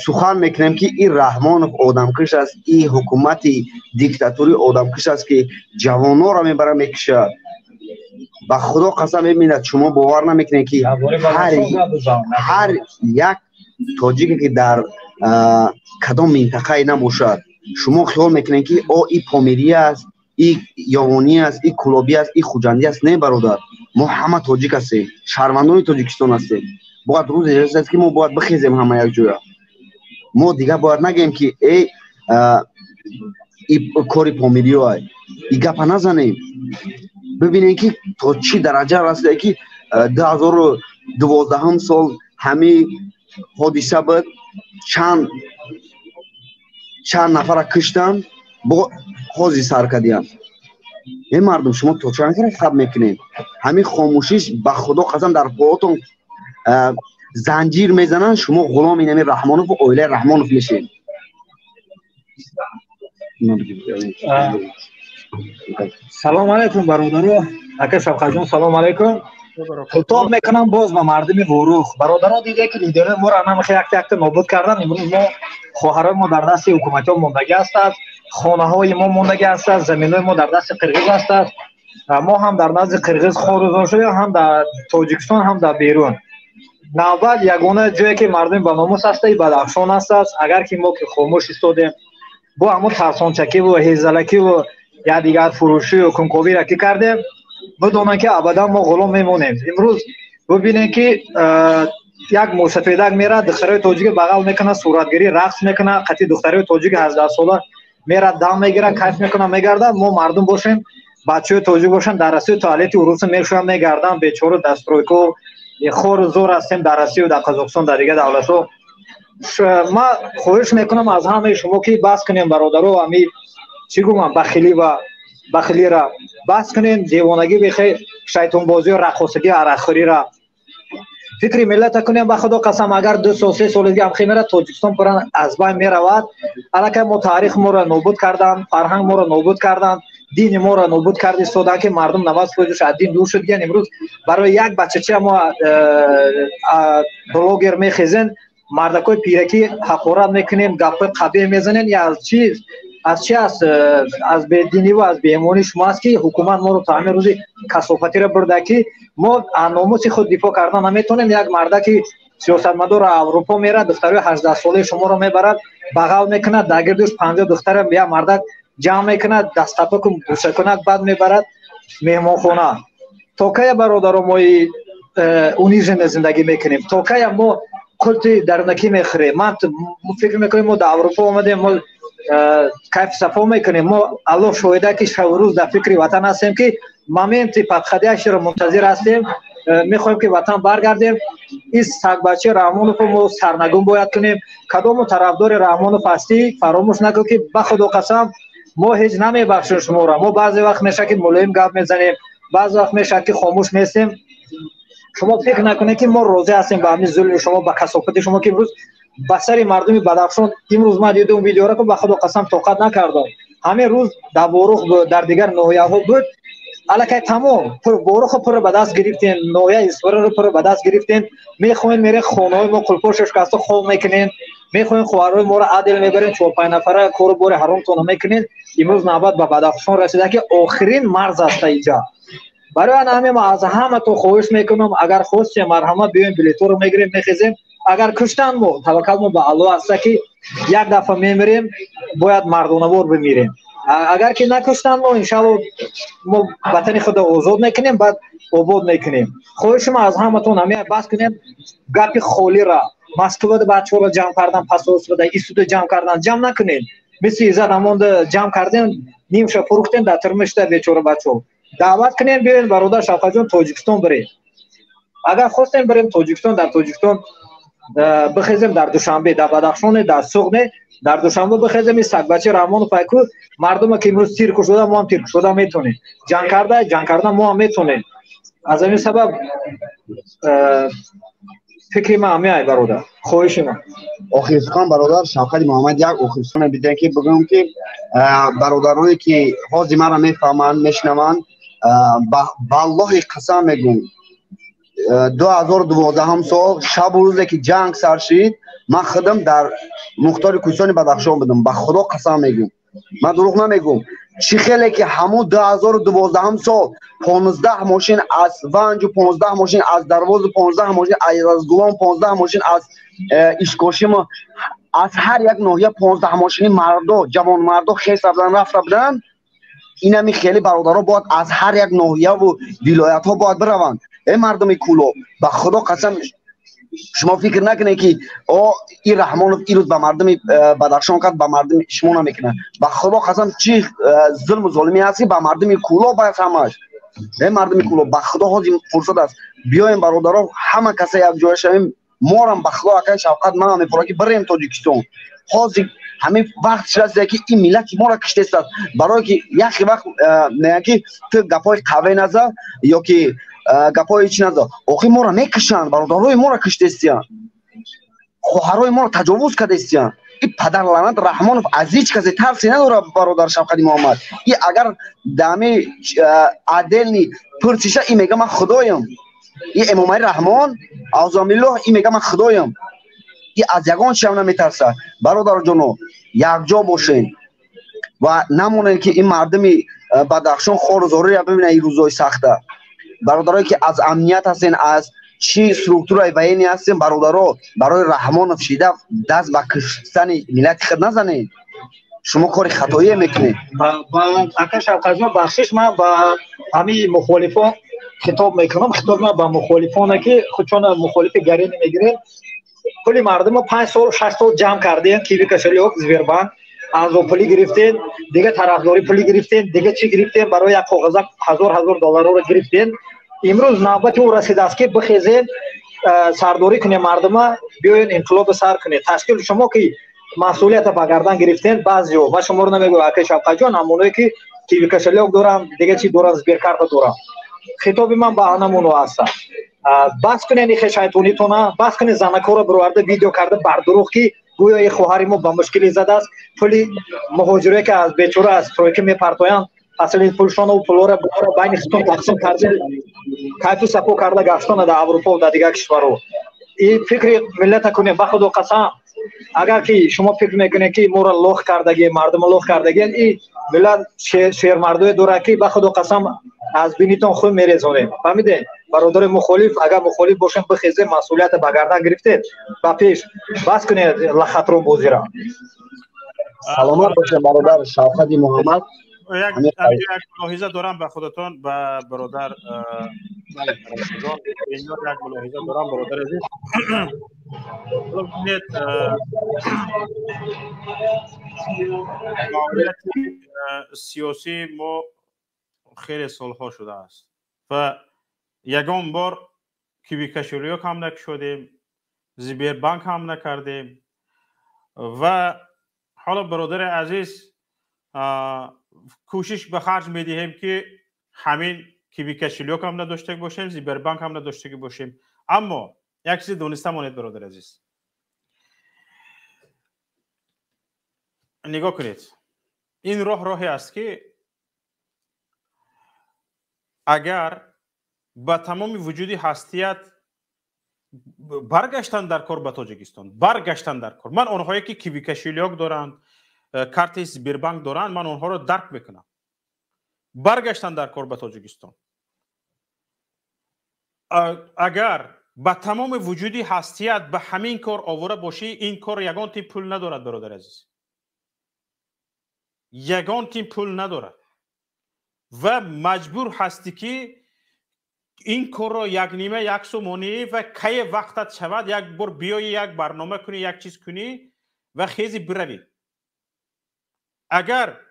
сухан мекунем, ки ин Раҳмонов одамкуш аст, ин ҳукумати диктатурӣ одамкуш аст, ки ҷавононро мебара мекушад. Ба Худо қасам, мебинад, шумо бовар намекунед, ки ҳар як тоҷике, ки дар кадом минтақае набошад, шумо хиёл мекунед, ки о и помирӣ аст, и ёвонӣ аст, и кулобӣ аст, и хуҷандӣ аст. Не, бародар, мо ҳама тоҷик ҳастем, шаҳрвандони Тоҷикистон ҳастем. Бояд рӯзе расад, ки мо бояд бихезем ҳама якҷоя. Мо дигар бояд нагӯем, ки эй, и кори помириё, и гапа назанем. Бибинем, ки то чӣ дараҷа расида, ки 2012 сол ҳамин ҳодиса буд, чанд нафара киштанд, бо ҳозир сар кардиям. Э мардум, шумо то чанд хаб мекунед? Ҳамин хомӯшиш, ба Худо қасам, дар поотон занҷир мезананд, шумо ғуломи ҳамин Раҳмонову оилаи Раҳмонов мешед. Салом алайкум, бародаро. Ака Шавқатҷон, салом алайкум. Хитоб мекунам боз ба мардуми Ворух. Бародаро, диде, ки лидерҳои моро ана якта якта нобуд кардан. Имрӯз мо хоҳарои мо дар дасти ҳукуматиҳо мондагӣ ҳастанд, хонаҳои мо мондагӣ ҳастанд, заминҳои мо дар дасти қирғиз ҳастанд. Мо ҳам дар назди қирғиз хорузор шудем, ҳам дар Тоҷикистон, ҳам дар берун. Навбат ягона ҷое, ки мардуми баномус ҳаста, Бадахшон ҳастааст. Агар ки мо ки хомӯш истодем, бо ҳамон тарсончакиву ҳезалакиву я дигар фурӯшию кунковиро ки кардем, бидонанд, ки абадан мо ғулом мемонем. Имрӯз бибинем, ки як мӯсафедак мерад, духтарои тоҷики бағал мекунад, суратгирӣ, рақс мекунад, қати духтарои тоҷики 18сола мерад, дам мегирад, кайф мекунад, мегардад. Мо мардум бошем, бачаҳои тоҷик бошанд, дар Россию туалети уруса мешӯянд, мегарданд, бечора дар стройко хору зор ҳастем дар Россию, дар Қазоқистон, дар дигар давлатҳо. Ман хоҳиш мекунам аз ҳамаи шумо, ки бас кунем, бародаро, ами чӣ гумам, бахилӣ ва бахилира бас кунем, девонагӣ, бехе шайтонбозию рақосагӣ, арақхӯрира, фикри миллата кунем. Ба Худо қасам, агар 2 сол, 3 соли дига ҳамхе мерад, Тоҷикистон пурра аз байн меравад. Аллакай мо таърих моро нобуд карданд, фарҳанг моро нобуд карданд, дини моро нобуд кард истоданд, ки мардум 90%-ш аз дин дур шуд. Имрӯз барои як бачача мо блогер мехезен, мардакои пиракӣ ҳақорат мекунем, гапҳои қабеҳ мезанем. Я аз чи, аз чи аст? Аз бединиву аз беимонии шумо аст, ки ҳукумат моро то ҳамин рӯзи касофатиро бурда, ки мо аз номуси худ дифоъ кардан наметавонем. Як мардаки сиёсатмадор Аврупо мерад, духтарои 18-солаи шуморо мебарад, бағал мекунад, дар гирдуш 50 духтара як мардак ҷамъ мекунад, дастқапаку бӯсакунак, баъд мебарад меҳмонхона. То кая, бародаро, мои униженно зиндагӣ мекунем? То кая мо қулти дарунакӣ мехӯрем? Ман фикр мекунем, мо дар Аврупо омадем, мо кайф сафо мекунем. Мо, Аллоҳ шоҳида, ки шабу рӯз дар фикри ватан ҳастем, ки моменти подходящий ро мунтазир ҳастем, мехоҳем, ки ватан баргардем. Ин сагбачаи Раҳмоновро мо сарнагун бояд кунем. Кадому тарафдори Раҳмонов ҳастӣ, фаромӯш накун, ки ба Худо қасам, мо ҳеҷ намебахшем шуморо. Мо баъзе вақт мешавад, ки мулоим гап мезанем, баъзе вақт мешавад, ки хомӯш местем. Шумо фикр накунед, ки мо розӣ ҳастем ба ҳамин зулми шумо, ба касофати шумо, ки имрӯз ба сари мардуми Бадахшон. Имрӯз ман дидум видеоро, ки ба Худо қасам, тоқат накардам. Ҳамин рӯз дар Ворух буд, дар дигар ноҳияҳо буд. Аллакай тамом Ворухро пурра ба даст гирифтем, ноҳияи Исфараро пурра ба даст гирифтем. Мехоҳем, мерем, хонаҳои мо қулпошаш шикаста хоб мекунем, мехоҳем, хоҳарои моро адл мебарем, чор-панҷ нафара кору бори ҳаромтонро мекунем. Имрӯз навбат ба Бадахшон расида, ки охирин марз аста иҷа. Барои ана ҳамин ма аз ҳаматон хоҳиш мекунам, агар хостем, марҳамат, биёем, билетҳоро мегирем, мехезем. Агар куштанд, мо таваккал мо ба Аллоҳ аста, ки як дафъа мемирем, бояд мардонавор бимирем. Агар ки накуштанд, мо иншаалло мо ватани худро озод мекунем, баъд обод мекунем. Хоҳиши ман аз ҳаматон ҳамин, бас кунем гапи холира. Москвада бачаҳоро ҷамъ кардан, посольствода, истуда ҷамъ кардан, ҷамъ накунем. Мисли Иззат ҳамонда ҷамъ кардем, нимша фурӯхтем, дар тирмишта бечора бачаҳо. Даъват кунем, биёен, бародар Шавкатҷон, Тоҷикистон бирем. Агар хостем, бирем Тоҷикистон, дар Тоҷикистон бихезем, дар Душанбе, дар Бадахшоне, дар Суғне, дар Душанбе бихезем. Ин сагбачи Раҳмонов айку мардуме ки имрӯз тир кушода, мо ҳам тир кушода метонем. Ҷанг карда, ҷанг карда мо ҳам метонем. Аз ҳамин сабаб фикри ман ҳамин ай, бародар, хоҳиши ман. Охир сухан, бародар Шавкати Муҳаммад, як охир сухан бидем ки бигӯям ки бародароне ки ҳозир маро мефаҳманд, мешунаванд, валлоҳи қасам мегӯм, 2012 сол шабу рӯзе ки ҷанг сар шид, ман худам дар мухтори кӯҳистони Бадахшон будам. Ба Худо қасам мегӯм, ман дурӯғ намегӯм. Чӣ хеле ки ҳамун 2012 сол 15 мошин аз Ванҷу, 15 мошин аз Дарвозу, 15 мошин аз Гулом, 15 мошин аз Ишкошиму, аз ҳар як ноҳия 15 мошини мардо, ҷавонмардо хес рафтан, рафта буданд. Инами хеле бародаро бояд аз ҳар як ноҳияву вилоятҳо бояд бираванд. Э мардуми Кӯлоб, ба Худо қасам, шумо фикр накунед ки о и Раҳмонов ирӯз ба мардуми Бадахшон кард, ба мардуми шумо намекунад. Ба Худо қасам, чӣ зулму золимӣ ҳаст ки ба мардуми Кӯлоб аст ҳамаш. Э мардуми Кӯлоб, ба Худо ҳозир фурсат аст, биёем, бародаро, ҳама каса якҷоя шавем. Морам, ба Худо, акай Шавқат, манам мепурам ки бирем Тоҷикистон. Ҳозир ҳамин вақт шудааст ки ин миллати моро киштестааст, барое ки яхе вақт мегӯянд ки ту гапҳои қаве наза ё ки гапҳои чӣ наза. Охир моро мекушанд, бародарои моро киштестиянд, хоҳарои моро таҷовуз кардестиянд. И падарлаънат Раҳмонов аз ҳеҷ касе тарсе надорад, бародар Шавқати Муҳаммад. И агар дами отдельный пурсиша, и мега ман худоям. И Эмомалӣ Раҳмон, аузубиллоҳ, и мега ман худоям. И аз ягон чиам наметарса. Бародарҷоно, якҷо бошем ва намонем ки ин мардуми Бадахшон хору зориро бибинанд ин рӯзҳои сахта. Бародарое ки аз амният ҳастен, аз чӣ структураи военный ҳастем, бародаро, барои Раҳмонов шида даст ба киштани миллати худ назанед. Шумо кори хатоие мекунед. Ака Шавкатҷон, бахшиш, ман ба ҳамин мухолифон хитоб мекунам. Хитоби ман ба мухолифоне ки худшона мухолифи гарини мегирем. Пули мардумо 5 сол, 6 сол ҷамъ кардем, Киви кошелёк, Сбербанк, аъзо пулӣ гирифтем, дига тарафдорӣ пулӣ гирифтем, дига чӣ гирифтем, барои як коғаза ҳазор ҳазор долларро гирифтем. Имрӯз навбати ӯ расидааст ки бихезем, сардорӣ кунем мардума, биёен инқилоби сар кунед. Ташкил шумо ки масъулията ба гардан гирифтем, баъзеҳо, ман шуморо намегӯям, акай Шавкатҷон, ҳамоное ки Киви кошелёк дорам, дига чӣ дорам, Сберкарта дорам. Хитоби ман ба ҳамоно ҳастам. Бас кунед ихе шайтонитона, бас кунед занакҳоро бироварда видео карда бардурӯғ ки гӯё ин хоҳари мо ба мушкилӣ задааст, пули муҳоҷире ки аз бечора аз стройка мепартоянд, асли пулшону пулҳоро байни худтон тақсим кардем, кайфу сафо карда гаштона дар Аврупо ва дар дигар кишварҳо. И фикри миллата кунем, ба Худо қасам, агар ки шумо фикр мекунед ки моро лох кардагӣ, мардумо лох кардагӣ, и миллат шермардое дорад ки ба Худо қасам аз бинитон хун мерезонем. Фаҳмидед? Бародари мухолиф, агар мухолиф бошем, бихезем, масъулията ба гардан гирифтед, ба пеш, бас кунед лахатрон бозира. Саломат бошед, бародар Шавқати Муҳаммад. Як мулоҳиза дорам ба худатон, ба бародар як мулоҳиза дорам, бародар азиз. Бибинед, фаъолияти сиёсии мо хеле солҳо шудааст ва ягон бор Киви кошелёк ҳам накушодем, Сбербанк ҳам накардем. Ва ҳоло, бародари азиз, кӯшиш ба харҷ медиҳем ки ҳамин Киви кошелёк ҳам надошта бошем, Сбербанк ҳам надоштагӣ бошем. Аммо як чизе дониста монед, бародари азиз, нигоҳ кунед, ин роҳ роҳе аст ки агар ба тамоми вуҷуди ҳастият баргаштан дар кор ба Тоҷикистон, баргаштан дар кор. Ман онҳое ки Киви кошелёк доранд, карти Сбербанк доранд, ман онҳоро дарк мекунам. Баргаштан дар кор ба Тоҷикистон. Агар ба тамоми вуҷуди ҳастият ба ҳамин кор овора бошӣ, ин кор ягон тип пул надорад, бародари азиз. Ягон тим пул надорад ва маҷбур ҳастӣ ки ин корро як нима як сомонӣ ва кае вақтат шавад як бор биёӣ, як барнома кунӣ, як чиз кунӣ ва хези биравӣ. Агар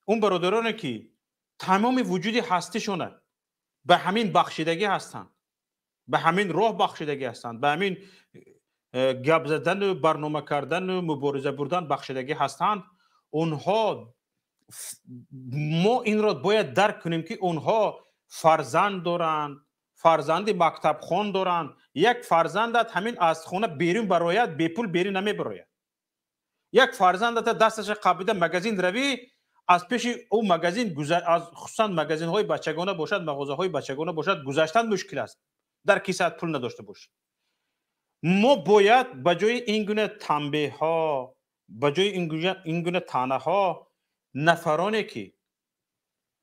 он бародароне ки тамоми вуҷуди ҳастишона ба ҳамин бахшидагӣ ҳастанд, ба ҳамин роҳ бахшидагӣ ҳастанд, ба ҳамин гап задану барнома кардану мубориза бурдан бахшидагӣ ҳастанд, онҳо мо инро бояд дарк кунем ки онҳо фарзанд доранд, фарзанди мактабхон доранд. Як фарзандат ҳамин аз хона берун барояд, бепул берун намебарояд. Як фарзандата дасташа қабида магазин равӣ, аз пеши ӯ магазин, хусусан магазинҳои бачагона бошад, мағозаҳои бачагона бошад, гузаштан мушкил аст, дар кисаат пул надошта бошӣ. Мо бояд ба ҷои ин гуна танбеҳҳо, ба ҷои ин гуна таънаҳо, нафароне ки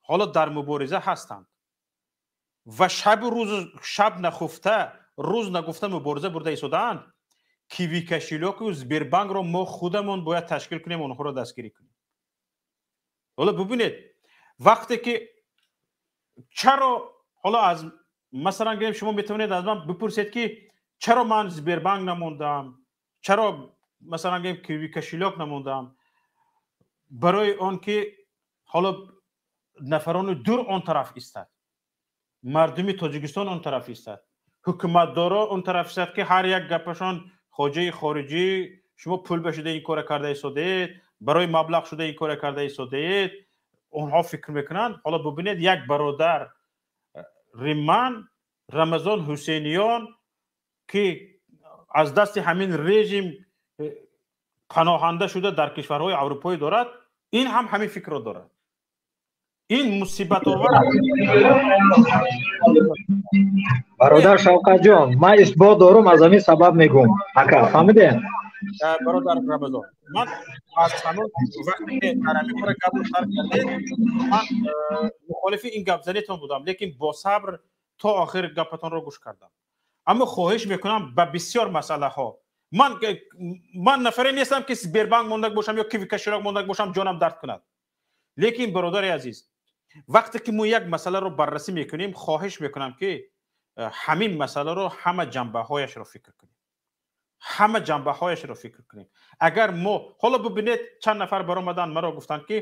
ҳоло дар мубориза ҳастанд ва шабу рӯз, шаб нахуфта, рӯз нагуфта мубориза бурда истодаанд, Киви кошелёку Сбербанкро мо худамон бояд ташкил кунем, онҳоро дастгирӣ кунем. Ҳоло бубинед, вақте ки чаро ҳоло аз масалан гирем, шумо метавонед аз ман бипурсед ки чаро ман Сбербанк намондам, чаро масалан гирем Киви кошелёк намондам. Барои он ки ҳоло нафарони дур он тараф истад, мардуми Тоҷикистон он тараф истад, ҳукуматдоро он тараф истад ки ҳар як гапашон хоҷаи хориҷӣ, шумо пул ба шуда ин кора карда истодаед, барои маблағ шуда ин кора карда истодаед. Онҳо фикр мекунанд. Ҳоло бубинед, як бародар риман Рамазон Ҳусейниён ки аз дасти ҳамин режим паноҳанда шуда дар кишварҳои аврупоӣ дорад, ин ҳам ҳамин фикрро дорад. Ин мусибатовар. Бародар Шавкатҷон, ман исбот дорум, аз ҳамин сабаб мегӯм. Ака, фаҳмидед? Бародар Рамазон, ман аз ҳамон вақте ки дар ҳамин бора гапро сар кардед, ман мухолифи ин гапзанитон будам, лекин бо сабр то охир гапатонро гӯш кардам. Аммо хоҳиш мекунам ба бисёр масъалаҳо ман нафаре нестам ки Сбербанк мондаг бошам ё Киви кошелёк мондаг бошам, ҷонам дард кунад. Лекин бародари азиз, вақте ки мо як масъаларо баррасӣ мекунем, хоҳиш мекунам ки ҳамин масъаларо ҳама ҷанбаҳояшро фикр кунем, ҳама ҷанбаҳояшро фикр кунем. Агар мо ҳоло бубинед, чанд нафар баромаданд маро гуфтанд ки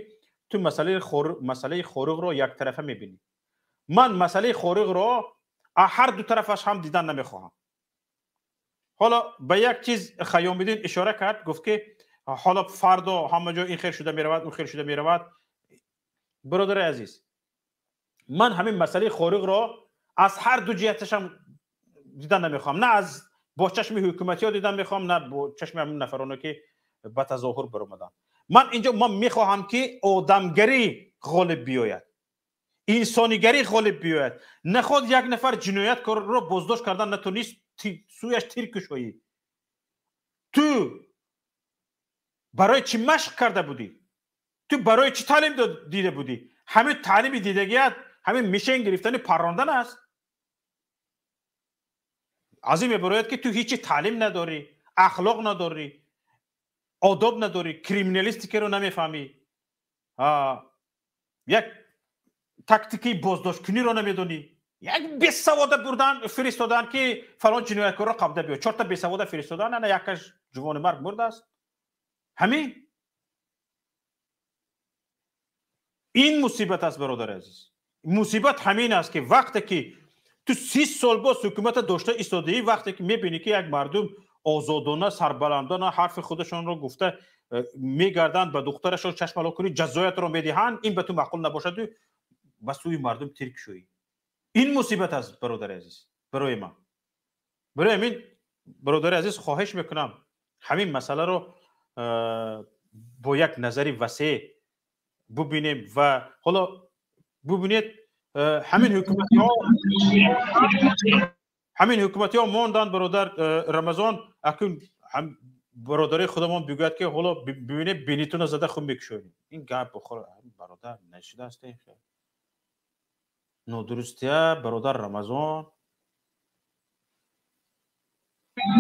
ту масъалаи хориғро яктарафа мебинӣ. Ман масъалаи хориғро ҳар ду тарафаш ҳам дидан намехоҳам. Ҳоло ба як чиз Хайёмиддин ишора кард, гуфт ки ҳоло фардо ҳама ҷо ин хел шуда меравад, он хел шуда меравад. Бародари азиз, ман ҳамин масъалаи хориғро аз ҳар ду ҷиҳаташам дидан намехоҳам. На аз бо чашми ҳукуматиҳо дидан мехоҳам, на бо чашми ҳамин нафароне ки ба тазоҳур баромаданд. Ман инҷо ман мехоҳам ки одамгарӣ ғолиб биёяд, инсонигарӣ ғолиб биёяд. Наход як нафар ҷинояткорро боздошт кардан натонист, сӯяш тир кушоӣ. Ту барои чӣ машқ карда будӣ? Ту барои чӣ таълим дида будӣ? Ҳамин таълими дидагият ҳамин мишен гирифтани паррондан аст. Аз ин мебарояд ки ту ҳеҷ таълим надорӣ, ахлоқ надорӣ, одоб надорӣ, криминалистикаро намефаҳмӣ, як тактикаи боздошткуниро намедонӣ. Як бесавода бурдан фиристодан ки фалон ҷинояткорро қабда биё, чорта бесавода фиристодан, ана якаш ҷувони марг мурдааст. Ҳамин ин мусибат аст, бародари азиз. Мусибат ҳамин аст ки вақте ки ту 30 сол боз ҳукумата дошта истодаӣ, вақте ки мебинӣ ки як мардум озодона, сарбаландона ҳарфи худашонро гуфта мегарданд, ба духтарашон чашмало кунӣ, ҷазоятро медиҳанд, ин ба ту маъқул набошаду ба сӯи мардум тир кушоӣ. Ин мусибат аст, бародари азиз, барои ман. Барои ҳамин, бародари азиз, хоҳиш мекунам ҳамин масъаларо бо як назари васеъ бубинем. Ва ҳоло бубинед, ҳамин ҳукуматиҳо монданд, бародар Рамазон. Акун бародари худамон бигӯяд ки ҳоло бибинед, бинитона зада хун мекушоем. Ин гап бародар нашудааст, нодурустия, бародар Рамазон.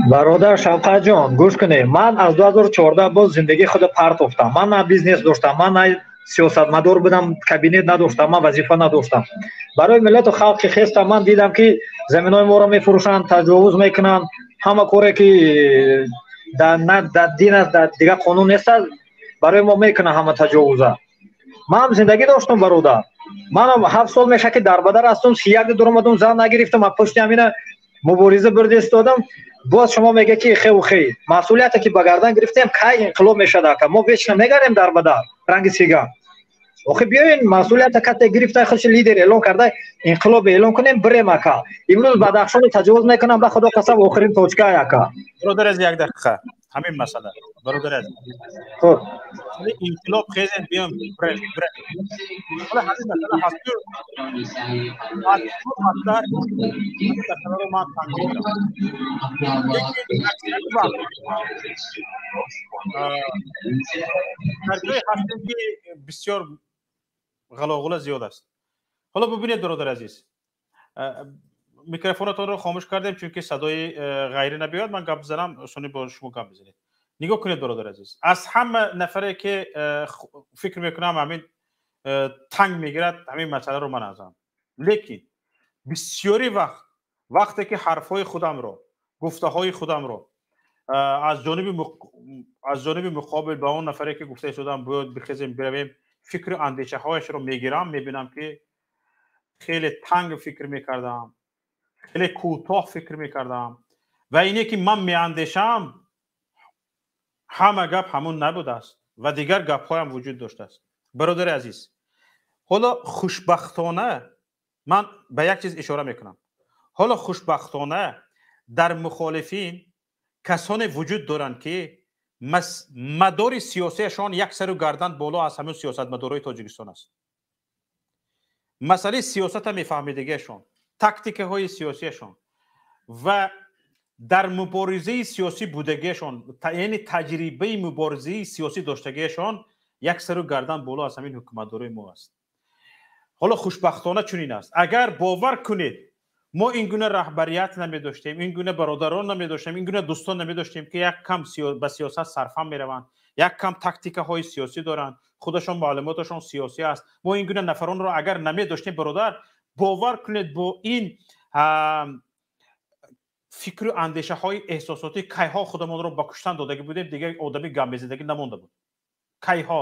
Бародар Шавқатҷон, гӯш кунед, ман аз 2014 боз зиндагии худро партофтам. Ман на бизнес доштам, ман на Сиёсатмадор будам, кабинет надоштам, ман вазифа надоштам. Барои миллату халқи хестам. Ман дидам, ки заминҳои моро мефурӯшанд, таҷовуз мекунанд, ҳама коре ки дар дин аст, дар дигар қонун нест, барои мо мекунанд ҳама таҷовуза. Ман зиндагӣ доштам, бародар. Манам 7 сол меша, ки дар бадар ҳастам, 31 дуромадам, зан нагирифтам, аз пушти ҳамина мубориза бурда истодам. Боз шумо мега, ки хеву хей масъулияте ки ба гардан гирифтем, кай инқилоб мешад, ака? Мо вечно мегарем дар бадар ранги сига. Охи, биёин, масъулията касе гирифта, худш лидер эълон карда, инқилоб эълон кунем, бирем, ака. Имрӯз Бадахшони таҷовуз мекунам, ба Худо қасам, охирин точка, ака. Бародар, аз як дақиқа, ҳамин масъала, бародар аз хуб. Инқилоб хезем, биём, бирем, бирем. Ҳола ҳамин масъала ҳаст, аз масъаларо ман танқид кардам, лекин аксари вақт дар ҷое ҳастем, ки бисёр ғалоғула зиёд аст. Ҳоло бубинед, бародар азиз, микрофонатонро хомӯш кардем, чунки садои ғайрӣ набиёд. Ман гап бизанам, сони бо шумо гап бизанед. Нигоҳ кунед, бародар азиз, аз ҳама нафаре ки фикр мекунам, ҳамин танг мегирад, ҳамин масъаларо ман азам. Лекин бисёри вақт, вақте ки ҳарфҳои худамро, гуфтаҳои худамро аз ҷониби муқобил ба он нафаре ки гуфта истодам, бояд бихезем, биравем, фикру андешаҳояшро мегирам, мебинам, ки хеле танг фикр мекардам, хеле кӯтоҳ фикр мекардам ва ине ки ман меандешам, ҳама гап ҳамун набудааст ва дигар гапҳоям вуҷуд доштааст. Бародари азиз, ҳоло хушбахтона ман ба як чиз ишора мекунам. Ҳоло хушбахтона дар мухолифин касоне вуҷуд доранд, ки мадори сиёсиашон як сару гардан боло аз ҳамин сиёсатмадорои Тоҷикистон аст. Масъалаи сиёсата мефаҳмидагиашон, тактикаҳои сиёсиашон ва дар муборизаи сиёсӣ будагиашон, яъне таҷрибаи муборизаи сиёсӣ доштагиашон як сару гардан боло аз ҳамин ҳукуматдорои мо аст. Ҳоло хушбахтона чунин аст. Агар бовар кунед, мо ин гуна раҳбарият намедоштем, ин гуна бародарон намедоштем, ин гуна дӯстон намедоштем, ки як кам ба сиёсат сарфам мераванд, як кам тактикаҳои сиёсӣ доранд, худашон маълумоташон сиёсӣ аст. Мо ин гуна нафаронро агар намедоштем, бародар, бовар кунед, бо ин фикру андешаҳои эҳсосотӣ кайҳо худамонро ба куштан додагӣ будем, дигар одами гап мезадагӣ намонда буд кайҳо.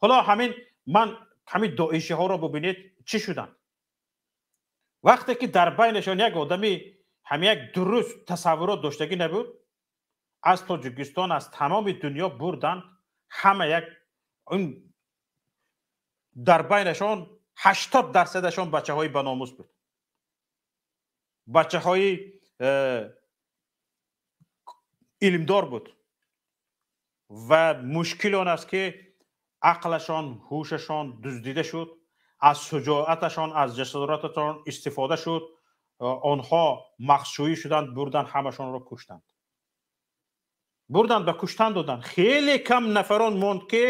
Ҳоло ҳамин ман ҳамин доишиҳоро бубинед, чӣ шуданд. Вақте ки дар байнашон як одами ҳами як дуруст тасаввурот доштагӣ набуд, аз Тоҷикистон, аз тамоми дунё бурданд ҳама. Як дар байнашон 80%-ашон бачаҳои баномус буд, бачаҳои илмдор буд ва мушкил он аст, ки ақлашон, ҳушашон дуздида шуд, аз шуҷоаташон, аз ҷасораташон истифода шуд, онҳо мағшӯӣ шуданд, бурданд, ҳамашонро куштанд, бурданд, ба куштан доданд. Хеле кам нафарон монд, ки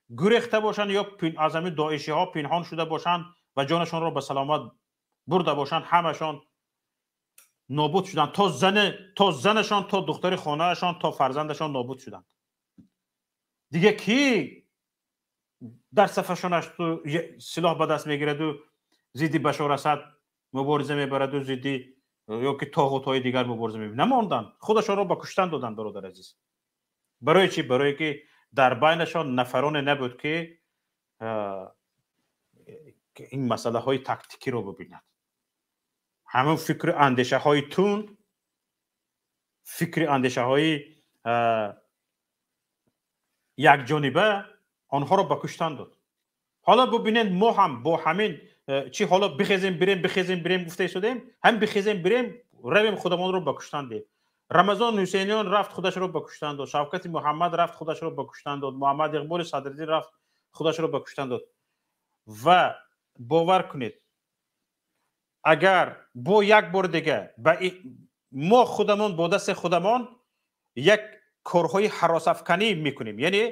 гурехта бошанд ё аз ҳамин доишиҳо пинҳон шуда бошанд ва ҷонашонро ба саломат бурда бошанд. Ҳамашон нобуд шуданд, то занашон, то духтари хонаашон, то фарзандашон нобуд шуданд. Дига ки дар сафашон асту силоҳ ба даст мегираду зидди Башор Асад мубориза мебараду зидди ё ки тоғутҳои дигар мубориза мебарад? Намонданд, худашонро ба куштан доданд, бародар азиз. Барои чӣ? Барое ки дар байнашон нафароне набуд, ки ин масъалаҳои тактикиро бибинад. Ҳамон фикру андешаҳои тунд, фикри андешаҳои якҷониба онҳоро ба куштан дод. Ҳоло бубинед, мо ҳам бо ҳамин чӣ, ҳоло бихезем, бирем, бихезем, бирем гуфта истодем, ҳам бихезем, бирем, равем, худамонро ба куштан диҳем. Рамазон Ҳусейниён рафт, худашро ба куштан дод. Шавкати Муҳаммад рафт, худашро ба куштан дод. Муҳаммад Иқболи Садриддин рафт, худашро ба куштан дод. Ва бовар кунед, агар бо як бор дига ба мо худамон бо дасти худамон як корҳои ҳаросафканӣ мекунем, яъне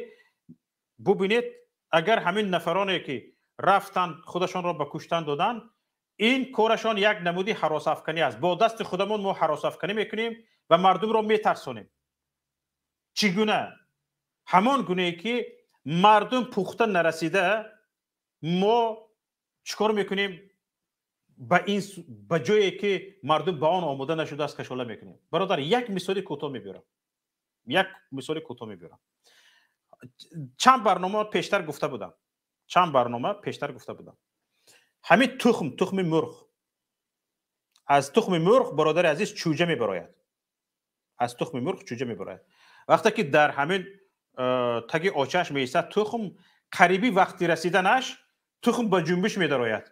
бубинед, агар ҳамин нафароне ки рафтанд, худашонро ба куштан доданд, ин корашон як намуди ҳаросафканӣ аст. Бо дасти худамон мо ҳаросафканӣ мекунем ва мардумро метарсонем. Чӣ гуна? Ҳамон гунае ки мардум пухта нарасида. Мо чикор мекунем? Ба ин ба ҷое ки мардум ба он омода нашудааст, кашола мекунем. Бародар, як мисоли кӯтоҳ мебиёрам, як мисоли кӯтоҳ мебиёрам. Чанд барнома пештар гуфта будам, чанд барнома пештар гуфта будам. Ҳамин тухм, тухми мурғ, аз тухми мурғ, бародари азиз, чӯҷа мебарояд. Аз тухми мурғ чӯҷа мебарояд. Вақте ки дар ҳамин таги очаш меистад тухм, қариби вақти расиданаш тухм ба ҷунбиш медарояд.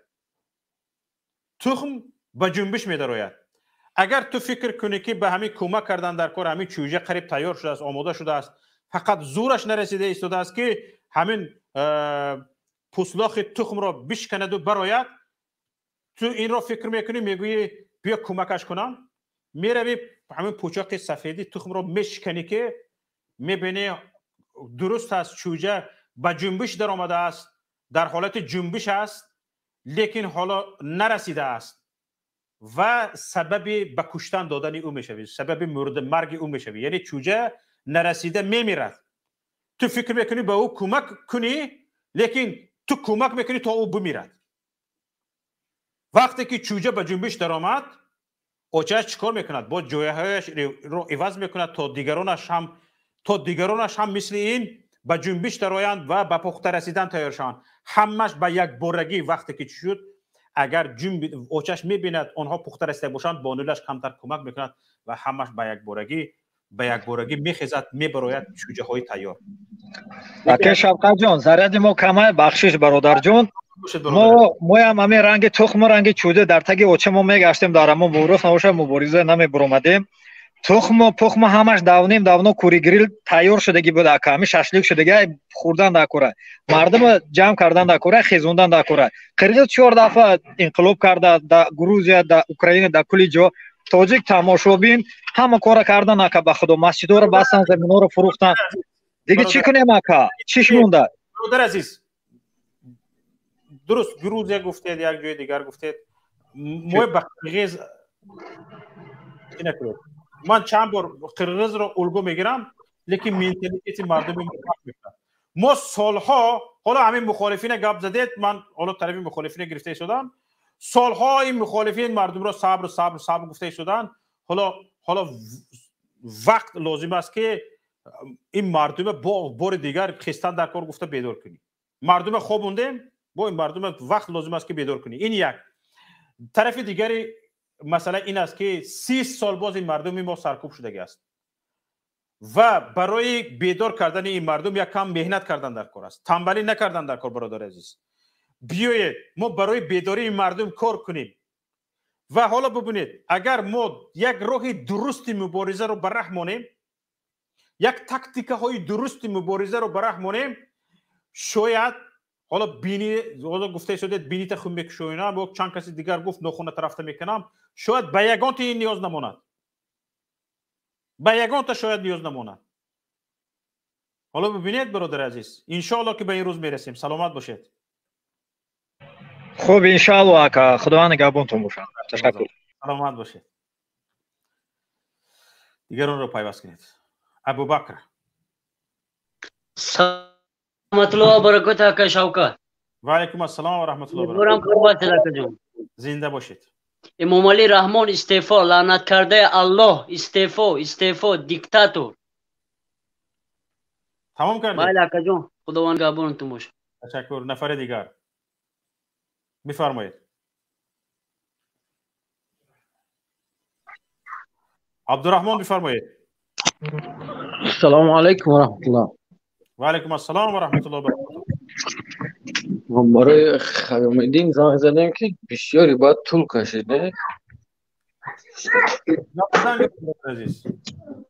Тухм ба ҷунбиш медарояд. Агар ту фикр кунӣ, ки ба ҳамин кӯмак кардан дар кор, ҳамин чӯҷа қариб тайёр шудааст, омода шудааст, фақат зӯраш нарасида истодааст, ки ҳамин пӯслохи тухмро бишканаду барояд, ту инро фикр мекунӣ, мегӯӣ: биё кӯмакаш кунам. Меравӣ, ҳамин пӯчоқи сафеди тухмро мешиканӣ, ки мебинӣ, дуруст аст, чӯҷа ба ҷунбиш даромадааст, дар ҳолати ҷунбиш аст, лекин ҳоло нарасидааст ва сабаби ба куштан додани ӯ мешавӣ, сабаби марги ӯ мешавӣ. Яъне чӯҷа нарасида мемирад. Ту фикр мекунӣ ба ӯ кӯмак кунӣ, лекин ту кӯмак мекунӣ, то ӯ бимирад. Вақте ки чӯҷа ба ҷунбиш даромад, очааш чӣ кор мекунад? Боз ҷойҳояшро иваз мекунад, то дигаронаш ҳам мисли ин ба ҷунбиш дароянд ва ба пухта расидан тайёр шаванд. Ҳамаш ба якборагӣ вақте ки чӣ шуд, агар очаш мебинад, онҳо пухта расида бошанд, бо нулаш камтар кӯмак мекунад ва ҳамаш ба якборагӣ мехезад, мебарояд чӯҷаҳои тайёр. Ака Шавкатҷон, заряди мо камай, бахшиш, бародарҷон. Моям ҳамин ранги тухму ранги чӯҷа дар таги оча мо мегаштем, дар ҳамон бурус набоша, мубориза намебуромадем. Тухму пухму ҳамаш давним давно кури-гриль тайёр шудагӣ буд, ака. Ҳамин шашлик шудагӣ, хӯрдан дар кора, мардума ҷамъ кардан дар кора, хезондан дар кора. Қирғиз чор дафъа инқилоб карда, да Грузия, да Украина, да кулли ҷо. Тоҷик тамошобин, ҳама кора кардан, ака. Ба худо, масҷидҳоро бастан, заминҳоро фурӯхтан. Дига чӣ кунем, ака? Чиш монда? Бародар азиз, дуруст, Грузия гуфтед, як ҷои дигар гуфтед. Мо ба қирғиз накунед. Ман чанд бор қирғизро улгу мегирам, лекин менталитети мардуми мекунад. Мо солҳо, ҳоло ҳамин мухолифина гап задед, ман ҳоло тарафи мухолифина гирифта истодам. Солҳо ин мухолифин мардумро сабру сабру сабр гуфта истоданд. Ҳоло вақт лозим аст, ки ин мардума бо бори дигар хестан дар кор гуфта бедор кунӣ. Мардума хобондем, бо ин мардума вақт лозим аст, ки бедор кунӣ. Ин як тарафи дигари масъала ин аст, ки 30 сол боз ин мардуми мо саркӯб шудагӣ аст ва барои бедор кардани ин мардум як кам меҳнат кардан дар кор аст, танбалӣ накардан дар кор. Бародари азиз, биёед, мо барои бедории мардум кор кунем. Ва ҳоло бубинед, агар мо як роҳи дурусти муборизаро ба раҳ монем, як тактикаҳои дурусти муборизаро ба раҳ монем, шояд ҳоло бини, ҳоло гуфта истодед, бинита хун мекушоинам, ё чанд каси дигар гуфт, нохуна тарафта мекунам, шояд ба ягонта ин ниёз намонад, ба ягонта шояд ниёз намонад. Ҳоло бибинед, бародари азиз, иншоалло, ки ба ин рӯз мерасем. Саломат бошед. Хуб, иншоалло, ака, худованд нигаҳбонтон бошад, ташаккур. Саломат бошед. Дигаронро пайваст кунед. Абубакр. Раҳматуллоҳ ва баракоту, ака Шавкат. Ва алайкум ассалом ва раҳматуллоҳ. Умедворам, хуб ҳастед, акаҷон. Зинда бошед. Эмомалӣ Раҳмон истеъфо, лаънаткардаи Аллоҳ, истеъфо, истеъфо, диктатор. Тамом кардед? Майли, акаҷон, худованд нигаҳбонатон бошад. Ташаккур. Нафари дигар бифармоед. Абдураҳмон, бифармоед. Ассалому алайкум ва раҳматуллоҳ. Ва алайкум ассалом ва раҳматуллоҳ ва баракотуҳ. Барои Хаёмиддин занг задем, ки бисёре баъд тӯл кашид, не? Азиз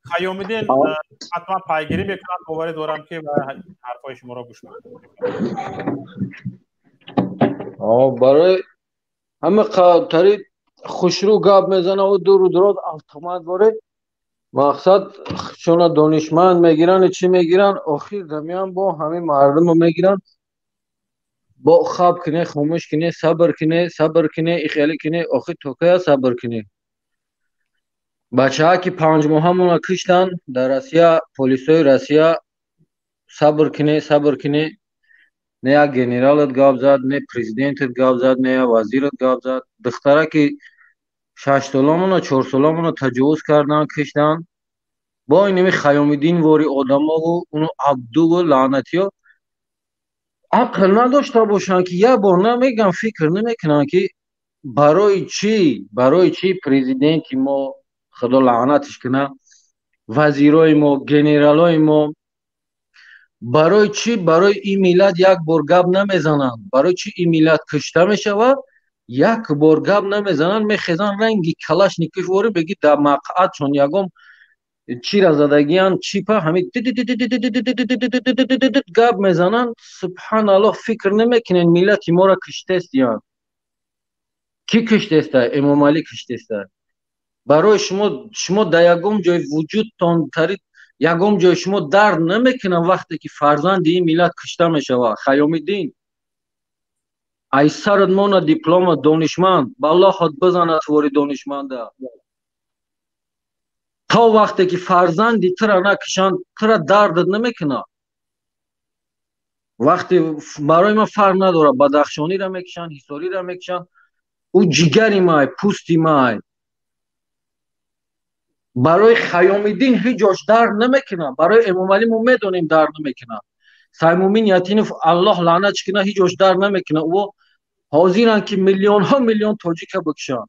Хаёмиддин ҳатман пайгирӣ мекунад, боварӣ дорам, ки ҳарфҳои шуморо гӯш мекунад. Барои ҳама тари хушрӯ гап мезанаву дуру дуроз автомат боре, мақсад чуна донишманд мегиранд, чӣ мегиранд, охир дамиан бо ҳамин мардумро мегиранд, бо хаб кине, хомӯш кине, сабр кине, сабр кине, ихелӣ кине. Охир то кая сабр кине? Бачаҳа ки 5 моҳамона киштанд дар Россия, полисои Россия. Сабр кине, сабр кине. Не як генералат гап зад, не президентат гап зад, не як вазират гап зад. Духтараки шашсоламона, чорсоламона таҷовуз карданд, киштанд. Бо инами Хаёмиддин вори одамову уну Абдуву лаънатиё ақл надошта бошанд, ки як бор намеган, фикр намекунанд, ки барои чӣ, барои чӣ президенти мо, худо лаънатиш кунад, вазирои мо, генералои мо, барои чӣ барои ин миллат як бор гап намезананд? Барои чӣ ин миллат кушта мешавад, як бор гап намезананд? Мехезанд, ранги калашников ворӣ беги дар мақъадшон ягон чира задагиян, чипа ҳами гап мезананд. Субҳаналлоҳ, фикр намекунед, миллати моро киштестиянд. Кӣ киштеста? Эмомалӣ киштеста. Барои шумо, шумо дар ягон ҷои вуҷудтон тари ягон ҷои шумо дард намекунад, вақте ки фарзанди ин миллат кушта мешавад? Хаёмиддин, ай сарат мона диплома донишманд, ба Аллоҳот бизанад твори донишманда. То вақте ки фарзанди тура накушанд, тура дардат намекунад. Вақте барои ман фарқ надорад, бадахшониро мекушанд, ҳисориро мекушанд, ӯ ҷигари май, пӯсти май. Барои Хаёмиддин ҳеҷ ҷош дард намекунад. Барои Эмомалӣ мо медонем, дард намекунад. Саймумин Ятинов, Аллоҳ лаънатш кунад, ҳеҷ ҷош дард намекунад. Ӯ ҳозиранд, ки миллионҳо миллион тоҷика бикушанд.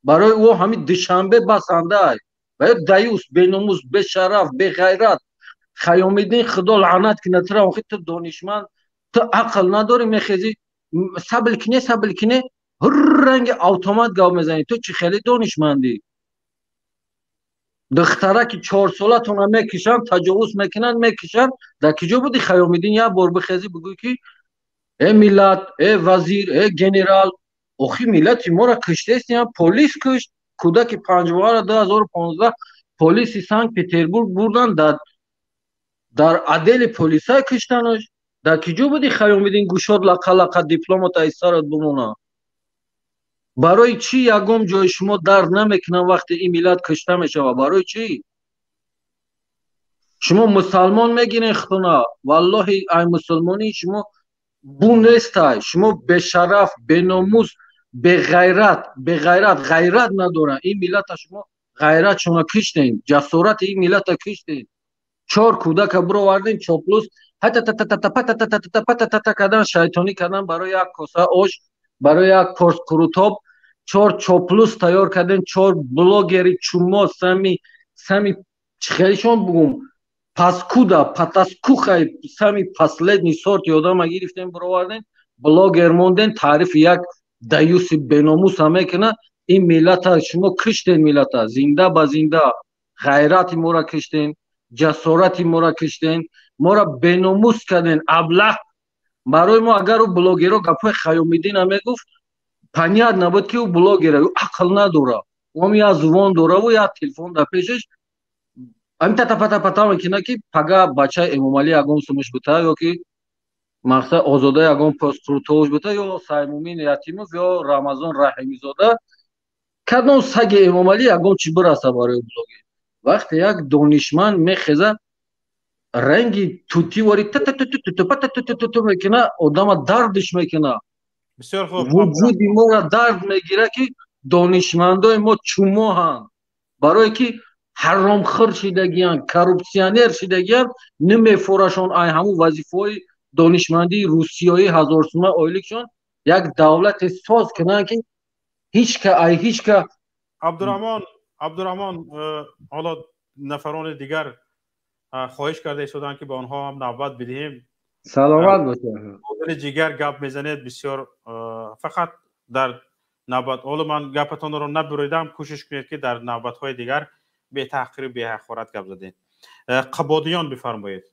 Барои ӯ ҳамин Душанбе басандай. Ва даюс, беномус, бешараф, беғайрат Хаёмиддин, худо лаънат кунад тура. Охи ту донишманд, ту ақл надорӣ, мехезӣ, сабл кине, сабл кине, ранги автомат гап мезанӣ. Ту чӣ хеле донишмандӣ? Духтараки чорсолатона мекушанд, таҷовуз мекунанд, мекушанд. Дар киҷо будӣ, Хаёмиддин? Як бор бихезӣ, бигӯӣ, ки э миллат, э вазир, э генерал, охи миллати моро киштестиям. Полис кушт кӯдаки панҷмоҳаро 2015. Полиси Санкт Петербург бурданд, дар отдели полисай киштанаш. Дар киҷо будӣ, Хаёмиддин? Гӯшод лақа лақа дипломат ай сарат бимона. Барои чӣ ягон ҷои шумо дард намекунад, вақте ин миллат кушта мешавад? Барои чӣ шумо мусалмон мегирен худтона? Валлоҳи, ай мусулмонии шумо бу нестай. Шумо бешараф, беномус, беғайрат, беғайрат, ғайрат надоранд. Ин миллата шумо ғайратшона киштен, ҷасорати ин миллата киштен. Чор кӯдака бировардем, чоплус ҳататататапатататапататата кардан, шайтонӣ кардан барои як коса ош, барои як порс қурутоб чор чоплус тайёр кардем. Чор блогери чумо, сами сами чихелишон бугум, паскуда, потаскухай, самый последний сорти одама гирифтем, бировардем, блогер мондем, таърифи як даюси беномуса мекунад. Ин миллата шумо киштен, миллата зинда ба зинда. Ғайрати моро киштен, ҷасорати моро киштен, моро беномус карден, аблаҳ. Барои мо агар ӯ блогеро гапҳои Хаёмиддина мегуфт, понятно буд, ки ӯ блогера, ӯ ақл надора, ӯам як зувон дораву як телефон дар пешаш, ҳамин татапатапата мекунад, ки пага бачаи Эмомалӣ ягон сумуш бута, ё ки мақсад Озода ягон посқурутовуш бута, ё Саймумин Ятимов, ё Рамазон Раҳимизода, кадом саги Эмомалӣ ягон чӣ бираса барои блогер. Вақте як донишманд мехеза, ранги тутӣ вори тататутутупататутуту мекуна, одама дардиш мекуна. Бисёр хуб. Вуҷуди моро дард мегирад, ки донишмандои мо чумоҳанд, барое ки ҳаромхӯр шидагиянд, коррупсионер шидагиянд. Намефорашон ай ҳамун вазифаҳои донишмандии русиёӣ, ҳазорсума ойликшон як давлате соз кунанд, ки ҳеҷ ка ай ҳеҷ ка. Абдураҳмон, Абдураҳмон, ҳоло нафарони дигар хоҳиш карда истоданд, ки ба онҳо ҳам навбат бидиҳем. Саломат бошед. Дили ҷигар гап мезанед бисёр. Фақат дар навбат, ҳоло ман гапатонро набуридам, кӯшиш кунед, ки дар навбатҳои дигар бетаҳқиру беҳақорат гап задед. Қабодиён, бифармоед.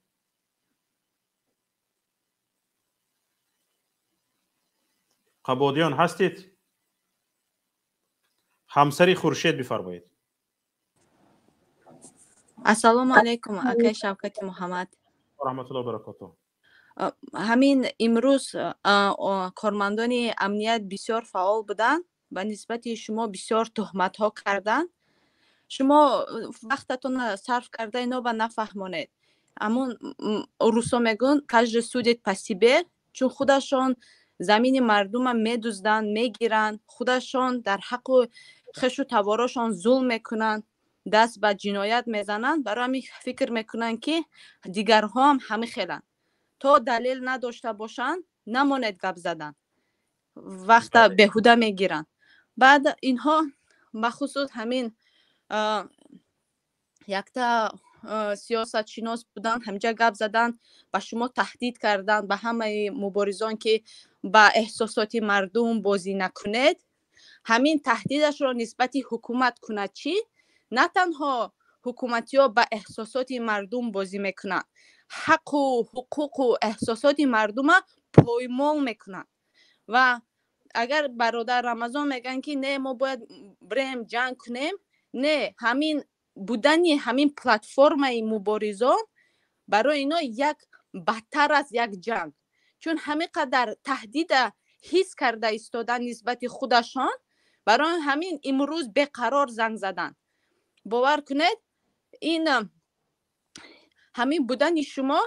Қабодиён ҳастед? Ҳамсари Хуршед, бифармоед. Ассалому алайкум, акай Шавкати Муҳаммад. Раҳматулло баракоту. Ҳамин имрӯз кормандони амният бисёр фаъол буданд, ба нисбати шумо бисёр туҳматҳо карданд. Шумо вақтатонро сарф карда ино ба нафаҳмонед. Ҳамун русо мегӯянд: «Каждый судит по себе». Чун худашон замини мардума медузданд, мегиранд, худашон дар ҳаққу хешу таворошон зулм мекунанд, даст ба ҷиноят мезананд. Барои ҳамин фикр мекунанд, ки дигарҳо ҳам ҳамин хеланд. То далел надошта бошанд, намонед гап задан, вақта беҳуда мегиранд. Баъд инҳо, бахусус ҳамин якта сиёсатшинос буданд, ҳамҷа гап задан, ба шумо таҳдид карданд, ба ҳамаи муборизон, ки ба эҳсосоти мардум бозӣ накунед. Ҳамин таҳдидашро нисбати ҳукумат кунад чӣ? На танҳо ҳукуматиҳо ба эҳсосоти мардум бозӣ мекунанд, ҳаққу ҳуқуқу эҳсосоти мардума поймол мекунанд. Ва агар бародар Рамазон мегӯянд, ки не, мо бояд бирем ҷанг кунем, не, ҳамин будани ҳамин платформаи муборизон барои ино як бадтар аз як ҷанг, чун ҳамин қадар таҳдида ҳис карда истодан нисбати худашон, барои ҳамин имрӯз беқарор занг задан. Бовар кунед, ин ҳамин будани шумо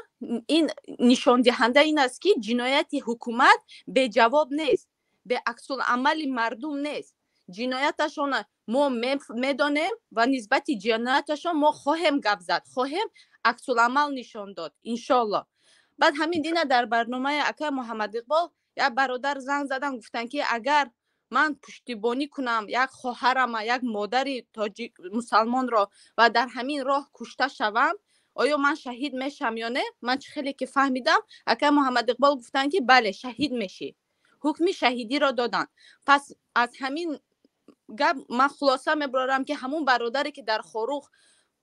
ин нишондиҳанда ин аст, ки ҷинояти ҳукумат беҷавоб нест, беаксуламали мардум нест. Ҷинояташон мо медонем ва нисбати ҷинояташон мо хоҳем гап зад, хоҳем аксуламал нишон дод, иншолло. Баъд ҳамин дина дар барномаи акай Муҳаммад Иқбол як бародар занг задан, гуфтанд, ки агар ман пуштибонӣ кунам як хоҳарама, як модари тоҷик мусалмонро ва дар ҳамин роҳ кушта шавам, оё ман шаҳид мешам ё не? Ман чӣ хеле ки фаҳмидам, акай Муҳаммад Иқбол гуфтанд, ки бале, шаҳид мешӣ, ҳукми шаҳидиро доданд. Пас аз ҳамин гап ман хулоса мебарорам, ки ҳамун бародаре, ки дар Хоруғ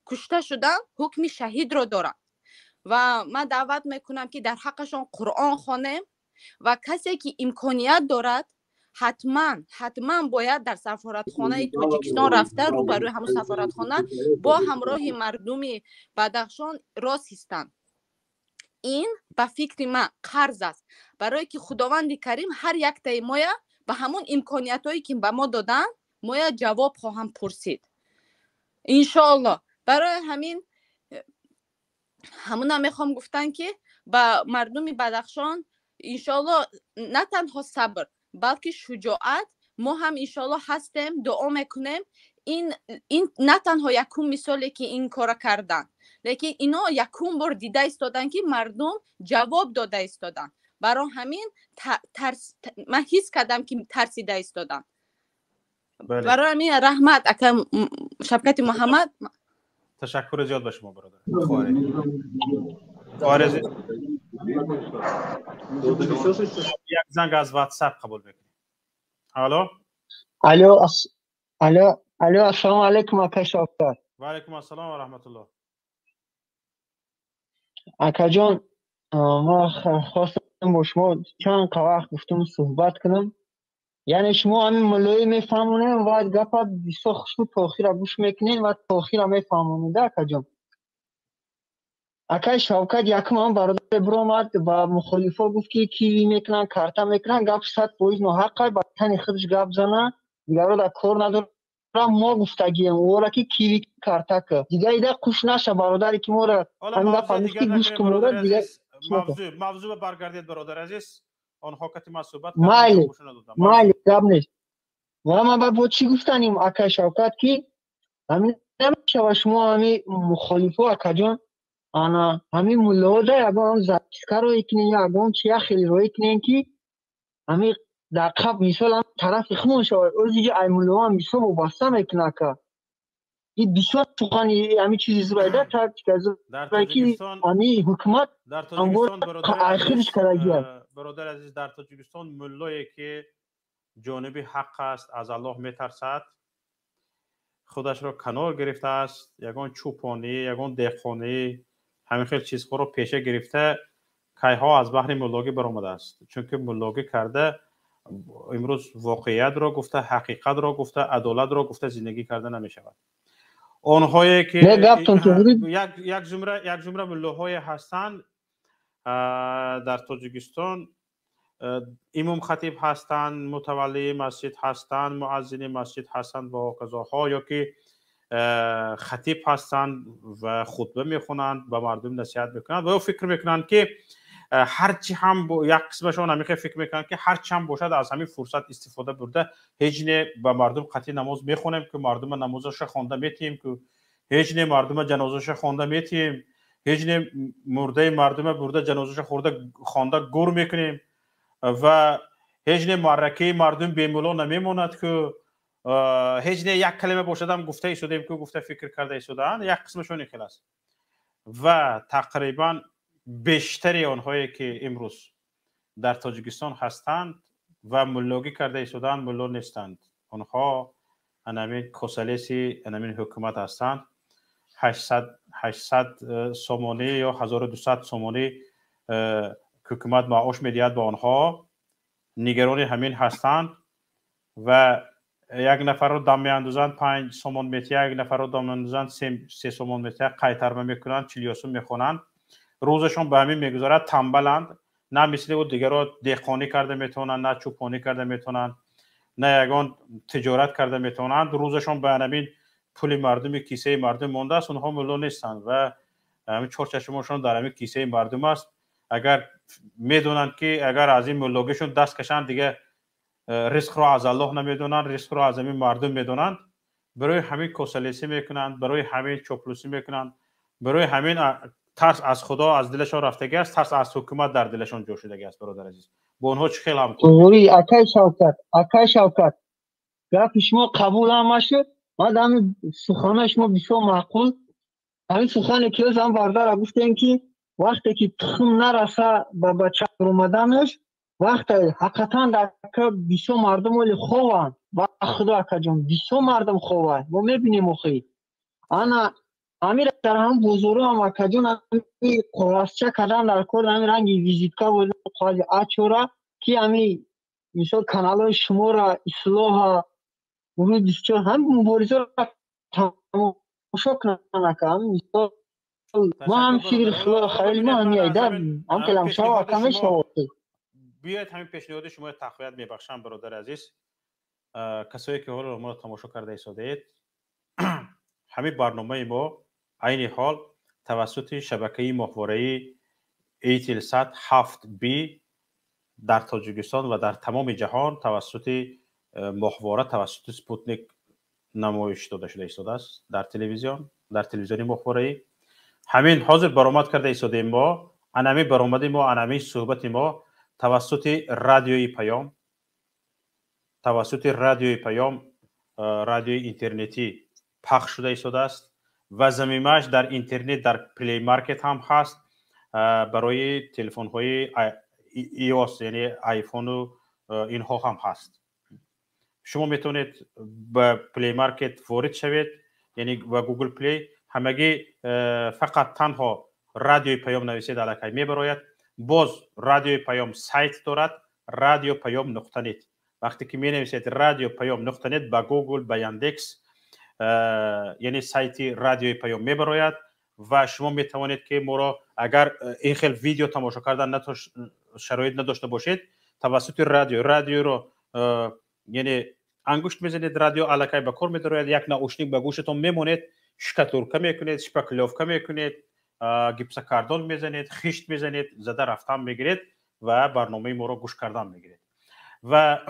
кушта шуданд, ҳукми шаҳидро доранд. Ва ман даъват мекунам, ки дар ҳаққашон Қуръон хонем ва касе ки имконият дорад, ҳатман, ҳатман бояд дар сафоратхонаи Тоҷикистон рафта, рӯбарӯи ҳамун сафоратхона бо ҳамроҳи мардуми Бадахшон рост ҳистанд. Ин ба фикри ман қарз аст, барое ки Худованди Карим ҳар яктаи моя ба ҳамун имкониятҳое, ки ба мо доданд, моя ҷавоб хоҳам пурсид, иншоалло. Барои ҳамин ҳамуна мехоҳам гуфтан, ки ба мардуми Бадахшон иншоалло на танҳо сабр, балки шуҷоат. Мо ҳам иншоалло ҳастем, дуо мекунем. Ин на танҳо якум мисоле, ки ин кора карданд, лекин ино якум бор дида истоданд, ки мардум ҷавоб дода истоданд. Барои ҳамин тарс, ман ҳис кардам, ки тарсида истоданд. Барои ҳамин раҳмат, ака Шавкати Муҳаммад. Ташаккури зиёд ба шумо, бародар, хоҳари азиз. Як занг аз WhatsApp қабул мекунем. Алло. Алло, алло, алло, ассалому алайкум, ака Шавкат. Ва алайкум ассалом ва раҳматуллоҳ. Акаҷон, ман хостам бо шумо чанд вақт гуфтум суҳбат кунам. Яъне шумо ҳамин муллоӣ мефаҳмонем ва гапа бисёр хушрӯ то охира гӯш мекунед ва то охира мефаҳмонед, акаҷон. Акай Шавкат, якум ҳам бародаре биромад, ба мухолифо гуфт, ки киви мекунанд, карта мекунанд, гап 100% ноҳаққай, ба тани худаш гап зана, дигарро дар кор надорам. Мо гуфтагием ора, ки киви карта ка, дигар ида қуш наша. Бародаре, ки мора ҳамин гапа гуфт, ки гӯш кун, мора дигар. Мавзӯъ баргардед, бародари азиз. Онҳо кати ман суҳбат. Майли, майли, гап нест. Ва ман бо чӣ гуфтаним, акай Шавкат, ки ҳамин намешава. Шумо ҳамин мухолифо, акаҷон, ана ҳамин муллоҳо да ягон записка роӣ кунен, ягон чи як хеле роӣ кунен, ки ҳамин дар қаб мисол ҳам тарафи хумон шавад. Ӯзи ай муллоҳо ҳам бисёр вобаста мекунад, ака. Ин бисёр сухани ҳамин чизи зурайда тактика зурай, ки ҳамин ҳукумат айхириш кардагиаст. Бародари азиз, дар Тоҷикистон муллое, ки ҷониби ҳақ аст, аз Аллоҳ метарсад, худашро канор гирифтааст, ягон чӯпонӣ, ягон деҳқонӣ, ҳамин хел чизҳоро пеша гирифта, кайҳо аз баҳри муллогӣ баромадааст. Чунки муллогӣ карда, имрӯз воқеиятро гуфта, ҳақиқатро гуфта, адолатро гуфта зиндагӣ карда намешавад. Онҳое ки як зумра муллоҳое ҳастанд дар Тоҷикистон, имомхатиб ҳастанд, мутаваллии масҷид ҳастанд, муаззини масҷид ҳастанд ва ҳоказоҳо, ё ки хатиб ҳастанд ва хутба мехонанд, ба мардум насиҳат мекунанд ва ё фикр мекунанд, ки Ҳарчи ҳам як қисмашон ҳамин фикр мекунанд, ки ҳарчи ҳам бошад, аз ҳамин фурсат истифода бурда, ҳеҷ не ба мардум қатъи намоз мехонем, ки мардума намозаша хонда метиҳем, ки ҳеҷ не мардума ҷанозаша хонда метиҳем, ҳеҷ не мурдаи мардума бурда ҷанозаша хӯрда хонда гур мекунем ва ҳеҷ не маъракаи мардум бемуло намемонад, ки ҳеҷ не як калима бошадам гуфта истодем, ки гуфта фикр карда истодаанд. Як қисмашон ин хел аст ва тақрибан бештари онҳое ки имрӯз дар Тоҷикистон ҳастанд ва муллогӣ карда истодаанд, мулло нестанд. Онҳо анамин косалеси анамин ҳукумат ҳастанд. 800 сомонӣ ё 1200 сомонӣ ҳукумат маош медиҳад ба онҳо, нигарони ҳамин ҳастанд ва як нафарро дам меандозанд, 5 сомон метиҳад, як нафарро дам меандозанд, 3 сомон метиҳад, қайтарма мекунанд, чилёсум мехонанд. Рӯзашон ба ҳамин мегузарад, тамбаланд. На мисли ӯ дигарро деҳқонӣ карда метавонанд, на чӯпонӣ карда метавонанд, на ягон тиҷорат карда метавонанд. Рӯзашон ба ҳамин пули мардуми кисаи мардум мондааст. Онҳо мулло нестанд ва ҳамин чорчашмошон дар ҳамин кисаи мардум аст. Агар медонанд, ки агар аз ин муллогишон даст кашанд, дига ризқро аз Аллоҳ намедонанд, ризқро аз ҳамин мардум медонанд. Барои ҳамин косалесӣ мекунанд, барои ҳамин чоплусӣ мекунанд, барои ҳамин тарс аз Худо аз дилашон рафтагӣ аст, тарс аз ҳукумат дар дилашон ҷо шудагӣ аст. Бародар азиз, бо онҳо чӣ хел ҳамкор? Тоғрӣ, акай Шавкат, акай Шавкат, гапи шумо қабул ҳама шуд. Ман ҳамин суханои шумо бисёр маъқул. Ҳамин сухане ки ҳам бардара гуфтем, ки вақте ки тухм нараса ба бача омаданаш, вақте ҳақиқатан дар бисёр мардум оли хованд. Ба Худо акаҷон, бисёр мардум хованд. Мо мебинем охи. Ана ҳамин дар ҳам бозору ҳам акаҷон ҳамин қоғазча кардан дар кор, ҳамин ранги визитка ва қоғази А4 ки ҳамин мисол каналҳои шуморо ислоҳа гурӯҳи 24 ҳам муборизаро тамошо кунанд ака. Ҳамин мисол мо ҳам фикр хаёли мо ҳамин айда ҳам келам шава ака мешавад. Биёед ҳамин пешниҳоди шуморо тақвият мебахшам, бародари азиз. Касое ки ҳоло моро тамошо карда истодаед, ҳамин барномаи мо айни ҳол тавассути шабакаи моҳвораи Eutelsat 7B дар Тоҷикистон ва дар тамоми ҷаҳон тавассути моҳвора, тавассути спутник намоиш дода шуда истодааст дар телевизион, дар телевизиони моҳвораӣ. Ҳамин ҳозир баромад карда истодаем мо, анами баромади мо, анами суҳбати мо тавассути радиои Паём, тавассути радиои Паём, радиои интернетӣ пахш шуда истодааст ва замимааш дар интернет, дар Play Market ҳам ҳаст барои телефонҳои iOS, яъне iPhone-у инҳо ҳам ҳаст. Шумо метавонед ба Play Market ворид шавед, яъне ба Google Play, ҳамагӣ фақат танҳо радиои Паём нависед, аллакай мебарояд. Боз радиои Паём сайт дорад, radiopayom.net. Вақте ки менависед radiopayom.net ба Google, ба Яндекс, яъне сайти радиои Паём мебарояд ва шумо метавонед ки моро агар ин хел видео тамошо кардан шароит надошта бошед, тавассути радио, радиоро яъне ангушт мезанед, радио аллакай ба кор медарояд, як наушник ба гӯшатон мемонед, шкатурка мекунед, шпаклёвка мекунед, гипсокартон мезанед, хишт мезанед, зада рафтан мегиред ва барномаи моро гӯш кардан мегиред. Ва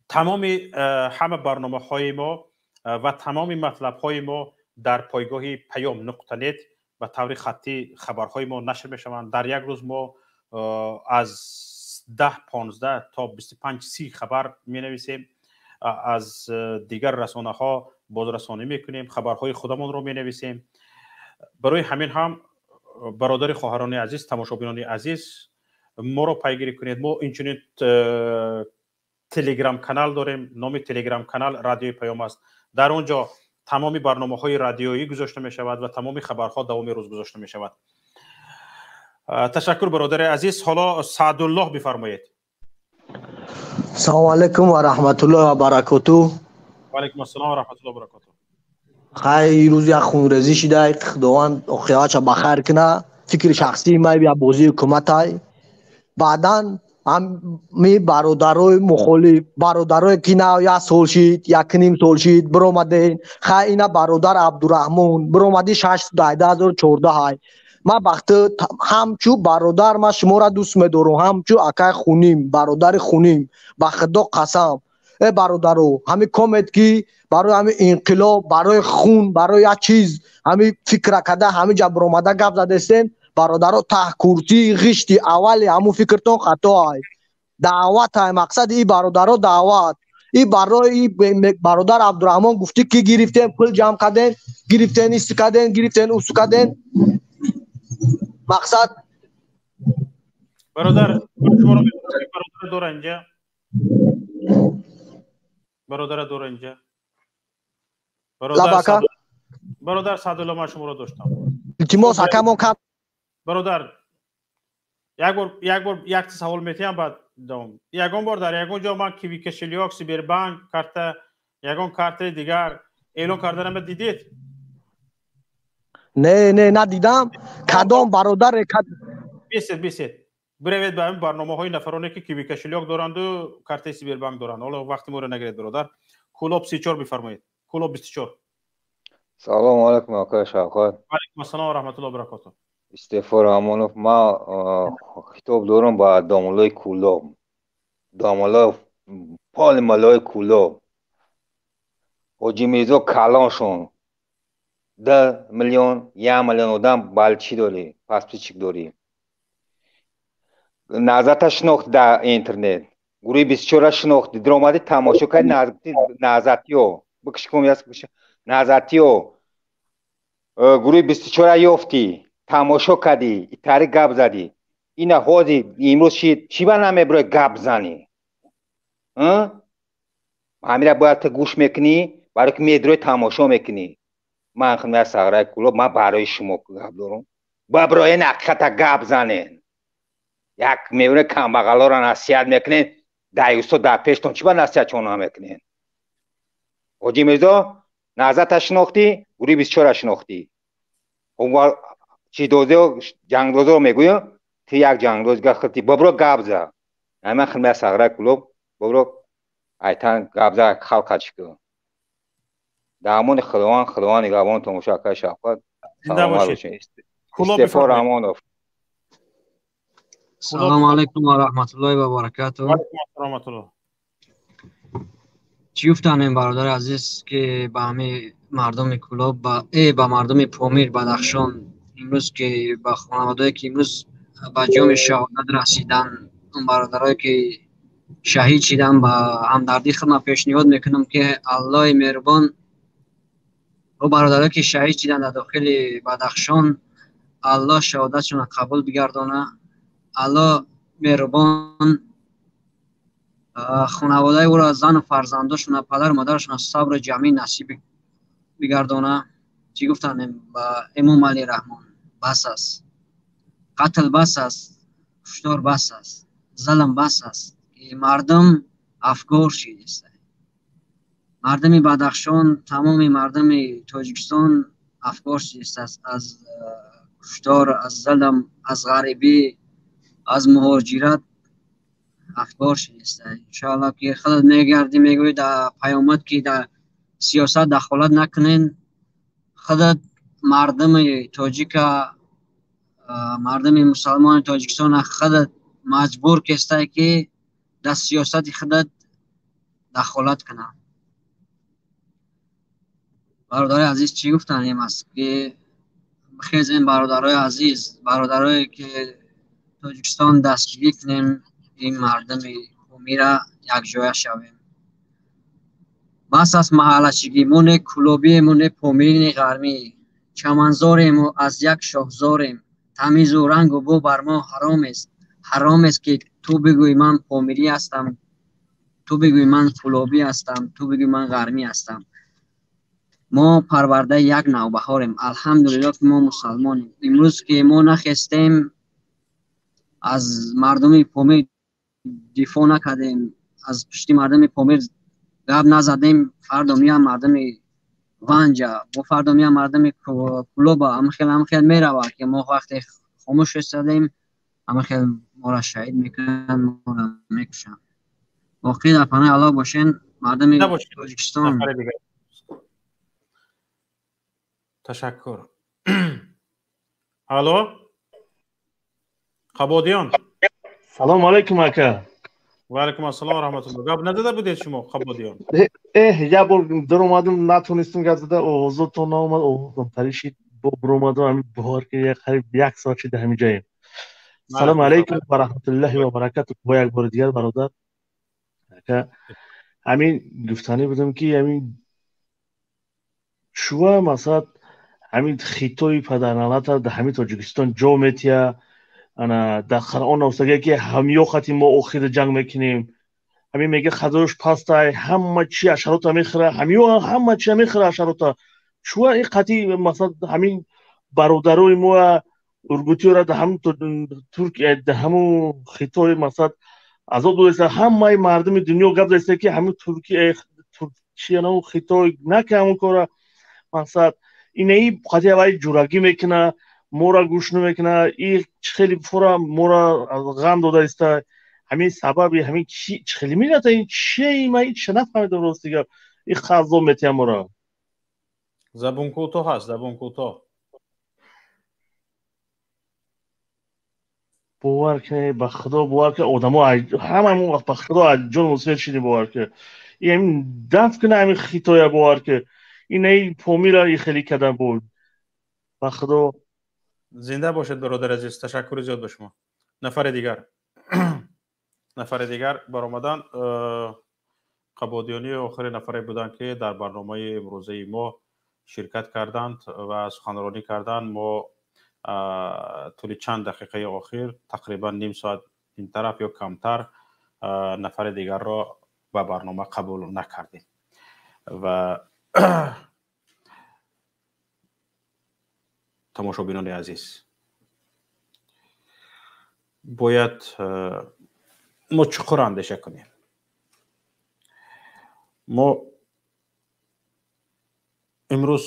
тамоми ҳама барномаҳои мо ва тамоми матлабҳои мо дар пойгоҳи payom.net ба таври хаттӣ хабарҳои мо нашр мешаванд. Дар як рӯз мо аз 10, 15 то 25, 30 хабар менависем, аз дигар расонаҳо бозрасонӣ мекунем, хабарҳои худамонро менависем. Барои ҳамин ҳам бародари хоҳарони азиз, тамошобинони азиз, моро пайгирӣ кунед. Мо инчунин телеграм канал дорем, номи телеграм канал радиои Паём аст. Дар он ҷо тамоми барномаҳои радиоӣ гузошта мешавад ва тамоми хабарҳо давоми рӯз гузошта мешавад. Ташаккур бародари азиз. Ҳоло Саъдуллоҳ бифармоед. Салому алайкум ва раҳматуллоҳи ва баракоту. Ва алайкум ассалом ва раҳматуллоҳи ва баракоту. Хай рӯз як хунрезӣ шида, Худованд оқибатша ба хайр куна. Фикри шахсии ман як бозии ҳукуматай. Баъдан ҳами бародарои мухолиф, бародарое ки на як сол шид, як ним сол шид, биромаден. Хай ина бародар Абдураҳмон биромади 6/10/14. Ман бахти ҳамчу бародар ман шуморо дӯст медорам, ҳамчу акай хуним, бародари хуним, ба худо қасам. Э бародаро, ҳами комет ки барои ҳами инқилоб, барои хун, барои як чиз, ҳами фикра када, ҳами ҷа биромада гап задестен, бародаро таҳкурсии ғишти аввали ҳамун фикртон хато ай. Даъват ай, мақсади и бародаро даъват. И барои бародар Абдурахмон гуфтӣ ки гирифтем, пул ҷамъ кардем, гирифтен исти кардем, гирифтен усу кардем. Мақсад бародар, шуморо бародар дора инҷа. Бародара дора инҷа. Бародар Садулло, ман шуморо доштам. Илтимос, акамон кам. Бародар, як бор як савол метиҳам, баъд давом. Ягон бор дар ягон ҷо ман Киви кошелёк, Сбербанк карта, ягон картаи дигар эълон карданама дидед? Не, не, надидам. Кадом бародар бисед. Биравед ба ҳамин барномаҳои нафароне ки Киви кошелёк доранду картаи Сбербанк доранд. Ҳоло вақти моро нагиред, бародар. Кулоб 34 бифармоед. Кулоб 24. Салому алайкум, акай Шавқат. Алайкум ассалом ва раҳматуллоҳи ва баракотуҳ. Истефо Раҳмонов, ман хитоб дорам ба домулои Кулоб. Домуло поли малои Кулоб. Ҳоҷи Мирзо калоншон 2 миллион, 1 миллион одам балчӣ дорӣ, паспичик дорӣ. Назарта шинохт дар интернет. Гурӯҳи 24-ра шинохтӣ, диромадӣ тамошо кардӣ, назатиё. Бикиш кун, назатиё. Гурӯҳи 24-ра ёфтӣ, тамошо кардӣ, итари гап задӣ. Ина ҳозир имрӯз чӣ ба намебурӣ гап занӣ? Ҳамира бояд ту гӯш мекунӣ, барои ки медурӣ тамошо мекунӣ. Ман хидмат сағраи Кулоб, ман барои шумо гап дорам. Баброен ҳақиқата гап занен. Як мебинед камбағалоро насиҳат мекунед, даюсо дар пештон чӣ ба насиҳат чон намекунед? Ҳоҷи Мирзо, назарта шинохтӣ, гурӯҳи 24-ра шинохтӣ. Чидозио ҷангдозоро мегӯё, ту як ҷангдоз гахти, бобро гап за. Ман хидмат сағраи Кулоб, бобро айтан гап за, халқа чӣ кун. Дар амони Худованд, Худованд нигаҳбон тамошо акай Шавқат. Саломат бошед. Истефо Раҳмонов. Салому алайкум ва раҳматуллоҳи ва баракатуҳ. Раҳматуллоҳ. Чӣ гуфтанем бародари азиз, ки ба ҳамаи мардуми Кулоб, ба мардуми Помир, Бадахшон имрӯз ки ба хонаводае ки имрӯз ба ҷоми шаҳодат расидан, он бародарое ки шаҳид шидан, ба ҳамдардии худ ман пешниҳод мекунам ки Аллоҳи меҳрубон о бародарое ки шаҳид шидан дар дохили Бадахшон, Аллоҳ шаҳодатшонро қабул бигардона. Аллоҳ меҳрубон хонаводаи ӯро, зану фарзандошона, падару модарашона сабру ҷамъӣ насиб бигардона. Чӣ гуфтанем ба Эмомалӣ Раҳмон? Бас аст. Қатл бас аст, куштор бас аст, зулм бас аст. Мардум афгор шидааст. Мардуми Бадахшон, тамоми мардуми Тоҷикистон афгор шидааст аз куштор, аз зулм, аз ғарибӣ, аз муҳоҷират афгор шидааст. Иншоаллоҳ ки худат мегардӣ, мегӯӣ дар паёмат ки дар сиёсат дахолат накунен. Худат мардуми тоҷика, мардуми мусалмони Тоҷикистона худат маҷбур кестай ки дар сиёсати худат дахолат кунанд. Бародарои азиз, чӣ гуфтанем аст ки бихезем, бародарои азиз, бародарое ки Тоҷикистон дастгирӣ кунем, ин мардуми Помира якҷоя шавем. Бас аст маҳаллачигӣ, мо не кулобиему, не помирӣ, не ғармӣ. Чаманзорему аз як шоҳзорем. Тамизу рангу бу бар мо ҳаром аст. Ҳаром аст ки ту бигӯӣ ман помирӣ ҳастам, ту бигӯӣ ман кулобӣ ҳастам, ту бигӯӣ ман ғармӣ ҳастам. Мо парвардаи як навбаҳорем. Алҳамдулиллоҳ ки мо мусалмонем. Имрӯз ки мо нахестем, аз мардуми Помир дифоъ накардем, аз пушти мардуми Помир гап назадем, фардо меоянд мардуми Ванҷа, бо фардо меоянд мардуми Кулоба, ҳамхел меравад ки мо вақте хомӯш истодем, ҳамхел моро шаҳид мекунанд, моро мекушанд. Боқӣ дар паноҳи Аллоҳ бошен, мардуми Тоҷикистон. Ташаккур. Алло, Қабодиён. Салом алейкум, ака. Ва алейкум ассалом ва раҳматуллоҳ. Гап надода будед шумо, Қабодиён? Як бор даромадам, натонистам гап зада, овозотон наомад, овозам паришид, бо биромадам, ҳамин бовар ки як қариб як соат шуда ҳамин ҷоем. Салом алейкум ва раҳматуллоҳи ва баракатуҳ. Бо як бори дигар, бародар ака, ҳамин гуфтанӣ будам ки ҳамин чӯа масалан ҳамин хитои падарналата дар ҳамин Тоҷикистон ҷо метия. Ана дар Қуръон нависага ки ҳамё хати мо охир ҷанг мекунем. Ҳамин мега хадош пастай, ҳама чи ҳашарота мехӯра, ҳамё ҳама чи мехӯра ҳашарота. Чӯа ин қати масалан ҳамин бародарои мо ургутиёра дар ҳамун Туркия, дар ҳамун Хитой масалан азоб додаиста, ҳамаи мардуми дунё гап задаиста ки ҳамин Туркия, Туркия Хитой нака ҳамун кора. Мақсад инаи қати аввал ҷурагӣ мекуна, мора гӯш намекуна, и хеле фора мора ғам додаиста. Ҳамин сабаби ҳамин чи хеле миллата ин чие, ман ҳеч нафаҳмидам рости гап. Ин азоб метиҳам мора. Забон кӯтоҳ аст, забон кӯтоҳ. Бовар кунед, ба Худо бовар кунед, одамо ҳамамон ба Худо аз ҷон мусфир шидем, бовар кунед. Ин дафт кунад ҳамин Хитоя, бовар кунед. Инаи Помира и хеле кадан буд. Ба Худо. Зинда бошед, бародар азиз, ташаккури зиёд ба шумо. Нафари дигар. Нафари дигар баромадан. Қабодиёни охири нафаре буданд ки дар барномаи имрӯзаи мо ширкат карданд ва суханронӣ карданд. Мо тӯли чанд дақиқаи охир, тақрибан ним соат ин тараф ё камтар, нафари дигарро ба барнома қабул накардем. Ва тамошобинони азиз, бояд мо чуқур андеша кунем. Мо имрӯз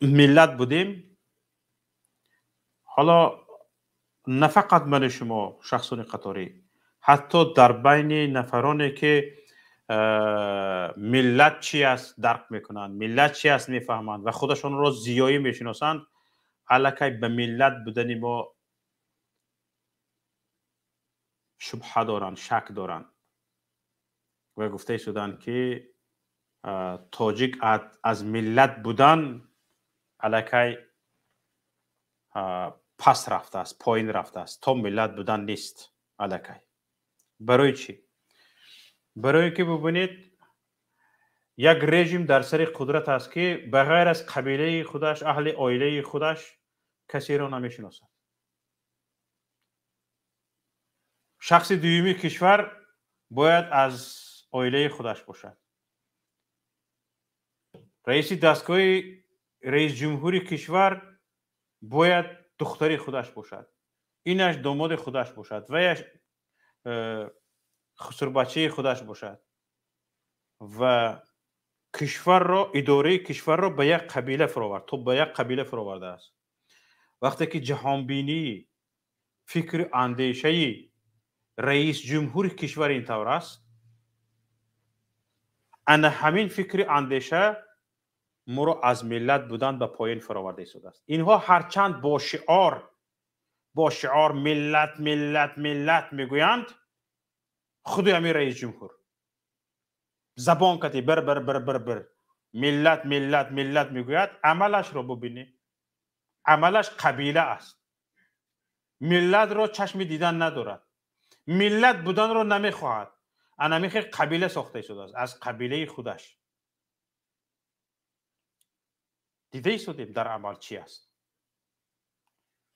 миллат будем, ҳоло на фақат мани шумо, шахсони қаторӣ, ҳатто дар байни нафароне ки миллат чи аст дарк мекунанд, миллат чи аст мефаҳманд ва худашонро зиёӣ мешиносанд, аллакай ба миллат будани мо шубҳа доранд, шак доранд ва гуфта шуданд ки тоҷик аз миллат будан аллакай пас рафтааст, поин рафтааст, то миллат будан нест аллакай. Барои чӣ? Барои ки бубинед, як режим дар сари қудрат аст ки ба ғайр аз қабилаи худаш, аҳли оилаи худаш касеро намешиносад. Шахси дуюми кишвар бояд аз оилаи худаш бошад. Раиси дастгоҳи раисҷумҳури кишвар бояд духтари худаш бошад, инаш домоди худаш бошад, ваяш хусурбачаи худаш бошад ва кишварро, идораи кишварро ба як қабила фуровард, то ба як қабила фуровардааст. Вақте ки ҷаҳонбинии, фикру андешаи раисҷумҳури кишвар ин тавр аст, ана ҳамин фикри андеша моро аз миллат будан ба поён фуроварда истодааст. Инҳо ҳарчанд бо шиор миллат, миллат, миллат мегӯянд, худи ҳамин раисҷумҳур забон кати бир бир бир бир бир миллат, миллат, миллат мегӯяд, амалашро бубинед. Амалаш қабила аст. Миллатро чашми дидан надорад, миллат буданро намехоҳад. Ана мехе қабила сохта истодааст аз қабилаи худаш. Дида истодем дар амал чи аст.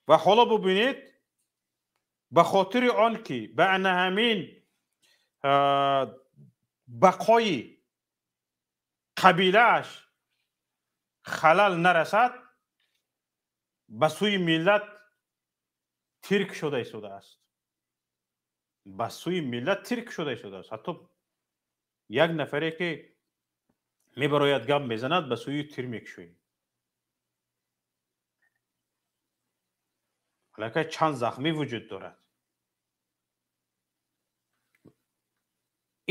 Ва ҳоло бубинед, ба хотири он ки ба ана ҳамин бақои қабилааш халал нарасад, ба сӯи миллат тирк шуда истодааст. Ба сӯи миллат тирк шуда истодааст. Ҳатто як нафаре ки мебарояд гап мезанад, ба сӯи тир мекушоед. Аллакай чанд захмӣ вуҷуд дорад.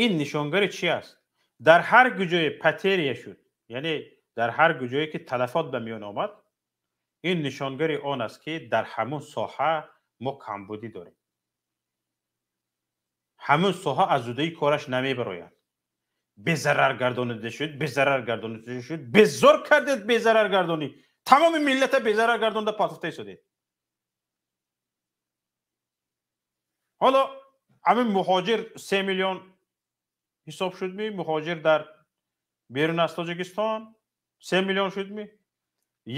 Ин нишонгари чи аст? Дар ҳар куҷое потеря шуд, яъне дар ҳар куҷое ки талафот ба миён омад, Ин нишонгари он аст, ки дар ҳамун соҳа мо камбудӣ дорем. Ҳамун соҳа аз уҳдаи кораш намебарояд. Безарар гардонида шуд, безарар гардонида шуд, безор кардед, безарар гардонӣ. Тамоми миллата безарар гардонда патуфта истодед. Ҳоло ҳамин муҳоҷир 3 миллион ҳисоб шуд ми? Муҳоҷир дар берун аз Тоҷикистон 3 миллион шуд ми?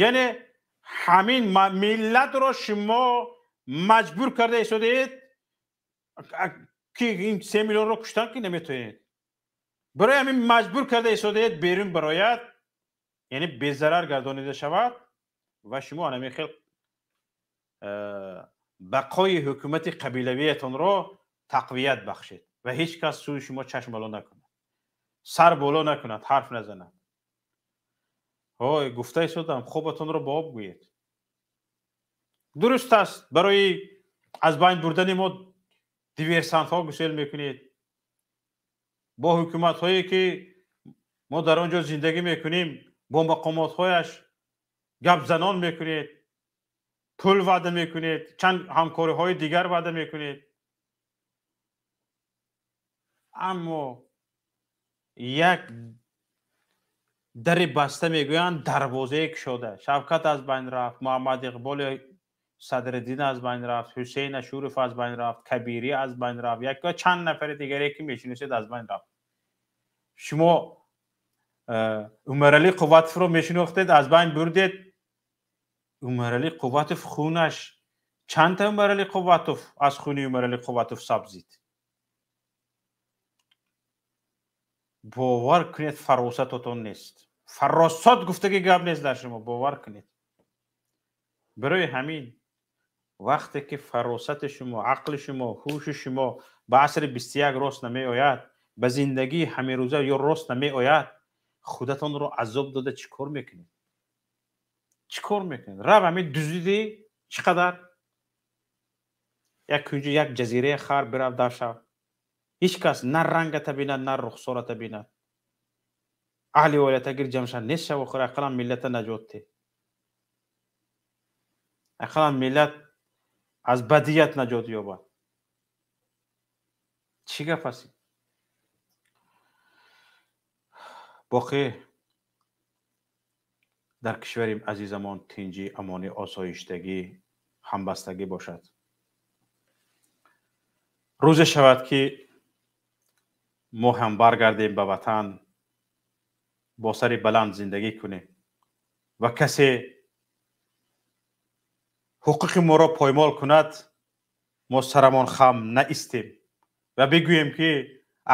Яъне ҳамин миллатро шумо маҷбур карда истодед, ки ин 3 миллионро куштан ки наметавонед. Барои ҳамин маҷбур карда истодед берун барояд, яъне безарар гардонида шавад ва шумо ҳамин хел бақои ҳукумати қабилавиятонро тақвият бахшед ва ҳеҷ кас сӯи шумо чашм боло накунад, сар боло накунад, ҳарф назанад. Ҳой, гуфта истодам, хобатонро ба об гӯед. Дуруст аст, барои аз байн бурдани мо диверсантҳо гусел мекунед. Бо ҳукуматҳое ки мо дар он ҷо зиндагӣ мекунем, бо мақомотҳояш гапзанон мекунед, пул ваъда мекунед, чанд ҳамкориҳои дигар ваъда мекунед. Аммо як дари баста мегӯянд, дарвозае кушода. Шавкат аз байн рафт, Муҳаммад Иқболи Садриддин аз байн рафт, Ҳусейн Ашуров аз байн рафт, Кабирӣ аз байн рафт, як чанд нафари дигаре ки мешиносед аз байн рафт. Шумо Умаралӣ Қувватовро мешинохтед, аз байн бурдед. Умаралӣ Қувватов хунаш чандта Умаралӣ Қувватов аз хуни Умаралӣ Қувватов сабзид? Бовар кунед, фаросатотон нест. Фаросат гуфтаги гап нест дар шумо, бовар кунед. Барои ҳамин вақте ки фаросати шумо, ақли шумо, ҳуши шумо ба асри 21 рост намеояд, ба зиндагии ҳамерӯза ё рост намеояд, худатонро азоб дода чӣ кор мекунед? Чӣ кор мекунед? Рав ҳамин дуздидӣ чӣ қадар? Як кунҷи як ҷазираи хар бирав дар шав. Ҳеҷ кас на рангата бинад, на рухсората бинад. Аҳли оилата гир ҷамъ шав, нест шав, охир ақаллан миллата наҷот те. Ақаллан миллат аз бадият наҷот ёбад. Чӣ гап аст? Боқӣ дар кишвари азизамон тинҷӣ, амонӣ, осоиштагӣ, ҳамбастагӣ бошад. Рӯзе шавад ки мо ҳам баргардем ба ватан, бо сари баланд зиндагӣ кунем ва касе ҳуқуқи моро поймол кунад, мо сарамон хам наистем ва бигӯем ки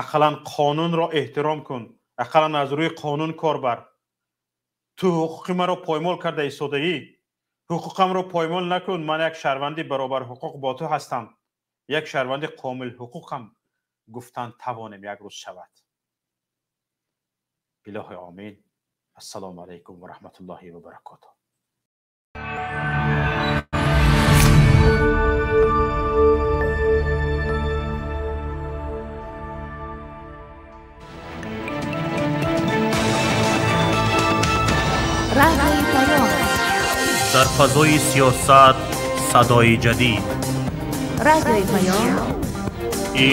ақаллан қонунро эҳтиром кун, ақаллан аз рӯи қонун кор бар. Ту ҳуқуқи маро поймол карда истодаӣ, ҳуқуқамро поймол накун, ман як шаҳрванди баробарҳуқуқ бо ту ҳастам, як шаҳрванди комилҳуқуқам гуфтан тавонем як рӯз шавад. Илоҳи омин. Ассалому алайкум ва раҳматуллоҳи ва баракотуҳ. Дар фазои сиёсат садои ҷадид, Радиои Паём,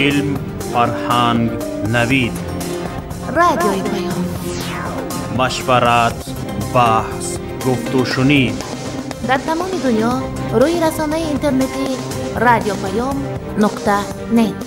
илм, фарҳанг, навид, Радиои Паём, машварат, баҳс, гуфтушунид. Дар тамоми дунё рӯи расонаи интернетии радиопаём.нет.